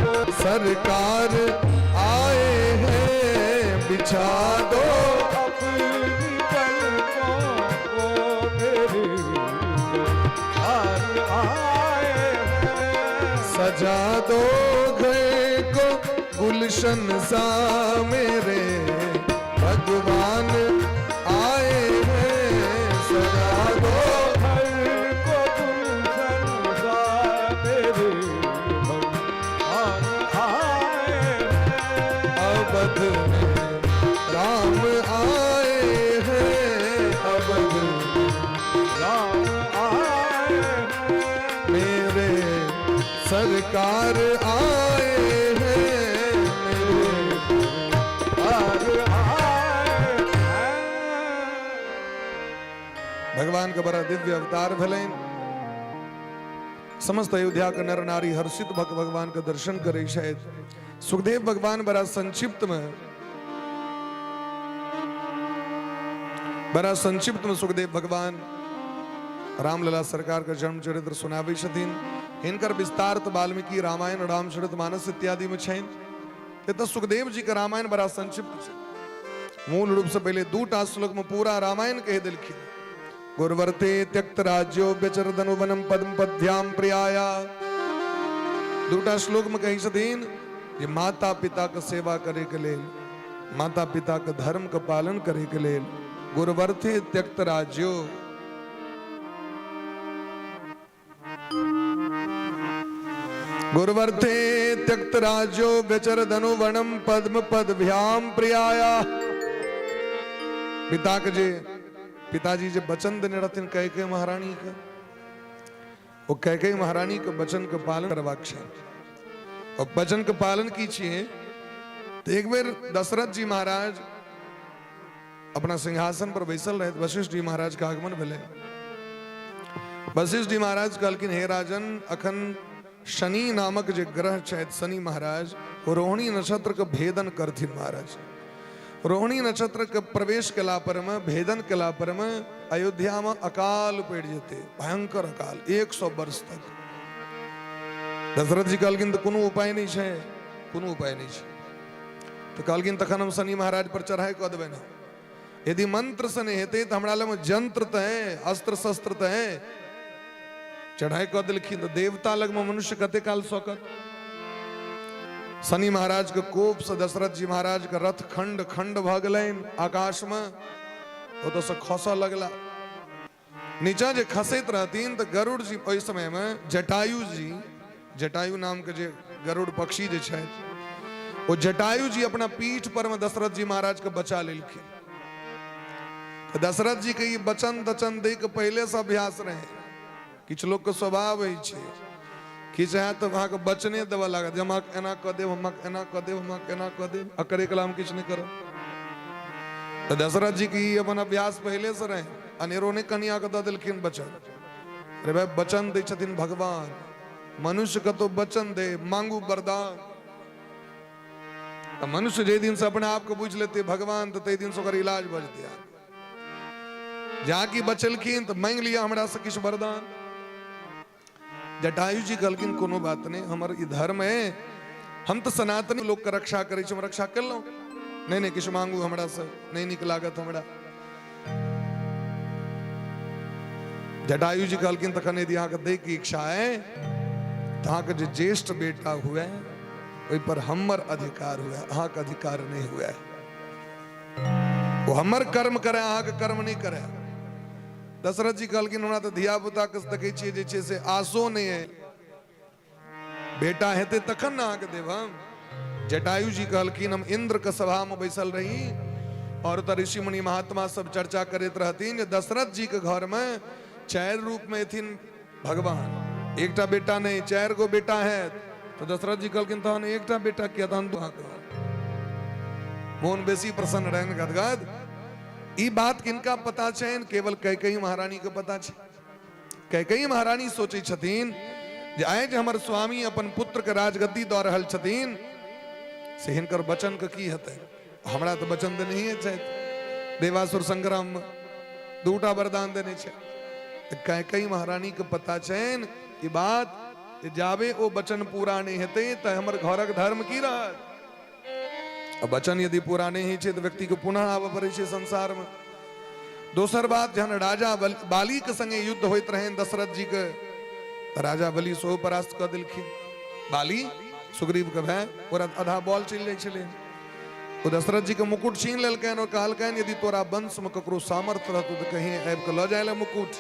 को, सरकार आए हैं। बिछा दो अपनी पलकों को, मेरे सरकार आए हैं। सजा दो घर को गुलशन सा, मेरे भगवान आए हैं। सजा दो घर को गुलशन सा, मेरे भगवान आए हैं। अवध में राम आए हैं। अवध में राम आए हैं। मेरे सरकार आए हैं। मेरे सरकार आए हैं। भगवान के बड़ा दिव्य अवतार भेलनि। समस्त अयोध्या के नर नारी हर्षित भक्त भगवान के दर्शन करै छथि। सुखदेव भगवान बड़ा संक्षिप्त में सुखदेव भगवान रामलला सरकार के जन्म चरित्र सुनाबै छथिन। हिनकर विस्तार तऽ वाल्मीकि रामायण, रामचरित मानस इत्यादि में छनि। एतऽ सुखदेव जी के रामायण बड़ा संक्षिप्त छै। मूल रूप से पहले दूटा श्लोक में पूरा रामायण कहि देलखिन। गुरुवर्ते त्यक्त राज्यो व्यचरदनु वनम पद्म पद्भ्याम प्रियाया। दूटा श्लोक में कहै छथिन जे माता पिता के सेवा करे के लेल, माता पिता के धर्म के पालन करे के लेल गुरुवर्थे त्यक्त राज्यो, गुरुवर्थे त्यक्त राज्यो व्यचर धनु वनम पद्म पदभ्याम प्रियाया। पिता के जे पिताजी जे वचन देने रहथिन कैकेयी महारानी के, ओ कैकेयी महारानी के वचन के पालन करबाक छै। और वचन के पालन की छियै तऽ एक बेर दशरथ जी महाराज अपना सिंहासन पर बैसल रहथि, वशिष्ठ जी महाराज के आगमन भेलै। वशिष्ठ जी महाराज कहलखिन, हे राजन, अखन शनि नामक जे ग्रह छथि, शनि महाराज रोहिणी नक्षत्र के भेदन करथिन महाराज। रोहिणी नक्षत्र के प्रवेश केला पर में, भेदन केला पर में अयोध्या में अकाल पड़ि जेतै, भयंकर अकाल, 100 वर्ष तक। दशरथ जी कहलखिन, तऽ कोनो उपाय नहि छै? कोनो उपाय नहि छै। तऽ कहलखिन, तखन हम शनि महाराज पर चढ़ाई कऽ देबनि। यदि मंत्र से नहि हेतै तऽ हमरा लगमे यंत्र तऽ है, अस्त्र शस्त्र तऽ है। चढ़ाई कऽ देलखिन तऽ देवता लगमे मनुष्य कते काल सकत? शनि महाराज के कोप से दशरथ जी महाराज के रथ खंड खंड भऽ गेलनि, आकाशमे ओतऽ से खसऽ लगला। नीचा जे खसैत रहथिन तऽ गरुड़ जी, ओहि समयमे जटायु जी, जटायु नामके जे गरुड़ पक्षी जे छथि, ओ जटायु जी अपना पीठ पर मे दशरथ जी महाराज के बचा लेलखिन। तऽ दशरथ जी के ई वचन तचन दै के पहिले से अभ्यास रहे। किछु लोक के स्वभाव होइ छै, किछु हैत तऽ अहाँके वचने देबऽ लागत जे हम अहाँके एना कऽ देब, हम अहाँके एना कऽ देब, हम अहाँके एना कऽ देब, आ करे कला हम किछु नहि करब। तऽ दशरथ जी के ई अपन अभ्यास पहिले से रहे। अनेरो नहि कनिया के दऽ देलखिन वचन। अरे भाई, वचन दै छथिन भगवान, मनुष्य कतौ वचन दे, मांगू वरदान। तऽ मनुष्य जाहि दिन से अपना आपके बुझि लेतै भगवान, तऽ ताहि दिन से ओकर इलाज भऽ जेतै। जाकि बचलखिन तऽ मांगि लिअ हमरा से किछु वरदान। जटायु जी कहलखिन, कोनो बात नहि, हमर ई धर्म है, हम तऽ सनातनी लोकके रक्षा करै छी, हम रक्षा केलहुँ। नहि नहि, किछु मांगू हमरा से, नहि नीक लागत हमरा। जटायु जी कहलखिन, तखन यदि अहाँके दैके इच्छा है तऽ अहाँके जे ज्येष्ठ बेटा हुए ओहि पर हमर अधिकार हुए, अहाँके अधिकार नहि हुए। ओ हमर कर्म करे, अहाँके कर्म नहि करे। दशरथ जी कहलखिन, हमरा तऽ धिया पुता के देखै छियै जे छै से आसो नहि है, बेटा हेतै तखन ने अहाँके देब हम। जटायु जी कहलखिन, हम इंद्र के सभा में बैसल रही और ओतऽ ऋषि मुनि महात्मा सब चर्चा करैत रहथिन जे दशरथ जी के घर में चारि रूप में एथिन भगवान, एकटा बेटा नहीं, चारि गो बेटा है। तो दशरथ जी कहलखिन, तहन एकटा बेटा किया, तहन अहाँके मोन बेसी प्रसन्न रहनि गदगद। ई बात किनका पता छनि? केवल कैकेयी महारानी के पता छै। कैकेयी महारानी सोचै छथिन जे आइ जे हमर स्वामी अपन पुत्र के राजगद्दी दऽ रहल छथिन से हिनकर वचन के की हेतै? हमरा तऽ वचन देनहिए छथि, देवासुर संग्राम में दूटा वरदान देने छै। तऽ कैकेयी महारानी के पता छनि ई बात जे जाबे ओ वचन पूरा नहि हेतै तऽ हमर घरक धर्म की रहत? आ वचन यदि पूरा नहि होइ छै तऽ व्यक्तिके पुनः आबऽ पड़ै छै संसारमे। दोसर बात, जहन राजा बालीके संगे युद्ध होइत रहनि दशरथ जीके, तऽ राजा बलि सेहो परास्त कऽ देलखिन। बाली सुग्रीवके भाय, ओकरा आधा बॉल चलि जाइ छलै। ओ दशरथ जीके मुकुट छीन लेलकनि और कहलकनि, यदि तोरा वंशमे ककरो सामर्थ्य रहतौ तऽ कहीं आबि कऽ लऽ जाय लए मुकुट।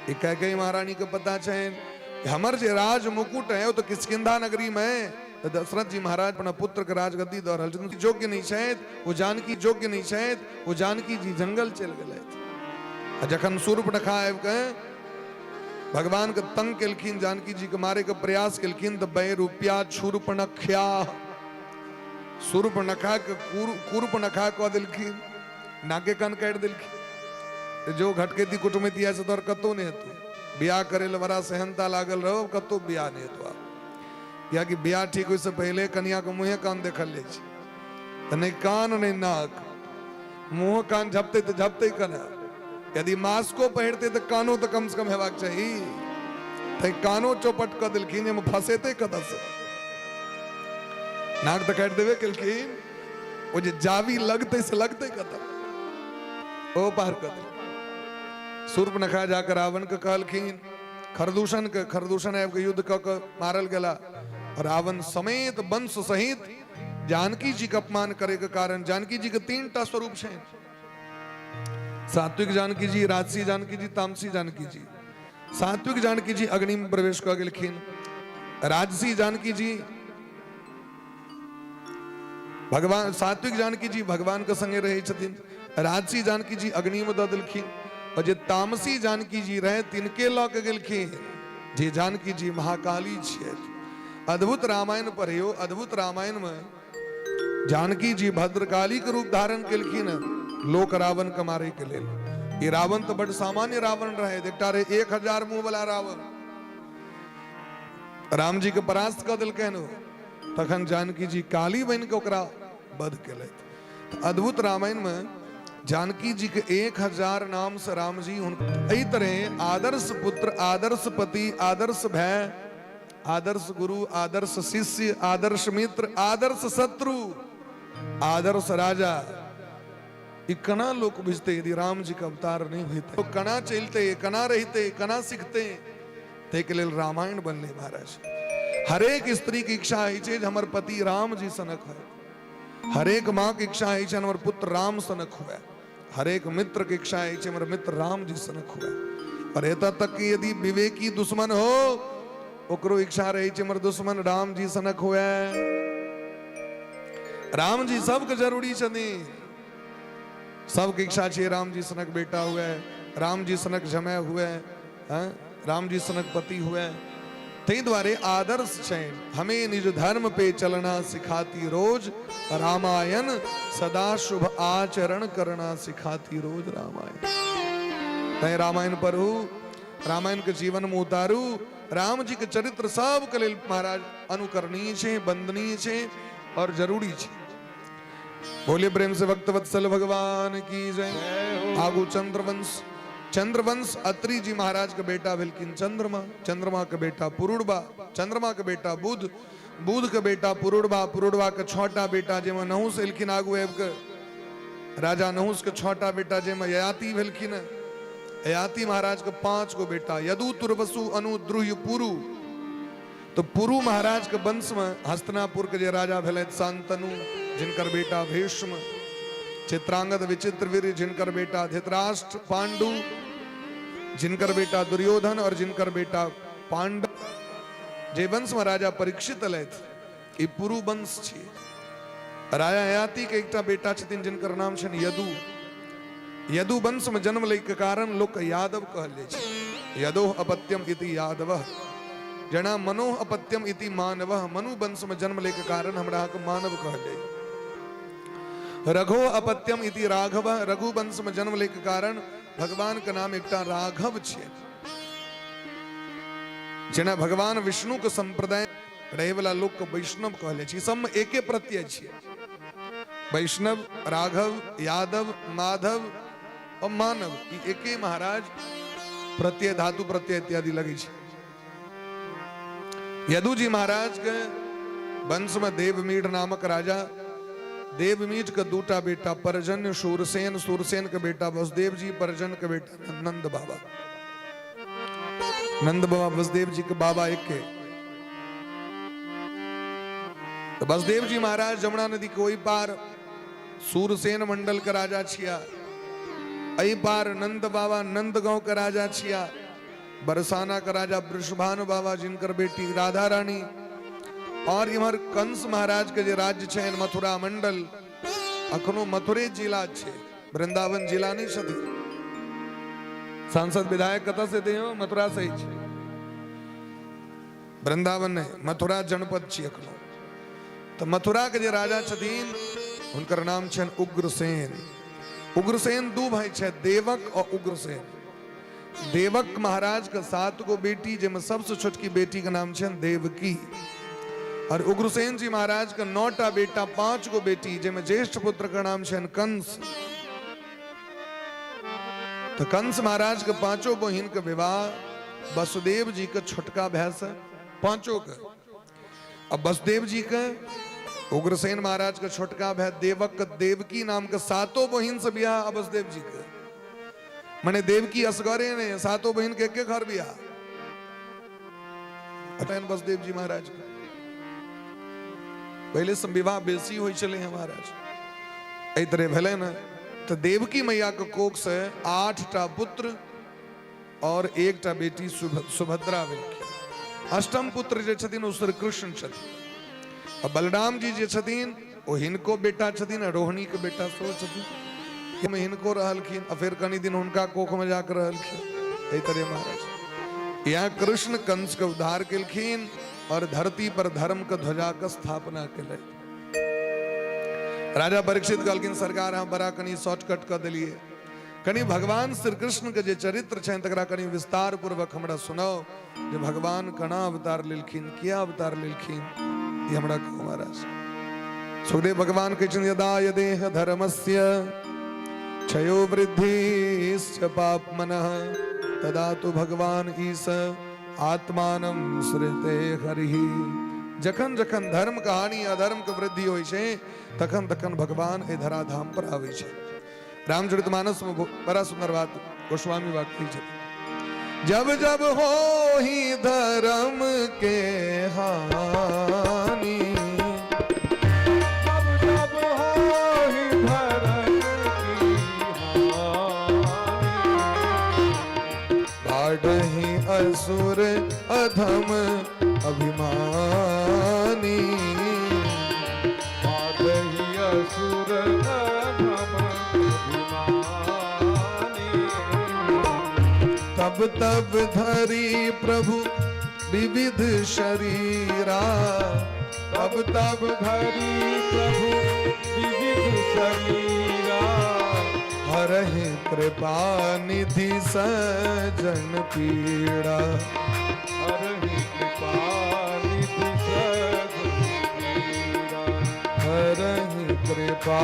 ई कैकेयी महारानी के पता छनि, हमर जे राज मुकुट है ओ तऽ किष्किंधा नगरी में है। तऽ दशरथ जी महाराज अपना पुत्र के राजगद्दी दऽ रहल छथिन, योग्य नहि छथि ओ जानकी, योग्य नहि छथि ओ जानकी जी जंगल चलि गेलथि। आ जखन शूर्पणखा आबि कऽ भगवान के तंग केलखिन, जानकी जी के मारे के प्रयास केलखिन, तऽ बैरूप्या शूर्पणख्या, शूर्पणखा के कूर्पणखा कऽ देलखिन, नाके कान काटि देलखिन। जो घटकैती कुटुमैती से तोहर कतहु नहि हेतौ बियाह करे लए, बड़ा सेहनता लागल रहो, कतहु बियाह नहि हेतौ आब। कियाकि बियाह ठीक होइसँ पहिले कनियाके मुँहे कान देखल जाइ छै, तऽ नहि कान नहि नाक, मुँह कान झपतै तऽ झपतै केना? यदि मास्को पहिरतै तऽ कानो तऽ कमसँ कम हेबाक चाही। तऽ कानो चौपट कऽ देलखिन, एहिमे फँसेतै कतऽसँ? नाक तऽ काटि देबे केलखिन, ओ जे जाबी लगतै से लगतै कतऽ? ओ पार कऽ देलखिन। शूर्पणखा जाकऽ रावणके कहलखिन, खरदूषण के, खरदूषण आबि कऽ युद्ध कऽ कऽ मारल गेला। रावण समेत वंश सहित जानकी जी के अपमान करे के कारण, जानकी जी के तीन टा स्वरूप छै, सात्विक जानकी जी, राजसी जानकी जी, तामसी जानकी जी। सात्विक जानकी जी अग्नि में प्रवेश कऽ गेलखिन। राजसी जानकी जी भगवान, सात्विक जानकी जी भगवान के संगे रहै छथिन, राजसी जानकी जी अग्नि में दऽ देलखिन, और जे तामसी जानकी जी रहे तिनके लऽ के गेलखिन, जे जानकी जी महाकाली छियै। अद्भुत रामायण पढ़ियो, अद्भुत रामायण में जानकी जी भद्रकाली के रूप धारण केलखिन लोक रावण के मारे के लेल। ई रावण तो बड़ सामान्य रावण रहे, एकटा रहे 1000 मुंह वाला रावण, राम जी के परास्त कऽ देलकनि ओ। तखन जानकी जी काली बनि के ओकरा वध केलथि। अद्भुत रामायण में जानकी जी के 1000 नाम से राम जी एहि तरह आदर्श पुत्र, आदर्श पति, आदर्श भाई, आदर्श गुरु, आदर्श शिष्य, आदर्श मित्र, आदर्श शत्रु, आदर्श राजा, ई केना लोक बुझते यदि राम जी के अवतार नहीं होते, तो केना चलते, केना रहते, केना सीखते। ताहिके लेल रामायण बनलै महाराज। हरेक स्त्री के इच्छा होइ छै जे हमर पति राम जी सनक होय, हरेक माँ के इच्छा होइ छै हमर पुत्र राम सनक हुए, हरेक मित्र के इच्छा होइ छै हमर मित्र राम जी सनक हुए, और एतऽ तक कि यदि विवेकी दुश्मन हो ओकरो इच्छा रहै छै हमर दुश्मन राम जी सनक हुए। राम जी सबके जरूरी छथिन, सबके इच्छा छै राम जी सनक बेटा हुए, राम जी सनक जमाय हुए, राम जी सनक पति हुए। ताहि दुआरे आदर्श छनि, हमें निज धर्म पे चलना सिखाती रोज रामायण, सदा शुभ आचरण करना सिखाती रोज रामायण। तैं रामायण पढ़ू, रामायण के जीवन में उतारू। राम जी के चरित्र सबके लेल महाराज अनुकरणीय छै, वंदनीय छै और जरूरी छै। बोले प्रेम से भक्त वत्सल भगवान की जय। आगू चंद्रवंश, चंद्रवंश अत्रि जी महाराज के बेटा भेलखिन चंद्रमा, चंद्रमा के बेटा पुरुरवा, चंद्रमा के बेटा बुध, बुध के बेटा पुरुरवा, पुरुरवा के 6टा बेटा जाहिमे नहुस एलखिन आगू आबि के, राजा नहुस के 6टा बेटा जाहिमे ययाति भेलखिन। ययाति महाराज के 5 गो बेटा, यदु, तुर्वसु, अनु, द्रुह्य, पुरु। तो पुरु महाराज के वंश में हस्तिनापुर के जे राजा भेलथि शांतनु, जिनकर बेटा भीष्म, चित्रांगद विचित्रवीर्य, जिनकर बेटा धृतराष्ट्र, पांडु, जिनकर बेटा दुर्योधन और जिनकर बेटा पांडव। जे वंश में राजा परीक्षित एलथि, ई पुरु वंश छियै। राजा ययाति के एकटा बेटा छथिन जिनकर नाम छनि यदु। यदु वंश में जन्म लै के कारण लोक यादव कहल जाइ छै। यदोह अपत्यम इति यादव, जना मनोह अपत्यम इति मानव। मनु वंश में जन्म लै के कारण हमरा अहाँके मानव कहल जाइ। रघो अपत्यम इति राघव, रघु वंश में जन्म लै के कारण भगवान के नाम एकटा राघव छै। जेना भगवान विष्णु के संप्रदाय रहे वाला लोक के वैष्णव कहल जाइ छै। सब में एके प्रत्यय छियै, वैष्णव, राघव, यादव, माधव और मानव, ई एके महाराज प्रत्यय, धातु प्रत्यय इत्यादि लगै छै। यदु जी महाराज के वंश में देवमीठ नामक राजा, देवमीठ के 2टा बेटा परजन्य, शूरसेन, शूरसेन के बेटा वसुदेव जी, परजन के बेटा नंद बाबा। नंद बाबा वसुदेव जी के बाबा एक के। तो वसुदेव जी महाराज जमुना नदी के ओहि पार सूरसेन मंडल के राजा छिया, एहि पार नंद बाबा नंद गांव के राजा छिया, बरसाना का राजा वृषभानु बाबा जिनकर बेटी राधा रानी, और इम्हर कंस महाराज के जे राज्य छनि मथुरा मंडल, अखनो मथुरे जिला छै, वृंदावन जिला नहीं छथिन। सांसद विधायक कतऽ से थे? मथुरा से ही छै, वृंदावन नहीं, मथुरा जनपद छी अखनो। तो मथुरा के जे राजा छथिन हुनकर नाम छनि उग्रसेन। उग्रसेन 2 भाई छै, देवक और उग्रसेन। देवक महाराज के 7 गो बेटी, जाहिमे सबसे छोटकी बेटी के नाम छनि देवकी, और उग्रसेन जी महाराज के 9टा बेटा, 5 गो बेटी, जाहिमे ज्येष्ठ पुत्र के नाम छनि कंस। तो कंस महाराज के 5 बहिन के विवाह वसुदेव जी के छोटका भाई से, 5 के। अब वसुदेव जी के उग्रसेन महाराज के छोटका भाई देवक के देवकी नाम के 7 बहिन से बियाह वसुदेव जी के, माने देवकी असगरे ने 7 बहिन के एक घर बियाह वसुदेव जी महाराज के। पहले से विवाह बेसी होइ छलै हैं महाराज, एहि तरह भेलै ने। तो देवकी मैया के कोख से 8टा पुत्र और 1टा बेटी सुभद्रा भेलखिन। अष्टम पुत्र जे छथिन ओ श्री कृष्ण छथिन। आ बलराम जी जे छथिन ओ हिनको बेटा छथिन आ रोहिणी के बेटा सेहो छथिन। मे हिनको रहलखिन आ फेर कनि दिन हुनका कोख में जाके रहलखिन। एहि तरह महाराज यहाँ कृष्ण कंस के उद्धार केलखिन और धरती पर धर्म के ध्वजा के स्थापना केलथि। राजा परीक्षित कहलखिन सरकार अहाँ बड़ा कनि शॉर्टकट कऽ देलियै, कनि भगवान श्री कृष्ण के जे चरित्र छनि तकरा कनि विस्तार पूर्वक हमरा सुनाउ जे भगवान केना अवतार लेलखिन, किया अवतार लेलखिन, ई हमरा कहू महाराज। सुखदेव भगवान कहै छथिन यदा यदेह धर्मस्य क्षयो वृद्धिश्च पापमनः तदा तु भगवान ईश आत्मानं सृजते हरिः। जखन जखन धर्म के हानि अधर्म के वृद्धि होइ छै तखन तखन भगवान एहि धराधाम पर आबै छै। रामचरित मानस में बड़ा सुंदर बात गोस्वामी बात कही छथिन, जब जब हो ही धर्म के हानि, जब जब हो ही धर्म की हानि, बाढ़हि असुर अधम अभिमानी, बाढ़हि असुर अधम अभिमानी, तब तब धरी प्रभु विविध शरीरा, तब तब धरी प्रभु विविध शरीरा, हरहि कृपा निधि सजन पीड़ा, हरहि कृपा निधि सजन पीड़ा, हरहि कृपा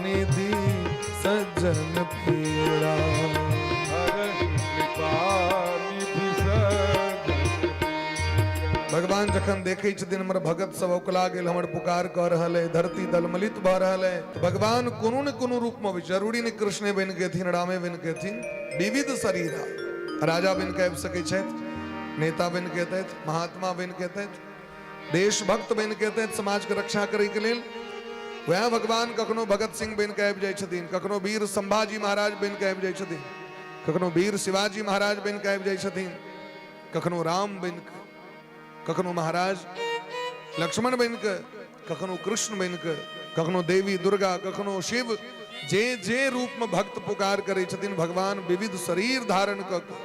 निधि सजन पीड़ा, हरहि कृपा निधि सजन पीड़ा। भगवान जखन देखै छथिन हमर भगत सब औकला गेल, हमर पुकार कऽ रहल है, धरती दलमलित भऽ रहल है, तऽ भगवान कोनो ने कोनो रूप में अबै। जरूरी नहि कृष्णे बनि के एथिन, रामे बनि के एथिन, विविध शरीर राजा बनि के आबि सकै छथि, नेता बनि के एतथि, महात्मा बनि के एतथि, देशभक्त बनि के एतथि समाज के रक्षा करे के लेल। वएह भगवान कखनो भगत सिंह बनि के आबि जाइ छथिन, कखनो वीर संभाजी महाराज बनि के आबि जाइ छथिन, कखनो वीर शिवाजी महाराज बनि के आबि जाइ छथिन, कखनो राम बनि के, कखनो महाराज लक्ष्मण बनि के, कखनो कृष्ण बनि के, कखनो देवी दुर्गा, कखनो शिव। जे जे रूप में भक्त पुकार करै छथिन भगवान विविध शरीर धारण कऽ के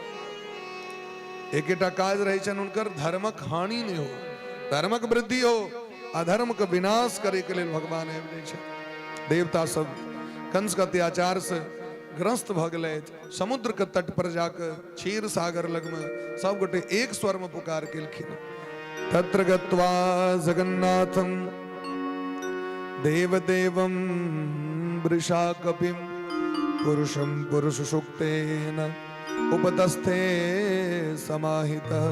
एकेटा काज रहै छनि हुनकर, धर्मक हानि नहि हो, धर्मक वृद्धि हो, अधर्म के विनाश करे के लेल भगवान आबि जाइ छथि। देवता सब कंस के अत्याचार से ग्रस्त भऽ गेलथि। समुद्र के तट पर जाके क्षीर सागर लगमे सब गोटे एक स्वर में पुकार केलखिन, तत्र गत्वा जगन्नाथम देवदेवं वृषाकपिं पुरुषं पुरुष सूक्तेन उपतस्थे समाहितः।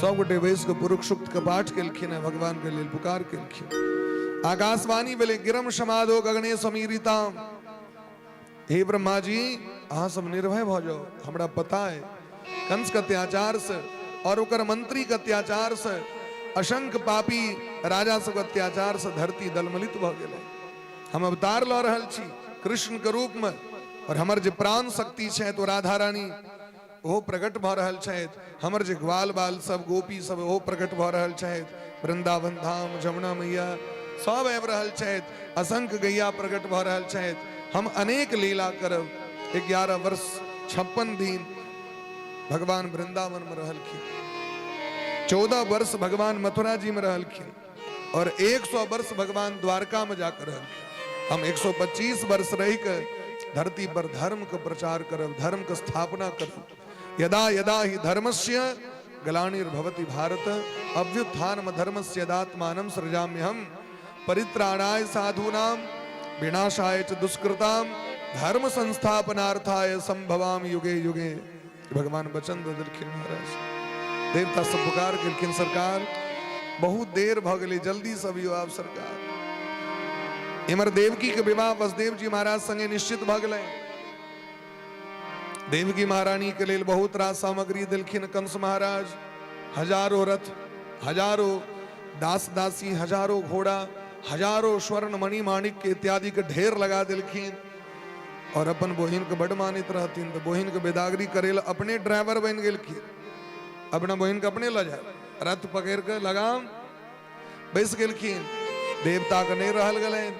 सब गोटे बैस के पुरुष सूक्त के पाठ केलखिन है, भगवान के लेल पुकार केलखिन। आकाशवाणी भेलै, गिरम समाधो गगने समीरिताम, हे ब्रह्मा जी अहाँ सब निर्भय भऽ जाउ, हमरा पता है कंस के अत्याचार से और ओकर मंत्री के अत्याचार से असंख्य पापी राजा सब अत्याचार से धरती दलमलित भऽ गेलै। हम अवतार लऽ रहल छी कृष्ण के रूप में और हमर जे प्राण शक्ति छै तो राधा रानी ओहो प्रकट भऽ रहल छथि, हमर जे ग्वाल बाल सब गोपी सब ओहो प्रकट भऽ रहल छथि, वृंदावन धाम जमुना मैया सब आबि रहल छथि, असंख्य गैया प्रकट भऽ रहल छथि। हम अनेक लीला करब। 11 वर्ष 56 दिन भगवान वृंदावन में रहलखिन, 14 वर्ष भगवान मथुरा जी में रहलखिन और 100 वर्ष भगवान द्वारका में जाकर रहलखिन। हम 125 वर्ष रह के धरती पर धर्म के प्रचार करब, धर्म के स्थापना करब। यदा यदा ही धर्मस्य ग्लानिर्भवति भारत अभ्युत्थानम धर्मस्य यदात्मानं सृजाम्यहम् परित्राणाय साधूनां विनाशाय च दुष्कृतां धर्म संस्थापनार्थाय संभवाम युगे युगे। भगवान वचन दऽ देलखिन महाराज। देवता सब पुकार केलखिन, सरकार बहुत देर भऽ गेलै, जल्दी से अबियौ आब सरकार। इमर देवकी के विवाह वसुदेव जी महाराज संगे निश्चित भऽ गेलै। देवकी महारानी के लेल बहुत रास सामग्री देलखिन कंस महाराज, हजारों रथ, हजारों दास दासी, हजारों घोड़ा, हजारों स्वर्ण मणि माणिक के इत्यादि के ढेर लगा देलखिन। और अपन बहिन के बड मानित रहथिन तो बहिन के बेदागरी करे ला अपने ड्राइवर बन गेलखिन, अपना बहिन के अपने लऽ जाय। रथ पकड़ि कऽ लगाम बैस गेलखिन। देवताके नहि रहल गेलनि।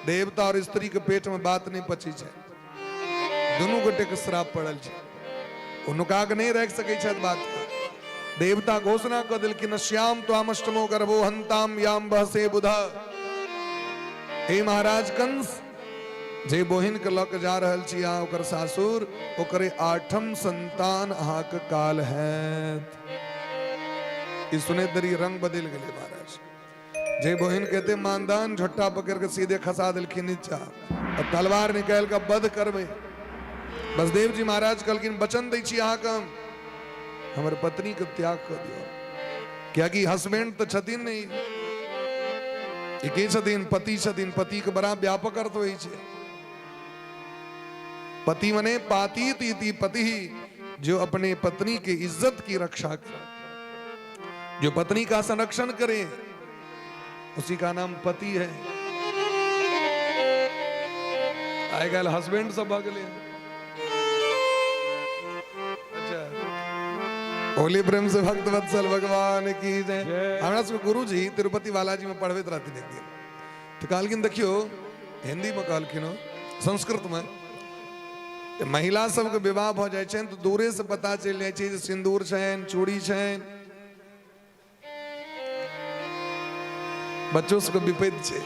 देवता और स्त्री के पेट में बात नहि पची छै, दुनू गोटे के श्राप पड़ल छै, ओ नुका के नहि राखि सकै छथि बात के। देवता घोषणा कऽ देलखिन, श्याम त्वामष्टमो गर्भो हंताम याम बहसे बुध। हे महाराज कंस, जे बहिन के लऽ के जा रहल छी अहाँ ओकर सासुर, ओकरे आठम संतान अहाँके काल हैत। ई सुनैत देरी रंग बदलि गेलै महाराज। जे बहिन के एते मानदान, झोट्टा पकड़ के सीधे खसा देलखिन नीचा आ तलवार निकालि कऽ वध करबै। बसदेव जी महाराज कहलखिन, वचन दै छी अहाँके हम, हमर पत्नी के त्याग कऽ दियौ। कियाकि हस्बैंड तऽ छथिन नहि, ई के छथिन? पति छथिन। पति के बड़ा व्यापक अर्थ होइ छै। पति मने पातीत इति पति, जो अपने पत्नी के इज्जत की रक्षा करे, जो पत्नी का संरक्षण करे, उसी का नाम पति है। आइ काल्हि हस्बैंड सब भऽ गेलै। अच्छा, होली प्रेम से भक्त वत्सल भगवान की जय। हमरा सबके गुरु जी तिरुपति बालाजी में पढ़बैत रहथिन एक दिन, तऽ कहलखिन, देखियौ, हिंदी में कहलखिन हो, संस्कृत में, महिला सबके विवाह भऽ जाइ छनि तऽ दूरे से पता चलि जाइ छै जे सिन्दूर छनि, चूड़ी छनि। बच्चो सबके विपैत छै,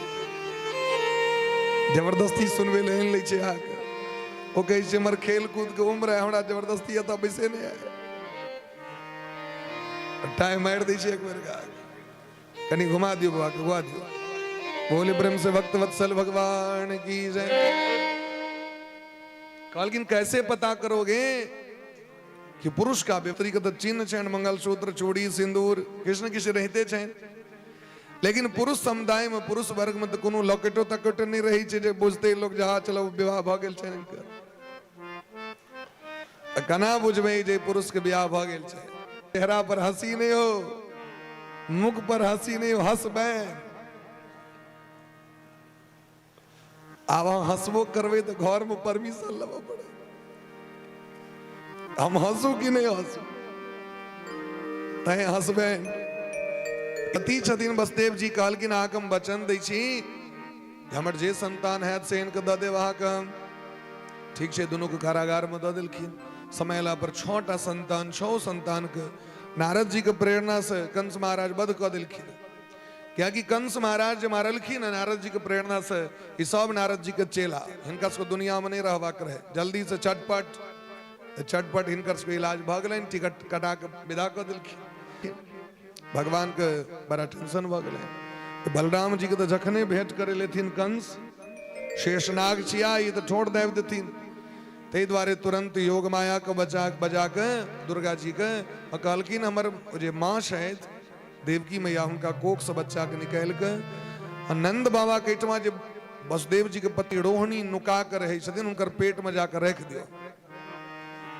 जबरदस्ती सुनबै लए आनि लै छै अहाँके। ओ कहै छै, हमर खेल कूद के उम्र है, हमरा जबरदस्ती एतऽ बैसे नहि आय। टाइम मारि दै छै एक बेर। कनि घुमा दियौ बाबा के, घुमा दियौ। बोले प्रेम से भक्त वत्सल भगवान की जय। कहलखिन, कैसे पता करोगे कि पुरुष का स्त्री के तऽ चिन्ह छनि, मंगलसूत्र, चूड़ी, सिंदूर, किछु ने किछु रहिते छनि। लेकिन पुरुष समुदाय में, पुरुष वर्ग में तऽ कोनो लॉकेटो तकेटो नहि रहै छै जे बुझते लोक जे हँ चलो विवाह भऽ गेल छनि हिनकर। तऽ केना बुझबै जे पुरुष के बियाह भऽ गेल छै? चेहरा पर हंसी नहि हो, मुख पर हंसी नहि हो, हंसबै। आब अहाँ हंसबो करबै तऽ घरमे परमिशन लेबऽ पड़त, हम हंसू कि नहि हंसू। तैं हंसबै। पति छथिन बसदेव जी, कहलखिन, अहाँके हम वचन दै छी, हमर जे संतान हैत से इनके दऽ देब अहाँके हम। ठीक छै, दुनूके कारागारमे दऽ देलखिन। समय अयला पर 6टा संतान, 6 संतानके नारद जीके प्रेरणासँ कंस महाराज वध कऽ देलखिन। कियाकि कंस महाराज जे मारलखिन नारद जी के प्रेरणा से, ई सब नारद जी के चेला, हिनका सबके दुनिया में नहीं रहबाक रहे, जल्दी से चटपट चटपट हिनकर सबके इलाज भऽ गेलनि, टिकट कटा के विदा कऽ देलखिन। भगवान के बड़ा टेंशन भऽ गेलै। बलराम जी के तऽ जखने भेंट करे लेथिन कंस, शेषनाग छिया ई, तऽ ठोर दाबि देथिन। ताहि दुआरे तुरंत योग माया के बचा बजा के दुर्गा जी के आ कहलखिन, हमर जे माँ छथि देवकी मैया, हुनका कोख से बच्चा के निकालि के आ नंद बाबा के एहिठमा जे वसुदेव जी के पति रोहिणी नुका के रहै छथिन, हुनकर पेट में जाके राखि दियौ।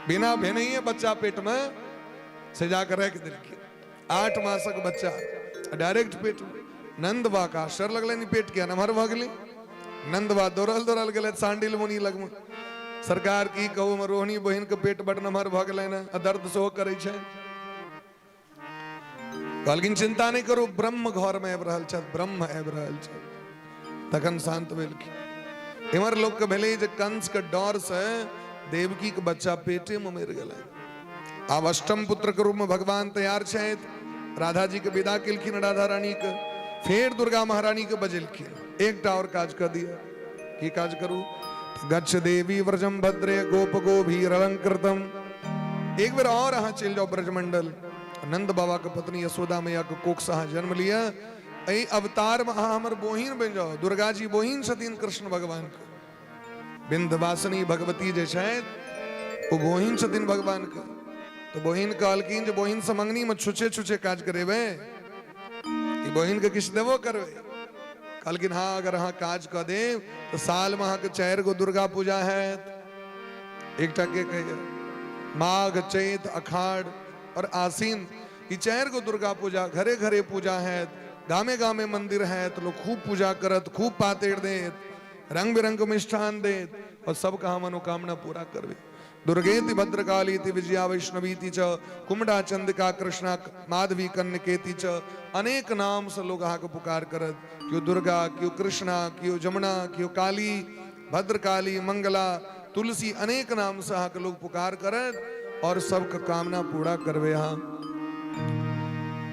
बिना भेनहिए बच्चा पेट में से जाके राखि देलखिन। 8 मासक बच्चा डायरेक्ट पेट में। नंद बाबा के आश्चर्य लगलनि, पेट के नमहर भऽ गेलै। नंद बाबा दौड़ल दौड़ल गेलै सांडिल मुनि लगमे, सरकार की कहू, हमर रोहिणी बहिन के पेट बड नमहर भऽ गेलनि आ दर्द सेहो करै छै। कहलखिन, चिंता नहि करू, ब्रह्म घर में आबि रहल छथि, ब्रह्म आबि रहल छथि। तखन शांत भेलखिन। इम्हर लोक के भेलै जे कंस के डर से देवकी के बच्चा पेटे में मरि गेलै। आब अष्टम पुत्र के रूप में भगवान तैयार छथि। राधा जी के विदा केलखिन, राधा रानी के। फेर दुर्गा महारानी के बजेलखिन, एकटा और काज कर दिया। की काज करू? गच्छ देवी व्रजम भद्रे गोप गोभीर अलंकृतम। एक बेर और अहाँ चलि जाओ ब्रजमंडल, नंद बाबा के पत्नी यशोदा मैया के कोख से अहाँ जन्म लिअ, एहि अवतार में अहाँ हमर बोहिन बनि जाओ। दुर्गा जी बोहिन छथिन कृष्ण भगवान के। विंध्यवासिनी भगवती जे छथि ओ बोहिन छथिन भगवान के। तऽ बोहिन कहलखिन जे बोहिन से मंगनी में छुछे छुछे काज करेबै कि बोहिन के किछु देबो करबै? कहलखिन, हाँ, अगर अहाँ काज कऽ देब तऽ साल में अहाँके 4 गो दुर्गा पूजा हैत। एकटा के कहैया माघ, चैत, अखाड़ और आसीन, ई 4 गो दुर्गा पूजा घरे घरे पूजा हैत, गामे गामे मंदिर हैत, लोग खूब पूजा करत, खूब पातेर देत, रंग बिरंग के मिष्ठान देत और सबके अहाँ मनोकामना पूरा करबै। दुर्गेति भद्रकालीति विजया वैष्णवीति च कुमडा चंदिका कृष्णा माधवी कन्यकेति च। अनेक नाम से लोग अहाँके पुकार करत, केओ दुर्गा, केओ कृष्णा, केओ जमुना, केओ काली, भद्रकाली, मंगला, तुलसी, अनेक नाम से अहाँके लोग पुकार करत और सबके कामना पूरा करबै अहाँ।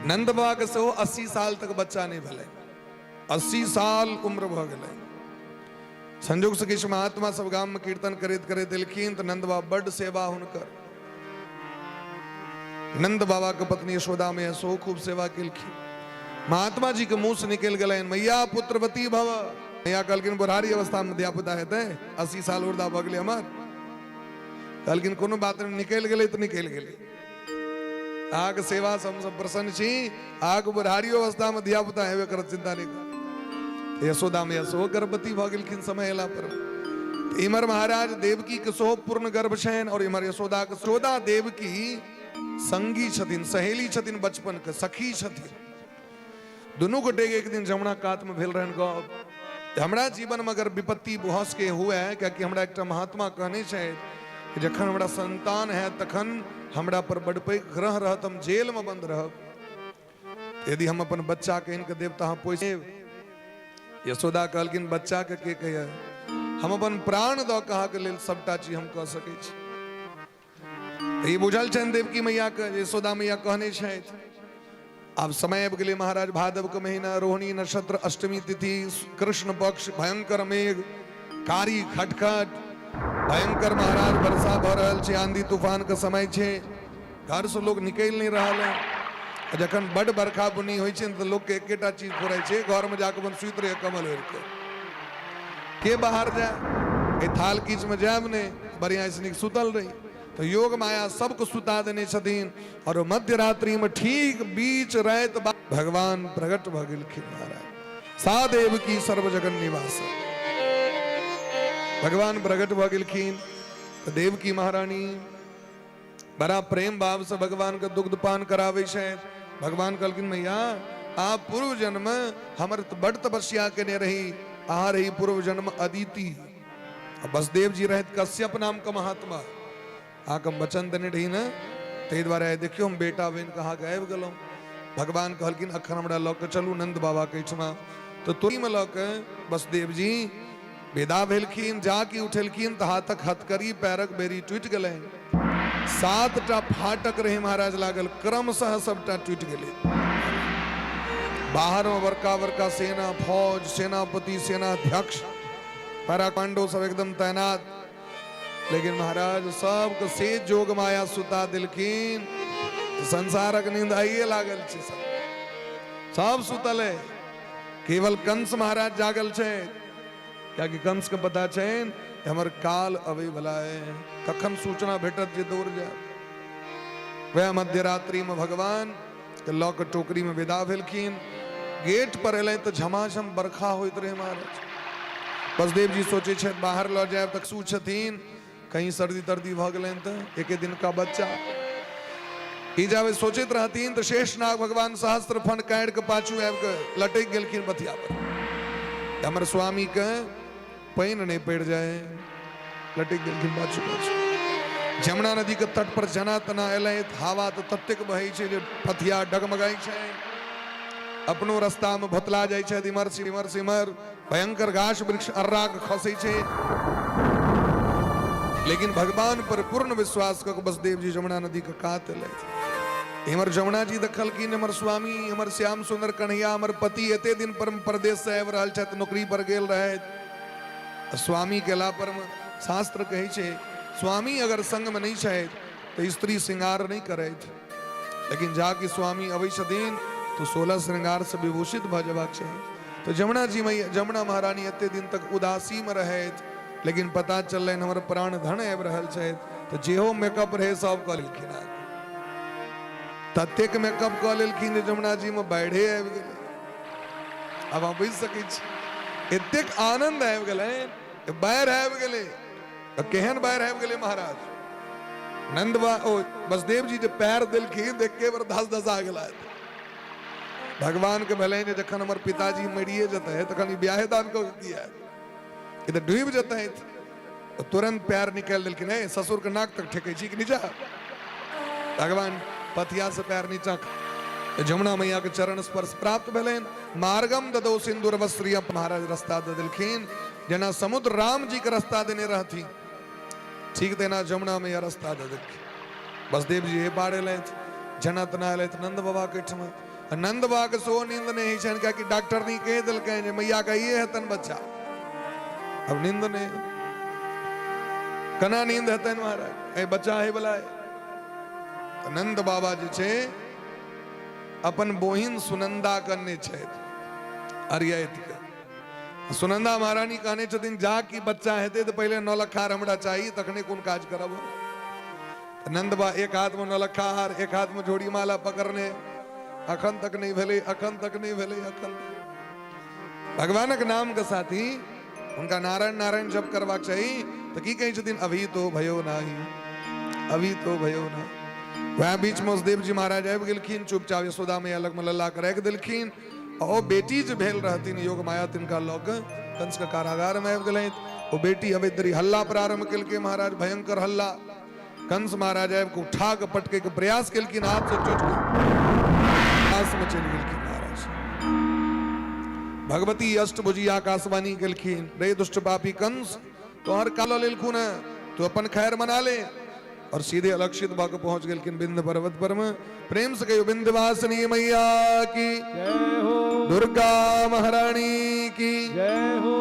नंद बाबा के सेहो 80 साल तक बच्चा नहि भेलै, 80 साल उम्र भऽ गेलै। संजोग से किछु महात्मा सब गाम में कीर्तन करैत करैत एलखिन तऽ नंद बाबा बड्ड सेवा हुनकर। नंद बाबा के पत्नी यशोदा में सेहो खूब सेवा केलखिन। महात्मा जी के मुंह से निकलि गेलनि, मैया पुत्रवती भव। मैया कहलखिन बुढ़ारी अवस्था में धियापुता हेतै, 80 साल उर्दा भऽ गेलै हमर। कहलखिन कोनो बात नहि, निकलि गेलै तऽ निकलि गेलै, अहाँके सेवा से हमसब प्रसन्न छी, अहाँके बुढ़ारी अवस्था में धियापुता हेबे करत, चिंता नहि करू। यशोदा मैया सेहो गर्भवती भऽ गेलखिन समय एला पर। इमर महाराज देवकी के सेहो पूर्ण गर्भ छनि और इमर यशोदा के। यशोदा देवकी संगी छथिन, सहेली छथिन, बचपन के सखी छथिन। दुनू गोटे के एक दिन जमुना कात में भेल रहन गप। हमरा जीवन में अगर विपत्ति भऽ सके हुए, कियाकि हमरा एकटा महात्मा कहने छथि कि जखन हमरा संतान है तखन हमरा पर बड़ पैघ ग्रह रहत, हम जेल में बंद रहब। यदि हम अपन बच्चा के इनके देब तऽ अहाँ पोसि लेब। यशोदा कहलखिन बच्चा के के कहैया, हम अपन प्राण दऽ कऽ अहाँके लेल सबटा चीज हम कऽ सकै छी। ई बुझल छनि देवकी मैया के, यशोदा मैया कहने छथि। आब समय आबि गेलै महाराज, भादव के महीना, रोहिणी नक्षत्र, अष्टमी तिथि, कृष्ण पक्ष, भयंकर मेघ, कारी खटखट, भयंकर महाराज वर्षा भऽ रहल छै, आंधी तूफान के समय छै, घर से लोग निकलि नहि रहल है। जखन बड बरखा बुनी होइ छै तऽ लोकके एकेटा चीज फुराइ छै, घरमे जाकऽ अपन सुति रहै कमल ओढ़ि कऽ, के बाहर जाय, एहि थाल कीचमे जायब नहि, बढ़िआँ से नीक सुतल रही। तऽ योग माया सबके सुता देने छथिन और मध्य रात्रि में ठीक बीच राति भगवान प्रकट भऽ गेलखिन महाराज। सा देव की सर्व जगन निवास, भगवान प्रकट भऽ गेलखिन। तऽ देवकी महारानी बड़ा प्रेम भाव से भगवान के दुग्ध पान कराबै छथि। भगवान कहलखिन मैया आप पूर्व जन्म हमर बड़ तपस्या केने रही, अहाँ रही पूर्व जन्म अदिति, बसदेव जी रहत कश्यप नाम के महात्मा, अहाँके हम वचन देने रही ने, ताहि दुआरे आइ देखियौ हम बेटा बनि कऽ अहाँके आबि गेलहुँ। भगवान कहलखिन अखन हमरा लऽ कऽ चलू नंद बाबा के एहिठमा। तऽ तोरीमे लऽ कऽ बसदेव जी विदा भेलखिन। जाकि उठेलखिन तऽ हाथक हथकड़ी पैरक बेरी टूटि गेलनि, 7टा फाटक रहे महाराज लागल, क्रमशः सबटा टूटि गेलै। बाहर में बड़का बड़का सेना फौज, सेनापति, सेनाध्यक्ष, पैराकांडो सब एकदम तैनात, लेकिन महाराज सबके से जोग माया सुता देलखिन, संसारक नींद आइए लागल छै, सब सब सुतल है, केवल कंस महाराज जागल छै, कियाकि कंस के पता छै हमर काल अबै वाला है, कखन सूचना भेटत जे दौड़ जाए। वह मध्यरात्रि में भगवान के लऽ कऽ टोकरी में विदा भेलखिन। गेट पर एलै तऽ झमाझम बरखा होइत रहे महाराज। बसदेव जी सोचै छथि बाहर लऽ जायब तऽ सू छथिन, कहीं सर्दी तर्दी भऽ गेलनि तऽ एके दिन का बच्चा। ई जाबे सोचैत रहथिन तऽ शेषनाग भगवान सहस्त्र फन काटि कऽ पाछू आबि कऽ लटकि गेलखिन बथिया पर, हमर स्वामी के पानि नहि पड़ि जाय, लटकि गेलखिन पाछू पाछू। जमुना नदी के तट पर जना तना एलै, हवा तऽ ततेक बहै छै जे पथिया डगमगाइ छै, अपनो रास्ता में भोतला जाइ छै, इमहर से इमहर से इमहर भयंकर गाछ वृक्ष अर्रा के खसै छै। लेकिन भगवान पर पूर्ण विश्वास कऽ बसदेव जी जमुना नदी के कात एलै। इमहर जमुना जी देखलखिन हमर स्वामी, हमर श्याम सुंदर कन्हैया, हमर पति एते दिन पर परदेश से आबि रहल छथि, नौकरी पर गेल रहथि। स्वामी गेला पर शास्त्र कहै छै स्वामी अगर संग में नहीं छथि तऽ स्त्री श्रृंगार नहीं करैत, लेकिन जाकि स्वामी अबै छथिन तो 16 श्रृंगार से विभूषित भऽ जेबाक चाही। तो जमुना जी मैया, जमुना महारानी एते दिन तक उदासी में रहथि, लेकिन पता चललनि हमर प्राण धन आबि रहल छथि, तऽ जेहो मेकअप रहै सब कऽ लेलखिन। ततेक मेकअप कऽ लेलखिन जे जमुना जी में बाढ़े आबि गेलै। आब अहाँ बुझि सकै छी एतेक आनंद आबि गेलनि, बाढ़ि आबि गेलै। तऽ केहन बाढ़ि आबि गेलै महाराज, नंद ओ बसदेव जी जे पैर देलखिन तऽ एके बेर धस धसा गेला। भगवान के भेलनि जे जखन हमर पिताजी मरिए जेतै तखन ई ब्याहे दान कऽ किया, ई तऽ डूबि जेतै। तुरंत पैर निकालि देलखिन, हे ससुर के नाक तक ठेकै छी कि नीचा? भगवान पथिया से पैर नीचा। जमुना मैया के चरण स्पर्श प्राप्त भेलनि। मार्गम ददौ सिंदूर वस्त्रिय, महाराज रास्ता दऽ देलखिन। जेना समुद्र राम जी के रास्ता देने रहथिन, ठीक तेना जमुना मैया रास्ता दऽ देलखिन। बसदेव जी हे पार एलथि, जना तना एलथि नंद बाबा के ओहिठमा। आ नंद बाबा के सेहो नींद नहि होइ छनि, कियाकि डॉक्टर नहीं कहि देलकनि जे मैया के आइए हेतनि बच्चा। अब नींद नहि, केना नींद हेतनि महाराज, एहि बच्चा होय वाला है। तऽ नंद बाबा जे छै अपन बोहिन सुनंदा कने छथि अरियाइत के। सुनंदा महारानी कहने छथिन, जा कि बच्चा हेतै तऽ पहिले 9 लखा हार हमरा चाही, तखने कोन काज करब। नंद बा एक हाथ में 9 लखा हार, एक हाथ में झोड़ी माला पकड़ने, अखन तक नहीं भेलै, अखन तक नहीं भेलै, अखन तक। भगवानक नाम के साथी हुनका नारायण नारायण जप करबाक चाही। तऽ की कहै छथिन, अभी तो भयो नाही, अभी तो भयो ना। वएह बीच में वसुदेव जी महाराज आबि गेलखिन, चुपचाप यशोदा मैया लग में लल्ला के राखि देलखिन। आ ओ बेटी जे भेल रहथिन योग माया, तिनका लऽ कऽ कंस के कारागार में आबि गेलथि। ओ बेटी अबैत देरी हल्ला प्रारंभ केलकै महाराज, भयंकर हल्ला। कंस महाराज आबि कऽ उठा कऽ पटकै के प्रयास केलखिन, हाथ से चोट आकाश में चलि गेलखिन महाराज। भगवती अष्टभुजी आकाशवाणी केलखिन, रे दुष्ट पापी कंस, तोहर काल लेलखुन है, तू अपन खैर मना ले। और सीधे अलक्षित भऽ कऽ पहुंच गेलखिन विंध्य पर्वत पर में। प्रेम से कहियो विंध्यवासिनी मैया की जय हो, दुर्गा महारानी की जय हो।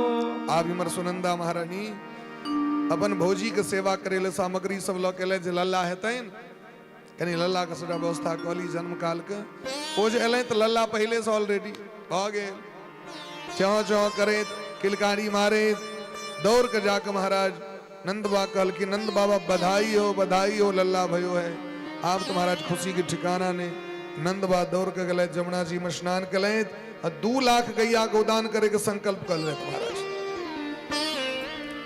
आब इमर सुनंदा महारानी अपन भौजी के सेवा करे ले सामग्री सब लऽ के एलथि जे लल्ला हेतनि, कनि लल्ला के सबटा व्यवस्था कऽ ली जन्म काल के। ओ जे एलथि तऽ लल्ला पहिले से ऑलरेडी भऽ गेल, चौं चौं करैत किलकारी मारैत दौड़ के जाके महाराज नंद बाबा कहलखिन, नंद बाबा बधाई हो, बधाई हो, लल्ला भयो है। आब तो महाराज खुशी के ठिकाना नहीं। नंद बाबा दौड़ के गए जमुना जी में स्नान कलथि आ 2 लाख गैया गोदान करे के संकल्प कर लेत महाराज।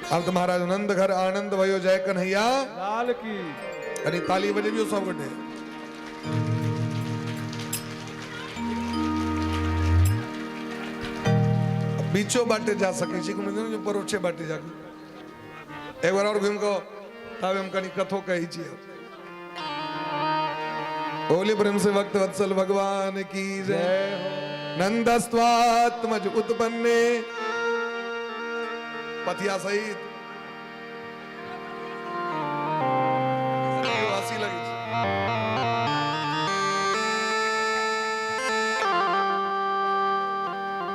अब तो महाराज नंद घर आनंद भयो, जय कन्हैया लाल की। कनी ताली बजेबियो सब गोटे। बीचो बाटे जा सकै छी, कोनो दिन परोछे बाटे जा एक बार और घुमि कऽ तब हम कनी कथो कहै छियै। बोले प्रेम से भक्त वत्सल भगवान की जय। नंदस्वात्मज उत्पन्ने पथिया सहित हंसी लगी छै।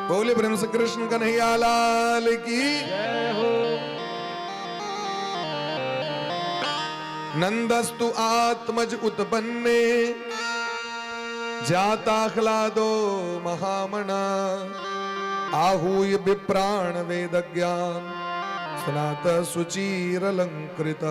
बोले प्रेम से कृष्ण कन्हैया लाल की जय हो। नंदस्तु आत्मज उत्पन्ने जाताह्लादो महामना आहूय विप्राण वेद ज्ञान स्नात सुचीरलंकृत।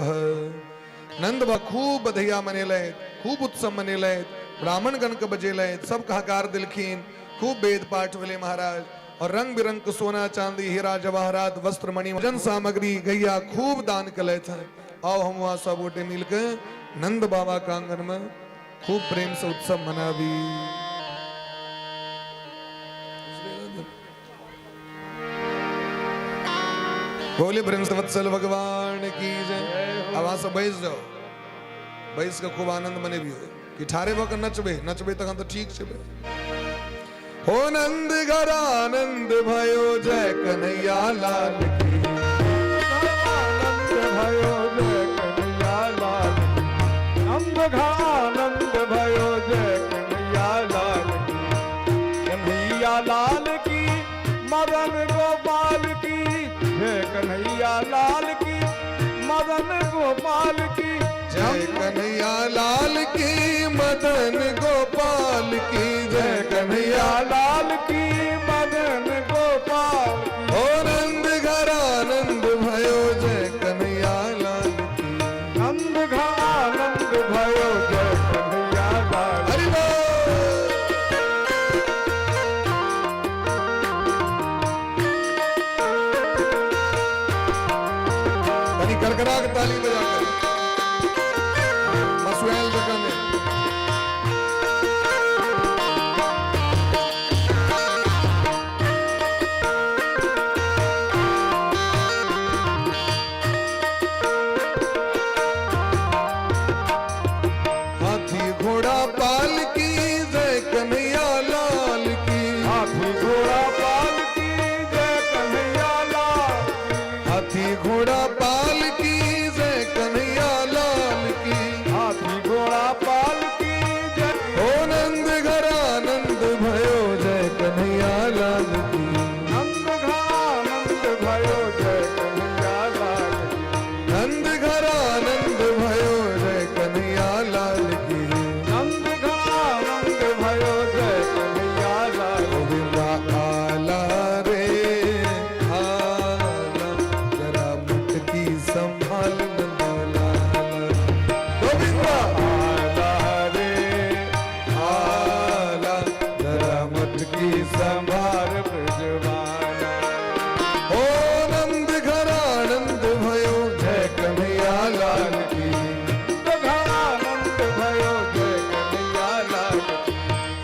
नंद बा खूब बधैया मनेलथि, खूब उत्सव मनेलथि, ब्राह्मण गण के बजेलथि, सबके हकार देलखिन, खूब वेद पाठ भेलै महाराज। और रंग बिरंग के सोना चांदी हीरा जवाहरात वस्त्र मणि जन सामग्री गैया खूब दान कलथि हैं। आओ हम वहां सब गोटे मिलके नंद बाबा के आंगन में खूब प्रेम से उत्सव मनाबी। बोले प्रेम से वत्सल भगवान की जय। अब वहां से बैस जाओ, बैस के खूब आनंद मनेबियो कि ठारे भऽ के नचबे, नचबे तखन तऽ ठीक छै। हो नंद घर आनंद भयो जय कन्हैया लाल की। आनंद भयो जय कन्हैया लाल की। नंद घर आनंद भयो जय कन्हैया लाल की। कन्हैया लाल की मदन गोपाल की जय। कन्हैया लाल की मदन गोपाल की जय। कन्हैया लाल की मदन गोपाल की जय। कन्हैया लाल की मदन गोपाल की। हो नंद घर आनंद भयो जय कन्हैया लाल की। नंद घर आनंद भयो जय कन्हैया लाल। हरि बोल। कनी करकरा के ताली बजा कर मसुएल जगह में। घोड़ा पाल की जय कन्हैया लाल की। हाथी घोड़ा पाल की जय। ओ नंद घर आनंद भयो जय कन्हैया लाल की। नंद घरानंद भयो जय कन्हैया लाल की। नंद घर आनंद भयो जय कन्हैया लाल की। नंद घरानंद भयो जय कन्हैया लाल। गोविंदा आला रे आला, जरा मटकी संभाल नंदलाला। गोविंदा आला रे आला, जरा मटकी संभाल। संभार ब्रजवाला। ओ नंद घर आनंद भयो जय कन्हैया लाल की। नंद घरानंद भयो जय कन्हैया लाल की।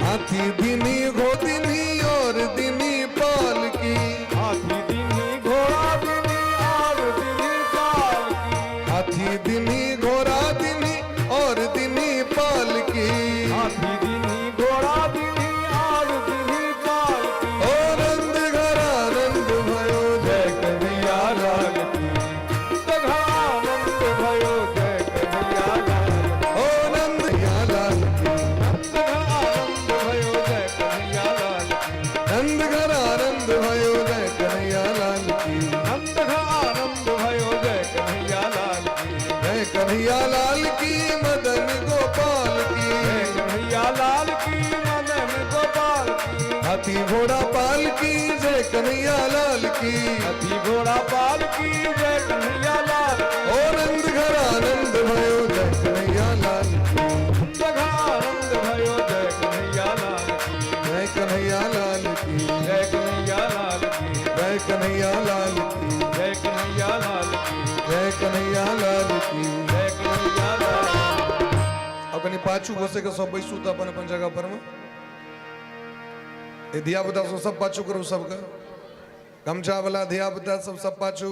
हाथी दिनी घोदिनी और दिनी पाल की। हाथी दिनी घोड़ा दिनी और दिनी पाल की। हाथी दिनी घोड़ा दिनी और दिनी पाल की। हाथी दिनी घोड़ा दिनी और दिनी पाल की। ओ नंद घर आनंद भयो जय कन्हैया लाल की। नंद घरानंद भयो जय कन्हैया लाल। ओ नंद या लाल की। नंद घरानंद भयो जय कन्हैया लाल की। नंद घर आनंद भयो जय कन्हैया लाल की। नंद घरानंद भयो जय कन्हैया लाल की। जय कन्हैया लाल की मदन गोपाल की। जय कन्हैया लाल की मदन गोपाल की। हाथी घोड़ा पाल की जय कन्हैया लाल की। हाथी घोड़ा पाल की जय कन्हैया लाल की। ओ नंद घर आनंद भयो जय कन्हैया लाल की। नंद घरानंद भयो जय कन्हैया लाल की। जय कन्हैया लाल की। जय कन्हैया लाल की। जय कन्हैया लाल की। जय कन्हैया लाल की। जय कन्हैया लाल की। जय कन्हैया लाल की। अब कनी पाछू घसे के सब बैसू तऽ अपन अपन जगह पर में। ए धिया पुता सब सब पाछू करू सबके। गमछा वाला धिया पुता सब सब पाछू।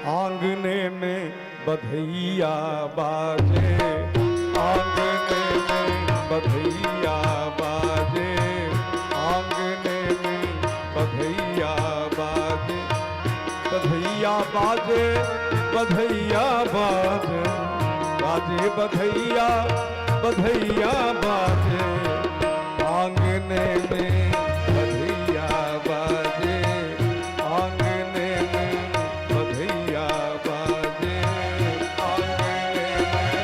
आंगने में बधैया बाजे, आंगने में बधैया बाजे, आंगने में बधैया बाजे, बधैया बाजे, बधैया बाजे, बाजे बधैया, बधैया बाजे, आंगने में बधैया बाजे, आंगने में बधैया बाजे, आंगने में।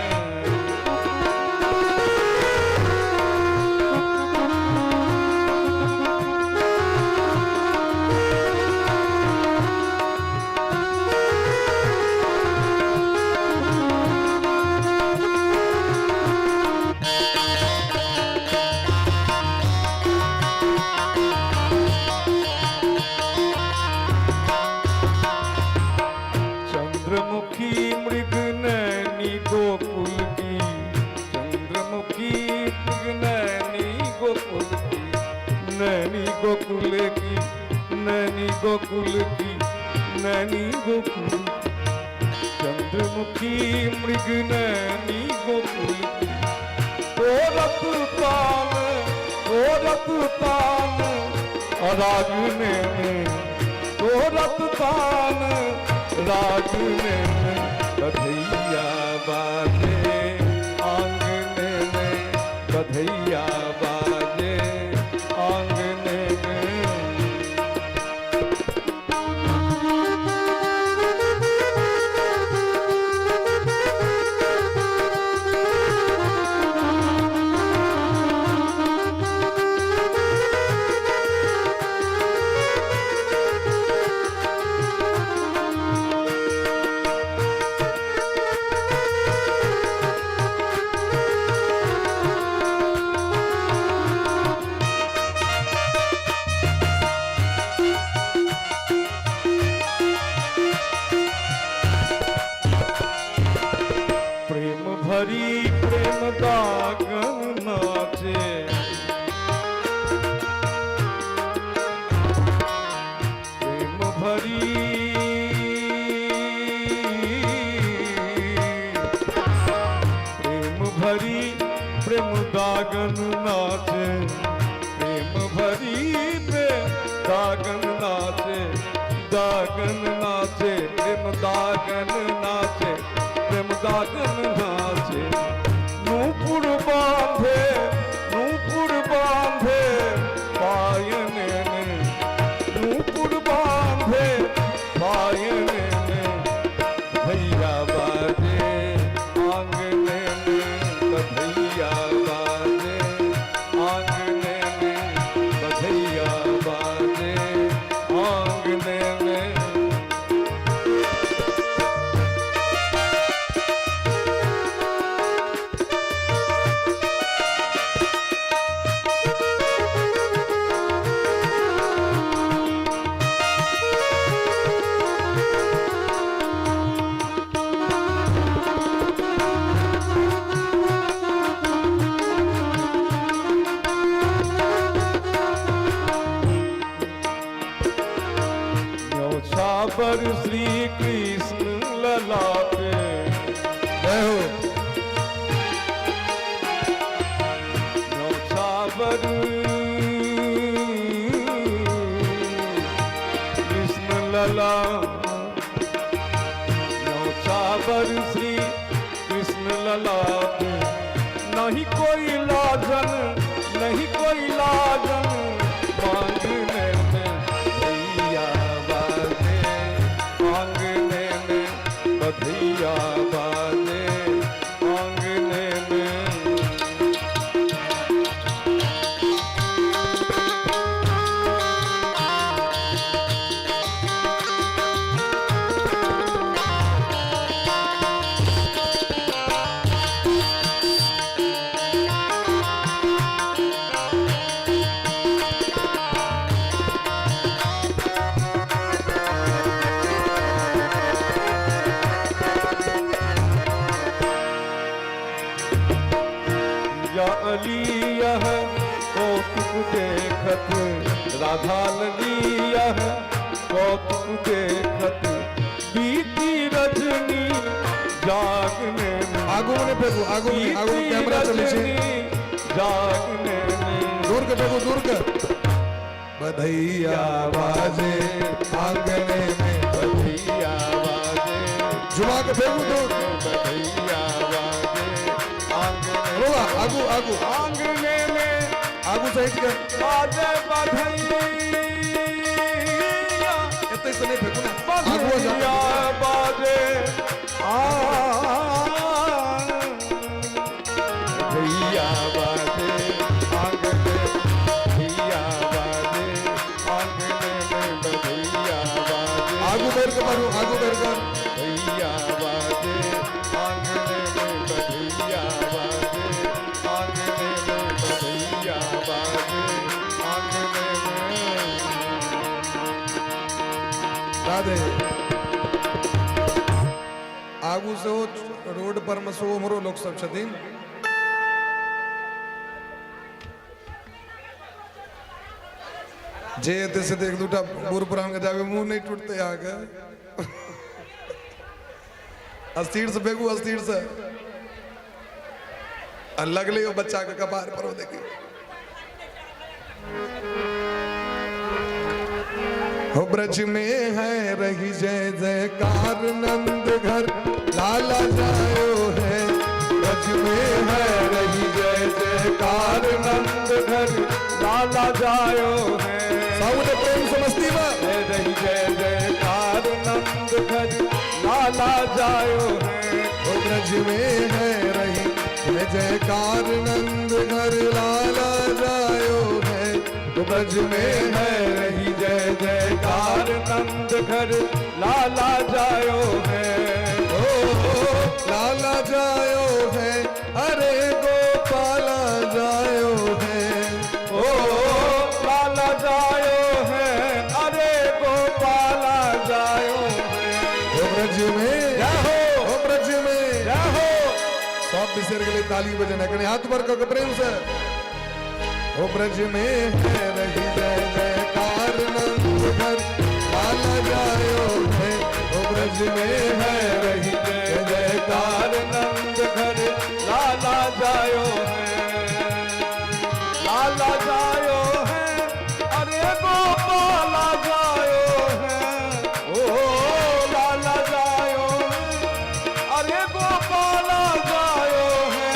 चंद्रमुखी मृग नैनी गोकुल की, चंद्रमुखी मृग नैनी गोकुल की, नैनी गोकुल की, नैनी गोकुल की, नैनी गोकुल की। चंद्रमुखी मृग नैनी गोकुल की, गोरख तान, गोरख तान रागने में, गोरख तान रागने में, बधैया बाजे, आंगने में बधैया बाजे, आंगने में। भरी प्रेम दागन नाचे। प्रेम भरी, प्रेम भरी प्रेम दागन नाचे। प्रेम भरी प्रेम दागन नाचे, दागन नाचे, प्रेम दागन नाचे, प्रेम दागन नाचे। नूपुर बांधे, नूपुर बांधे पायने ने, नूपुर बांधे पायने ने, भैया बाजे आंगने में, बधैया बाजे आंगने में, बधैया बाजे आंगने में। न्योछावर श्री कृष्ण ललाटे। जय हो। न्योछावर कृष्ण लला, न्योछावर श्री कृष्ण ललाटे। नहीं कोई लाजन, नहीं कोई लाजन मांगने में, भैया बाजे आंगने में, बधैया बाजे आंगने में। या अली यह कौतुक देखत, राधा लगी यह कौतुक देखत, बीती रजनी जागने में। आगू में फेंकू, आगू में, आगू में बीती कैमरा चलै छै। रजनी जागने में। दूर के फेंकू, दूर के। बधैया बाजे आंगने में, बधैया बाजे। जुमा के फेंकू दूर। बधैया बाजे आंगने। रोला आगू, आगू। आंगने में। आगू से हट के। बाजे बधैया। एतै से नहि फेंकू ना, आगू जा। बधैया बाजे आ, भैया बाजे आंगने, भैया बाजे आंगने में, बधैया बाजे। आगू बढ़ के बढ़ू, आगू बढ़ के। भैया बाजे आंगने में, बधैया बाजे आंगने में, बधैया बाजे आंगने में। राधे। आगू से ओ रोड पर मे सेहो उम्हरो लोक सब छथिन। जे एतै से तऽ एक दूटा बूढ़ पुरान के जाबे मुंह नहि टूटतै अहाँके। अस्थिर से फेंकू, अस्थिर से। आ लगले ओ बच्चा के कपार पर ओ देखी। हो ब्रज में है रही जय जयकार, नंद घर लाला जायो है। ब्रज में है रही जय जयकार, नंद घर लाला जायो है। साउंड प्रेम से मस्ती में। रही जय जयकार, नंद घर लाला जायो है। हो ब्रज में है रही जय जयकार, नंद घर लाला जायो है। हो ब्रज में है रही जय जयकार, नंद घर लाला जायो है। ओ लाला जायो है, अरे गोपाला जायो है। ओ लाला जायो है, अरे गोपाला जायो है। हो ब्रज में, जय हो। हो ब्रज में जय हो। सब बिसरि गेलै ताली बजेनाइ। कनि हाथ ऊपर कऽ के प्रेम से। ओ ब्रज में है रही जय जयकार नंद घर लाला जायो है। ओ ब्रज में है रही जय जयकार नंद घर लाला जायो है, लाला जायो है, अरे गोपाला जायो है। ओ लाला जायो है, अरे गोपाला जायो है।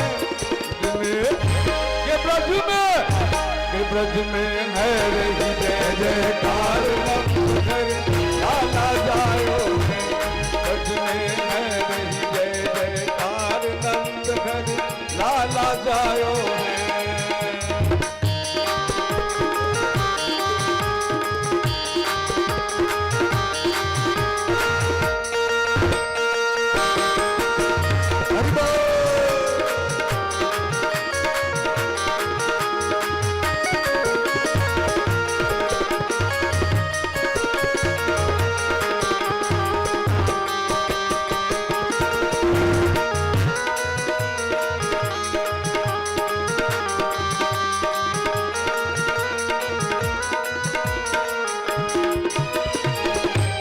के ब्रज में, के ब्रज में है रही जय जयकार नंद घर लाला जायो है। ब्रज में है रही जय जयकार नंद घर लाला जायो है। हरि बोल।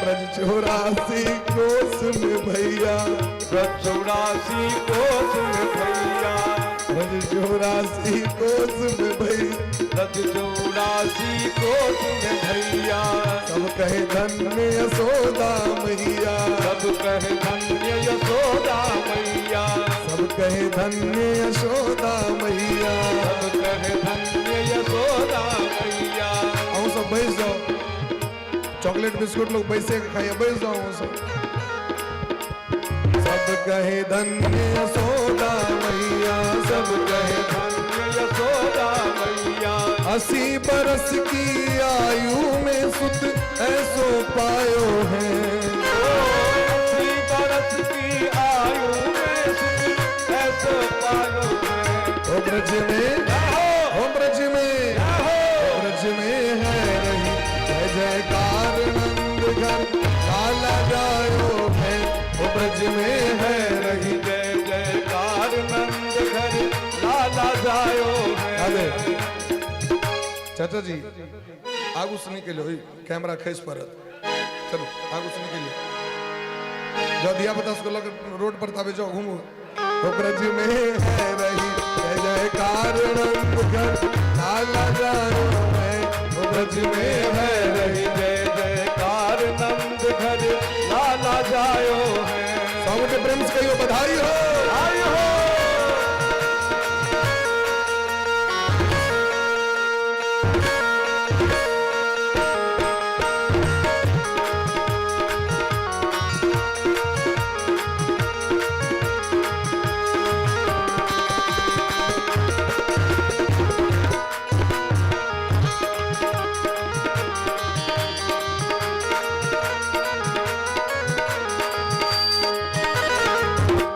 ब्रज 84 कोस में भैया, ब्रज 84 कोस में भैया, ब्रज 84 कोस में भैया, ब्रज 84 कोस में भैया। सब कहे धन्य यशोदा मैया, सब कहे धन्य यशोदा मैया, सब कहे धन्य यशोदा मैया, सब कहे धन्य यशोदा मैया। अहूँ सब बैस जाओ, चॉकलेट बिस्कुट लोग बैसे के खाइए, बैस जाओ अहूँ सब। सब कहे धन्य यशोदा मैया, सब कहे धन्य यशोदा मैया। 80 बरस की आयु में सुत ऐसो पायो है। 80 बरस की आयु में सुत ऐसो पायो है। ओ ब्रज में, ओ ब्रज में, ओ ब्रज में है रही जय जयकार नंद घर लाला जायो है। ओ ब्रज में है रही जय जयकार नंद घर लाला जायो है। अरे चाचा जी आगू से निकलो, कैमरा खस पड़त, चलो आगू से निकलिए, जाओ दिया बता उसको लग रोड पर ताबे जाओ घूमो। ओ ब्रज में है रही जय जयकार नंद घर लाला जायो है। ओ ब्रज में है रही जय जयकार नंद घर लाला जायो है। सबके प्रेम से कहियो बधाई हो, बधाई हो।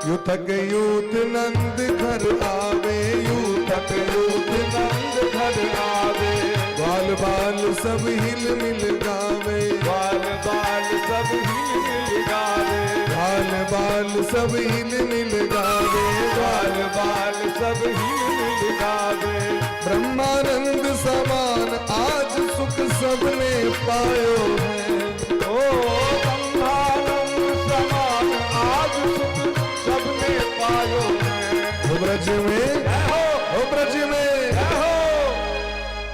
यूथक यूथ नंद घर आवे, यूथक यूथ नंद घर आवे, बाल बाल सब हिल मिल गावे, बाल बाल सब हिल मिल गावे, बाल बाल सब हिल मिल गावे, बाल बाल सब हिल मिल गावे। ब्रह्मानंद समान आज सुख सबने पायो है। ओ ब्रह्मानंद समान आज सुख सबने पायो है। ओ ब्रज में, ओ ब्रज में, हो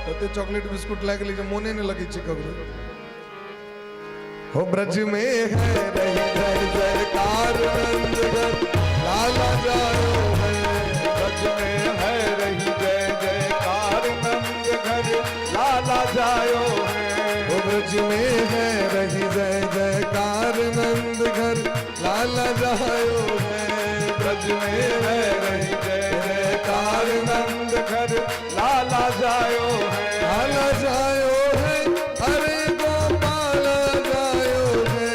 तते चॉकलेट बिस्कुट लाग ली मोने ने लगी छै ककरो। हो ब्रज में है रही जय जयकार नंद घर लाला जायो है। ब्रज में है रही जय जयकार नंद घर लाला जायो है। हो ब्रज में है रही जय जयकार नंद घर लाला जायो है। ब्रज में है रही जय जयकार नंद घर लाला जायो है। लाला जायो है, अरे गोपाल जायो है।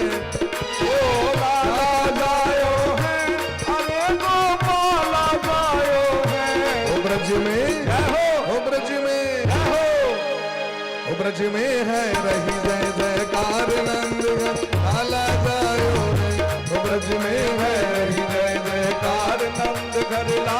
ओ लाला जायो है, अरे गोपाला जायो है। ओ ब्रज में, जय हो, ओ ब्रज में, जय हो। ओ ब्रज में है रही जय जयकार नंद घर लाला जायो है। ओ ब्रज में है रही जय जयकार नंद घर लाला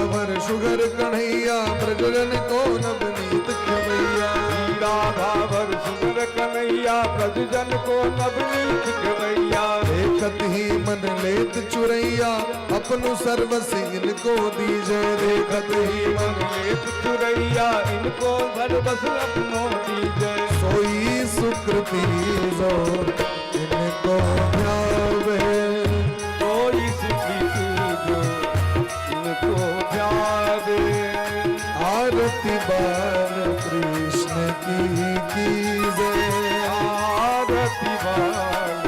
राधा वर सुगर कन्हैया, ब्रजजन को नवनीत खवैया। श्री राधा वर सुगर कन्हैया, ब्रजजन को नवनीत खवैया। देखत ही मन लेत चुरैया, अपनु सर्वस इनको दीजे। देखत ही मन लेत चुरैया, इनको सर्वस अपनो दीजे। सोई सुकृति जो इनको ध्यावे, कोई सुकृति जो इनको ध्यावे। आरती बाल कृष्ण की कीजे, आरती बाल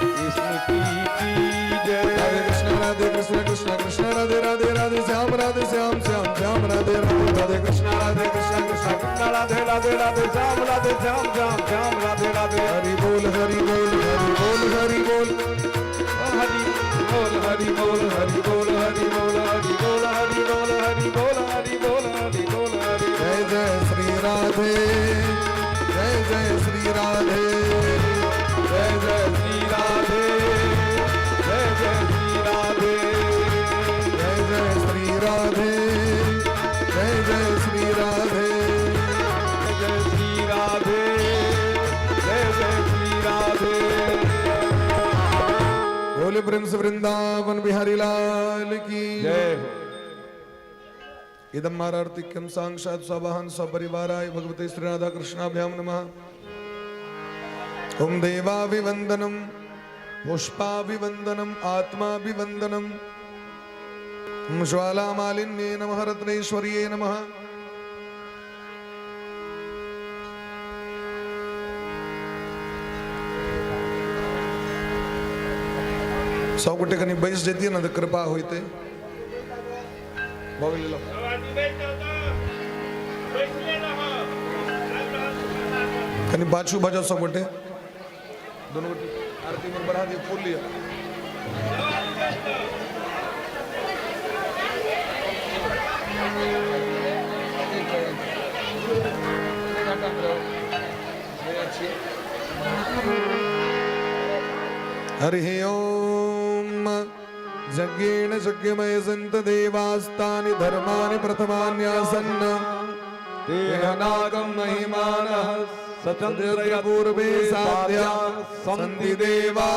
कृष्ण की कीजे। राधे कृष्ण राधे कृष्ण कृष्ण कृष्ण राधे राधे, राधे श्याम राधे श्याम श्याम श्याम राधे राधे, राधे कृष्ण राधे कृष्ण कृष्ण कृष्ण राधे राधे, राधे श्याम राधे श्याम श्याम श्याम राधे राधे। हरि बोल हरि बोल हरि बोल हरि बोल हरि बोल हरि बोल हरि बोल हरि बोल हरि बोल हरि बोल हरि बोल हरि बोल हरि बोल हरि। जय जय श्री राधे, जय जय श्री राधे, जय जय श्री राधे, जय जय श्री राधे, जय जय श्री राधे, जय जय श्री राधे, जय श्री राधे, जय जय श्री राधे। बोले प्रेम से वृंदावन बिहारी लाल की जय हो। इदम मारार्तिक्यम सांक्षात स्ववाहन स्वपरिवाराय भगवते श्री राधा कृष्णाभ्याम नमः। ओम देवाभिवंदनम, पुष्पाभिवंदनम, आत्माभिवंदनम, ज्वालामालिन्ये नमः, रत्नेश्वर्ये नमः। सब गोटे कनि बैस जैतियै ने तऽ कृपा होइतै। भऽ गेलै। कनि पाछू भऽ जाउ सब गोटे, दुनू गोटे आरती में बढ़ा दियौ, फूल लिअ। हरि ओम। यज्ञेन यज्ञमय सन्त देवास्तानि धर्माणि प्रथमान्यासन्न, देहनागम महिमानः सचन्द्र पूर्वे साध्या सन्ति देवा,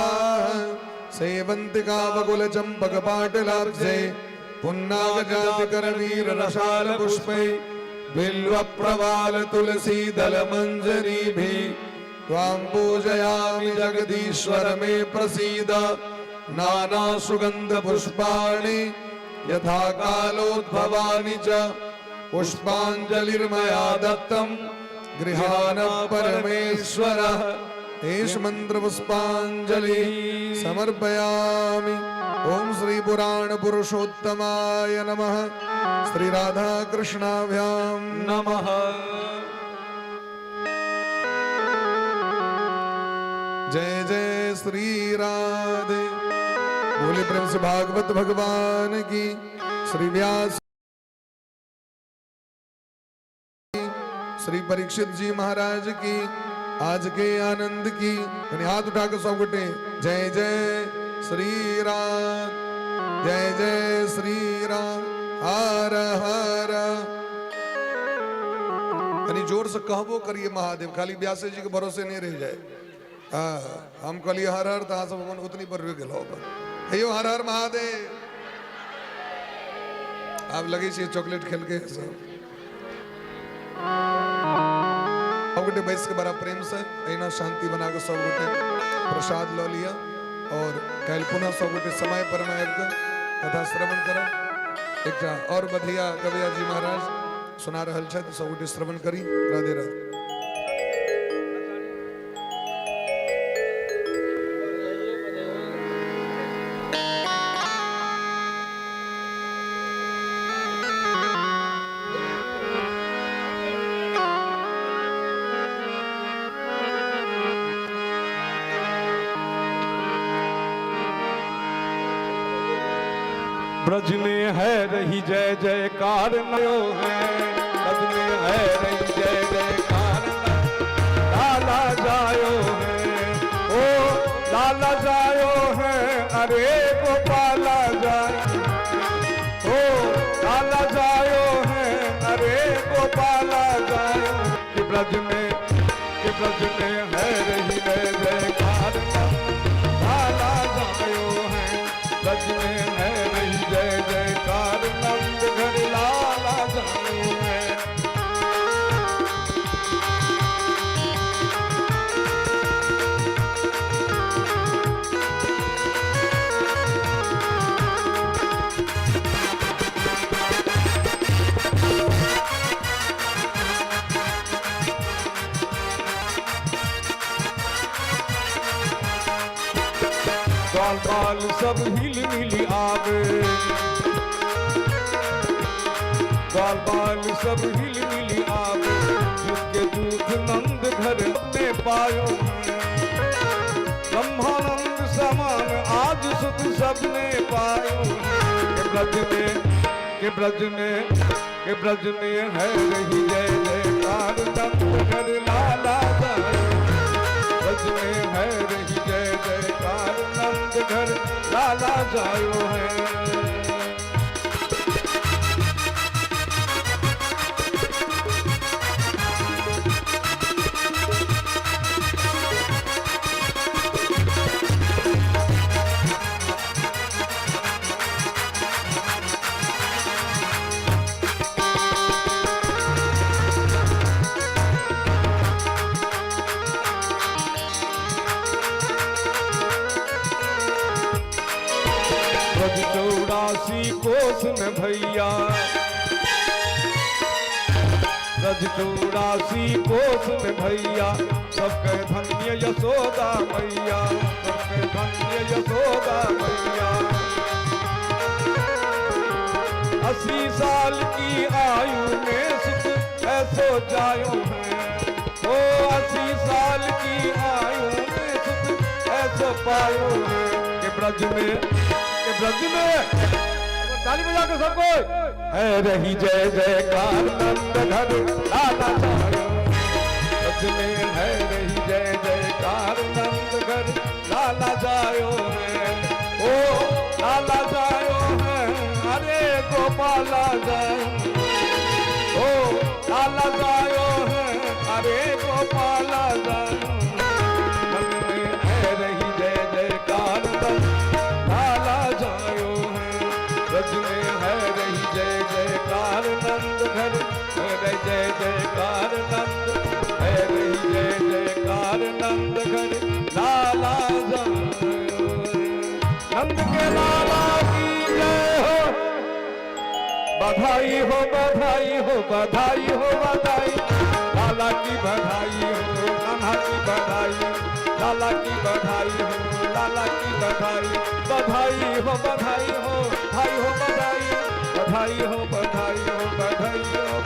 सेवन्ति कावकुल चम्पक पाटलाब्जे, पुन्नागजाति करवीर रसाल पुष्पै, बिल्व प्रवाल तुलसी दल मंजरीभिः, त्वां पूजयामि जगदीश्वर मे प्रसीद। नाना सुगंध पुष्पाणि यथा कालोद्भवानि च, पुष्पाञ्जलिर्मया दत्तं गृहाण परमेश्वर। एष मंत्र पुष्पांजलि समर्पयामि। ओम श्री पुराण पुरुषोत्तमाय नमः। श्री राधा कृष्णाभ्याम नमः। जय जय श्री राधे। बोले प्रेम से भागवत भगवान की, श्री व्यास श्री परीक्षित जी महाराज की, आज के आनंद की। यानी हाथ उठाकर सब गोटे जय जय श्री राम, जय जय श्री राम, हर हर। यानी जोर से कहबो करिए महादेव, खाली व्यास जी के भरोसे नहीं रह जाए। हाँ, हम कहलिए हर हर तो सब अपन उतनी पर रुक गेलो अपन। यो हर हर महादेव। आब लगे छै चॉकलेट खेल के सब गोटे बैस के बड़ा प्रेम से अहिना शांति बना के सब गोटे प्रसाद लऽ लिअ और काल्हि पुनः सब गोटे समय पर में आबि कऽ कथा श्रवण करब। एकटा और बधिया गवैया जी महाराज सुना रहल छथि, सब गोटे श्रवण करी। राधे राधे। ब्रज में है रही जय जयकार नयो है, ब्रज में है रही जय जयकार लाला जायो है, ओ लाला जायो है, अरे गोपाला जायो, ओ लाला लाला जायो है, अरे गोपाला जायो। कि ब्रज में, कि ब्रज में है रही जय जयकार लाला जायो है। ब्रज में है रही जय जयकार नंद घर लाला जायो है। बाल बाल सब हिल मिल आवे, बाल बाल सब हिल मिल आवे, जिसके दूध नंद घर में पायो। ब्रह्मानंद समान आज सुख सबने पायो। के ब्रज में, के ब्रज में, के ब्रज में है रही जय जयकार नंद घर लाला जायो। ब्रज में है रही जय जयकार नंद घर लाला जायो है। ब्रज 84 कोस में भैया, ब्रज 84 कोस में भैया, सबके धन्य यशोदा मैया, सबके धन्य यशोदा मैया। 80 साल की आयु में सुख ऐसो जायो है, ओ 80 साल की आयु में सुख ऐसो पायो है। के ब्रज में, के ब्रज में ताली बजा के सबको है रही जय जयकार नंद घर लाला जायो। ब्रज में है रही जय जयकार नंद घर लाला जायो है, ओ लाला जायो है, अरे गोपाला जायो, ओ लाला जायो है, अरे गोपाला जायो। मन में है रही जय जयकार नंद लाला जायो है। ब्रज में है रही जय जयकार नंद घर हरे जय जयकार नंद है रही जय जयकार नंद घर लाला जायो। नंद के लाला की जय हो, बधाई हो बधाई हो बधाई हो बधाई, लाला की बधाई हो, कान्हा की बधाई, लाला की बधाई हो, लाला की बधाई, बधाई हो बधाई हो भाई हो बधाई, बधाई हो बधाई हो बधाई हो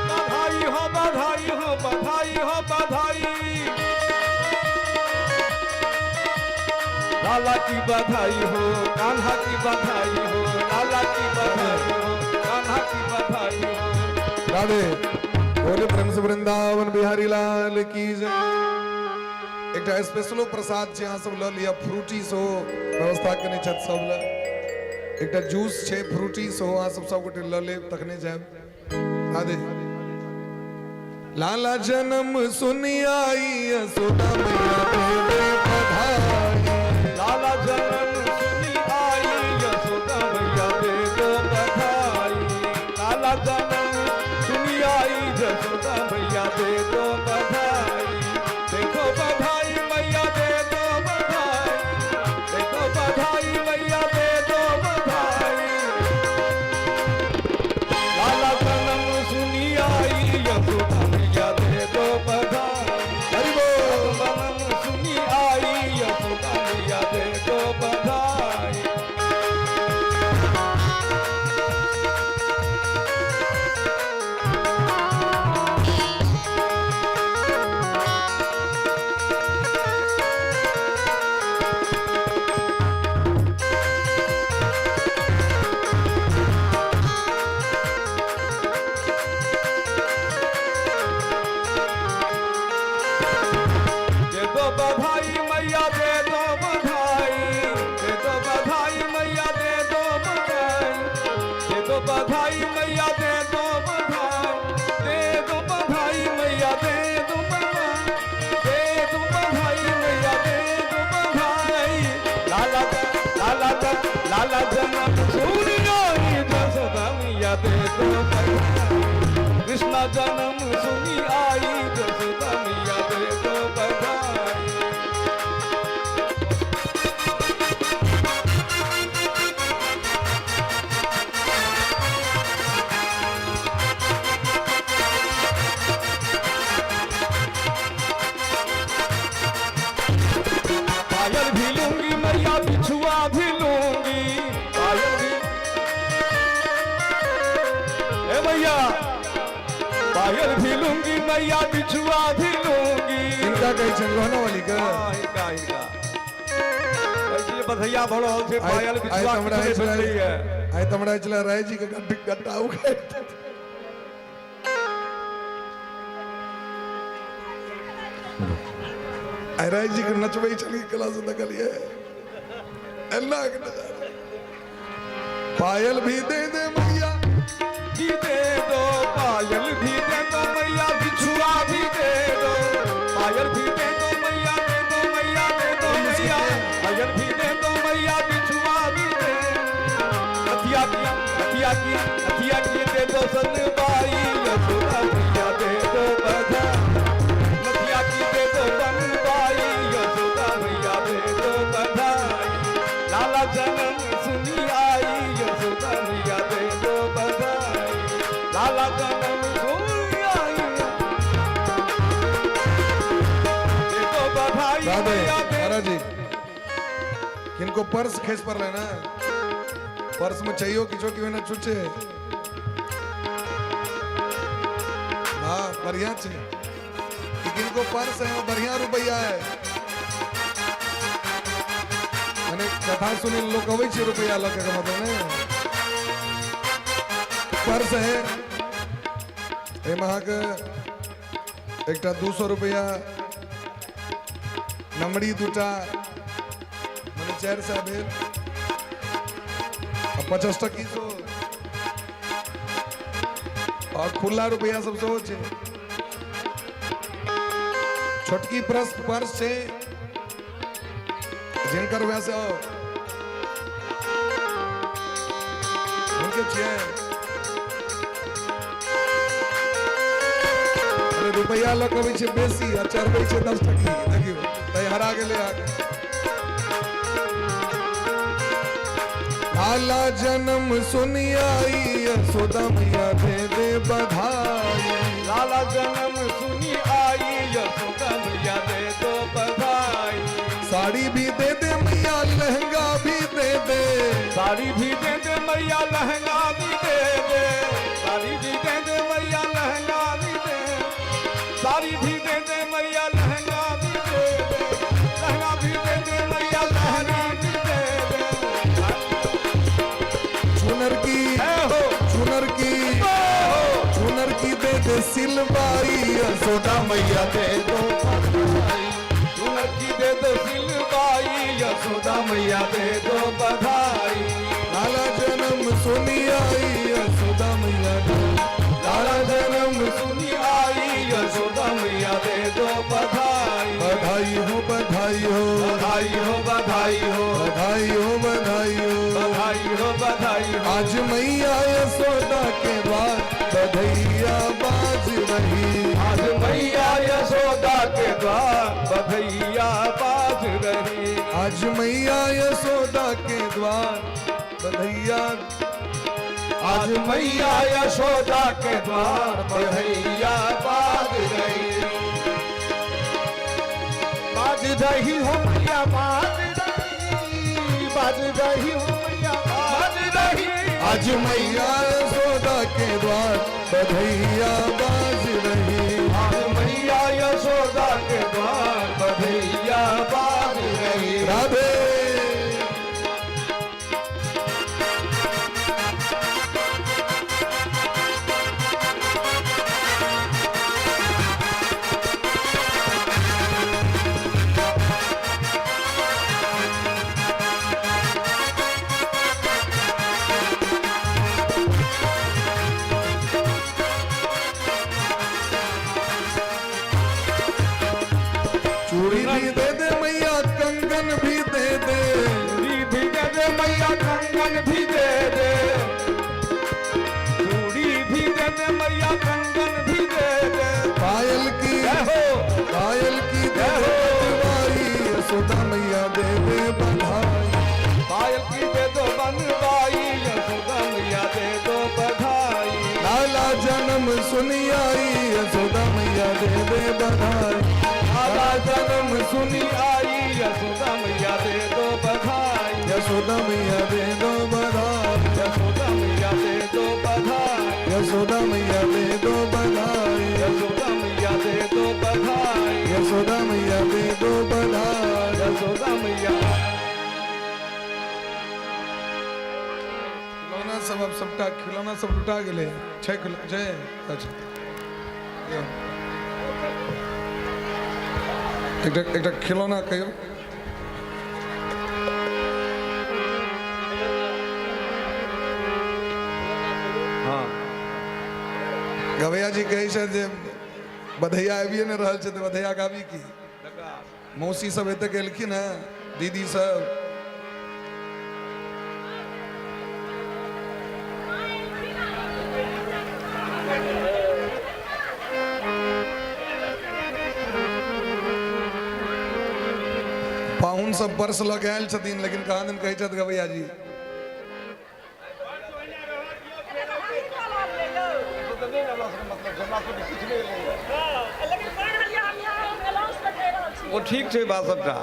बधाई हो बधाई हो बधाई हो बधाई, लाला की बधाई हो, कान्हा की बधाई हो, लाला की बधाई हो, कान्हा की बधाई हो। राधे बोले प्रेम से वृंदावन बिहारी लाल की जय। एकटा स्पेशलो प्रसाद छै, अहाँ सब लऽ लिअ, फ्रूटी सेहो व्यवस्था केने छथि सब लए। एकटा जूस छै, फ्रूटी सेहो अहाँ सब सब गोटे लऽ लेब तखने जायब। राधे। लाला जन्म सुनी आई यशोदा मैया देवे बधाई। लाला जन्म सुनी आई यशोदा मैया दे दो बधाई। लाला जन्म सुनी आई यशोदा मैया दे दो बधाई। देखो बधाई मैया दे दो बधाई, देखो बधाई मैया दे दो बधाई। लाला जन्म सुनी आई यशोदा मैया दे दो बधाई। हरि बोल। जन्म सुनी आई बधाई मैया दे दो बधाई, दे दो बधाई मैया दे दो बधाई, दे दो बधाई मैया दे दो बधाई। लाला लाला लाला जन्म सूर्य जसोदा मैया दे दो बधाई। कृष्णा जन्म सुनी आई जसोदा मैया दे दो बधाई। पायल भी लूंगी मैया बिछुआ भी लूंगी, पायल भी ए मैया, पायल भी लूंगी मैया बिछुआ भी लूंगी। किनका कहै छनि लोहना वाली के? हाँ, हिनका हिनका कहै छी जे बधैया भऽ रहल छै, आइ पायल आइ बिछुआ तऽ हमरा किछु नहि भेटलैए। आइ तऽ हमरा छलै राय जी के गड्ढ गड्ढा उखाड़ि देतै। आइ राय जी के नचबै छलियै कला से देखलियै एना के नचा। पायल भी दे दे मैया भी दे दो, पायल भी दे दो मैया बिछुआ भी दे दो, पायल भी दे दो मैया, दे दो मैया, दे दो मैया, पायल भी दे दो मैया बिछुआ भी दे। नथिया की, नथिया की, नथिया की दे दो सनबाई यशोदा मैया दे दो बधाई। नथिया की दे दो सनबाई यशोदा मैया दे दो बधाई। लाला जन्म सुनी आई यशोदा मैया दे दो बधाई। लाला जन्म सुनी आई दे दो बधाई राधे मैया दे। महाराज जी किनको पर्स खेस पड़लै ने, पर्स में चाहियो किछो कि ओहिना छुछे। हाँ बढ़िया छै कि किनको पर्स है बढ़िया रुपया है, माने कथा सुनी लोक अबै छै रुपया लऽ के मतलब ने पर्स है। एहिमे अहाँके एकटा 200 रुपया नमरी दूटा माने 400 भेल आ 50 टकी सौ और खुला रुपया सब सेहो छै। छोटकी पर्स पर्स छै जिनकर वैसे हो हुनके छियै। अरे रुपया लऽ के अबै छै बेसी आ चढ़बै छै 10 टकी, देखियौ तै हरा गेलै अहाँके। लाला जन्म सुनी आई यशोदा मैया दे दे बधाई। लाला जन्म सुनी आई यशोदा मैया दे दो बधाई। साड़ी भी दे दे मैया लहंगा भी दे दे, साड़ी भी दे दे मैया लहंगा भी दे दे, साड़ी भी दे दे मैया लहंगा भी दे, साड़ी भी दे दे मैया लहंगा भी दे दे, लहंगा भी दे दे मैया लहंगा भी दे दे। चुनर की है हो चुनर की हो चुनर की दे दे सिलवाई यशोदा मैया दे दो बधाई। चुनर की दे दो सिलवाई यशोदा मैया दे दो बधाई। लाला जन्म सुनी आई यशोदा मैया दे, लाला जन्म सुनी आई यशोदा मैया दे दो बधाई। बधाई हो बधाई हो बधाई हो बधाई हो बधाई हो बधाई हो बधाई हो बधाई हो। आज मैया यशोदा के द्वार बधैया बाज रही। आज मैया यशोदा के द्वार बधैया बाज रही। आज मैया यशोदा के द्वार बधैया, आज मैया यशोदा के द्वार बधैया बाज रही। बाज रही हो मैया बाज रही, बाज रही हो मैया बाज रही। आज मैया यशोदा के द्वार बधैया बाज रही। आज मैया यशोदा के द्वार बधैया बाज रही। राधे कंगन भी दे दे, चूड़ी भी दे दे मैया, कंगन भी दे दे। पायल की, जय हो। पायल की दे दे बजवाई, यशोदा मैया दे दे बधाई। पायल की दे दो बनवाई, यशोदा मैया दे दो बधाई। लाला जन्म सुनी आई, यशोदा मैया दे दे बधाई। लाला जन्म सुनी आई, यशोदा मैया दे दो बधाई। यशोदा मैया दे दो बधाई। यशोदा मैया दे दो बधाई। यशोदा मैया दे दो बधाई। यशोदा मैया दे दो बधाई। यशोदा मैया दे दो बधाई। यशोदा मैया। खिलौना सब आब सबटा खिलौना सब लुटा गेलै छै, छै। अच्छा, लिअ। एकटा एकटा खिलौना कहियौ। हाँ। गवैया जी कहै छथि जे बधैया आबिए नहि रहल छै तऽ बधैया गाबी की? मौसी सब एतऽ एलखिन हेँ, दीदी सब। पाहुन सब पर्स लऽ के आयल छथिन, लेकिन कहाँ दिन कहै छथि गवैया जी। ओ ठीक छै बात सबटा।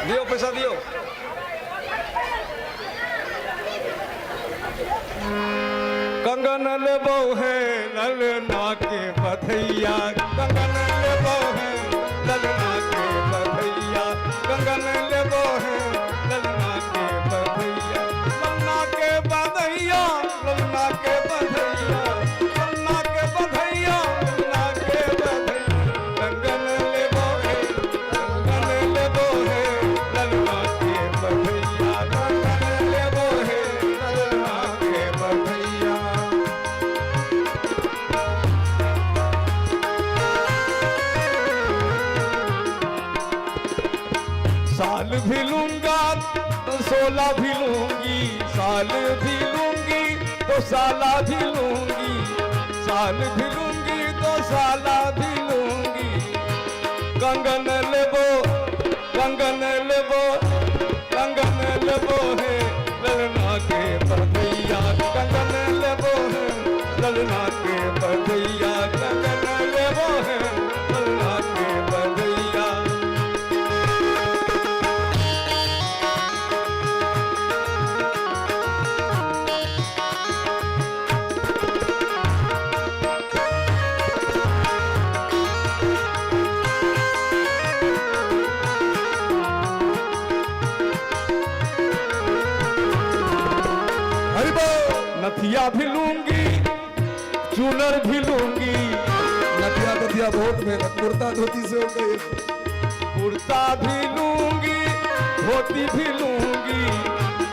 दियौ, पैसा दियौ। कंगन लेबो है ललना के बधैया, कंगन लेबो है ललना के बधैया, कंगन लेबो है ललना के बधैया, ललना के बधैया, ललना के बधैया, ललना के बधैया, ललना के बधैया, कंगन लेबो है, कंगन लेबो है ललना के बधैया, कंगन लेबो है ललना के बधैया। साल भी लूंगा तो सोला भी लूंगी, साल भी लूंगी तो साला भी लूंगी, साल भी लूंगी तो साला भी लूंगी। कंगन लेबो, कंगन लेबो, कंगन लेबो है ललना के बधैया, कंगन लेबो है ललना के बधैया, कंगन लेबो है ललना के बधैया। हरि बोल। नथिया भी लूंगी, चूनर भी लूंगी। नथिया तथिया बहुत भेल, कुर्ता धोती से हो गई। कुर्ता भी लूंगी, धोती भी लूंगी,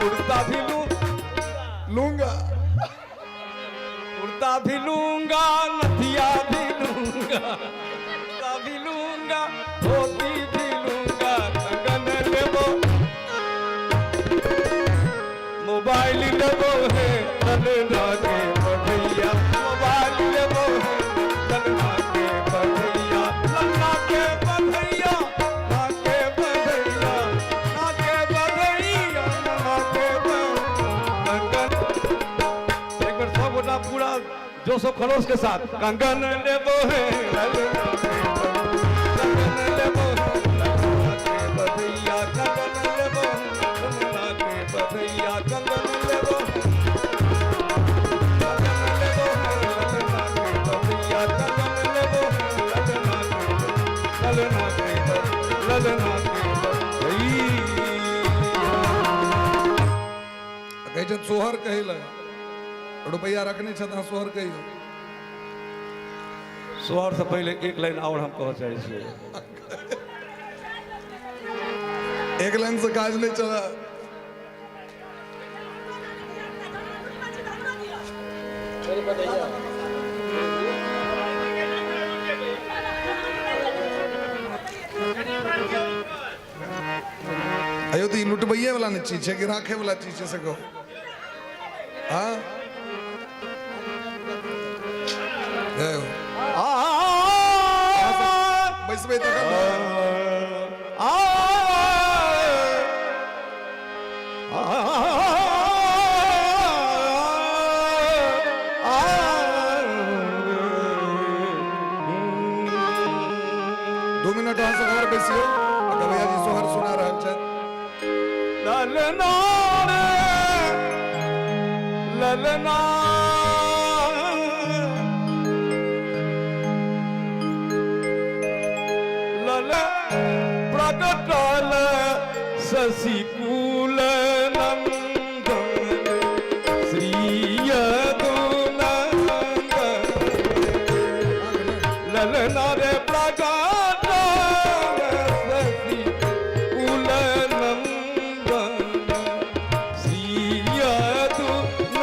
कुर्ता भी लूं लूंगा। कुर्ता भी लूंगा, नथिया भी लूंगा, कुर्ता भी लूंगा, धोती भी लूंगा। कंगन लेबो, मोबाइल लेबो है ललना के बधैया, मोबाइल लेबो है ललना के बधैया, ललना के बधैया, ना के बधैया, ना के बधैया, ना के कंगन। एक बार सब गोटा पूरा जोशो खरोश के साथ, कंगन लेबो है ललना के कंगन लेबो है ललना के बधैया, कंगन लेबो है ललना के बधैया, कंगन लेबो है, कंगन लेबो है ललना के बधैया, कंगन लेबो है ललना के, ललना के, ललना के बधैया। कहै छथि सोहर कहै लए, रुपैआ रखने छथि अहाँ, सोहर कहियौ। सोहर से पहले एक लाइन और हम कहऽ चाहै छियै। एक लाइन से काज नहि चलत। अयो तऽ ई लुटबैये वाला ने चीज छै कि राखे वाला चीज छै से कहू। हाँ, जय हो। बैसबै तखन ने। 2 मिनट अहाँ सब आओर बैसियौ आ गवैया जी सोहर सुना रहल छथि। ललना रे ललना, लल प्रगटल शशिकुल नंदन श्री यदुनंदन। ललना रे प्रगटल शशिकुल नंदन श्री यदुनंदन।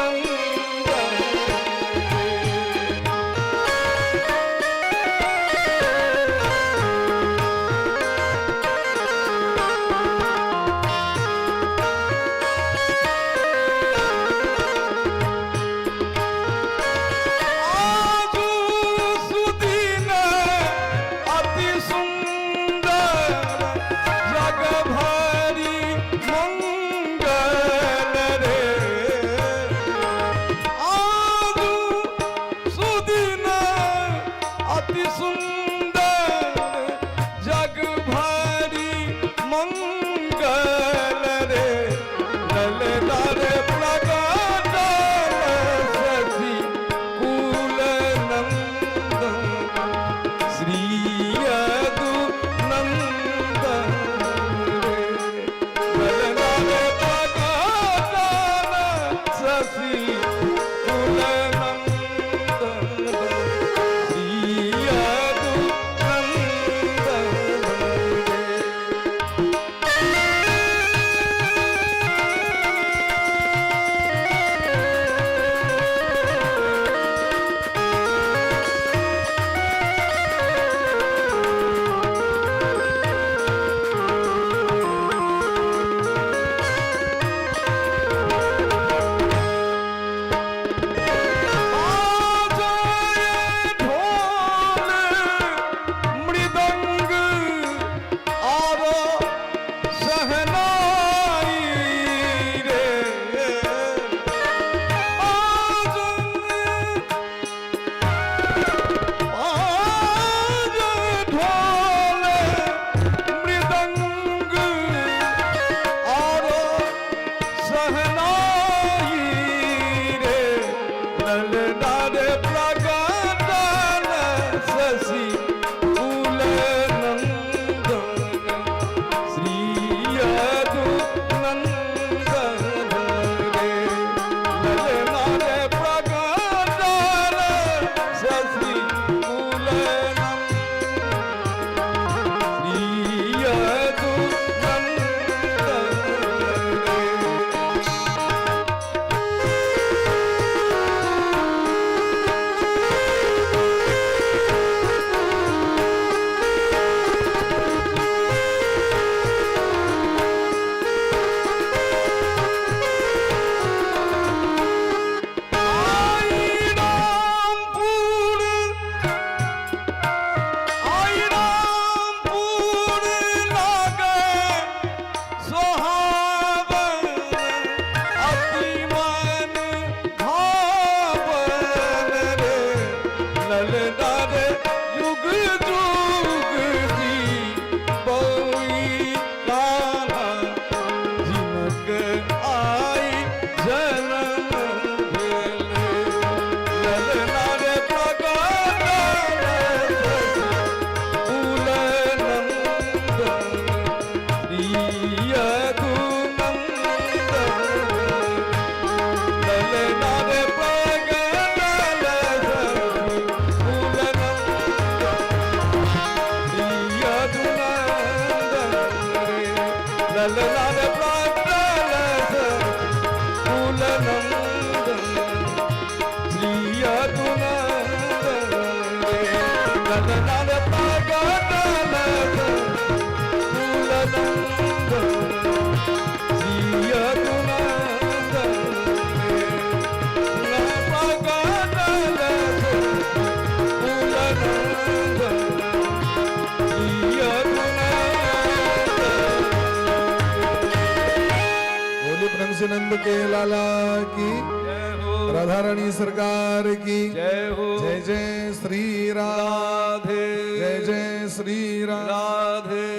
के लाला की, जय हो। राधा रानी सरकार की जय हो। जय जय श्री राम, राधे, जय जय श्री राम, राधे।